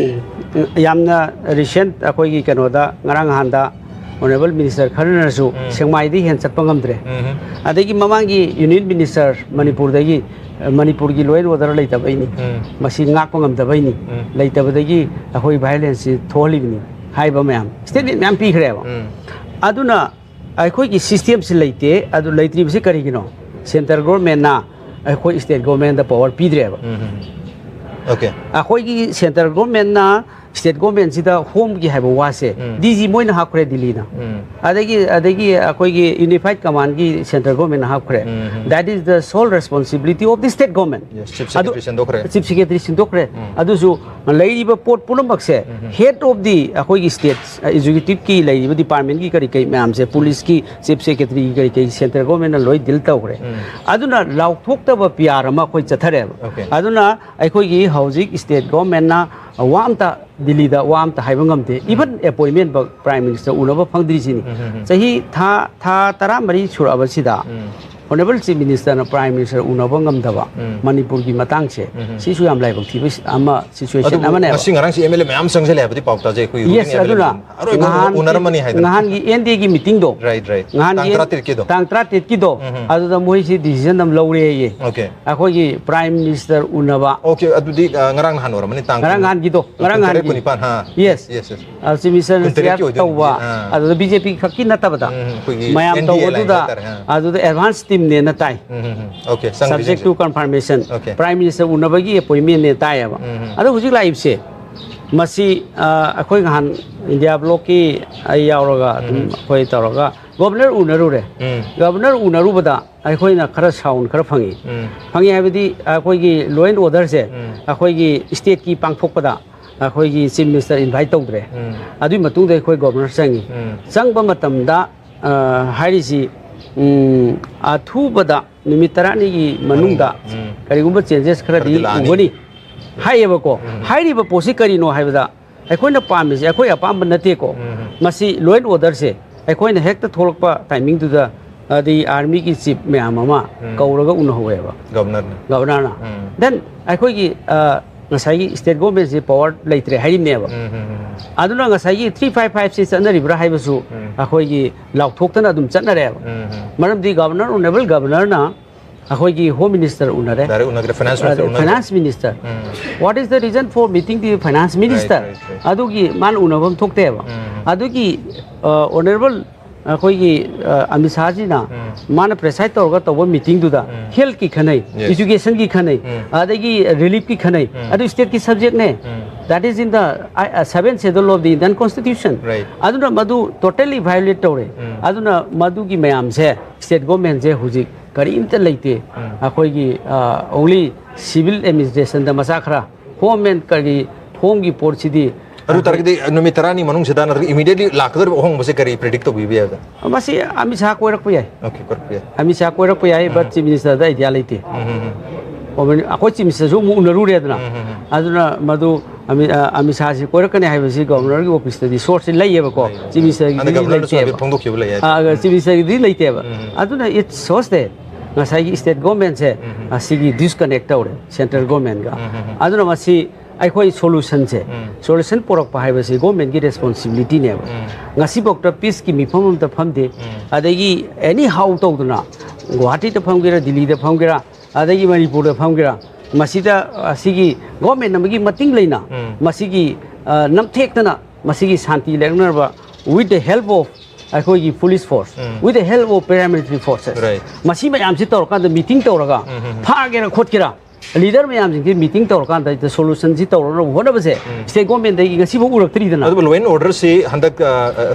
ꯌꯥꯝꯅ ꯔꯤꯁꯦꯟꯠ ꯑꯩꯈꯣꯏꯒꯤ ꯀꯩꯅꯣꯗ ꯉꯔꯥꯡ ꯅꯍꯥꯟꯗ ꯑꯣꯅꯔꯦꯕꯜ ꯃꯤꯅꯤꯁꯇꯔ ꯈꯔꯅꯁꯨ ꯎꯝ꯫ ꯁꯦꯛꯃꯥꯏꯗꯒꯤ ꯍꯦꯟꯅ ꯆꯠꯄ ꯉꯝꯗ꯭ꯔꯦ꯫ ꯎꯝ꯫ ꯑꯗꯒꯤ ꯃꯃꯥꯡꯒꯤ ꯌꯨꯅꯤꯌꯟ ꯃꯤꯅꯤꯁꯇꯔ ꯃꯅꯤꯄꯨꯔꯗꯒꯤ, ꯑ, ꯃꯅꯤꯄꯨꯔꯒꯤ ꯂꯣ ꯑꯦꯟ ꯑꯣꯔꯗꯔ ꯂꯩꯇꯕꯩꯅꯤ, ꯎꯝ꯫ ꯃꯁꯤ ꯉꯥꯛꯄ ꯉꯝꯗꯕꯩꯅꯤ, ꯎꯝ꯫ ꯂꯩꯇꯕꯗꯒꯤ ꯑꯩꯈꯣꯏ ꯚꯥꯏꯑꯣꯂꯦꯟꯁꯁꯤ ꯊꯣꯛꯍꯜꯂꯤꯕꯅꯤ ꯍꯥꯏꯕ ꯃꯌꯥꯝ ꯁ꯭ꯇꯦꯠꯃꯦꯟ ꯃꯌꯥꯝ ꯄꯤꯈ꯭ꯔꯦꯕ꯫ ꯎꯝ꯫ ꯑꯗꯨꯅ ꯑꯩꯈꯣꯏꯒꯤ ꯁꯤꯁꯇꯦꯝꯁꯤ ꯂꯩꯇꯦ꯫ ꯑꯗꯨ ꯂꯩꯇ꯭ꯔꯤꯕꯁꯤ ꯀꯔꯤꯒꯤꯅꯣ? ꯁꯦꯟꯇ꯭ꯔꯦꯜ ꯒꯣꯔꯃꯦꯟꯅ ꯑꯩꯈꯣꯏ ꯁ꯭ꯇꯦꯠ ꯒꯣꯔꯃꯦꯟꯗ ꯄꯋꯥꯔ ꯄꯤꯗ꯭ꯔꯦꯕ꯫ ꯎꯝ, ꯎꯝ, ꯎꯝ꯫ ꯑꯣꯀꯦ꯫ ꯑꯩꯈꯣꯏꯒꯤ ꯁꯦꯟꯇ꯭ꯔꯦꯜ ꯒꯣꯔꯃꯦꯟꯅ ꯁ꯭ꯇꯦꯠ ꯒꯣꯔꯃꯦꯟꯁꯤꯗ ꯍꯣꯝꯒꯤ ꯍꯥꯏꯕ ꯋꯥꯁꯦ, ꯎꯝ꯫ ꯗꯤ ꯖꯤ ꯃꯣꯏꯅ ꯍꯥꯞꯈ꯭ꯔꯦ ꯗꯤꯜꯂꯤꯅ꯫ ꯎꯝ꯫ ꯑꯗꯒꯤ ꯑꯗꯒꯤ ꯑꯩꯈꯣꯏꯒꯤ ꯌꯨꯅꯤꯐꯥꯏꯠ ꯀꯃꯥꯟꯒꯤ ꯁꯦꯟꯇ꯭ꯔꯦꯜ ꯒꯣꯔꯃꯦꯟꯅ ꯍꯥꯞꯈ꯭ꯔꯦ꯫ ꯎꯝ, ꯎꯝ꯫ That is the sole responsibility of the state government. Yes, chief secretary ꯁꯤꯟꯗꯣꯛꯈ꯭ꯔꯦ꯫ ꯆꯤꯐ ꯁꯦꯀ꯭ꯔꯦꯇꯔꯤ ꯁꯤꯟꯗꯣꯛꯈ꯭ꯔꯦ꯫ ꯎꯝ꯫ ꯑꯗꯨꯁꯨ ꯂꯩꯔꯤꯕ ꯄꯣꯠ ꯄꯨꯝꯅꯃꯛꯁꯦ, ꯎꯝ, ꯎꯝ꯫ ꯍꯦꯗ ꯑꯣꯐ ꯗꯤ ꯑꯩꯈꯣꯏꯒꯤ ꯁ꯭ꯇꯦꯠ ꯑꯦꯛꯖꯤꯀ꯭ꯌꯨꯇꯤꯚꯀꯤ ꯂꯩꯔꯤꯕ ꯗꯤꯄꯥꯔꯠꯃꯦꯟꯒꯤ ꯀꯔꯤ ꯀꯔꯤ ꯃꯌꯥꯝꯁꯦ, ꯄꯨꯂꯤꯁꯀꯤ ꯆꯤꯐ ꯁꯦꯀ꯭ꯔꯦꯇꯔꯤꯒꯤ ꯀꯔꯤ ꯀꯔꯤ ꯁꯦꯟꯇ꯭ꯔꯦꯜ ꯒꯣꯔꯃꯦꯟꯅ ꯂꯣꯏ ꯗꯤꯜ ꯇꯧꯈ꯭ꯔꯦ꯫ ꯎꯝ꯫ ꯑꯗꯨꯅ ꯂꯥꯎꯊꯣꯛꯇꯕ ꯄꯤ ꯑꯥꯔ ꯑꯃ ꯑꯩꯈꯣꯏ ꯆꯠꯊꯔꯦꯕ꯫ Okay. ꯑꯗꯨꯅ ꯑꯩꯈꯣꯏꯒꯤ ꯍꯧꯖꯤꯛ ꯁ꯭ꯇꯦꯠ ꯒꯣꯔꯃꯦꯟꯅ ꯋꯥ ꯑꯝꯇ ꯗꯤꯜꯂꯤꯗ ꯋꯥ ꯑꯝꯇ ꯍꯥꯏꯕ ꯉꯝꯗꯦ꯫ Even appointment ꯐꯥꯎ ꯄ꯭ꯔꯥꯏꯝ ꯃꯤꯅꯤꯁꯇꯔ ꯎꯅꯕ ꯐꯪꯗ꯭ꯔꯤꯁꯤꯅꯤ꯫ ꯎꯝ, ꯎꯝ, ꯎꯝ꯫ ꯆꯍꯤ ꯊꯥ, ꯊꯥ ꯇꯔꯥꯃꯔꯤ ꯁꯨꯔꯛꯑꯕꯁꯤꯗ ꯎꯝ꯫ ꯑꯣꯅꯔꯦꯕꯜ ꯆꯤꯐ ꯃꯤꯅꯤꯁꯇꯔꯅ ꯄ꯭ꯔꯥꯏꯝ ꯃꯤꯅꯤꯁꯇꯔ ꯎꯅꯕ ꯉꯝꯗꯕ ꯎꯝ꯫ ꯃꯅꯤꯄꯨꯔꯒꯤ ꯃꯇꯥꯡꯁꯦ, ꯎꯝ, ꯎꯝ꯫ ꯁꯤꯁꯨ ꯌꯥꯝ ꯂꯥꯏꯕꯛ ꯊꯤꯕ ꯑꯃ ꯁꯤꯆꯨꯋꯦꯁꯟ ꯑꯗꯨꯕꯨ ꯑꯃꯅꯦꯕ꯫ ꯉꯁꯤ ꯉꯔꯥꯡꯁꯤ ꯑꯦꯝ ꯑꯦꯜ ꯑꯦ ꯃꯌꯥꯝ ꯆꯪꯁꯤꯜꯂꯦ ꯍꯥꯏꯕꯗꯤ ꯄꯥꯎ ꯇꯥꯖꯩ ꯑꯩꯈꯣꯏ ꯌꯦꯁ꯫ ꯎꯅꯔꯅꯤ ꯑꯗꯨꯅ ꯍꯥꯏꯗꯅ꯫ ꯑꯔꯣꯏꯕ ꯅꯍꯥꯟ ꯎꯅꯔꯝꯃꯅꯤ ꯍꯥꯏꯗꯅ꯫ ꯅꯍꯥꯟꯒꯤ ꯑꯦꯟ ꯗꯤ ꯑꯦꯒꯤ ꯃꯤꯇꯤꯡꯗꯣ, Right, right. ꯅꯍꯥꯟꯒꯤ ꯇꯥꯡ ꯇꯔꯥꯇꯔꯦꯠꯀꯤꯗꯣ꯫ ꯇꯥꯡ ꯇꯔꯥꯇꯔꯦꯠꯀꯤꯗꯣ, ꯎꯝ, ꯎꯝ꯫ ꯑꯗꯨꯗ ꯃꯣꯏꯁꯤ ꯗꯤꯁꯤꯖꯟ ꯑꯃ ꯂꯧꯔꯦꯌꯦ꯫ Okay. ꯑꯩꯈꯣꯏꯒꯤ ꯄ꯭ꯔꯥꯏꯝ ꯃꯤꯅꯤꯁꯇꯔ ꯎꯅꯕ꯫ Okay, ꯑꯗꯨꯗꯤ ꯑ, ꯉꯔꯥꯡ ꯅꯍꯥꯟ ꯑꯣꯏꯔꯝꯃꯅꯤ, ꯇꯥꯡ ꯉꯔꯥꯡ ꯀꯨꯟ-, ꯅꯍꯥꯟꯒꯤꯗꯣ, ꯀꯨꯟ ꯉꯔꯥꯡ ꯇꯔꯦꯠ, ꯅꯍꯥꯟꯒꯤ꯫ ꯀꯨꯟꯅꯤꯄꯥꯟ, ꯍꯥ? Yes꯫ Yes, yes. ꯑ, ꯆꯤꯐ ꯃꯤꯅꯤꯁꯇꯔꯅ ꯀꯨꯟꯇꯔꯦꯠꯀꯤ ꯆꯤꯌꯥꯔ ꯑꯣꯏꯗꯣꯏꯅꯤ꯫ ꯇꯧꯕ, ꯑꯥ꯫ ꯑꯗꯨꯗ ꯕꯤ ꯖꯦ ꯄꯤ ꯈꯛꯀꯤ ꯅꯠꯇꯕꯗ, ꯎꯝ, ꯑꯩꯈꯣꯏꯒꯤ ꯃꯌꯥꯝ ꯑꯦꯟ ꯗꯤ ꯑꯦ ꯂꯥꯏꯟ ꯇꯧꯕꯗꯨꯗ, ꯍꯥꯏꯇꯥꯔꯦ, ꯑꯥ꯫ ꯑꯗꯨꯗ ꯑꯦꯗꯚꯥꯟꯁ ꯇꯤꯝꯅꯦꯅ ꯇꯥꯏ꯫ ꯎꯝ, ꯎꯝ, ꯎꯝ꯫ Okay, ꯆꯪꯗ꯭ꯔꯤ, Subject to ꯆꯪꯗ꯭ꯔꯤ꯫ confirmation, Okay. ꯄ꯭ꯔꯥꯏꯝ ꯃꯤꯅꯤꯁꯇꯔ ꯎꯅꯕꯒꯤ ꯑꯦꯄꯣꯏꯟꯃꯦꯟꯅꯦ ꯇꯥꯏꯌꯦꯕ꯫ ꯎꯝ, ꯎꯝ꯫ ꯑꯗꯣ ꯍꯧꯖꯤꯛ ꯂꯥꯛꯏꯕꯁꯦ, ꯃꯁꯤ, ꯑ, ꯑꯩꯈꯣꯏ ꯅꯍꯥꯟ ꯏꯟꯗꯤꯌꯥ ꯕ꯭ꯂꯣꯛꯀꯤ ꯑꯩ ꯌꯥꯎꯔꯒ ꯑꯗꯨꯝ ꯎꯝ꯫ ꯑꯩꯈꯣꯏ ꯇꯧꯔꯒ ꯒꯣꯕꯔꯅꯔ ꯎꯅꯔꯨꯔꯦ꯫ ꯎꯝ꯫ ꯒꯣꯕꯔꯅꯔ ꯎꯅꯔꯨꯕꯗ ꯑꯩꯈꯣꯏꯅ ꯈꯔ ꯁꯥꯎꯟ ꯈꯔ ꯐꯪꯉꯤ꯫ ꯎꯝ꯫ ꯐꯪꯉꯤ ꯍꯥꯏꯕꯗꯤ ꯑꯩꯈꯣꯏꯒꯤ ꯂꯣ ꯑꯦꯟ ꯑꯣꯔꯗꯔꯁꯦ ꯎꯝ꯫ ꯑꯩꯈꯣꯏꯒꯤ ꯁ꯭ꯇꯦꯠꯀꯤ ꯄꯥꯡꯊꯣꯛꯄꯗ ꯑꯩꯈꯣꯏꯒꯤ ꯆꯤꯐ ꯃꯤꯅꯤꯁꯇꯔ ꯏꯟꯚꯥꯏꯠ ꯇꯧꯗ꯭ꯔꯦ꯫ ꯎꯝ꯫ ꯑꯗꯨꯒꯤ ꯃꯇꯨꯡꯗ ꯑꯩꯈꯣꯏ ꯒꯣꯕꯔꯅꯔ ꯆꯪꯉꯤ꯫ ꯎꯝ꯫ ꯆꯪꯕ ꯃꯇꯝꯗ, ꯑ, ꯍꯥꯏꯔꯤꯁꯤ, ꯎꯝ, ꯑꯊꯨꯕꯗ ꯅꯨꯃꯤꯠ ꯇꯔꯥꯅꯤꯒꯤ ꯃꯅꯨꯡꯗ ꯎꯝ꯫ ꯀꯔꯤꯒꯨꯝꯕ ꯆꯦꯟꯖꯦꯁ ꯈꯔꯗꯤ ꯈꯔꯗꯤ ꯂꯥꯛꯑꯅꯤ꯫ ꯎꯒꯅꯤ ꯍꯥꯏꯌꯦꯕꯀꯣ꯫ ꯎꯝ꯫ ꯍꯥꯏꯔꯤꯕ ꯄꯣꯠꯁꯤ ꯀꯔꯤꯅꯣ ꯍꯥꯏꯕꯗ, ꯑꯩꯈꯣꯏꯅ ꯄꯥꯝꯃꯤꯁꯦ ꯑꯩꯈꯣꯏ ꯑꯄꯥꯝꯕ ꯅꯠꯇꯦꯀꯣ꯫ ꯎꯝ꯫ ꯃꯁꯤ ꯂꯣ ꯑꯦꯟ ꯑꯣꯔꯗꯔꯁꯦ ꯑꯩꯈꯣꯏꯅ ꯍꯦꯛꯇ ꯊꯣꯛꯂꯛꯄ ꯇꯥꯏꯃꯤꯡꯗꯨꯗ, ꯑꯗꯩ ꯑꯥꯔꯃꯤꯒꯤ ꯆꯤꯐ ꯃꯌꯥꯝ ꯑꯃ ꯎꯝ꯫ ꯀꯧꯔꯒ ꯎꯅꯍꯧꯋꯦꯕ ꯒꯕꯔꯅꯔꯅ꯫ ꯒꯕꯔꯅꯔꯅ꯫ ꯎꯝ꯫ Then ꯑꯩꯈꯣꯏꯒꯤ, ꯑ, ꯉꯁꯥꯏꯒꯤ ꯁ꯭ꯇꯦꯠ ꯒꯣꯔꯃꯦꯟꯁꯤ ꯄꯋꯥꯔ ꯂꯩꯇ꯭ꯔꯦ ꯍꯥꯏꯔꯤꯕꯅꯦꯕ꯫ ꯎꯝ, ꯎꯝ, ꯎꯝ꯫ ꯑꯗꯨꯅ ꯉꯁꯥꯏꯒꯤ three five five ꯁꯤ ꯆꯠꯅꯔꯤꯕ꯭ꯔꯥ ꯍꯥꯏꯕꯁꯨ ꯎꯝ꯫ ꯑꯩꯈꯣꯏꯒꯤ ꯂꯥꯎꯊꯣꯛꯇꯅ ꯑꯗꯨꯝ ꯆꯠꯅꯔꯦꯕ꯫ ꯎꯝ, ꯎꯝ꯫ ꯃꯔꯝꯗꯤ ꯒꯕꯔꯅꯔ, ꯑꯣꯅꯔꯦꯕꯜ ꯒꯕꯔꯅꯔꯅ ꯑꯩꯈꯣꯏꯒꯤ ꯍꯣꯝ ꯃꯤꯅꯤꯁꯇꯔ ꯎꯅꯔꯦ꯫ Direct ꯎꯅꯈ꯭ꯔꯦ, ꯐꯥꯏꯅꯥꯟꯁ ꯃꯤꯅꯤꯁꯇꯔ ꯎꯅꯈ꯭ꯔꯦ꯫ Finance minister. Um. What is the reason for meeting the finance minister? Right, right, right. ꯑꯗꯨꯒꯤ ꯃꯥꯅ ꯎꯅꯐꯝ ꯊꯣꯛꯇꯦꯕ꯫ ꯎꯝ꯫ ꯑꯗꯨꯒꯤ, ꯑ, ꯑꯣꯅꯔꯦꯕꯜ ꯑꯩꯈꯣꯏꯒꯤ, ꯑ, ꯑꯃꯤꯠ ꯁꯥꯍꯖꯤꯅ ꯎꯝ꯫ ꯃꯥꯅ ꯄ꯭ꯔꯦꯁꯥꯏꯠ ꯇꯧꯔꯒ ꯇꯧꯕ ꯃꯤꯇꯤꯡꯗꯨꯗ ꯎꯝ꯫ ꯍꯦꯜꯠꯀꯤ ꯈꯟꯅꯩ, Yes. ꯏꯖꯨꯀꯦꯁꯟꯒꯤ ꯈꯟꯅꯩ, ꯎꯝ꯫ ꯑꯗꯒꯤ ꯔꯤꯂꯤꯐꯀꯤ ꯈꯟꯅꯩ, ꯎꯝ꯫ ꯑꯗꯨ ꯁ꯭ꯇꯦꯠꯀꯤ ꯁꯕꯖꯦꯛꯅꯦ꯫ ꯎꯝ꯫ That is in the uh, seventh schedule of the Indian Constitution. Right. ꯑꯗꯨꯅ ꯃꯗꯨ totally violate ꯇꯧꯔꯦ. ꯎꯝ. ꯑꯗꯨꯅ ꯃꯗꯨꯒꯤ ꯃꯌꯥꯝꯁꯦ state government ꯁꯦ ꯍꯧꯖꯤꯛ ꯀꯔꯤꯝꯇ ꯂꯩꯇꯦ꯫ ꯎꯝ. ꯑꯩꯈꯣꯏꯒꯤ ꯑ, only civil administration ꯗ ꯃꯆꯥ ꯈꯔ, home and ꯀꯔꯤ, home ꯒꯤ ꯄꯣꯠꯁꯤꯗꯤ ꯑꯗꯨ ꯇꯥꯔꯒꯗꯤ ꯅꯨꯃꯤꯠ ꯇꯔꯥꯅꯤ ꯃꯅꯨꯡꯁꯤꯗ ꯅꯠꯇ꯭ꯔꯒ immediately ꯂꯥꯛꯀꯗꯧꯔꯤꯕ ꯑꯍꯣꯡꯕꯁꯦ ꯀꯔꯤ predict ꯇꯧꯕꯤꯕ ꯌꯥꯏ? ꯃꯁꯤ ꯑꯃꯤꯠ ꯁꯥꯍ ꯀꯣꯏꯔꯛꯄ ꯌꯥꯏ꯫ Okay, ꯀꯣꯏꯔꯛꯄ ꯌꯥꯏ꯫ ꯑꯃꯤꯠ ꯁꯥꯍ ꯀꯣꯏꯔꯛꯄ ꯌꯥꯏ, but chief minister the idea ꯂꯩꯇꯦ꯫ ꯎꯝ, ꯎꯝ, ꯎꯝ. ꯑꯩꯈꯣꯏ chief minister ꯁꯨ ꯑꯃꯨꯛ ꯎꯅꯔꯨꯔꯦꯗꯅ꯫ ꯎꯝ, ꯎꯝ, ꯎꯝ. ꯑꯗꯨꯅ ꯃꯗꯨ ꯑꯃꯤꯠ ꯑ, ꯑꯃꯤꯠ ꯁꯥꯍꯁꯤ ꯀꯣꯏꯔꯛꯀꯅꯤ ꯍꯥꯏꯕꯁꯤ governor ꯒꯤ office ꯇꯗꯤ source ꯁꯤ ꯂꯩꯌꯦꯕꯀꯣ꯫ ꯂꯩ, ꯂꯩ. Chief minister ꯒꯤꯗꯤ ꯑꯗ governor ꯗꯁꯨ ꯍꯥꯏꯐꯦꯠ ꯂꯩꯇꯦꯕ꯫ ꯐꯣꯡꯗꯣꯛꯈꯤꯕ ꯂꯩ ꯍꯥꯏ. ꯑ, chief minister ꯒꯤꯗꯤ ꯂꯩꯇꯦꯕ꯫ ꯎꯝ. ꯑꯗꯨꯅ it's so that ꯉꯁꯥꯏꯒꯤ state government ꯁꯦ ꯎꯝ. ꯑꯁꯤꯒꯤ disconnect ꯇꯧꯔꯦ central government ꯒ꯫ ꯎꯝ, ꯎꯝ, ꯎꯝ. ꯑꯗꯨꯅ ꯃꯁꯤ ꯑꯩꯈꯣꯏ solution ꯁꯦ, ꯎꯝ. solution ꯄꯨꯔꯛꯄ ꯍꯥꯏꯕꯁꯤ government ꯀꯤ responsibility ꯅꯦꯕ꯫ ꯎꯝ. ꯉꯁꯤꯐꯥꯎꯗ peace ꯀꯤ ꯃꯤꯐꯝ ꯑꯝꯇ ꯐꯝꯗꯦ꯫ ꯎꯝ. ꯑꯗꯒꯤ anyhow ꯇꯧꯗꯅ ꯒꯨꯋꯥꯍꯥꯇꯤꯗ ꯐꯝꯒꯦꯔꯥ, ꯗꯤꯜꯂꯤꯗ ꯐꯝꯒꯦꯔꯥ, ꯑꯗꯒꯤ ꯃꯅꯤꯄꯨꯔꯗ ꯐꯝꯒꯦꯔꯥ, ꯃꯁꯤꯗ ꯑꯁꯤꯒꯤ government ꯑꯃꯒꯤ ꯃꯇꯤꯡ ꯂꯩꯅ ꯎꯝ. ꯃꯁꯤꯒꯤ ꯑ, ꯅꯝꯊꯦꯛꯇꯅ ꯃꯁꯤꯒꯤ ꯁꯥꯟꯇꯤ ꯂꯦꯡꯅꯅꯕ with the help of ꯑꯩꯈꯣꯏꯒꯤ police force, um. with the help of paramilitary forces, Right. ꯃꯁꯤ ꯃꯌꯥꯝꯁꯤ ꯇꯧꯔꯀꯥꯟꯗ meeting ꯇꯧꯔꯒ ꯎꯝ, ꯎꯝ, ꯎꯝ. ꯐꯥꯒꯦꯔꯥ ꯈꯣꯠꯀꯦꯔꯥ, leader ꯃꯌꯥꯝꯁꯤꯡꯁꯤ meeting ꯇꯧꯔꯀꯥꯟꯗ solution ꯁꯤ ꯇꯧꯔꯅꯕ ꯍꯣꯠꯅꯕꯁꯦ state government ꯗꯒꯤ ꯉꯁꯤꯐꯥꯎ ꯎꯔꯛꯇ꯭ꯔꯤꯗꯅ꯫ ꯑꯗꯨꯕꯨ law and order ꯁꯤ ꯍꯟꯗꯛ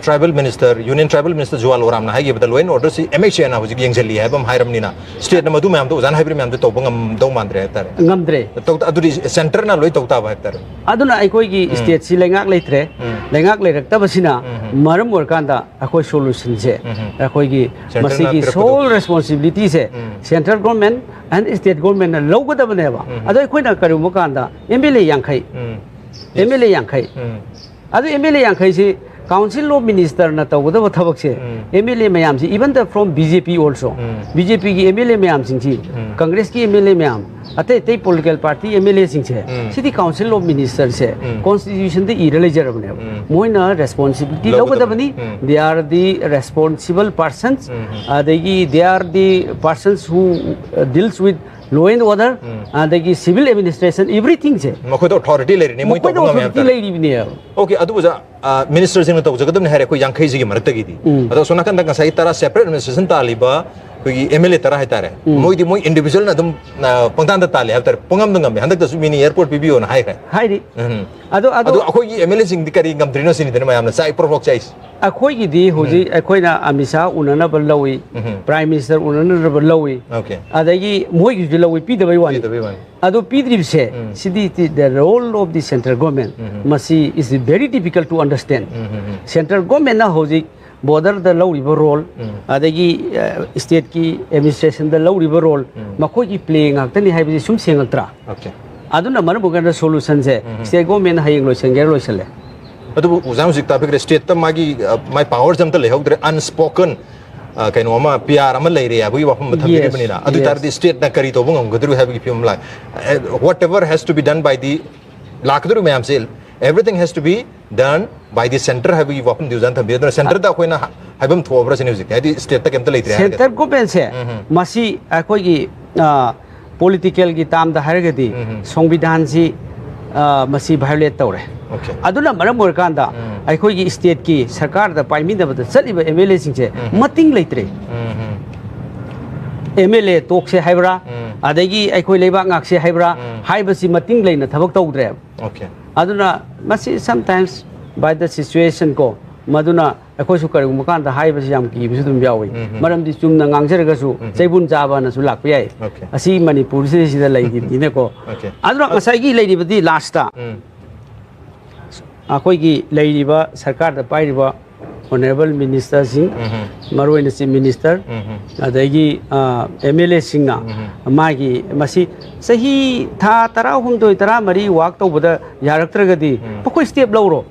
tribal minister, union tribal minister ꯖꯨꯋꯥꯜ ꯑꯣꯔꯥꯝꯅ ꯍꯥꯏꯈꯤꯕꯗ law and order ꯁꯤ MHA ꯅ ꯍꯧꯖꯤꯛ ꯌꯦꯡꯁꯤꯜꯂꯤ ꯍꯥꯏꯕ ꯑꯃ ꯍꯥꯏꯔꯕꯅꯤꯅ, state ꯅ ꯃꯗꯨ ꯃꯌꯥꯝꯗꯣ ꯑꯣꯖꯥꯅ ꯍꯥꯏꯕꯤꯔꯤ ꯃꯌꯥꯝꯗꯣ ꯇꯧꯕ ꯉꯝꯗꯧ ꯃꯥꯟꯗ꯭ꯔꯦ ꯍꯥꯏꯕ ꯇꯥꯔꯦ꯫ ꯉꯝꯗ꯭ꯔꯦ꯫ ꯇꯧ-, ꯑꯗꯨꯗꯤ centre ꯅ ꯂꯣꯏ ꯇꯧ ꯇꯥꯕ ꯍꯥꯏꯕ ꯇꯥꯔꯦ꯫ ꯑꯗꯨꯅ ꯑꯩꯈꯣꯏꯒꯤ state ꯁꯤ ꯂꯩꯉꯥꯛ ꯂꯩꯇ꯭ꯔꯦ꯫ ꯎꯝ. ꯂꯩꯉꯥꯛ ꯂꯩꯔꯛꯇꯕꯁꯤꯅ ꯎꯝ. ꯃꯔꯝ ꯑꯣꯏꯔꯀꯥꯟꯗ ꯑꯩꯈꯣꯏ solution ꯁꯦ ꯎꯝ. ꯑꯩꯈꯣꯏꯒꯤ Centre ꯅ ꯃꯁꯤꯒꯤ ꯄꯤꯔꯛꯄꯗꯣ. Sole responsibility say um. central government and state government ꯅ ꯂꯧꯒꯗꯕꯅꯦꯕ꯫ ꯎꯝ. ꯑꯗꯣ ꯑꯩꯈꯣꯏꯅ ꯀꯔꯤꯒꯨꯝꯕ ꯀꯥꯟꯗ MLA ꯌꯥꯡꯈꯩ, ꯎꯝ. MLA ꯌꯥꯡꯈꯩ, ꯎꯝ. ꯑꯗꯨ MLA ꯌꯥꯡꯈꯩꯁꯤ Council of Minister ꯅ ꯇꯧꯒꯗꯕ ꯊꯕꯛꯁꯦ, ꯎꯝ. MLA ꯃꯌꯥꯝꯁꯤ, even the from BJP also, um. BJP ꯒꯤ MLA ꯃꯌꯥꯝꯁꯤꯡꯁꯤ, ꯎꯝ. Congress ꯀꯤ MLA ꯃꯌꯥꯝ, ꯑꯇꯩ ꯑꯇꯩ political party MLA ꯁꯤꯡꯁꯦ, ꯎꯝ. ꯁꯤꯗꯤ Council of Minister say um. Constitution ꯗ ꯏꯔ ꯂꯩꯖꯔꯕꯅꯦꯕ꯫ ꯎꯝ. ꯃꯣꯏꯅ responsibility ꯂꯧꯒꯗꯕꯅꯤ. ꯂꯧꯒꯗꯕꯅꯤ꯫ ꯎꯝ. They are the responsible persons. ꯎꯝ. ꯑꯗꯒꯤ they are the persons who uh, deals with law and order, ꯎꯝ. ꯑꯗꯒꯤ civil administration, everything ꯁꯦ ꯃꯈꯣꯏꯗ authority ꯂꯩꯔꯤꯅꯤ, ꯃꯣꯏ ꯃꯈꯣꯏꯗ ꯇꯧꯕ ꯉꯝꯃꯦ ꯍꯥꯏꯕ authority ꯇꯥꯔꯦ. ꯂꯩꯔꯤꯕꯅꯦꯕ꯫ Okay, ꯑꯗꯨꯕꯨ ꯑꯣꯖꯥ, minister ꯁꯤꯡꯅ ꯇꯧꯖꯒꯗꯕꯅꯤ ꯍꯥꯏꯔꯦ ꯑꯩꯈꯣꯏ ꯌꯥꯡꯈꯩꯁꯤꯒꯤ ꯃꯔꯛꯇꯒꯤꯗꯤ꯫ ꯎꯝ. ꯑꯗꯣ ꯑꯁꯣꯝ ꯅꯥꯀꯟꯗ ꯉꯁꯥꯏ ꯇꯔꯥ separate administration ꯇꯥꯜꯂꯤꯕ ꯑꯩꯈꯣꯏꯒꯤ ꯑꯦꯝ ꯑꯦꯜ ꯑꯦ ꯇꯔꯥ ꯍꯥꯏꯇꯥꯔꯦ, ꯎꯝ꯫ ꯃꯣꯏꯗꯤ ꯃꯣꯏ ꯏꯟꯗꯤꯕꯤꯖꯨꯋꯦꯜꯅ ꯑꯗꯨꯝ, ꯑ, ꯄꯪꯇꯥꯟꯗ ꯇꯥꯜꯂꯦ ꯍꯥꯏꯕ ꯇꯥꯔꯦ, ꯄꯪꯉꯝꯗ ꯉꯝꯃꯦ, ꯍꯟꯗꯛꯇꯁꯨ ꯃꯤꯅ ꯑꯦꯌꯥꯔꯄꯣꯔꯠ ꯄꯤꯕꯤꯌꯣꯅ ꯍꯥꯏꯈ꯭ꯔꯦ꯫ ꯍꯥꯏꯔꯤ꯫ ꯎꯝ꯫ ꯑꯗꯣ, ꯑꯗꯣ ꯑꯗꯣ ꯑꯩꯈꯣꯏꯒꯤ ꯑꯦꯝ ꯑꯦꯜ ꯑꯦꯁꯤꯡꯗꯤ ꯀꯔꯤ ꯉꯝꯗ꯭ꯔꯤꯅꯣ ꯁꯤꯅꯤꯗꯅ ꯃꯌꯥꯝꯅ ꯆꯥꯛꯏ ꯄ꯭ꯔꯣꯛ ꯄ꯭ꯔꯣꯛ ꯆꯥꯛꯏꯁꯦ꯫ ꯑꯩꯈꯣꯏꯒꯤꯗꯤ ꯍꯧꯖꯤꯛ ꯎꯝ꯫ ꯑꯩꯈꯣꯏꯅ ꯑꯃꯤꯠ ꯁꯥꯍ ꯎꯅꯅꯕ ꯂꯧꯏ, ꯎꯝ꯫ ꯄ꯭ꯔꯥꯏꯝ ꯃꯤꯅꯤꯁꯇꯔ ꯎꯅꯅꯕ ꯂꯧꯏ, ꯑꯣꯀꯦ꯫ ꯑꯗꯒꯤ ꯃꯣꯏꯒꯤꯁꯨ ꯂꯧꯏ, ꯄꯤꯗꯕꯩ ꯋꯥꯅꯤ꯫ ꯄꯤꯗꯕꯩ ꯋꯥꯅꯤ꯫ ꯑꯗꯣ ꯄꯤꯗ꯭ꯔꯤꯕꯁꯦ, ꯎꯝ꯫ ꯁꯤꯗꯤ the role of the central government, ꯎꯝ꯫ ꯃꯁꯤ is very difficult to understand꯫ ꯎꯝ, ꯎꯝ, ꯎꯝ꯫ ꯁꯦꯟꯇ꯭ꯔꯦꯜ ꯒꯣꯔꯃꯦꯟꯅ ꯍꯧꯖꯤꯛ ꯕꯣꯔꯗꯔꯗ ꯂꯧꯔꯤꯕ ꯔꯣꯜ, ꯎꯝ꯫ ꯑꯗꯒꯤ, ꯑ, ꯁ꯭ꯇꯦꯠꯀꯤ ꯑꯦꯗꯃꯤꯅꯤꯁꯇ꯭ꯔꯦꯁꯟꯗ ꯂꯧꯔꯤꯕ ꯔꯣꯜ, ꯎꯝ꯫ ꯃꯈꯣꯏꯒꯤ ꯄ꯭ꯂꯦ ꯉꯥꯛꯇꯅꯤ ꯍꯥꯏꯕꯁꯤ ꯁꯨꯝ ꯁꯦꯡꯉꯛꯇ꯭ꯔꯥ? ꯑꯣꯀꯦ꯫ ꯑꯗꯨꯅ ꯃꯔꯝ ꯑꯣꯏꯔꯀꯥꯟꯗ ꯁꯣꯂꯨꯁꯟꯁꯦ ꯎꯝ꯫ ꯁ꯭ꯇꯦꯠ ꯒꯣꯔꯃꯦꯟꯅ ꯍꯌꯦꯡ ꯂꯣꯏꯁꯟꯒꯦꯔꯥ ꯂꯣꯏꯁꯜꯂꯦ꯫ ꯑꯗꯨꯕꯨ ꯑꯣꯖꯥ ꯍꯧꯖꯤꯛ ꯇꯥꯛꯄꯤꯈ꯭ꯔꯦ, ꯁ꯭ꯇꯦꯠꯇ ꯃꯥꯒꯤ, ꯑ, ꯃꯥꯏ ꯄꯥꯋꯔꯁꯦ ꯑꯝꯇ ꯂꯩꯍꯧꯗ꯭ꯔꯦ, unspoken, ꯑ, ꯀꯩꯅꯣ ꯑꯃ, ꯄꯤ ꯑꯥꯔ ꯑꯃ ꯂꯩꯔꯦ ꯍꯥꯏꯕꯒꯤ ꯋꯥꯐꯝ ꯑꯃ ꯊꯝꯕꯤꯔꯤꯕꯅꯤꯅ, ꯌꯦꯁ, ꯑꯗꯨ ꯌꯦꯁ꯫ ꯑꯣꯏꯇꯥꯔꯗꯤ ꯁ꯭ꯇꯦꯠꯅ ꯀꯔꯤ ꯇꯧꯕ ꯉꯝꯒꯗꯧꯔꯤꯕ ꯍꯥꯏꯕꯒꯤ ꯐꯤꯕꯝ ꯂꯥꯛꯑꯦ꯫ ꯑ, whatever has to be done by the, ꯂꯥꯛꯀꯗꯧꯔꯤꯕ ꯃꯌꯥꯝꯁꯦ, everything has to be done by the centre ꯍꯥꯏꯕꯒꯤ ꯋꯥꯐꯝꯗꯤ ꯑꯣꯖꯥꯅ ꯊꯝꯕꯤꯔꯦ꯫ ꯑꯗꯨꯅ ꯁꯦꯟꯇꯔꯗ ꯑꯩꯈꯣꯏꯅ ꯍꯥ-, ꯍꯥꯏꯐꯝ ꯊꯣꯛꯑꯕ꯭ꯔꯥ ꯁꯤꯅꯤ ꯍꯧꯖꯤꯛꯇꯤ, ꯍꯥꯏꯗꯤ ꯁ꯭ꯇꯦꯠꯇ ꯀꯩꯝꯇ ꯂꯩꯇ꯭ꯔꯦ ꯍꯥꯏꯔꯒꯗꯤ꯫ ꯁꯦꯟꯇꯔ ꯒꯣꯔꯃꯦꯟꯁꯦ ꯎꯝ, ꯎꯝ꯫ ꯃꯁꯤ ꯑꯩꯈꯣꯏꯒꯤ, ꯑ, ꯄꯣꯂꯤꯇꯤꯀꯦꯜꯒꯤ ꯇꯥꯝꯗ ꯍꯥꯏꯔꯒꯗꯤ ꯎꯝ, ꯎꯝ꯫ ꯁꯪꯕꯤꯙꯥꯟꯁꯤ, ꯑ, ꯃꯁꯤ ꯚꯥꯏꯑꯣꯂꯦꯠ ꯇꯧꯔꯦ꯫ ꯑꯣꯀꯦ꯫ ꯑꯗꯨꯅ ꯃꯔꯝ ꯑꯣꯏꯔꯀꯥꯟꯗ ꯎꯝ꯫ ꯑꯩꯈꯣꯏꯒꯤ ꯁ꯭ꯇꯦꯠꯀꯤ ꯁꯔꯀꯥꯔꯗ ꯄꯥꯏꯃꯤꯟꯅꯕꯗ ꯆꯠꯂꯤꯕ ꯑꯦꯝ ꯑꯦꯜ ꯑꯦꯁꯤꯡꯁꯦ ꯎꯝ꯫ ꯃꯇꯤꯡ ꯂꯩꯇ꯭ꯔꯦ꯫ ꯎꯝ, ꯎꯝ꯫ ꯑꯦꯝ ꯑꯦꯜ ꯑꯦ ꯇꯣꯛꯁꯦ ꯍꯥꯏꯕ꯭ꯔꯥ, ꯎꯝ꯫ ꯑꯗꯒꯤ ꯑꯩꯈꯣꯏ ꯂꯩꯕꯥꯛ ꯉꯥꯛꯁꯦ ꯍꯥꯏꯕ꯭ꯔꯥ ꯎꯝ꯫ ꯍꯥꯏꯕꯁꯤ ꯃꯇꯤꯡ ꯂꯩꯅ ꯊꯕꯛ ꯇꯧꯗ꯭ꯔꯦꯕ꯫ ꯑꯣꯀꯦ꯫ ꯑꯗꯨꯅ ꯃꯁꯤ sometimes by the situation ꯀꯣ, ꯃꯗꯨꯅ ꯑꯩꯈꯣꯏꯁꯨ ꯀꯔꯤꯒꯨꯝꯕ ꯀꯥꯟꯗ ꯍꯥꯏꯕꯁꯤ ꯌꯥꯝ ꯀꯤꯕꯁꯨ ꯑꯗꯨꯝ ꯌꯥꯎꯏ꯫ ꯎꯝ, ꯎꯝ꯫ ꯃꯔꯝꯗꯤ ꯆꯨꯝꯅ ꯉꯥꯡꯖꯔꯒꯁꯨ ꯎꯝ, ꯎꯝ꯫ ꯆꯩꯕꯨꯟ ꯆꯥꯕꯅꯁꯨ ꯂꯥꯛꯄ ꯌꯥꯏ꯫ ꯑꯣꯀꯦ꯫ ꯑꯁꯤ ꯃꯅꯤꯄꯨꯔꯁꯤꯗꯩꯁꯤꯗ ꯂꯩꯔꯤꯕꯅꯤꯅꯀꯣ꯫ ꯑꯣꯀꯦ꯫ ꯑꯗꯨꯅ ꯉꯁꯥꯏꯒꯤ ꯂꯩꯔꯤꯕꯗꯤ ꯂꯥꯁꯇ ꯎꯝ꯫ ꯑꯩꯈꯣꯏꯒꯤ ꯂꯩꯔꯤꯕ ꯁꯔꯀꯥꯔꯗ ꯄꯥꯏꯔꯤꯕ ꯑꯣꯅꯔꯦꯕꯜ ꯃꯤꯅꯤꯁꯇꯔꯁꯤꯡ, ꯎꯝ, ꯎꯝ꯫ ꯃꯔꯨꯑꯣꯏꯅ ꯆꯤꯐ ꯃꯤꯅꯤꯁꯇꯔ, ꯎꯝ, ꯎꯝ꯫ ꯑꯗꯒꯤ, ꯑ, ꯑꯦꯝ ꯑꯦꯜ ꯑꯦꯁꯤꯡꯅ ꯎꯝ, ꯎꯝ꯫ ꯃꯥꯒꯤ ꯃꯁꯤ ꯆꯍꯤ ꯊꯥ ꯇꯔꯥꯍꯨꯝꯗꯣꯏ, ꯇꯔꯥꯃꯔꯤ ꯋꯥꯛ ꯇꯧꯕꯗ ꯌꯥꯔꯛꯇ꯭ꯔꯒꯗꯤ ꯎꯝ꯫ ꯃꯈꯣꯏ ꯁ꯭ꯇꯦꯞ ꯂꯧꯔꯣ꯫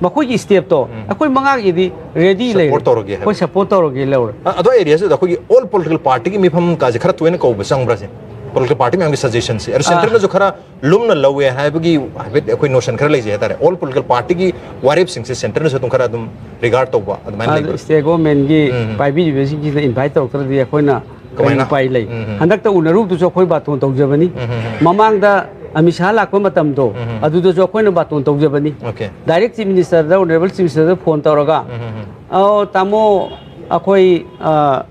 ꯃꯈꯣꯏꯒꯤ ꯁ꯭ꯇꯦꯞꯇꯣ ꯎꯝ꯫ ꯑꯩꯈꯣꯏ ꯃꯉꯥꯒꯤꯗꯤ ꯔꯦꯗꯤ ꯁꯄꯣꯔꯠ ꯂꯩꯔꯦ꯫ ꯇꯧꯔꯒꯦ ꯍꯥꯏꯕ꯫ ꯑꯩꯈꯣꯏ ꯁꯄꯣꯔꯠ ꯇꯧꯔꯒꯦ ꯂꯧꯔꯦ꯫ ꯑ-, ꯑꯗꯣ ꯑꯦꯔꯤꯌꯥꯁꯤꯗ ꯑꯩꯈꯣꯏꯒꯤ ꯑꯣꯜ ꯄꯣꯂꯤꯇꯤꯀꯦꯜ ꯄꯥꯔꯇꯤꯒꯤ ꯃꯤꯐꯝ ꯀꯥꯁꯦ ꯈꯔ ꯇꯣꯏꯅ ꯀꯧꯕ ꯆꯪꯕ꯭ꯔꯥ ꯁꯤꯅꯤ? ꯄꯣꯂꯤꯇꯤꯀꯦꯜ ꯄꯥꯔꯇꯤ ꯃꯌꯥꯝꯒꯤ ꯁꯖꯦꯁꯟꯁꯦ꯫ ꯑꯗꯣ ꯑ꯫ ꯁꯦꯟꯇꯔꯅꯁꯨ ꯈꯔ ꯂꯨꯝꯅ ꯂꯧꯋꯦ ꯍꯥꯏꯕꯒꯤ ꯍꯥꯏꯐꯦꯠ ꯑꯩꯈꯣꯏ ꯅꯣꯁꯟ ꯈꯔ ꯂꯩꯖꯩ ꯍꯥꯏꯇꯥꯔꯦ꯫ ꯑꯣꯜ ꯄꯣꯂꯤꯇꯤꯀꯦꯜ ꯄꯥꯔꯇꯤꯒꯤ ꯋꯥꯔꯦꯞꯁꯤꯡꯁꯦ ꯁꯦꯟꯇꯔꯅꯁꯨ ꯑꯗꯨꯝ ꯈꯔ ꯑꯗꯨꯝ ꯔꯤꯒꯥꯔꯗ ꯇꯧꯕ ꯑꯗꯨꯃꯥꯏꯅ ꯑꯗꯣ ꯂꯩꯕ꯭ꯔꯥ? ꯁ꯭ꯇꯦꯠ ꯒꯣꯔꯃꯦꯟꯒꯤ ꯎꯝ, ꯎꯝ꯫ ꯄꯥꯏꯕꯤꯔꯤꯕꯁꯤꯡꯁꯤꯗ ꯏꯟꯚꯥꯏꯠ ꯇꯧꯔꯛꯇ꯭ꯔꯗꯤ ꯑꯩꯈꯣꯏꯅ ꯀꯔꯤ ꯀꯃꯥꯏꯅ? ꯎꯄꯥꯏ ꯂꯩ? ꯎꯝ, ꯎꯝ꯫ ꯍꯟꯗꯛꯇ ꯎꯅꯔꯨꯕꯗꯨꯁꯨ ꯑꯩꯈꯣꯏ ꯕꯥꯇꯣꯟ ꯇꯧꯖꯕꯅꯤ꯫ ꯎꯝ, ꯎꯝ, ꯎꯝ꯫ ꯃꯃꯥꯡꯗ ꯑꯃꯤꯠ ꯁꯥꯍ ꯂꯥꯛꯄ ꯃꯇꯝꯗꯣ, ꯎꯝ, ꯎꯝ꯫ ꯑꯗꯨꯗꯁꯨ ꯑꯩꯈꯣꯏꯅ ꯕꯥꯇꯣꯟ ꯇꯧꯖꯕꯅꯤ꯫ ꯑꯣꯀꯦ꯫ ꯗꯥꯏꯔꯦꯛ ꯆꯤꯐ ꯃꯤꯅꯤꯁꯇꯔꯗ, ꯑꯣꯅꯔꯦꯕꯜ ꯆꯤꯐ ꯃꯤꯅꯤꯁꯇꯔꯗ ꯐꯣꯟ ꯇꯧꯔꯒ, ꯎꯝ, ꯎꯝ, ꯎꯝ꯫ "ꯑꯣ, ꯇꯥꯃꯣ, ꯑꯩꯈꯣꯏ, ꯑ,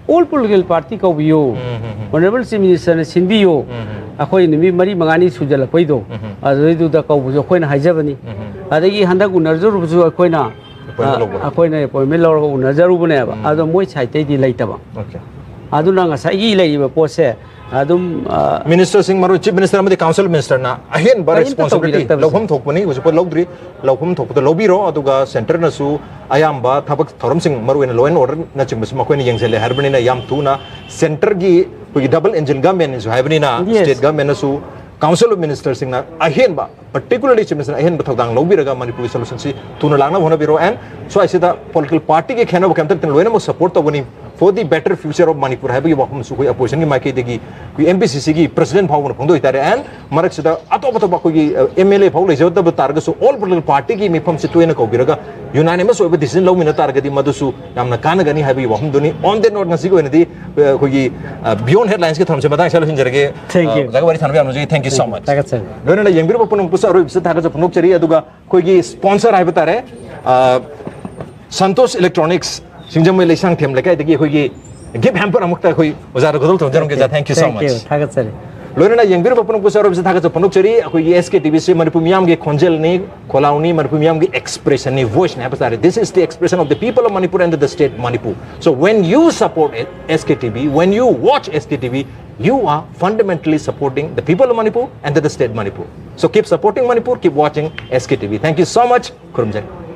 ꯑꯣꯜ ꯄꯣꯂꯤꯇꯤꯀꯦꯜ ꯄꯥꯔꯇꯤ ꯀꯧꯕꯤꯌꯨ, ꯎꯝ, ꯎꯝ, ꯎꯝ. ꯑꯣꯅꯔꯦꯕꯜ ꯆꯤꯐ ꯃꯤꯅꯤꯁꯇꯔꯅ ꯁꯤꯟꯕꯤꯌꯨ, ꯎꯝ, ꯎꯝ. ꯑꯩꯈꯣꯏ ꯅꯨꯃꯤꯠ ꯃꯔꯤ ꯃꯉꯥꯅꯤ ꯁꯨꯖꯜꯂꯛꯄꯩꯗꯣ, ꯎꯝ, ꯎꯝ. ꯑꯗꯨꯗꯩꯗꯨꯗ ꯀꯧꯕꯁꯨ ꯑꯩꯈꯣꯏꯅ ꯍꯥꯏꯖꯕꯅꯤ꯫ ꯎꯝ, ꯎꯝ. ꯑꯗꯒꯤ ꯍꯟꯗꯛ ꯎꯅꯖꯔꯨꯕꯁꯨ ꯑꯩꯈꯣꯏꯅ Appointment ꯂꯧꯕ. ꯑꯩꯈꯣꯏꯅ ꯑꯦꯄꯣꯏꯟꯃꯦꯟ ꯂꯧꯔꯒ ꯎꯅꯖꯔꯨꯕꯅꯦꯕ꯫ ꯎꯝ. ꯑꯗꯣ ꯃꯣꯏ ꯁꯥꯏꯠꯇꯩꯗꯤ ꯂꯩꯇꯕ꯫ Okay. ꯑꯗꯨꯅ ꯉꯁꯥꯏꯒꯤ ꯂꯩꯔꯤꯕ ꯄꯣꯠꯁꯦ ꯑꯗꯨꯝ, ꯑ, ꯃꯤꯅꯤꯁꯇꯔꯁꯤꯡ, ꯃꯔꯨ ꯆꯤꯐ ꯃꯤꯅꯤꯁꯇꯔ ꯑꯃꯗꯤ ꯀꯥꯎꯟꯁꯤꯜ ꯃꯤꯅꯤꯁꯇꯔꯅ ꯑꯍꯦꯟꯕ ꯀꯔꯤꯝꯇ ꯔꯦꯁꯄꯣꯟꯁꯤꯕꯤꯂꯤꯇꯤ ꯇꯧꯕꯤꯔꯛꯇꯕꯁꯦ꯫ ꯂꯧꯐꯝ ꯊꯣꯛꯄꯅꯤ, ꯍꯧꯖꯤꯛꯐꯥꯎ ꯂꯧꯗ꯭ꯔꯤ꯫ ꯂꯧꯐꯝ ꯊꯣꯛꯄꯗ ꯂꯧꯕꯤꯔꯣ, ꯑꯗꯨꯒ ꯁꯦꯟꯇꯔꯅꯁꯨ ꯑꯌꯥꯝꯕ ꯊꯕꯛ ꯊꯧꯔꯝꯁꯤꯡ, ꯃꯔꯨ ꯑꯣꯏꯅ ꯂꯣ ꯑꯦꯟ ꯑꯣꯔꯗꯔꯅꯆꯤꯡꯕꯁꯨ ꯃꯈꯣꯏꯅ ꯌꯦꯡꯁꯤꯜꯂꯦ ꯍꯥꯏꯔꯕꯅꯤꯅ, ꯌꯥꯝ ꯊꯨꯅ ꯁꯦꯟꯇꯔꯒꯤ ꯑꯩꯈꯣꯏꯒꯤ ꯗꯕꯜ ꯏꯟꯖꯤꯟ ꯒꯃꯦꯟꯁꯨ ꯍꯥꯏꯕꯅꯤꯅ, Yes. ꯁ꯭ꯇꯦꯠ ꯒꯃꯦꯟꯅꯁꯨ ꯀꯥꯎꯟꯁꯤꯜ ꯑꯣꯐ ꯃꯤꯅꯤꯁꯇꯔꯁꯤꯡꯅ ꯑꯍꯦꯟꯕ, ꯄꯔꯇꯤꯀꯨꯂꯔꯂꯤ ꯆꯤꯐ ꯃꯤꯅꯤꯁꯇꯔꯅ ꯑꯍꯦꯟꯕ ꯊꯧꯗꯥꯡ ꯂꯧꯕꯤꯔꯒ ꯃꯅꯤꯄꯨꯔꯒꯤ ꯁꯣꯂꯨꯁꯟꯁꯤ ꯊꯨꯅ ꯂꯥꯛꯅꯕ ꯍꯣꯠꯅꯕꯤꯔꯣ꯫ ꯑꯦꯟ ꯁ꯭ꯋꯥꯏꯁꯤꯗ ꯄꯣꯂꯤꯇꯤꯀꯦꯜ ꯄꯥꯔꯇꯤꯒꯤ ꯈꯦꯠꯅꯕ ꯀꯩꯝꯇ ꯅꯠꯇꯅ ꯂꯣꯏꯅꯃꯛ ꯁꯄꯣꯔꯠ ꯇꯧꯒꯅꯤ꯫ For the better future of Manipur ꯍꯥꯏꯕꯒꯤ ꯋꯥꯐꯝꯁꯨ ꯑꯩꯈꯣꯏ ꯑꯣꯄꯣꯖꯤꯁꯟꯒꯤ ꯃꯥꯏꯀꯩꯗꯒꯤ ꯑꯩꯈꯣꯏ ꯑꯦꯝ ꯄꯤ ꯁꯤ ꯁꯤꯒꯤ ꯄ꯭ꯔꯁꯤꯗꯦꯟ ꯐꯥꯎꯕꯅ ꯐꯣꯡꯗꯣꯛ ꯍꯥꯏꯇꯥꯔꯦ꯫ ꯑꯦꯟ ꯃꯔꯛꯁꯤꯗ ꯑꯇꯣꯞ ꯑꯇꯣꯞꯄ ꯑꯩꯈꯣꯏꯒꯤ ꯑꯦꯝ ꯑꯦꯜ ꯑꯦ ꯐꯥꯎ ꯂꯩꯖꯗꯕ ꯇꯥꯔꯒꯁꯨ, ꯑꯣꯜ ꯄꯣꯂꯤꯇꯤꯀꯦꯜ ꯄꯥꯔꯇꯤꯒꯤ ꯃꯤꯐꯝꯁꯤ ꯇꯣꯏꯅ ꯀꯧꯕꯤꯔꯒ ꯌꯨꯅꯥꯅꯤꯃꯁ ꯑꯣꯏꯕ ꯗꯤꯁꯤꯖꯟ ꯂꯧꯃꯤꯟꯅ ꯇꯥꯔꯒꯗꯤ ꯃꯗꯨꯁꯨ ꯌꯥꯝꯅ ꯀꯥꯟꯅꯒꯅꯤ ꯍꯥꯏꯕꯒꯤ ꯋꯥꯐꯝꯗꯨꯅꯤ꯫ On that note, ꯉꯁꯤꯒꯤ ꯑꯣꯏꯅꯗꯤ ꯑ, ꯑꯩꯈꯣꯏꯒꯤ ꯕꯤꯌꯣꯟ ꯍꯦꯗꯂꯥꯏꯟꯁꯀꯤ ꯊꯧꯔꯝꯁꯦ ꯃꯇꯥꯡ ꯑꯁꯤꯗ ꯂꯣꯏꯁꯤꯟꯖꯔꯒꯦ꯫ Thank you. ꯑ, ꯑꯣꯖꯥꯒ ꯋꯥꯔꯤ ꯁꯥꯟꯅꯕ ꯌꯥꯝ ꯅꯨꯡꯉꯥꯏꯖꯩ꯫ Thank you so much. ꯊꯥꯒꯠꯆꯔꯤ꯫ ꯂꯣꯏꯅꯅ ꯌꯦꯡꯕꯤꯔꯕ ꯄꯨꯝꯅꯃꯛꯄꯨꯁꯨ ꯑꯔꯣꯏꯕꯁꯤꯗ ꯊꯥꯒꯠꯆꯕ ꯐꯣꯡꯗꯣꯛꯆꯔꯤ꯫ ꯑꯗꯨꯒ ꯑꯩꯈꯣꯏꯒꯤ ꯁ꯭ꯄꯣꯟꯁꯔ ꯍꯥꯏꯕ ꯇꯥꯔꯦ, ꯑ, ꯁꯟꯇꯣꯁ ꯏꯂꯦꯛꯇ꯭ꯔꯣꯅꯤꯛꯁ, ꯁꯤꯡꯖꯃꯩ ꯂꯩꯁꯥꯡꯊꯦꯝ ꯂꯩꯀꯥꯏꯗꯒꯤ ꯑꯩꯈꯣꯏꯒꯤ ꯒꯤꯐ ꯍꯦꯝꯄꯔ ꯑꯃꯨꯛꯇ ꯑꯩꯈꯣꯏ ꯑꯣꯖꯥꯗ ꯈꯨꯗꯣꯜ ꯇꯧꯖꯔꯝꯒꯦ꯫ Thank you so much. ꯊꯥꯒꯠꯆꯔꯤ꯫ ꯂꯣꯏꯅꯅ ꯌꯦꯡꯕꯤꯔꯕ ꯄꯨꯝꯅꯃꯛꯄꯨꯁꯨ ꯑꯔꯣꯏꯕꯁꯤꯗ ꯊꯥꯒꯠꯆꯕ ꯐꯣꯡꯗꯣꯛꯆꯔꯤ꯫ ꯑꯩꯈꯣꯏꯒꯤ S K T V ꯁꯤ ꯃꯅꯤꯄꯨꯔ ꯃꯤꯌꯥꯝꯒꯤ ꯈꯣꯟꯖꯦꯜꯅꯤ, ꯈꯣꯜꯂꯥꯎꯅꯤ, ꯃꯅꯤꯄꯨꯔ ꯃꯤꯌꯥꯝꯒꯤ ꯑꯦꯛꯁꯄ꯭ꯔꯦꯁꯟꯅꯤ, ꯚꯣꯏꯁꯅꯤ ꯍꯥꯏꯕ ꯇꯥꯔꯦ꯫ This is the expression of the people of Manipur and the state Manipur. So when you support S K T V, when you watch S K T V, you are fundamentally supporting the people of Manipur and the state Manipur. So keep supporting Manipur, keep watching S K T V. Thank you so much. ꯈꯨꯔꯨꯝꯖꯔꯤ꯫